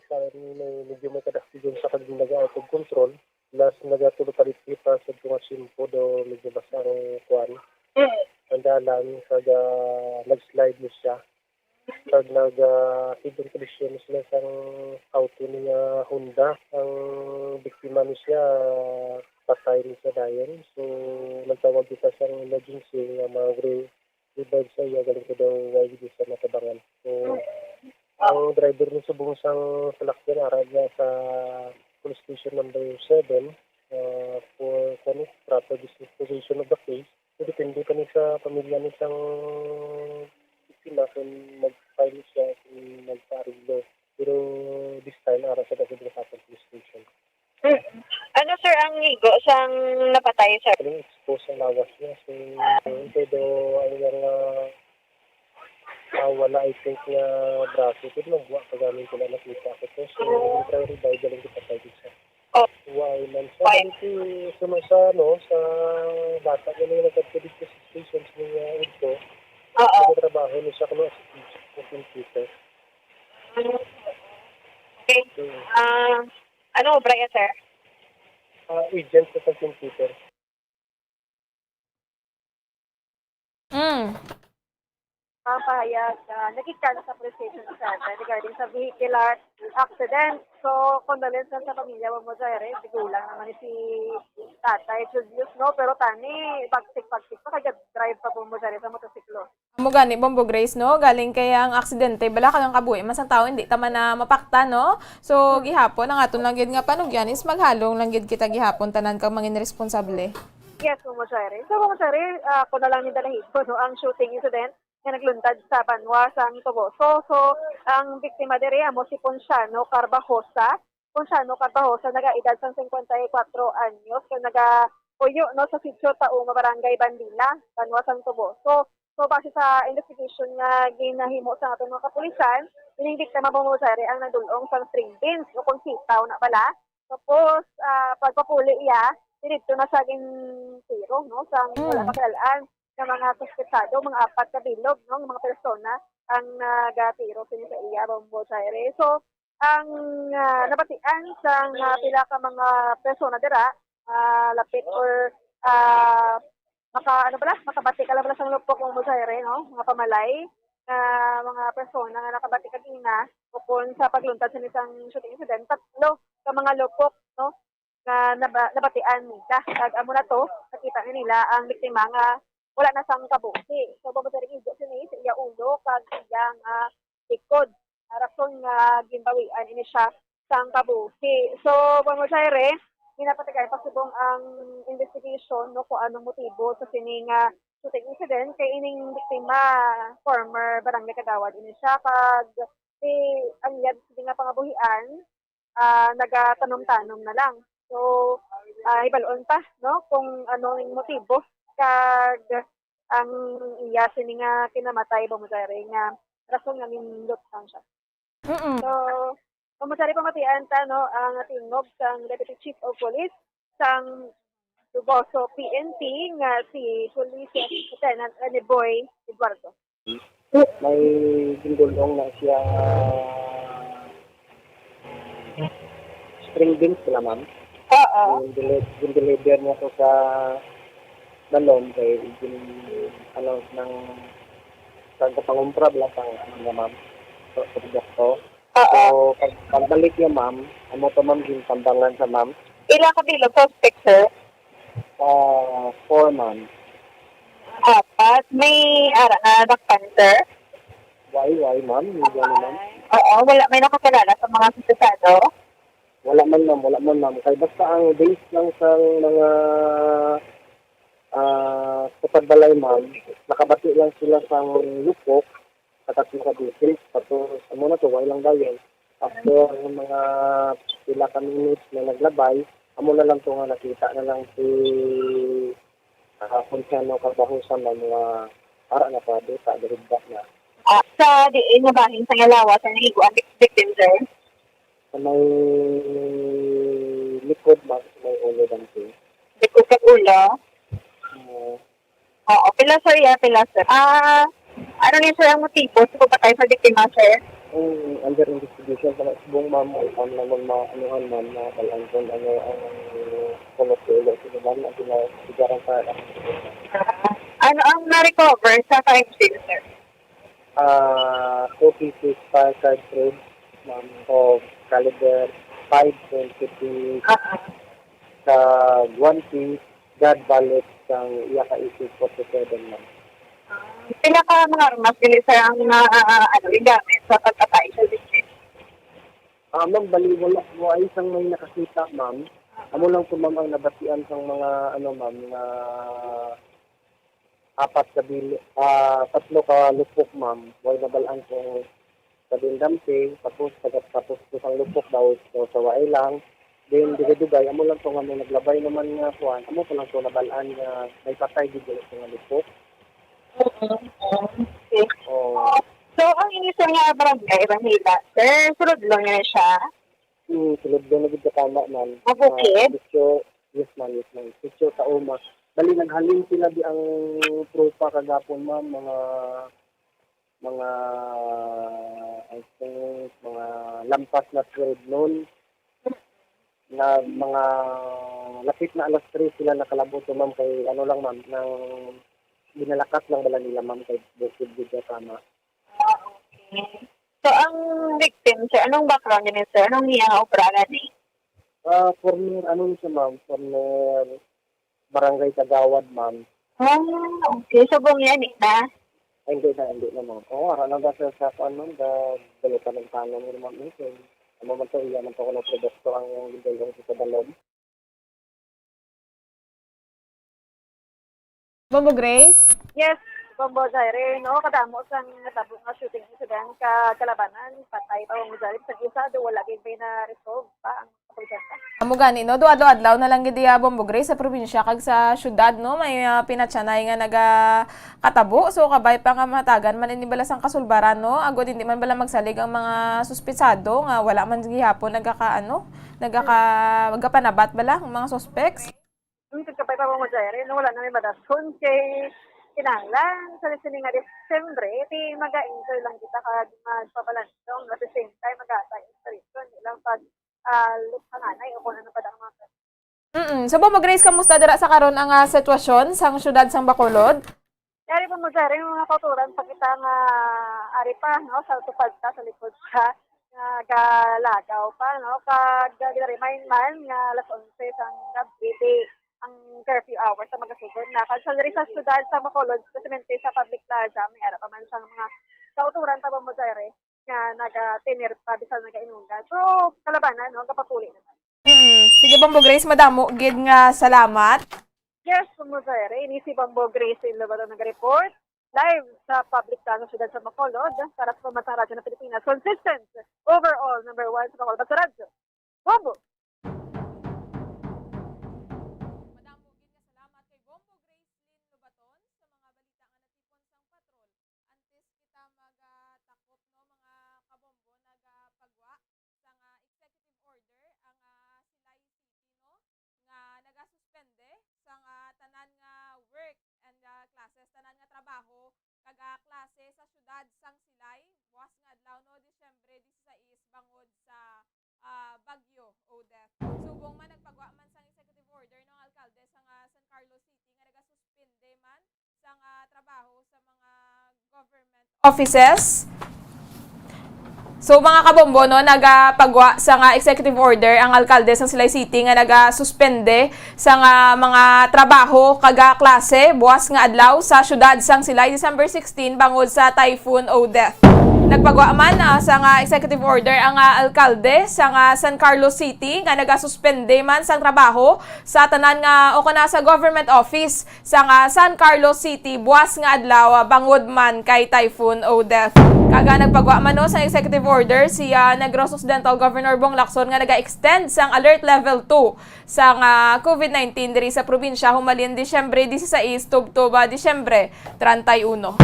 Sa may medyo may kadaktigon sa kag naga-out of control, plus nagatulog ka dito pa sa mga tiyempo do medyo basa ang kuan. Mm. Ang dalan, kag, ah, nag-slide ni siya. Kag nag, ah, hidden collision sila sang auto ni nga Honda. Ang biktima ni siya, patay ni siya dayon. So, nagtawag kita sang emergency nga mga revive sa iya, galing ko daw Y V D sa Matabangan. So, ang driver ni subong sang salakyan ara niya sa police station number seven, uh, for, kani, proper disposition of the case. So, depende pa ni sa pamilya ni sang biktima kung mag-file siya, kung magpaariglo. Pero this time, ara sa Dagupan Police Station. Mm. Ano, sir, ang igo sang napatay, sir? Ano, expose ang lawas niya. So, ito daw ang iyang, ah, ah, wala, I think, nga braso. Pero nagwa pa gamin ko na nakita ko to. So, naging priority, galing kita sa isa. Oh. Why man siya? Why? Bali, si, sa, sa, ano, sa bata niya na nagkadto dito sa station sa mga udto, oo, nagtatrabaho na siya kuno sa computer. Okay. Hmm. Ah, ano obra yan, sir? Ah, agent sa Saint Peter. Mm. Ang pahayag, ah, naging sa police station sa Santa regarding sa vehicular accident. So, condolence lang sa pamilya mo, Jaire. Tigulang naman ni si Tatay Julius, no? Pero tani, pagsik-pagsik pa, kaya drive pa po mo, Jaire, sa motosiklo. Amo gani, Bombo Grace, no? Galing kay ang aksidente, bala kag ang kabuhi man sang tawo, hindi ta man na mapakta, no? So, gihapon, ang aton lang gid nga panugyan is maghalong lang gid kita gihapon tanan kag mangin responsable. Yes, Mama Shari. So, Mama Shari, ah, ako na lang ni Dalahibo, no? Ang shooting incident nga nagluntad sa banwa sang Toboso. So, ang biktima diri amo si Ponciano Carbajosa. Ponciano Carbajosa, nagaedad sang singkwenta y kwatro anyos, nga nagauyo, no, sa Sitio Tauma, Barangay Bandila, banwa sang Toboso. So, base sa investigation nga ginahimo sa aton mga kapulisan, ining biktima, Mama Shari, ang nagdul-ong sang string beans o kung sitaw na bala. Tapos, ah, pagpapuli iya, diretso na sa gintiro, no, sang wala, mm, pa kilal-an nga mga suspetsado, mga apat ka bilog, no, nga mga persona ang nagatiro sini sa iya, Bombo Jaire. So, ang, ah, nabatian sang, ah, pila ka mga persona dira, ah, lapit or, ah, maka-, ano bala, makabati ka lang bala sang lupok, Bombo Jaire, no, mga pamalay, nga mga persona nga nakabati kagina, ukon sa pagluntad sini sang shooting incident, tatlo ka mga lupok, no, nga naba-, nabatian nila. Kag amo na to, nakita na nila ang biktima nga wala na sang kabuhi. So, bangod sa igo sini sa iya ulo kag iyang, ah, likod. Ah, rason nga ginbawian ini siya sang kabuhi. So, bangod sa ire, ginapatigay pa subong ang investigation, no, kung anong motibo sa sini nga shooting incident, kay ining biktima, former barangay kagawad ini siya, kag si, ang iya sini nga pangabuhian, ah, nagatanom-tanom na lang. So, ah, hibalon pa, no, kung ano ang motibo kag ang iya sini nga kinamatay, Bombo Jaire, nga rason nga nindot lang siya. Mm-mm. So, Bombo Jaire, pamatian ta, no, ang tingog sang Deputy Chief of Police sang Toboso P N P nga si Police Lieutenant Rene Boy Eduardo. May gindul-ong na siya, ah, string beans sila, ma'am. Oo. Gindeli-, gindeliver niya to sa Dalom kay gin-, ano, nang, sa kapangumpra bala sang, ano niya, ma'am, sa produkto. Oo. So, pag-, pagbalik niya, ma'am, amo to, ma'am, gintambangan sa, ma'am. Ila ka bilog suspect, sir? Ah, four, ma'am. Apat. May ara nga dakpan, sir? Why, why, ma'am? Hindi, ano, ma'am? Oo, wala may nakakilala sa mga suspetsado? Wala man, ma'am. Wala man, ma'am. Kay basta ang base lang sa mga, ah, sa pagbalay, ma'am, nakabati lang sila sa lupok, sa tatlo ka beses. Tapos, amo na to, wala lang dayon. After ng mga pila ka minutes na naglabay, amo na lang to nga nakita na lang si, ah, Ponciano Carbajosa na mga ara na pa, duta, nahigda na. Ah, sa diin nga bahin sa iya lawas ang nahigo ang vic-, victim, sir? Sa may likod, ma'am, sa may ulo, dante. Likod kag ulo? Oo. Oo, pila, sir, ya, pila, sir? Ah, ano ni, sir, ang motibo sa pagpatay sa biktima, sir? Ang under investigation pa na subong, ma'am, o kung ano namang mga anuhan, ma'am, na balaan kung ano ang kulot sa ilo sa iban, ang pinasigaran sa Ano ang na-recover sa crime scene, sir? Ah, two pieces firecracker, ma'am, of caliber five twenty-two, Ah, ah. Sa one piece, God bullet sang iya ka A K forty-seven, ma'am. Pila ka mga armas dili, sir, ang na, ah, ano, gigamit sa pagpatay sa victim? Ah, ma'am, bali, wala, wala isang may nakakita, ma'am. Amo lang po, ma'am, ang nabatian sang mga, ano, ma'am, nga apat ka bil-, ah, tatlo ka lupok, ma'am. Way nabal-an kung kadindamte, tapos taga-, tapos isang lupok daw, daw sa waay lang. Then, dugay-dugay, amo lang to nga may naglabay naman nga kuan, amo pa lang to nabal-an nga may patay gid dili to nga lupok. Mm, mm. Okay. Oo. So, ang inyo, sir, nga barangay, Ranila, sir, sulod lang niya siya? Hmm, sulod lang na gid ka tama, ma'am. Mabukid? Ah, sitio, yes, ma'am, yes, ma'am. Sitio Tauma. Bali, naghalin sila di ang tropa kagapon, ma'am, mga, mga, I think, mga lampas na twelve noon. Na mga lapit na alas tres sila nakalabot, so, ma'am, kay ano lang, ma'am, nang ginalakat lang bala nila, ma'am, kay bukid gid siya, tama. Ah, okay. So, ang victim, sir, anong background niya, sir? Anong iya nga obra gani? Ah, former, ano siya, ma'am? Former barangay kagawad, ma'am. Ah, okay. So, bungyan na? Ay, hindi na, hindi na, ma'am. Oo, ara na ba sa, sa kuan, ma'am? Da, dali pa ng tanong, ma'am, eh. Kay ano man to, iya man to kuno produkto ang gidulong sa Tagalog. Bombo Grace? Yes, Bombo Jaire, no? Kadamo sang natabo nga shooting incident ka kalabanan, patay pa, Bombo Jaire, sa isa, do wala gid may na-resolve pa ang kapulisan pa. Amo gani, no? Do adlaw-adlaw na lang gid iya, Bombo Grace, sa probinsya kag sa syudad, no? May, ah, pinatyanay nga nagakatabo. So, kabay pa nga mahatagan man ini bala sang kasulbaran, no? Agod hindi man bala magsalig ang mga suspetsado nga wala man gihapon nagaka-, ano, nagaka-, nagapanabat bala ang mga suspects. Ang pagkapay pa mo, Jerry, no, wala na may madason kay kinahanglan sa sini nga Disyembre, ti mag-enjoy lang kita kag magpapalandong, at the same time, mag-aatay inspiration, di lang pag, ah, lukhanganay o kung ano pa ang mga Mm. So, Bombo Grace, kamusta dira sa karon ang, ah, sitwasyon sang siyudad sang Bacolod? Yari pa mo, Jerry, mga kauturan pa kita nga ari pa, no, sa tupad ta, sa likod sa nga galagaw pa, no? Kag, ah, gina-remind man nga alas onse sang gabi, di ang curfew hours sa magasugod na. Kag sa diri sa siyudad sa Bacolod, especially sa public plaza, may ara pa man sang mga kauturan pa ba mo, Jerry, nga nagatinir pa bisan nagainunggan. So, kalabanan, no? Gapapuli naman. Mm. Sige, Bombo Grace, madamo gid nga salamat. Yes, Bombo Jerry, ini si Bombo Grace in Lobato nag-report. Live sa public plaza, siyudad sa Bacolod, para sa Pambansa Radyo ng Pilipinas. Consistent, overall, number one sa Bacolod. Basta Radyo. Bombo! Madamo gid nga salamat kay Bombo Grace Lynn Lobaton sa mga balita nga natipon sang patrol. Antes kita magatakop, no, mga kabombo, nagapagwa sang, ah, executive order ang, ah, Silay City, no, nga nagasuspende sang, ah, tanan nga work and, ah, classes, tanan nga trabaho kag, ah, klase sa siyudad sang Silay buwas nga adlaw, no, Disyembre disisais, bangod sa, ah, Bagyo Odette. Subong man, nagpagwa man sang executive order, no, ang alkalde sang, ah, San Carlos City nga nagasuspende man sang, ah, trabaho sa mga government offices. So, mga kabombo, no, nagapagwa sang, ah, executive order ang alkalde sang Silay City nga nagasuspende sang, ah, mga trabaho kag, ah, klase buwas nga adlaw sa siyudad sang Silay, December sixteen, bangod sa Typhoon Odette. Nagpagwa man, ah, sang, ah, executive order ang, ah, alkalde sang, ah, San Carlos City nga nagasuspende man sang trabaho sa tanan nga o kana sa government office sang, ah, San Carlos City buwas nga adlaw, ah, bangod man kay Typhoon Odette. Kag, ah, nagpagwa man, no, sa executive order si, ah, Negros Occidental Governor Bong Lacson nga naga-extend sang Alert Level two sang, ah, COVID nineteen diri sa probinsya humalin Disyembre disisais tubtob, ah, Disyembre treinta y uno.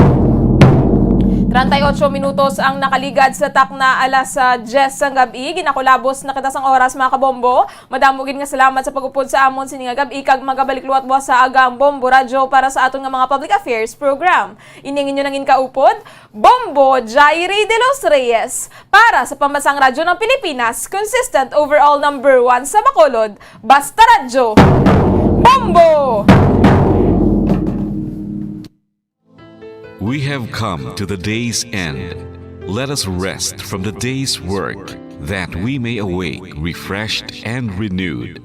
Treinta y ocho minutos ang nakaligad sa takna alas, ah, diyes sang gab-i. Ginakulabos na kita sang oras, mga kabombo. Madamo gid nga salamat sa pag-upod sa amon sini nga gab-i, kag magabalik liwat buwas sa aga ang Bombo Radyo para sa aton nga mga public affairs program. Ini ang inyo nangin kaupod, Bombo Jairi de los Reyes, para sa Pambansang Radyo ng Pilipinas, consistent overall number one sa Bacolod, Basta Radyo, Bombo! We have come to the day's end. Let us rest from the day's work, that we may awake refreshed and renewed.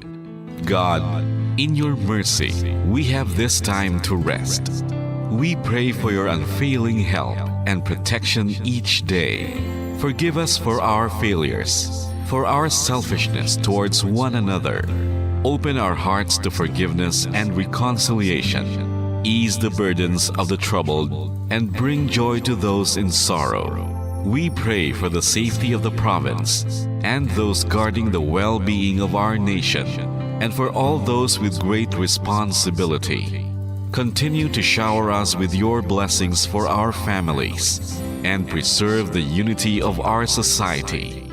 God, in your mercy, we have this time to rest. We pray for your unfailing help and protection each day. Forgive us for our failures, for our selfishness towards one another. Open our hearts to forgiveness and reconciliation. Ease the burdens of the troubled and bring joy to those in sorrow. We pray for the safety of the province and those guarding the well-being of our nation, and for all those with great responsibility. Continue to shower us with your blessings for our families and preserve the unity of our society.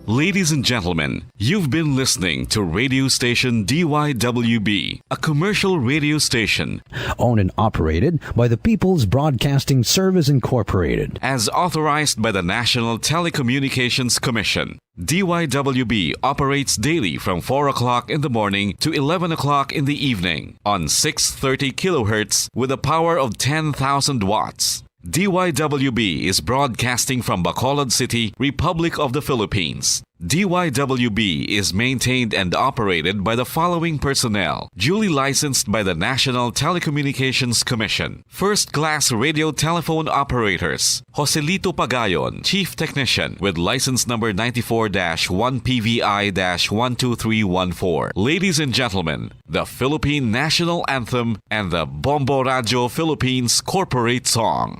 Ladies and gentlemen, you've been listening to radio station D Y W B, a commercial radio station owned and operated by the People's Broadcasting Service Incorporated, as authorized by the National Telecommunications Commission. D Y W B operates daily from four o'clock in the morning to eleven o'clock in the evening on six thirty kilohertz with a power of ten thousand watts. D Y W B is broadcasting from Bacolod City, Republic of the Philippines. D Y W B is maintained and operated by the following personnel, duly licensed by the National Telecommunications Commission. First-class radio telephone operators, Joselito Pagayon, Chief Technician, with license number ninety-four dash one P V I dash one two three one four. Ladies and gentlemen, the Philippine National Anthem and the Bombo Radyo Philippines Corporate Song.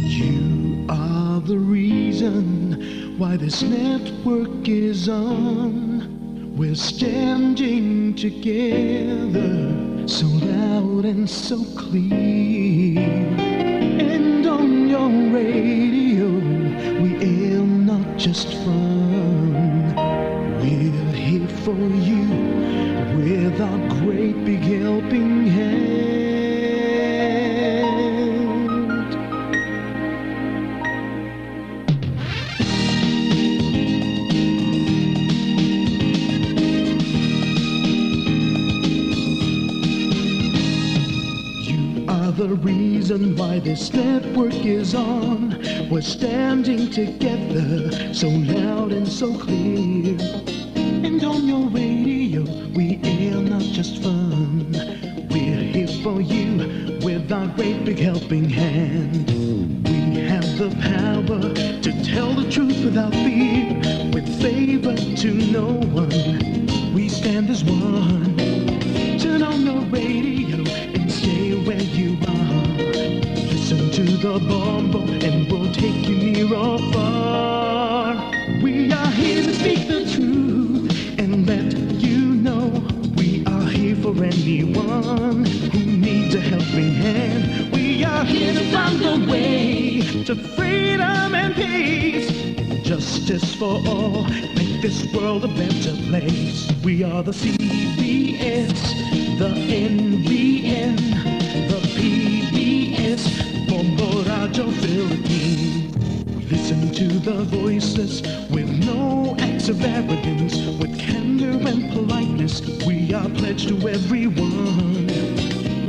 You are the reason why this network is on. We're standing together, so loud and so clear. And on your radio, we aim not just fun. We're here for you with our great big helping hand. You are the reason why this network is on. We're standing together, so loud and so clear. And on your radio, we air not just fun. We're here for you with our great big helping hand. We have the power to tell the truth without fear, with favor to no one. We stand as one. Turn on your radio and stay where you are. Listen to the Bombo and we'll take you near or far. We are here to speak the truth and let you know we are here for anyone who needs a helping hand. We are here to find the way to freedom and peace and justice for all. Make this world a better place. We are the C B S, the N B N, the P B S, Bombo Radyo Philippines. We listen to the voiceless with no acts of arrogance, with candor and politeness. We are pledged to everyone.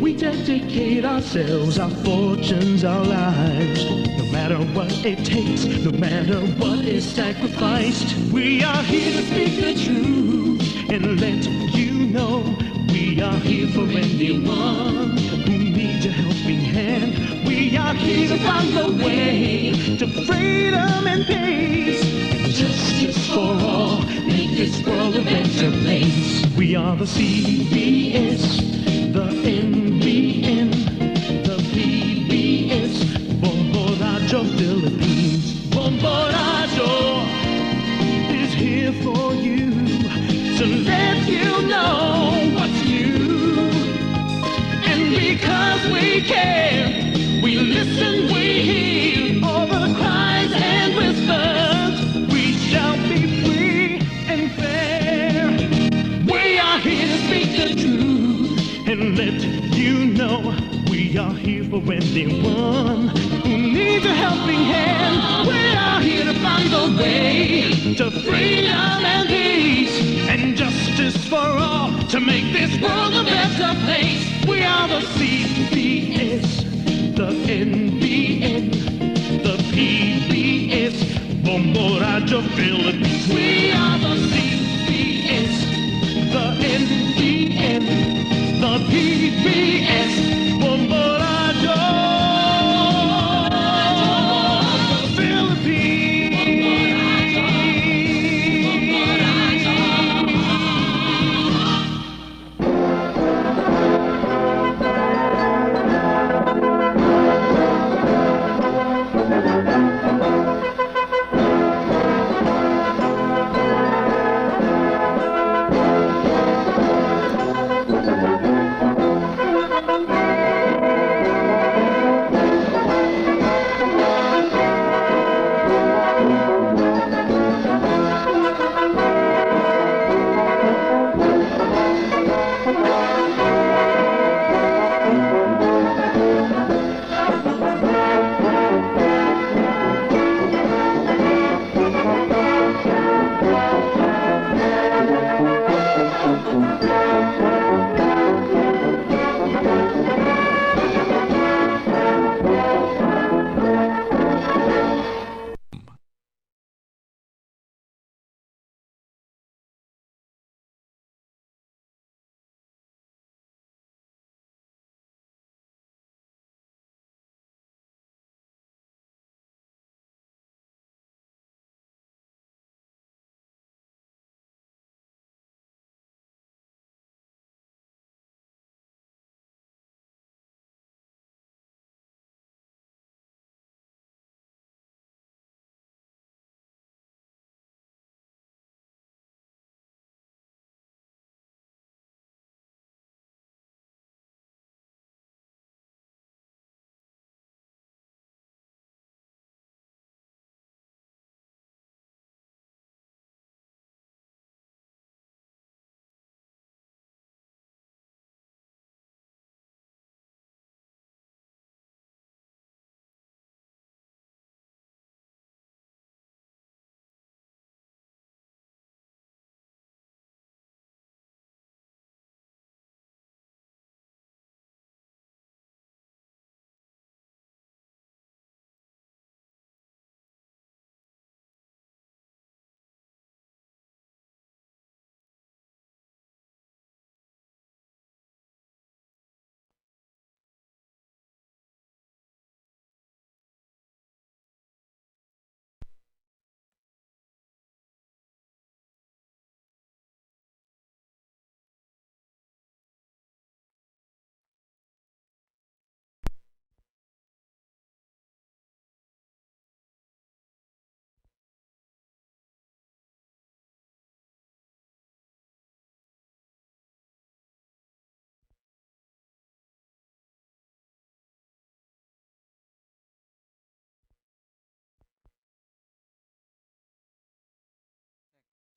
We dedicate ourselves, our fortunes, our lives. No matter what it takes, no matter what is sacrificed, we are here to speak the truth and let you know we are here for anyone who needs a helping hand. We are here to find the way to freedom and peace and justice for all. Make this world a better place. We are the C B S, the N B N, the P B S, Bombo Radyo Philippines. Bombo Radyo True and let you know we are here for anyone who needs a helping hand. We are here to find the way to freedom and peace and justice for all to make this world a better place. We are the C B S, the N B N, the P B S, Bombo Radyo Philippines. We are the C B S, the N B N, the P B S, Bombo Radyo Philippines.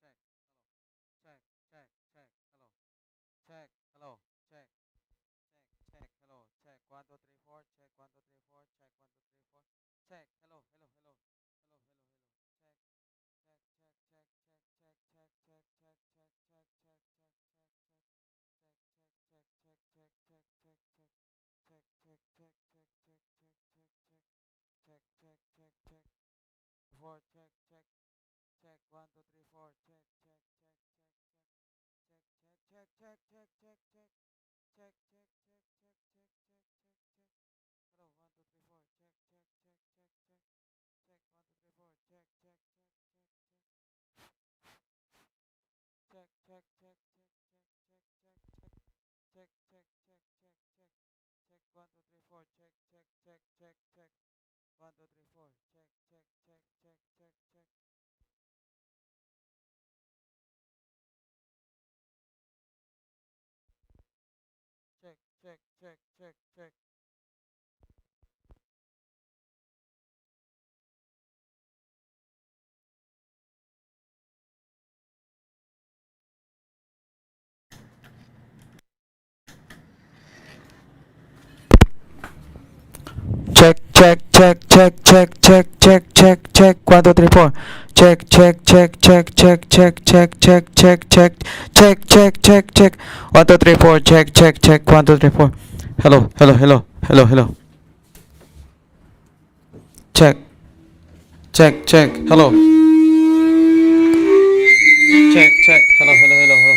Check, check, hello. Check, check, check, hello. Check, hello, check. Check, check, hello. Check, one, two, three, four. Check, one, two, three, four. Check, one, two, three, four. Check, hello, hello, hello. Hello, hello, hello. Check, check, check, check, check, check, check, check, check, check, check, check, check, check. Check, check, check, check, check, check, check, check. Check, check, check, check, check, check, check. Check, check, check, check, check. Four, check, check. Check, one, two, three, four. Check, check, check, check, check. Check, check, check, check, check, check. Check, check, check, check, check, check, check. Hello, one, two, three, four. Check, check, check, check, check. Check, one, two, three, four. Check, check, check, check, check. Check, check, check, check, check, check, check. Check, check, check, check, check. Check, one, two, three, four. Check, check, check, check, check. One, two, three, four. Check, check, check, check, check, check. Check, check, check, check, check. Check, check, check, check, check, check, check, check. One, two, three, four. Check, check, check, check, check, check, check, check, check, check, check, check, check. One, two, three, four. Check, check, check. One, two, three, four. Hello, hello, hello, hello, hello. Check, check, check. Hello. Check, check. Hello, hello, hello, hello.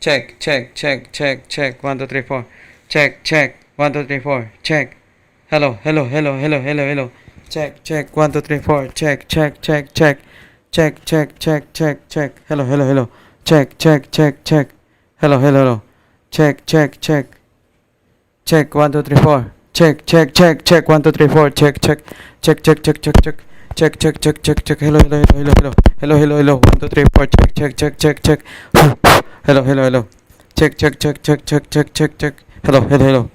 Check, check, check, check, check. One, two, three, four. Check, check. One, two, three, four. Check. Hello, hello, hello, hello, hello, hello. Check, check, one, two, three, four. Check, check, check, check. Check, check, check, check, check. Hello, hello, hello. Check, check, check, check. Hello, hello, hello. Check, check, check. Check, one, two, three, four. Check, check, check, check, one, two, three, four. Check, check, check, check, check, check. Check, check, check, check, check. Hello, hello, hello, hello, hello. Hello, hello, hello. One, two, three, four. Check, check, check, check, check. Hello, hello, hello. Check, check, check, check, check, check, check, check. Hello, hello, hello.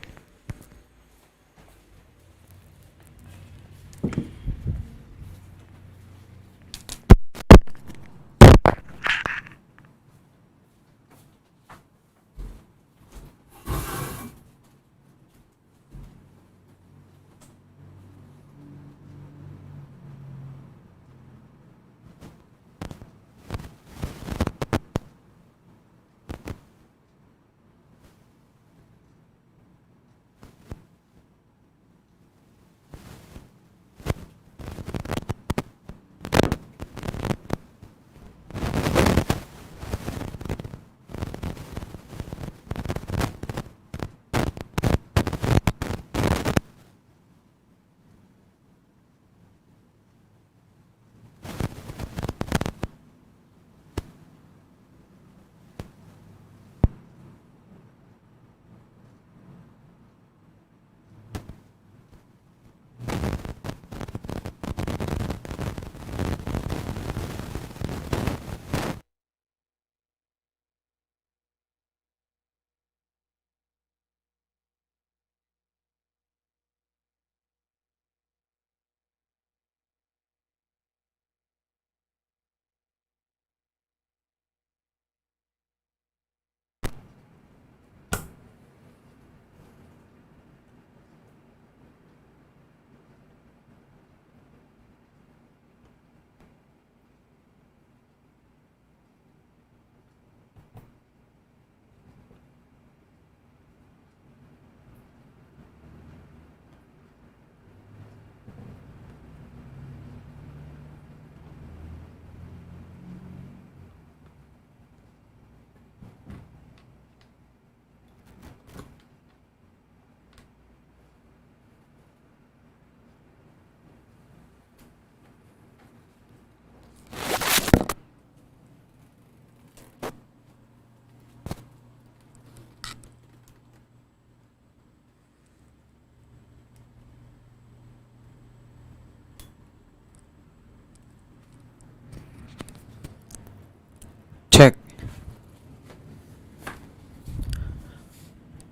Check.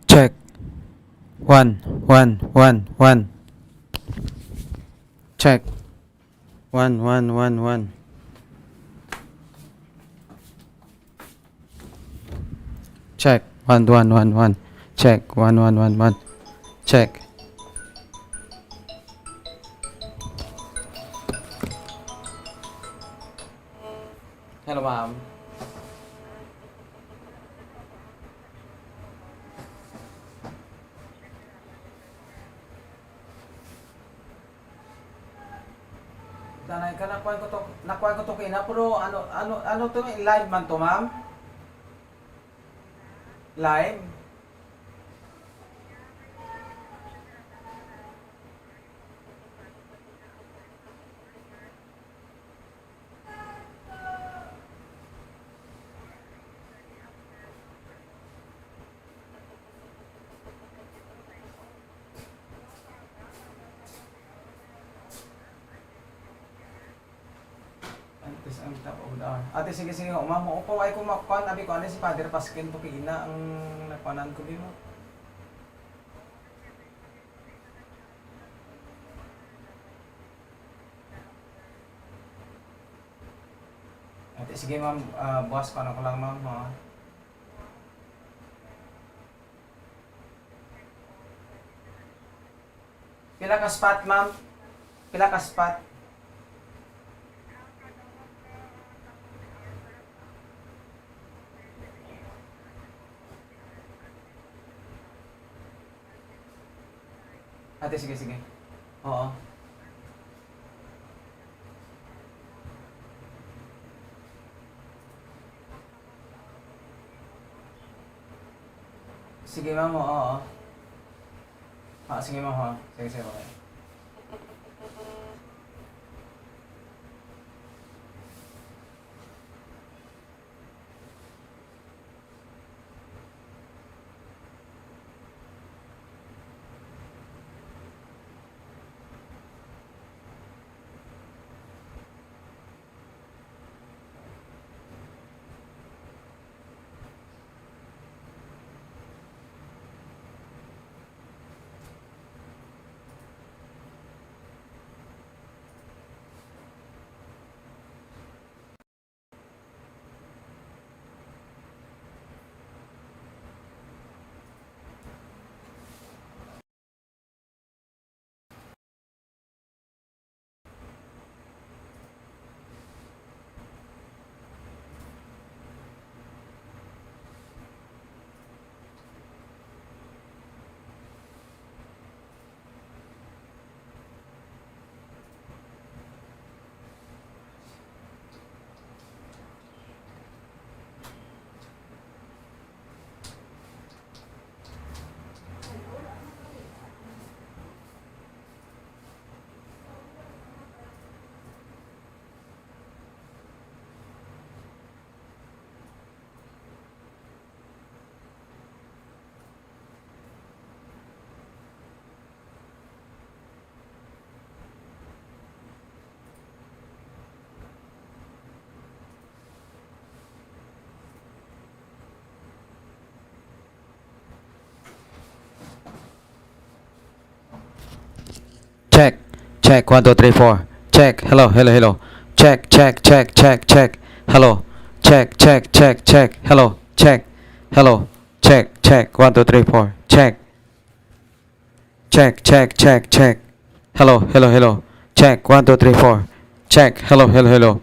Check. One, one, one, one. Check. One, one, one, one. Check. One, one, one, one. Check. One, one, one, one. Check. Hello, ma'am. Danay ka, nakuha ko to, nakuha ko to kina, pero ano, ano, ano to, live man to, ma'am? Live? Antes ang top of the hour. Ate, sige, sige, ma'am. Upo, ay, kung makuan, abi ko, ano si Father Pasquin, to kay ina ang nakuanan ko, di mo. Ate, sige, ma'am. Ah, buwas pa na ko lang, ma'am, ha? Pila ka spot, ma'am? Pila ka spot? Ate, sige, sige. Oo. Sige, ma'am, oo. Ah, sige, ma'am, ha. Sige, sige, okay. Check. Check. One, two, three, four. Check. Hello, hello, hello. Check, check, check, check, check. Hello. Check, check, check, check. Hello. Check. Hello. Check, check. One, two, three, four. Check. Check, check, check, check. Hello, hello, hello. Check, one, two, three, four. Check, hello, hello, hello.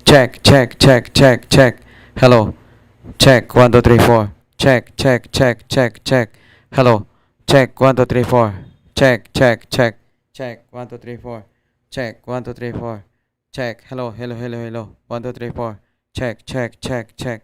Check, check, check, check, check. Hello. Check, one, two, three, four. Check, check, check, check, check. Hello. Check, one, two, three, four. Check, check, check. Check, one, two, three, four. Check, one, two, three, four. Check, hello, hello, hello, hello. One, two, three, four. Check, check, check, check.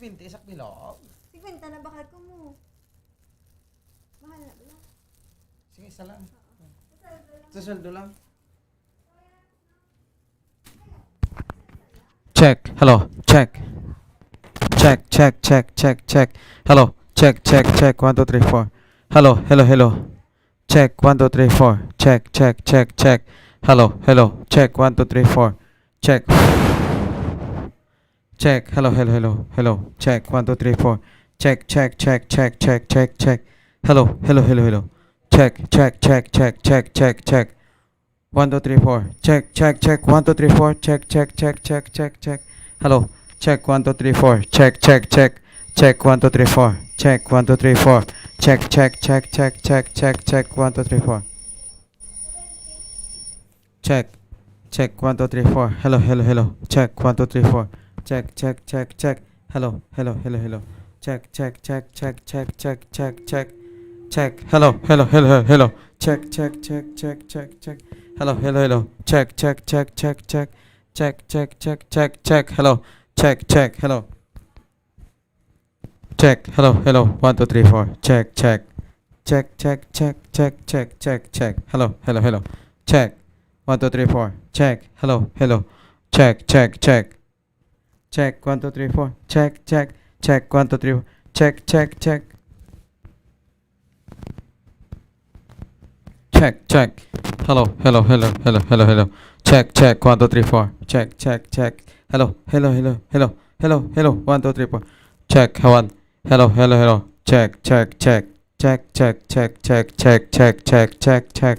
Twenty sa bilog. Singkwenta na bakal ko mo. Mahal na bala. Sige, isa lang. Sa sweldo lang. Check. Hello. Check. Check, check, check, check, check. Hello. Check, check, check. One, two, three, four. Hello, hello, hello. Check, one, two, three, four. Check, check, check, check. Hello, hello. Check, one, two, three, four. Check. Check. Hello, hello, hello, hello. Check, one, two, three, four. Check, check, check, check, check, check, check. Hello, hello, hello, hello. Check, check, check, check, check, check, check. One, two, three, four. Check, check, check. One, two, three, four. Check, check, check, check, check, check. Hello. Check, one, two, three, four. Check, check, check. Check, one, two, three, four. Check, one, two, three, four. Check, check, check, check, check, check, check. One, two, three, four. Check. Check, one, two, three, four. Hello, hello, hello. Check, one, two, three, four. Check, check, check, check. Hello, hello, hello, hello. Check, check, check, check, check, check, check, check. Check. Hello, hello, hello, hello, hello. Check, check, check, check, check, check. Hello, hello, hello. Check, check, check, check, check. Check, check, check, check, check. Hello. Check, check, hello. Check. Hello, hello. One, two, three, four. Check, check. Check, check, check, check, check, check, check. Hello, hello, hello. Check. One, two, three, four. Check. Hello, hello. Check, check, check. Check. One, two, three, four. Check, check. Check. One, two, three, four. Check, check, check. Check, check. Hello, hello, hello, hello, hello, hello. Check, check. One, two, three, four. Check, check, check. Hello, hello, hello, hello, hello, hello. One, two, three, four. Check, one. Hello, hello, hello. Check, check, check. Check, check, check, check, check, check, check, check.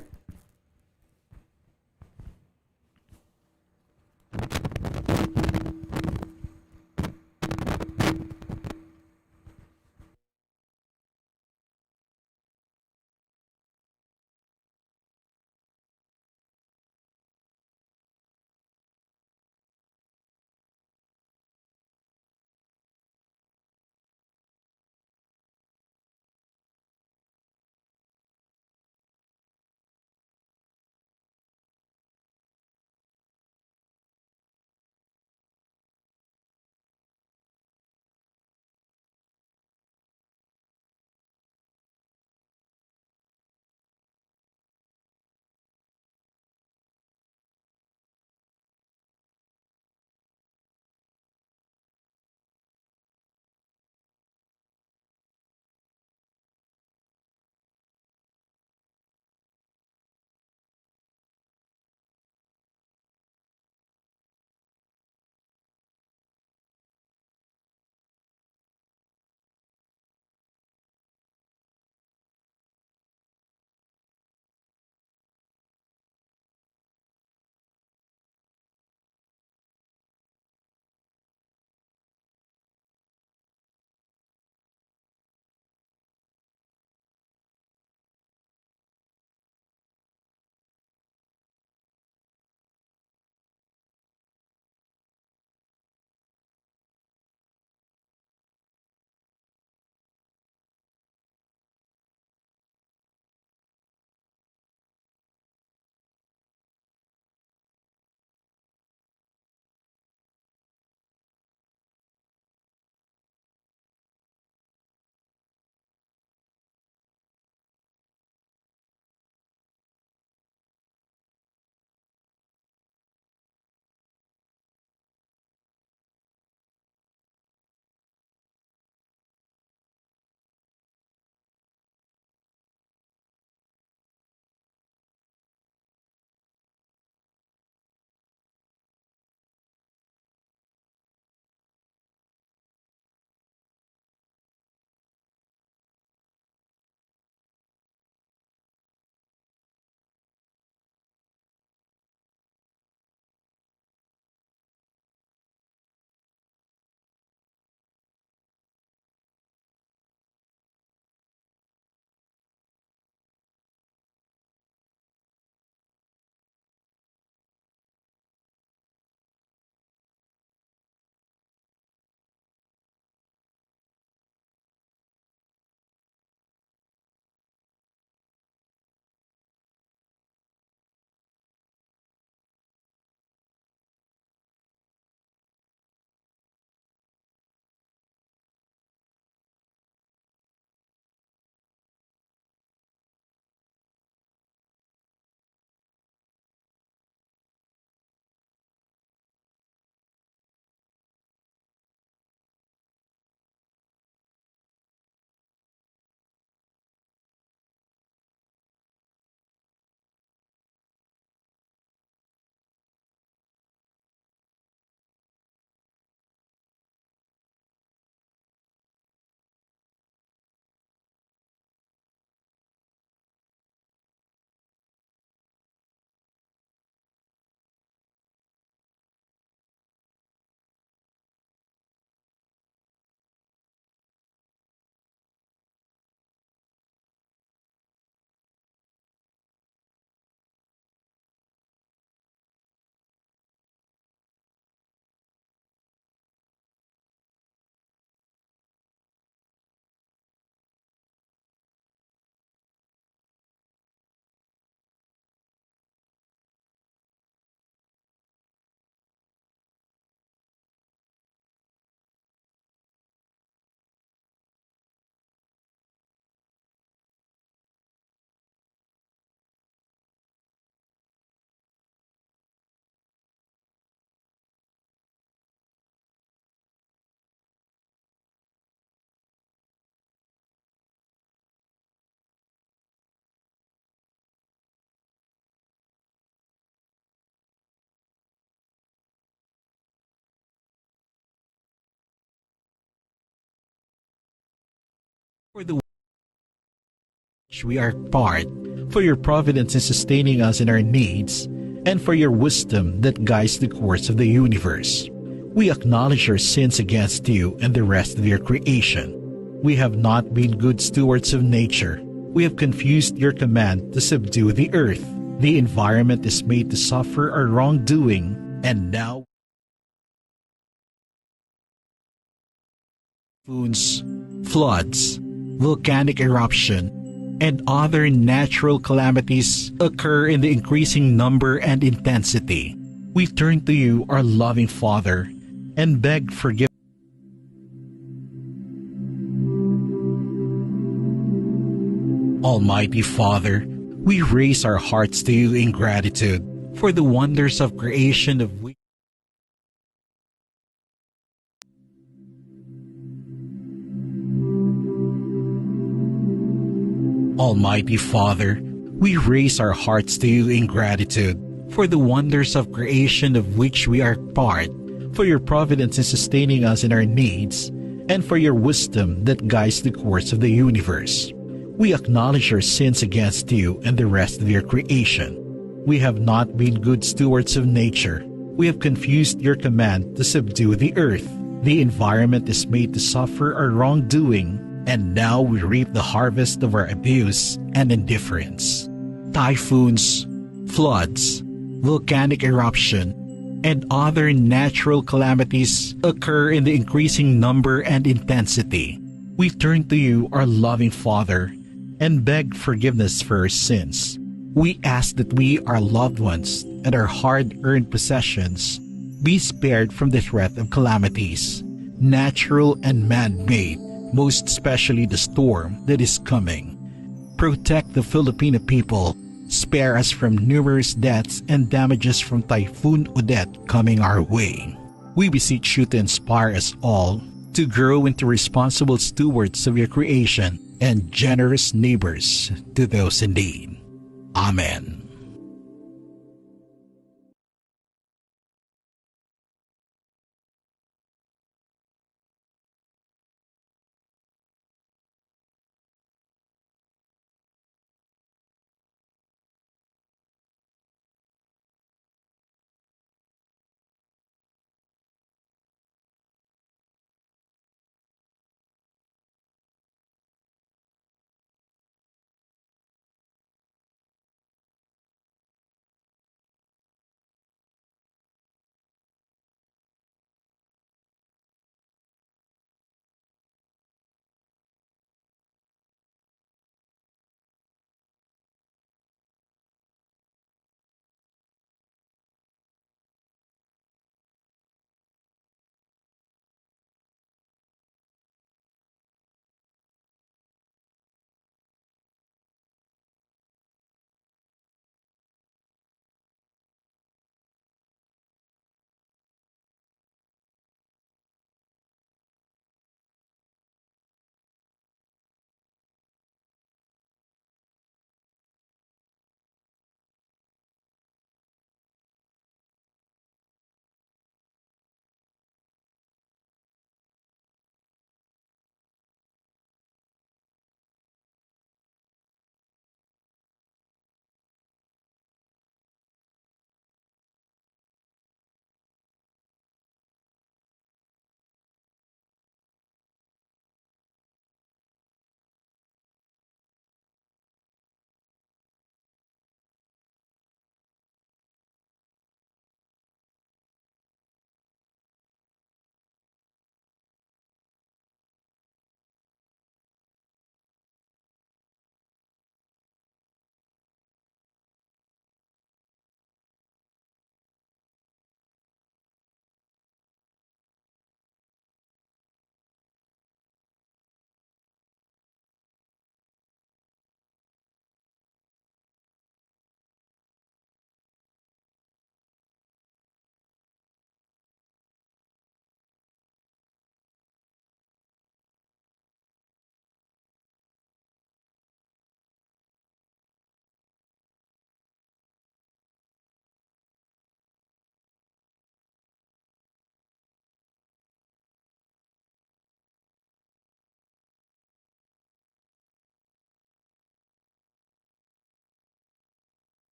which we are part, for your providence in sustaining us in our needs, and for your wisdom that guides the course of the universe. We acknowledge our sins against you and the rest of your creation. We have not been good stewards of nature. We have confused your command to subdue the earth. The environment is made to suffer our wrongdoing, and now typhoons, floods, volcanic eruption, and other natural calamities occur in the increasing number and intensity. We turn to you, our loving Father, and beg forgiveness. Almighty Father, we raise our hearts to you in gratitude for the wonders of creation of which Almighty Father, we raise our hearts to you in gratitude for the wonders of creation of which we are part, for your providence in sustaining us in our needs, and for your wisdom that guides the course of the universe. We acknowledge our sins against you and the rest of your creation. We have not been good stewards of nature. We have confused your command to subdue the earth. The environment is made to suffer our wrongdoing, and now we reap the harvest of our abuse and indifference. Typhoons, floods, volcanic eruption, and other natural calamities occur in the increasing number and intensity. We turn to you, our loving Father, and beg forgiveness for our sins. We ask that we, our loved ones, and our hard earned possessions be spared from the threat of calamities, natural and man made, most especially the storm that is coming. Protect the Filipino people. Spare us from numerous deaths and damages from Typhoon Odette coming our way. We beseech you to inspire us all to grow into responsible stewards of your creation and generous neighbors to those in need. Amen.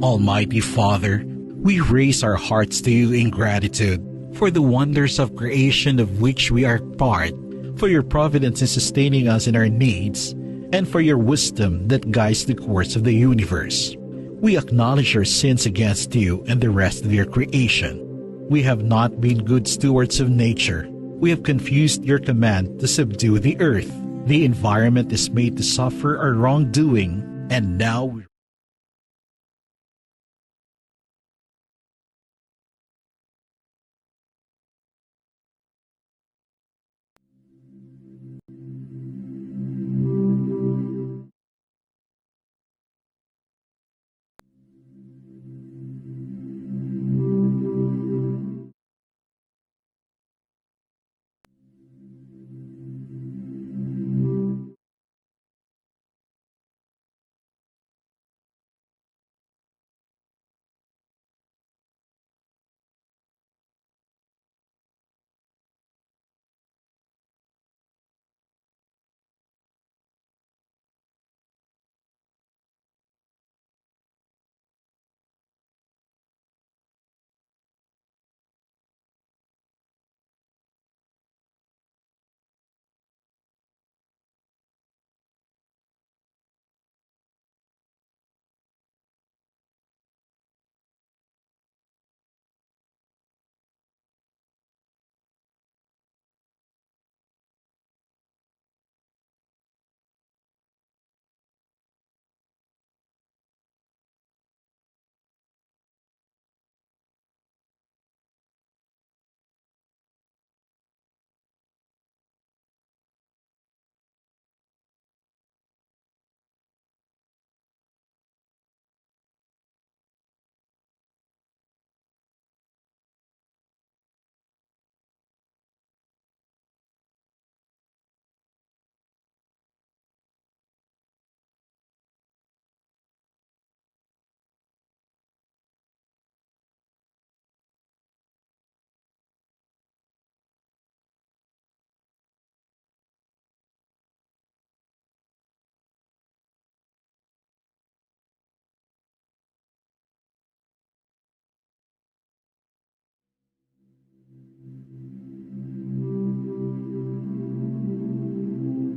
Almighty Father, we raise our hearts to you in gratitude for the wonders of creation of which we are part, for your providence in sustaining us in our needs, and for your wisdom that guides the course of the universe. We acknowledge our sins against you and the rest of your creation. We have not been good stewards of nature. We have confused your command to subdue the earth. The environment is made to suffer our wrongdoing, and now we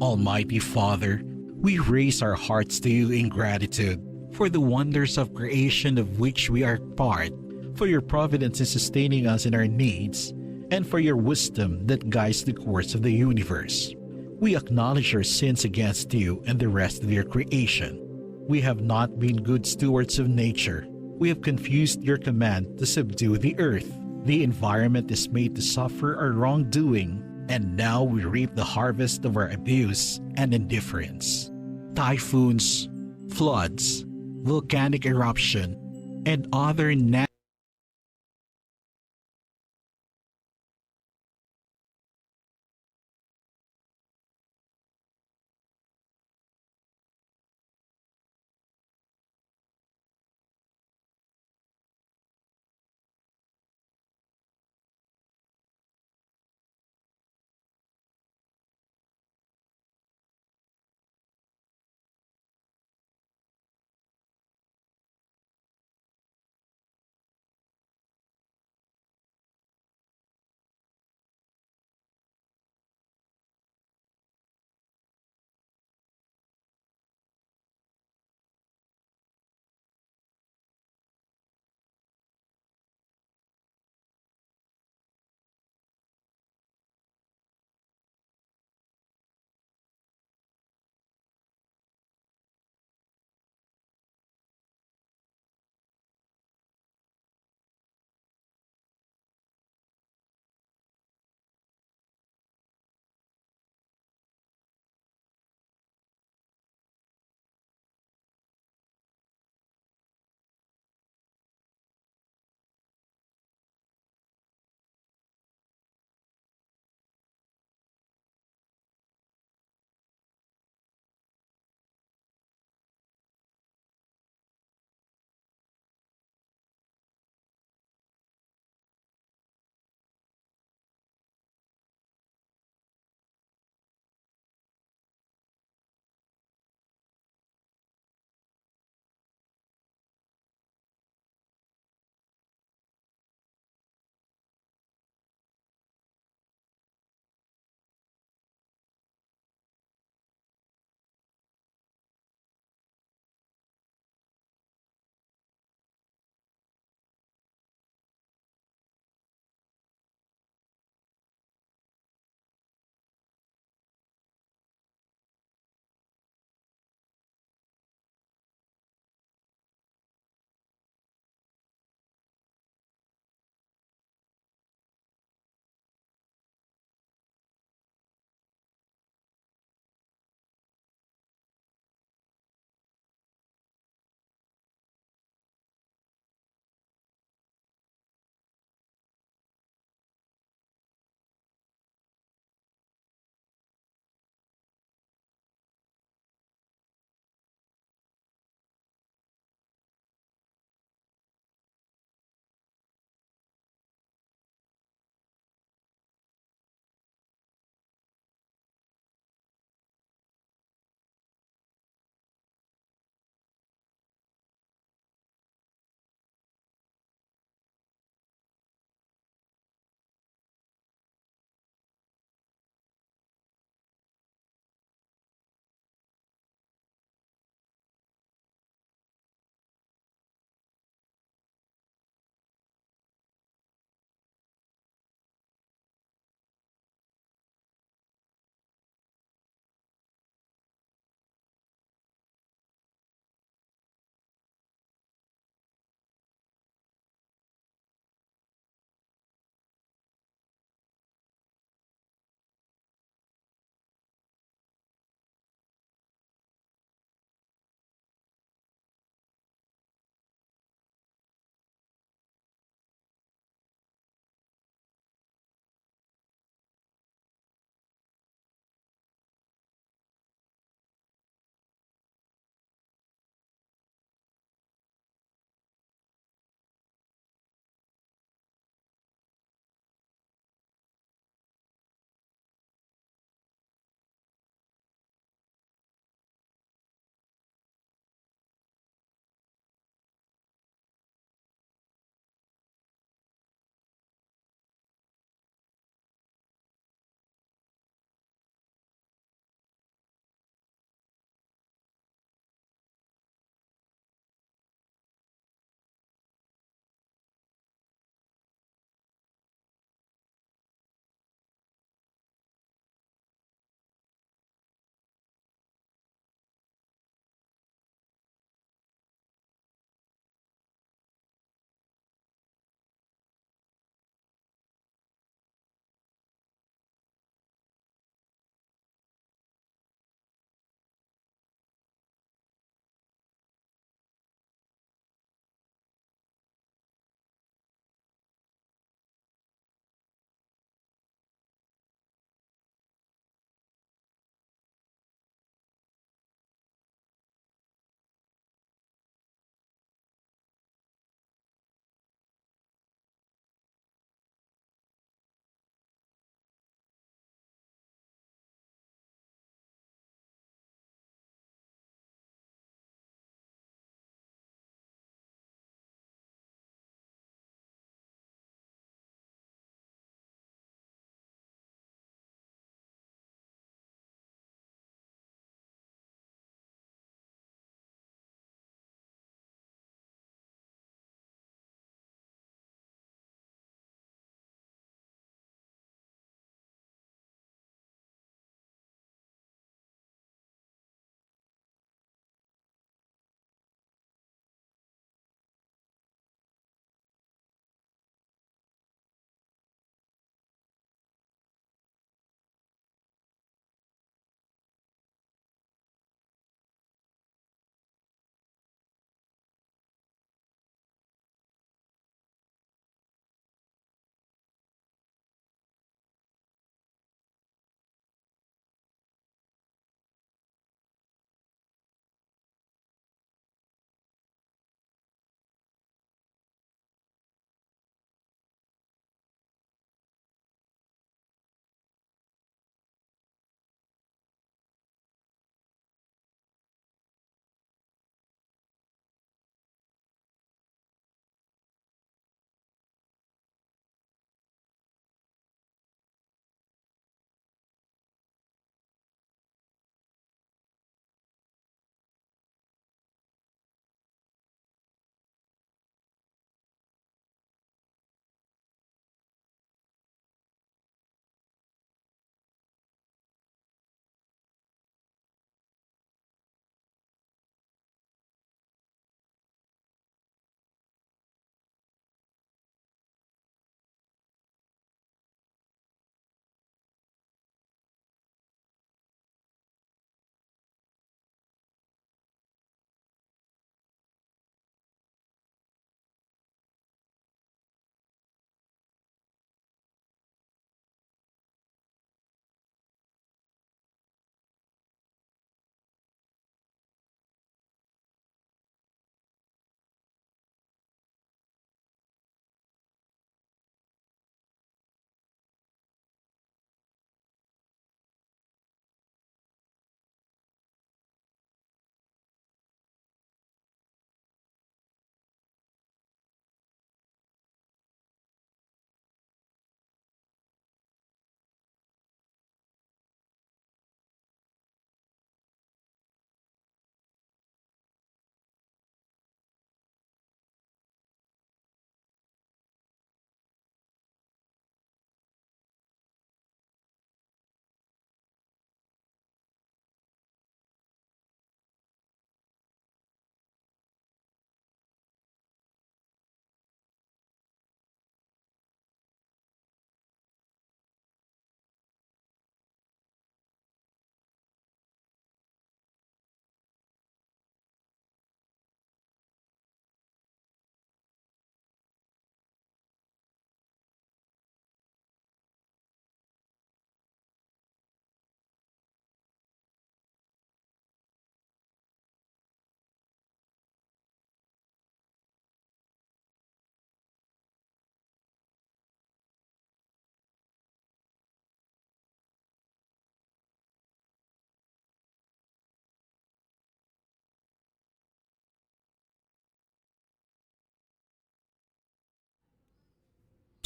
Almighty Father, we raise our hearts to you in gratitude for the wonders of creation of which we are part, for your providence in sustaining us in our needs, and for your wisdom that guides the course of the universe. We acknowledge our sins against you and the rest of your creation. We have not been good stewards of nature. We have confused your command to subdue the earth. The environment is made to suffer our wrongdoing, and now we reap the harvest of our abuse and indifference. Typhoons, floods, volcanic eruption, and other nat-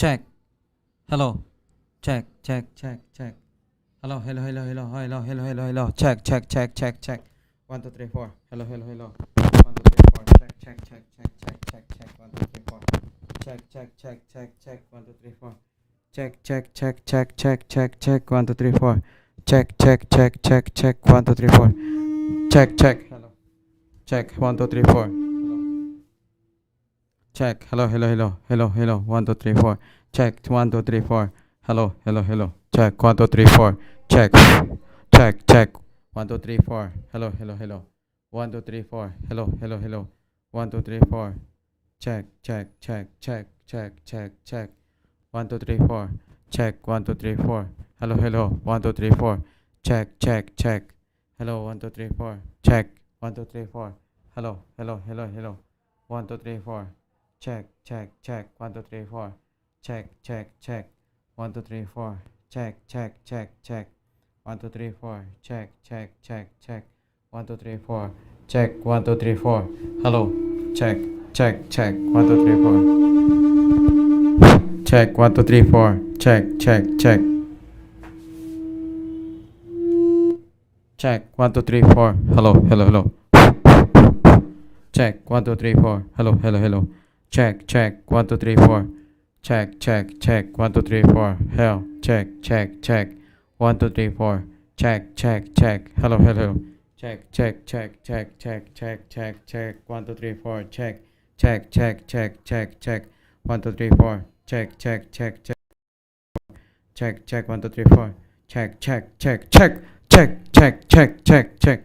Check. Hello. Check, check, check, check. Hello, hello, hello, hello, hello, hello, hello, hello. Check, check, check, check, check. One, two, three, four. Hello, hello, hello. One, two, three, four. Check, check, check, check, check, check, check. One, two, three, four. Check, check, check, check, check, check, check, check. One, two, three, four. Check, check, check, check, check. One, two, three, four. Check, check. Hello. Check. One, two, three, four. Hello. Check. Hello, hello, hello. Hello, hello. One, two, three, four. Check. One, two, three, four. Hello, hello, hello. Check. One, two, three, four. Check. Check, check. One, two, three, four. Hello, hello, hello. One, two, three, four. Hello, hello, hello. One, two, three, four. Check, check, check, check, check, check, check. One, two, three, four. Check. One, two, three, four. Hello, hello. One, two, three, four. Check, check, check. Hello, one, two, three, four. Check. One, two, three, four. Hello, hello, hello, hello. One, two, three, four. Check, check, check. One, two, three, four. Check, check, check. One, two, three, four. Check, check, check, check. One, two, three, four. Check, check, check, check. One, two, three, four. Check. One, two, three, four. Hello. Check, check, check. One, two, three, four. Check. One, two, three, four. Check, check, check. Check. One, two, three, four. Hello, hello, hello. Check. One, two, three, four. Hello, hello, hello. Check, check. One, two, three, four. Check, check, check. One, two, three, four. Hello. Check, check, check. One, two, three, four. Check, check, check. Hello, hello, hello. Check, check, check, check, check, check, check, check. One, two, three, four. Check, check, check, check, check, check. One, two, three, four. Check, check, check, check. Check, check, one, two, three, four. Check, check, check, check, check, check, check, check, check.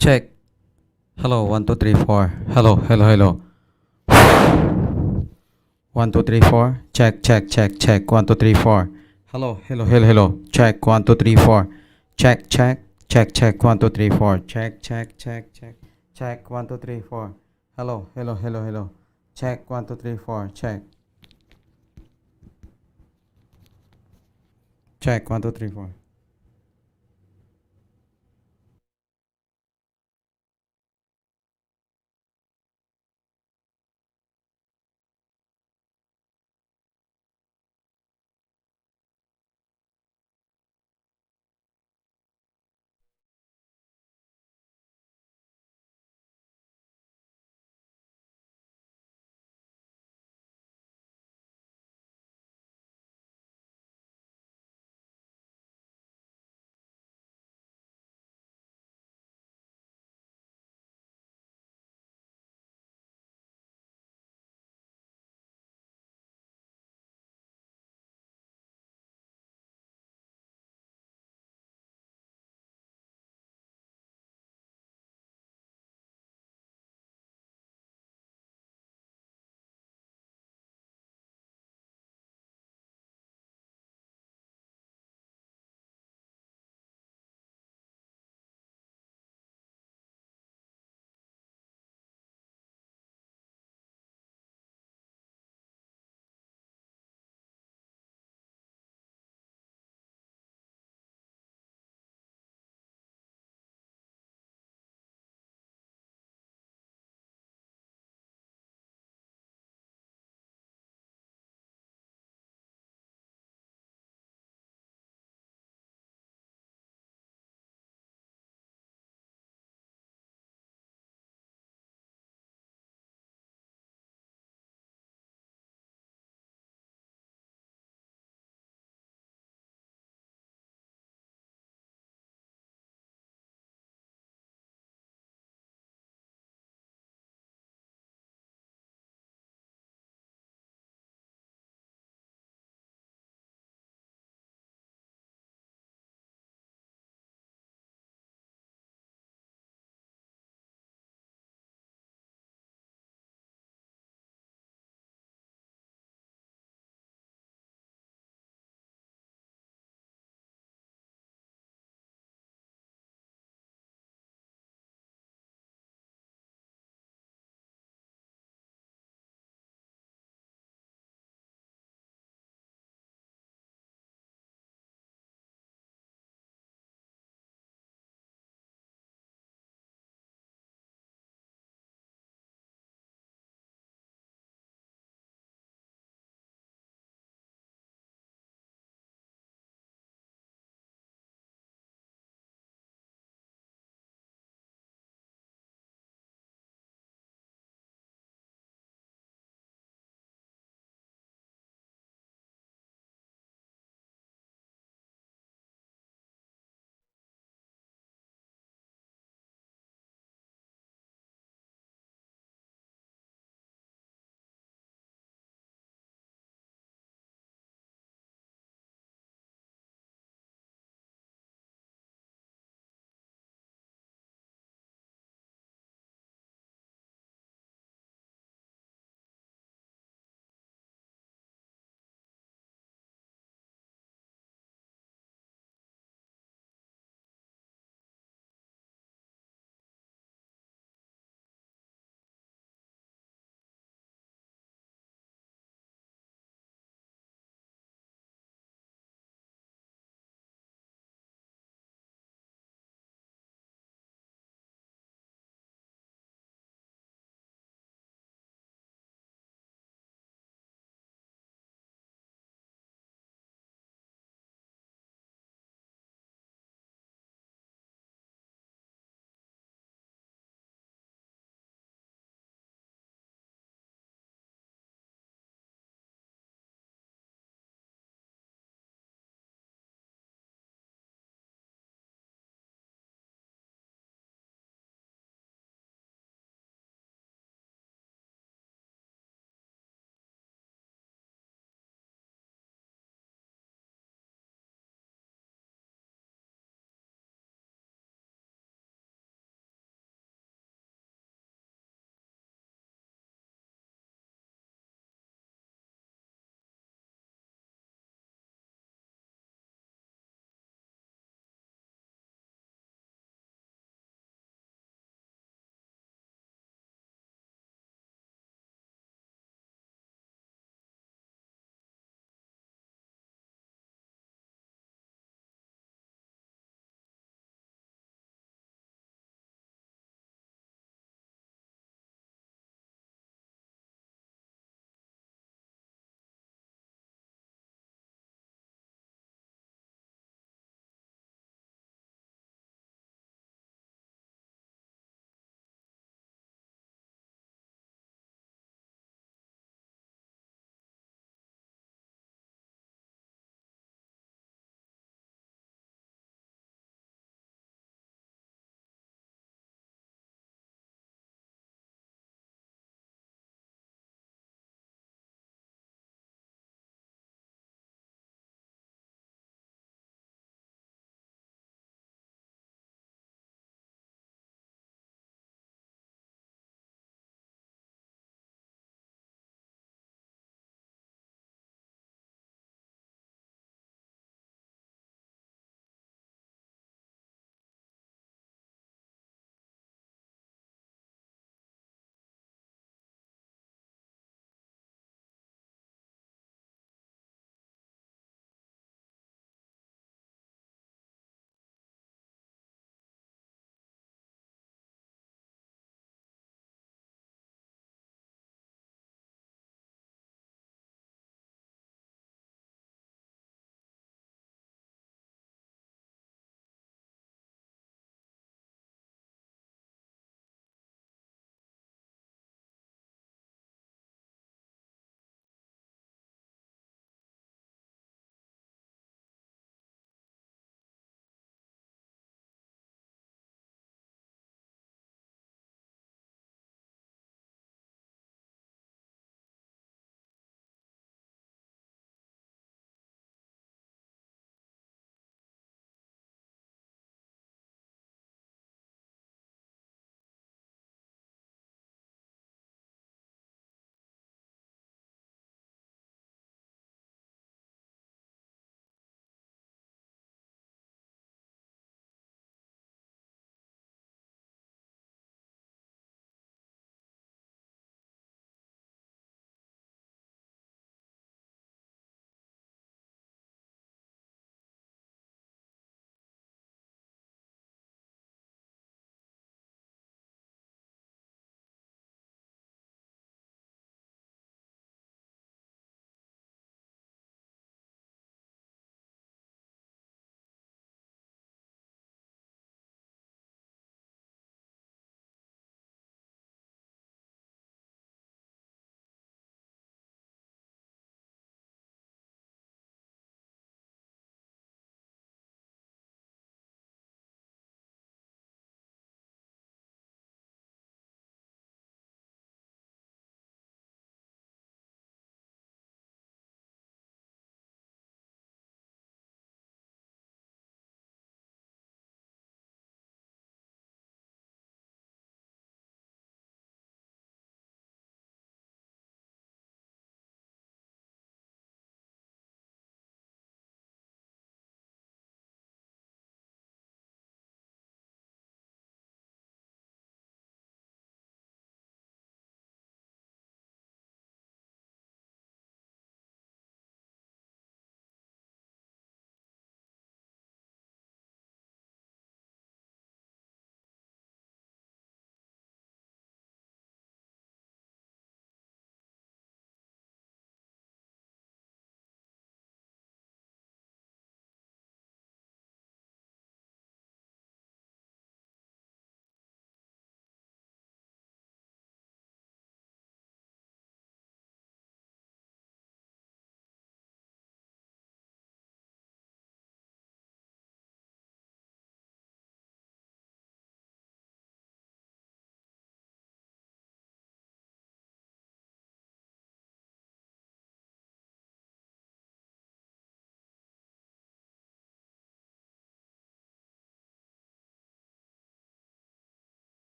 Check. Hello, one, two, three, four. Hello, hello, hello. One, two, three, four. Check, check, check, check. One, two, three, four. Hello, hello, hello, hello. Check, one, two, three, four. Check, check, check, check. One, two, three, four. Check, check, check, check. Check, one, two, three, four. Hello, hello, hello, hello. Check, one, two, three, four. Check. Check, one, two, three, four.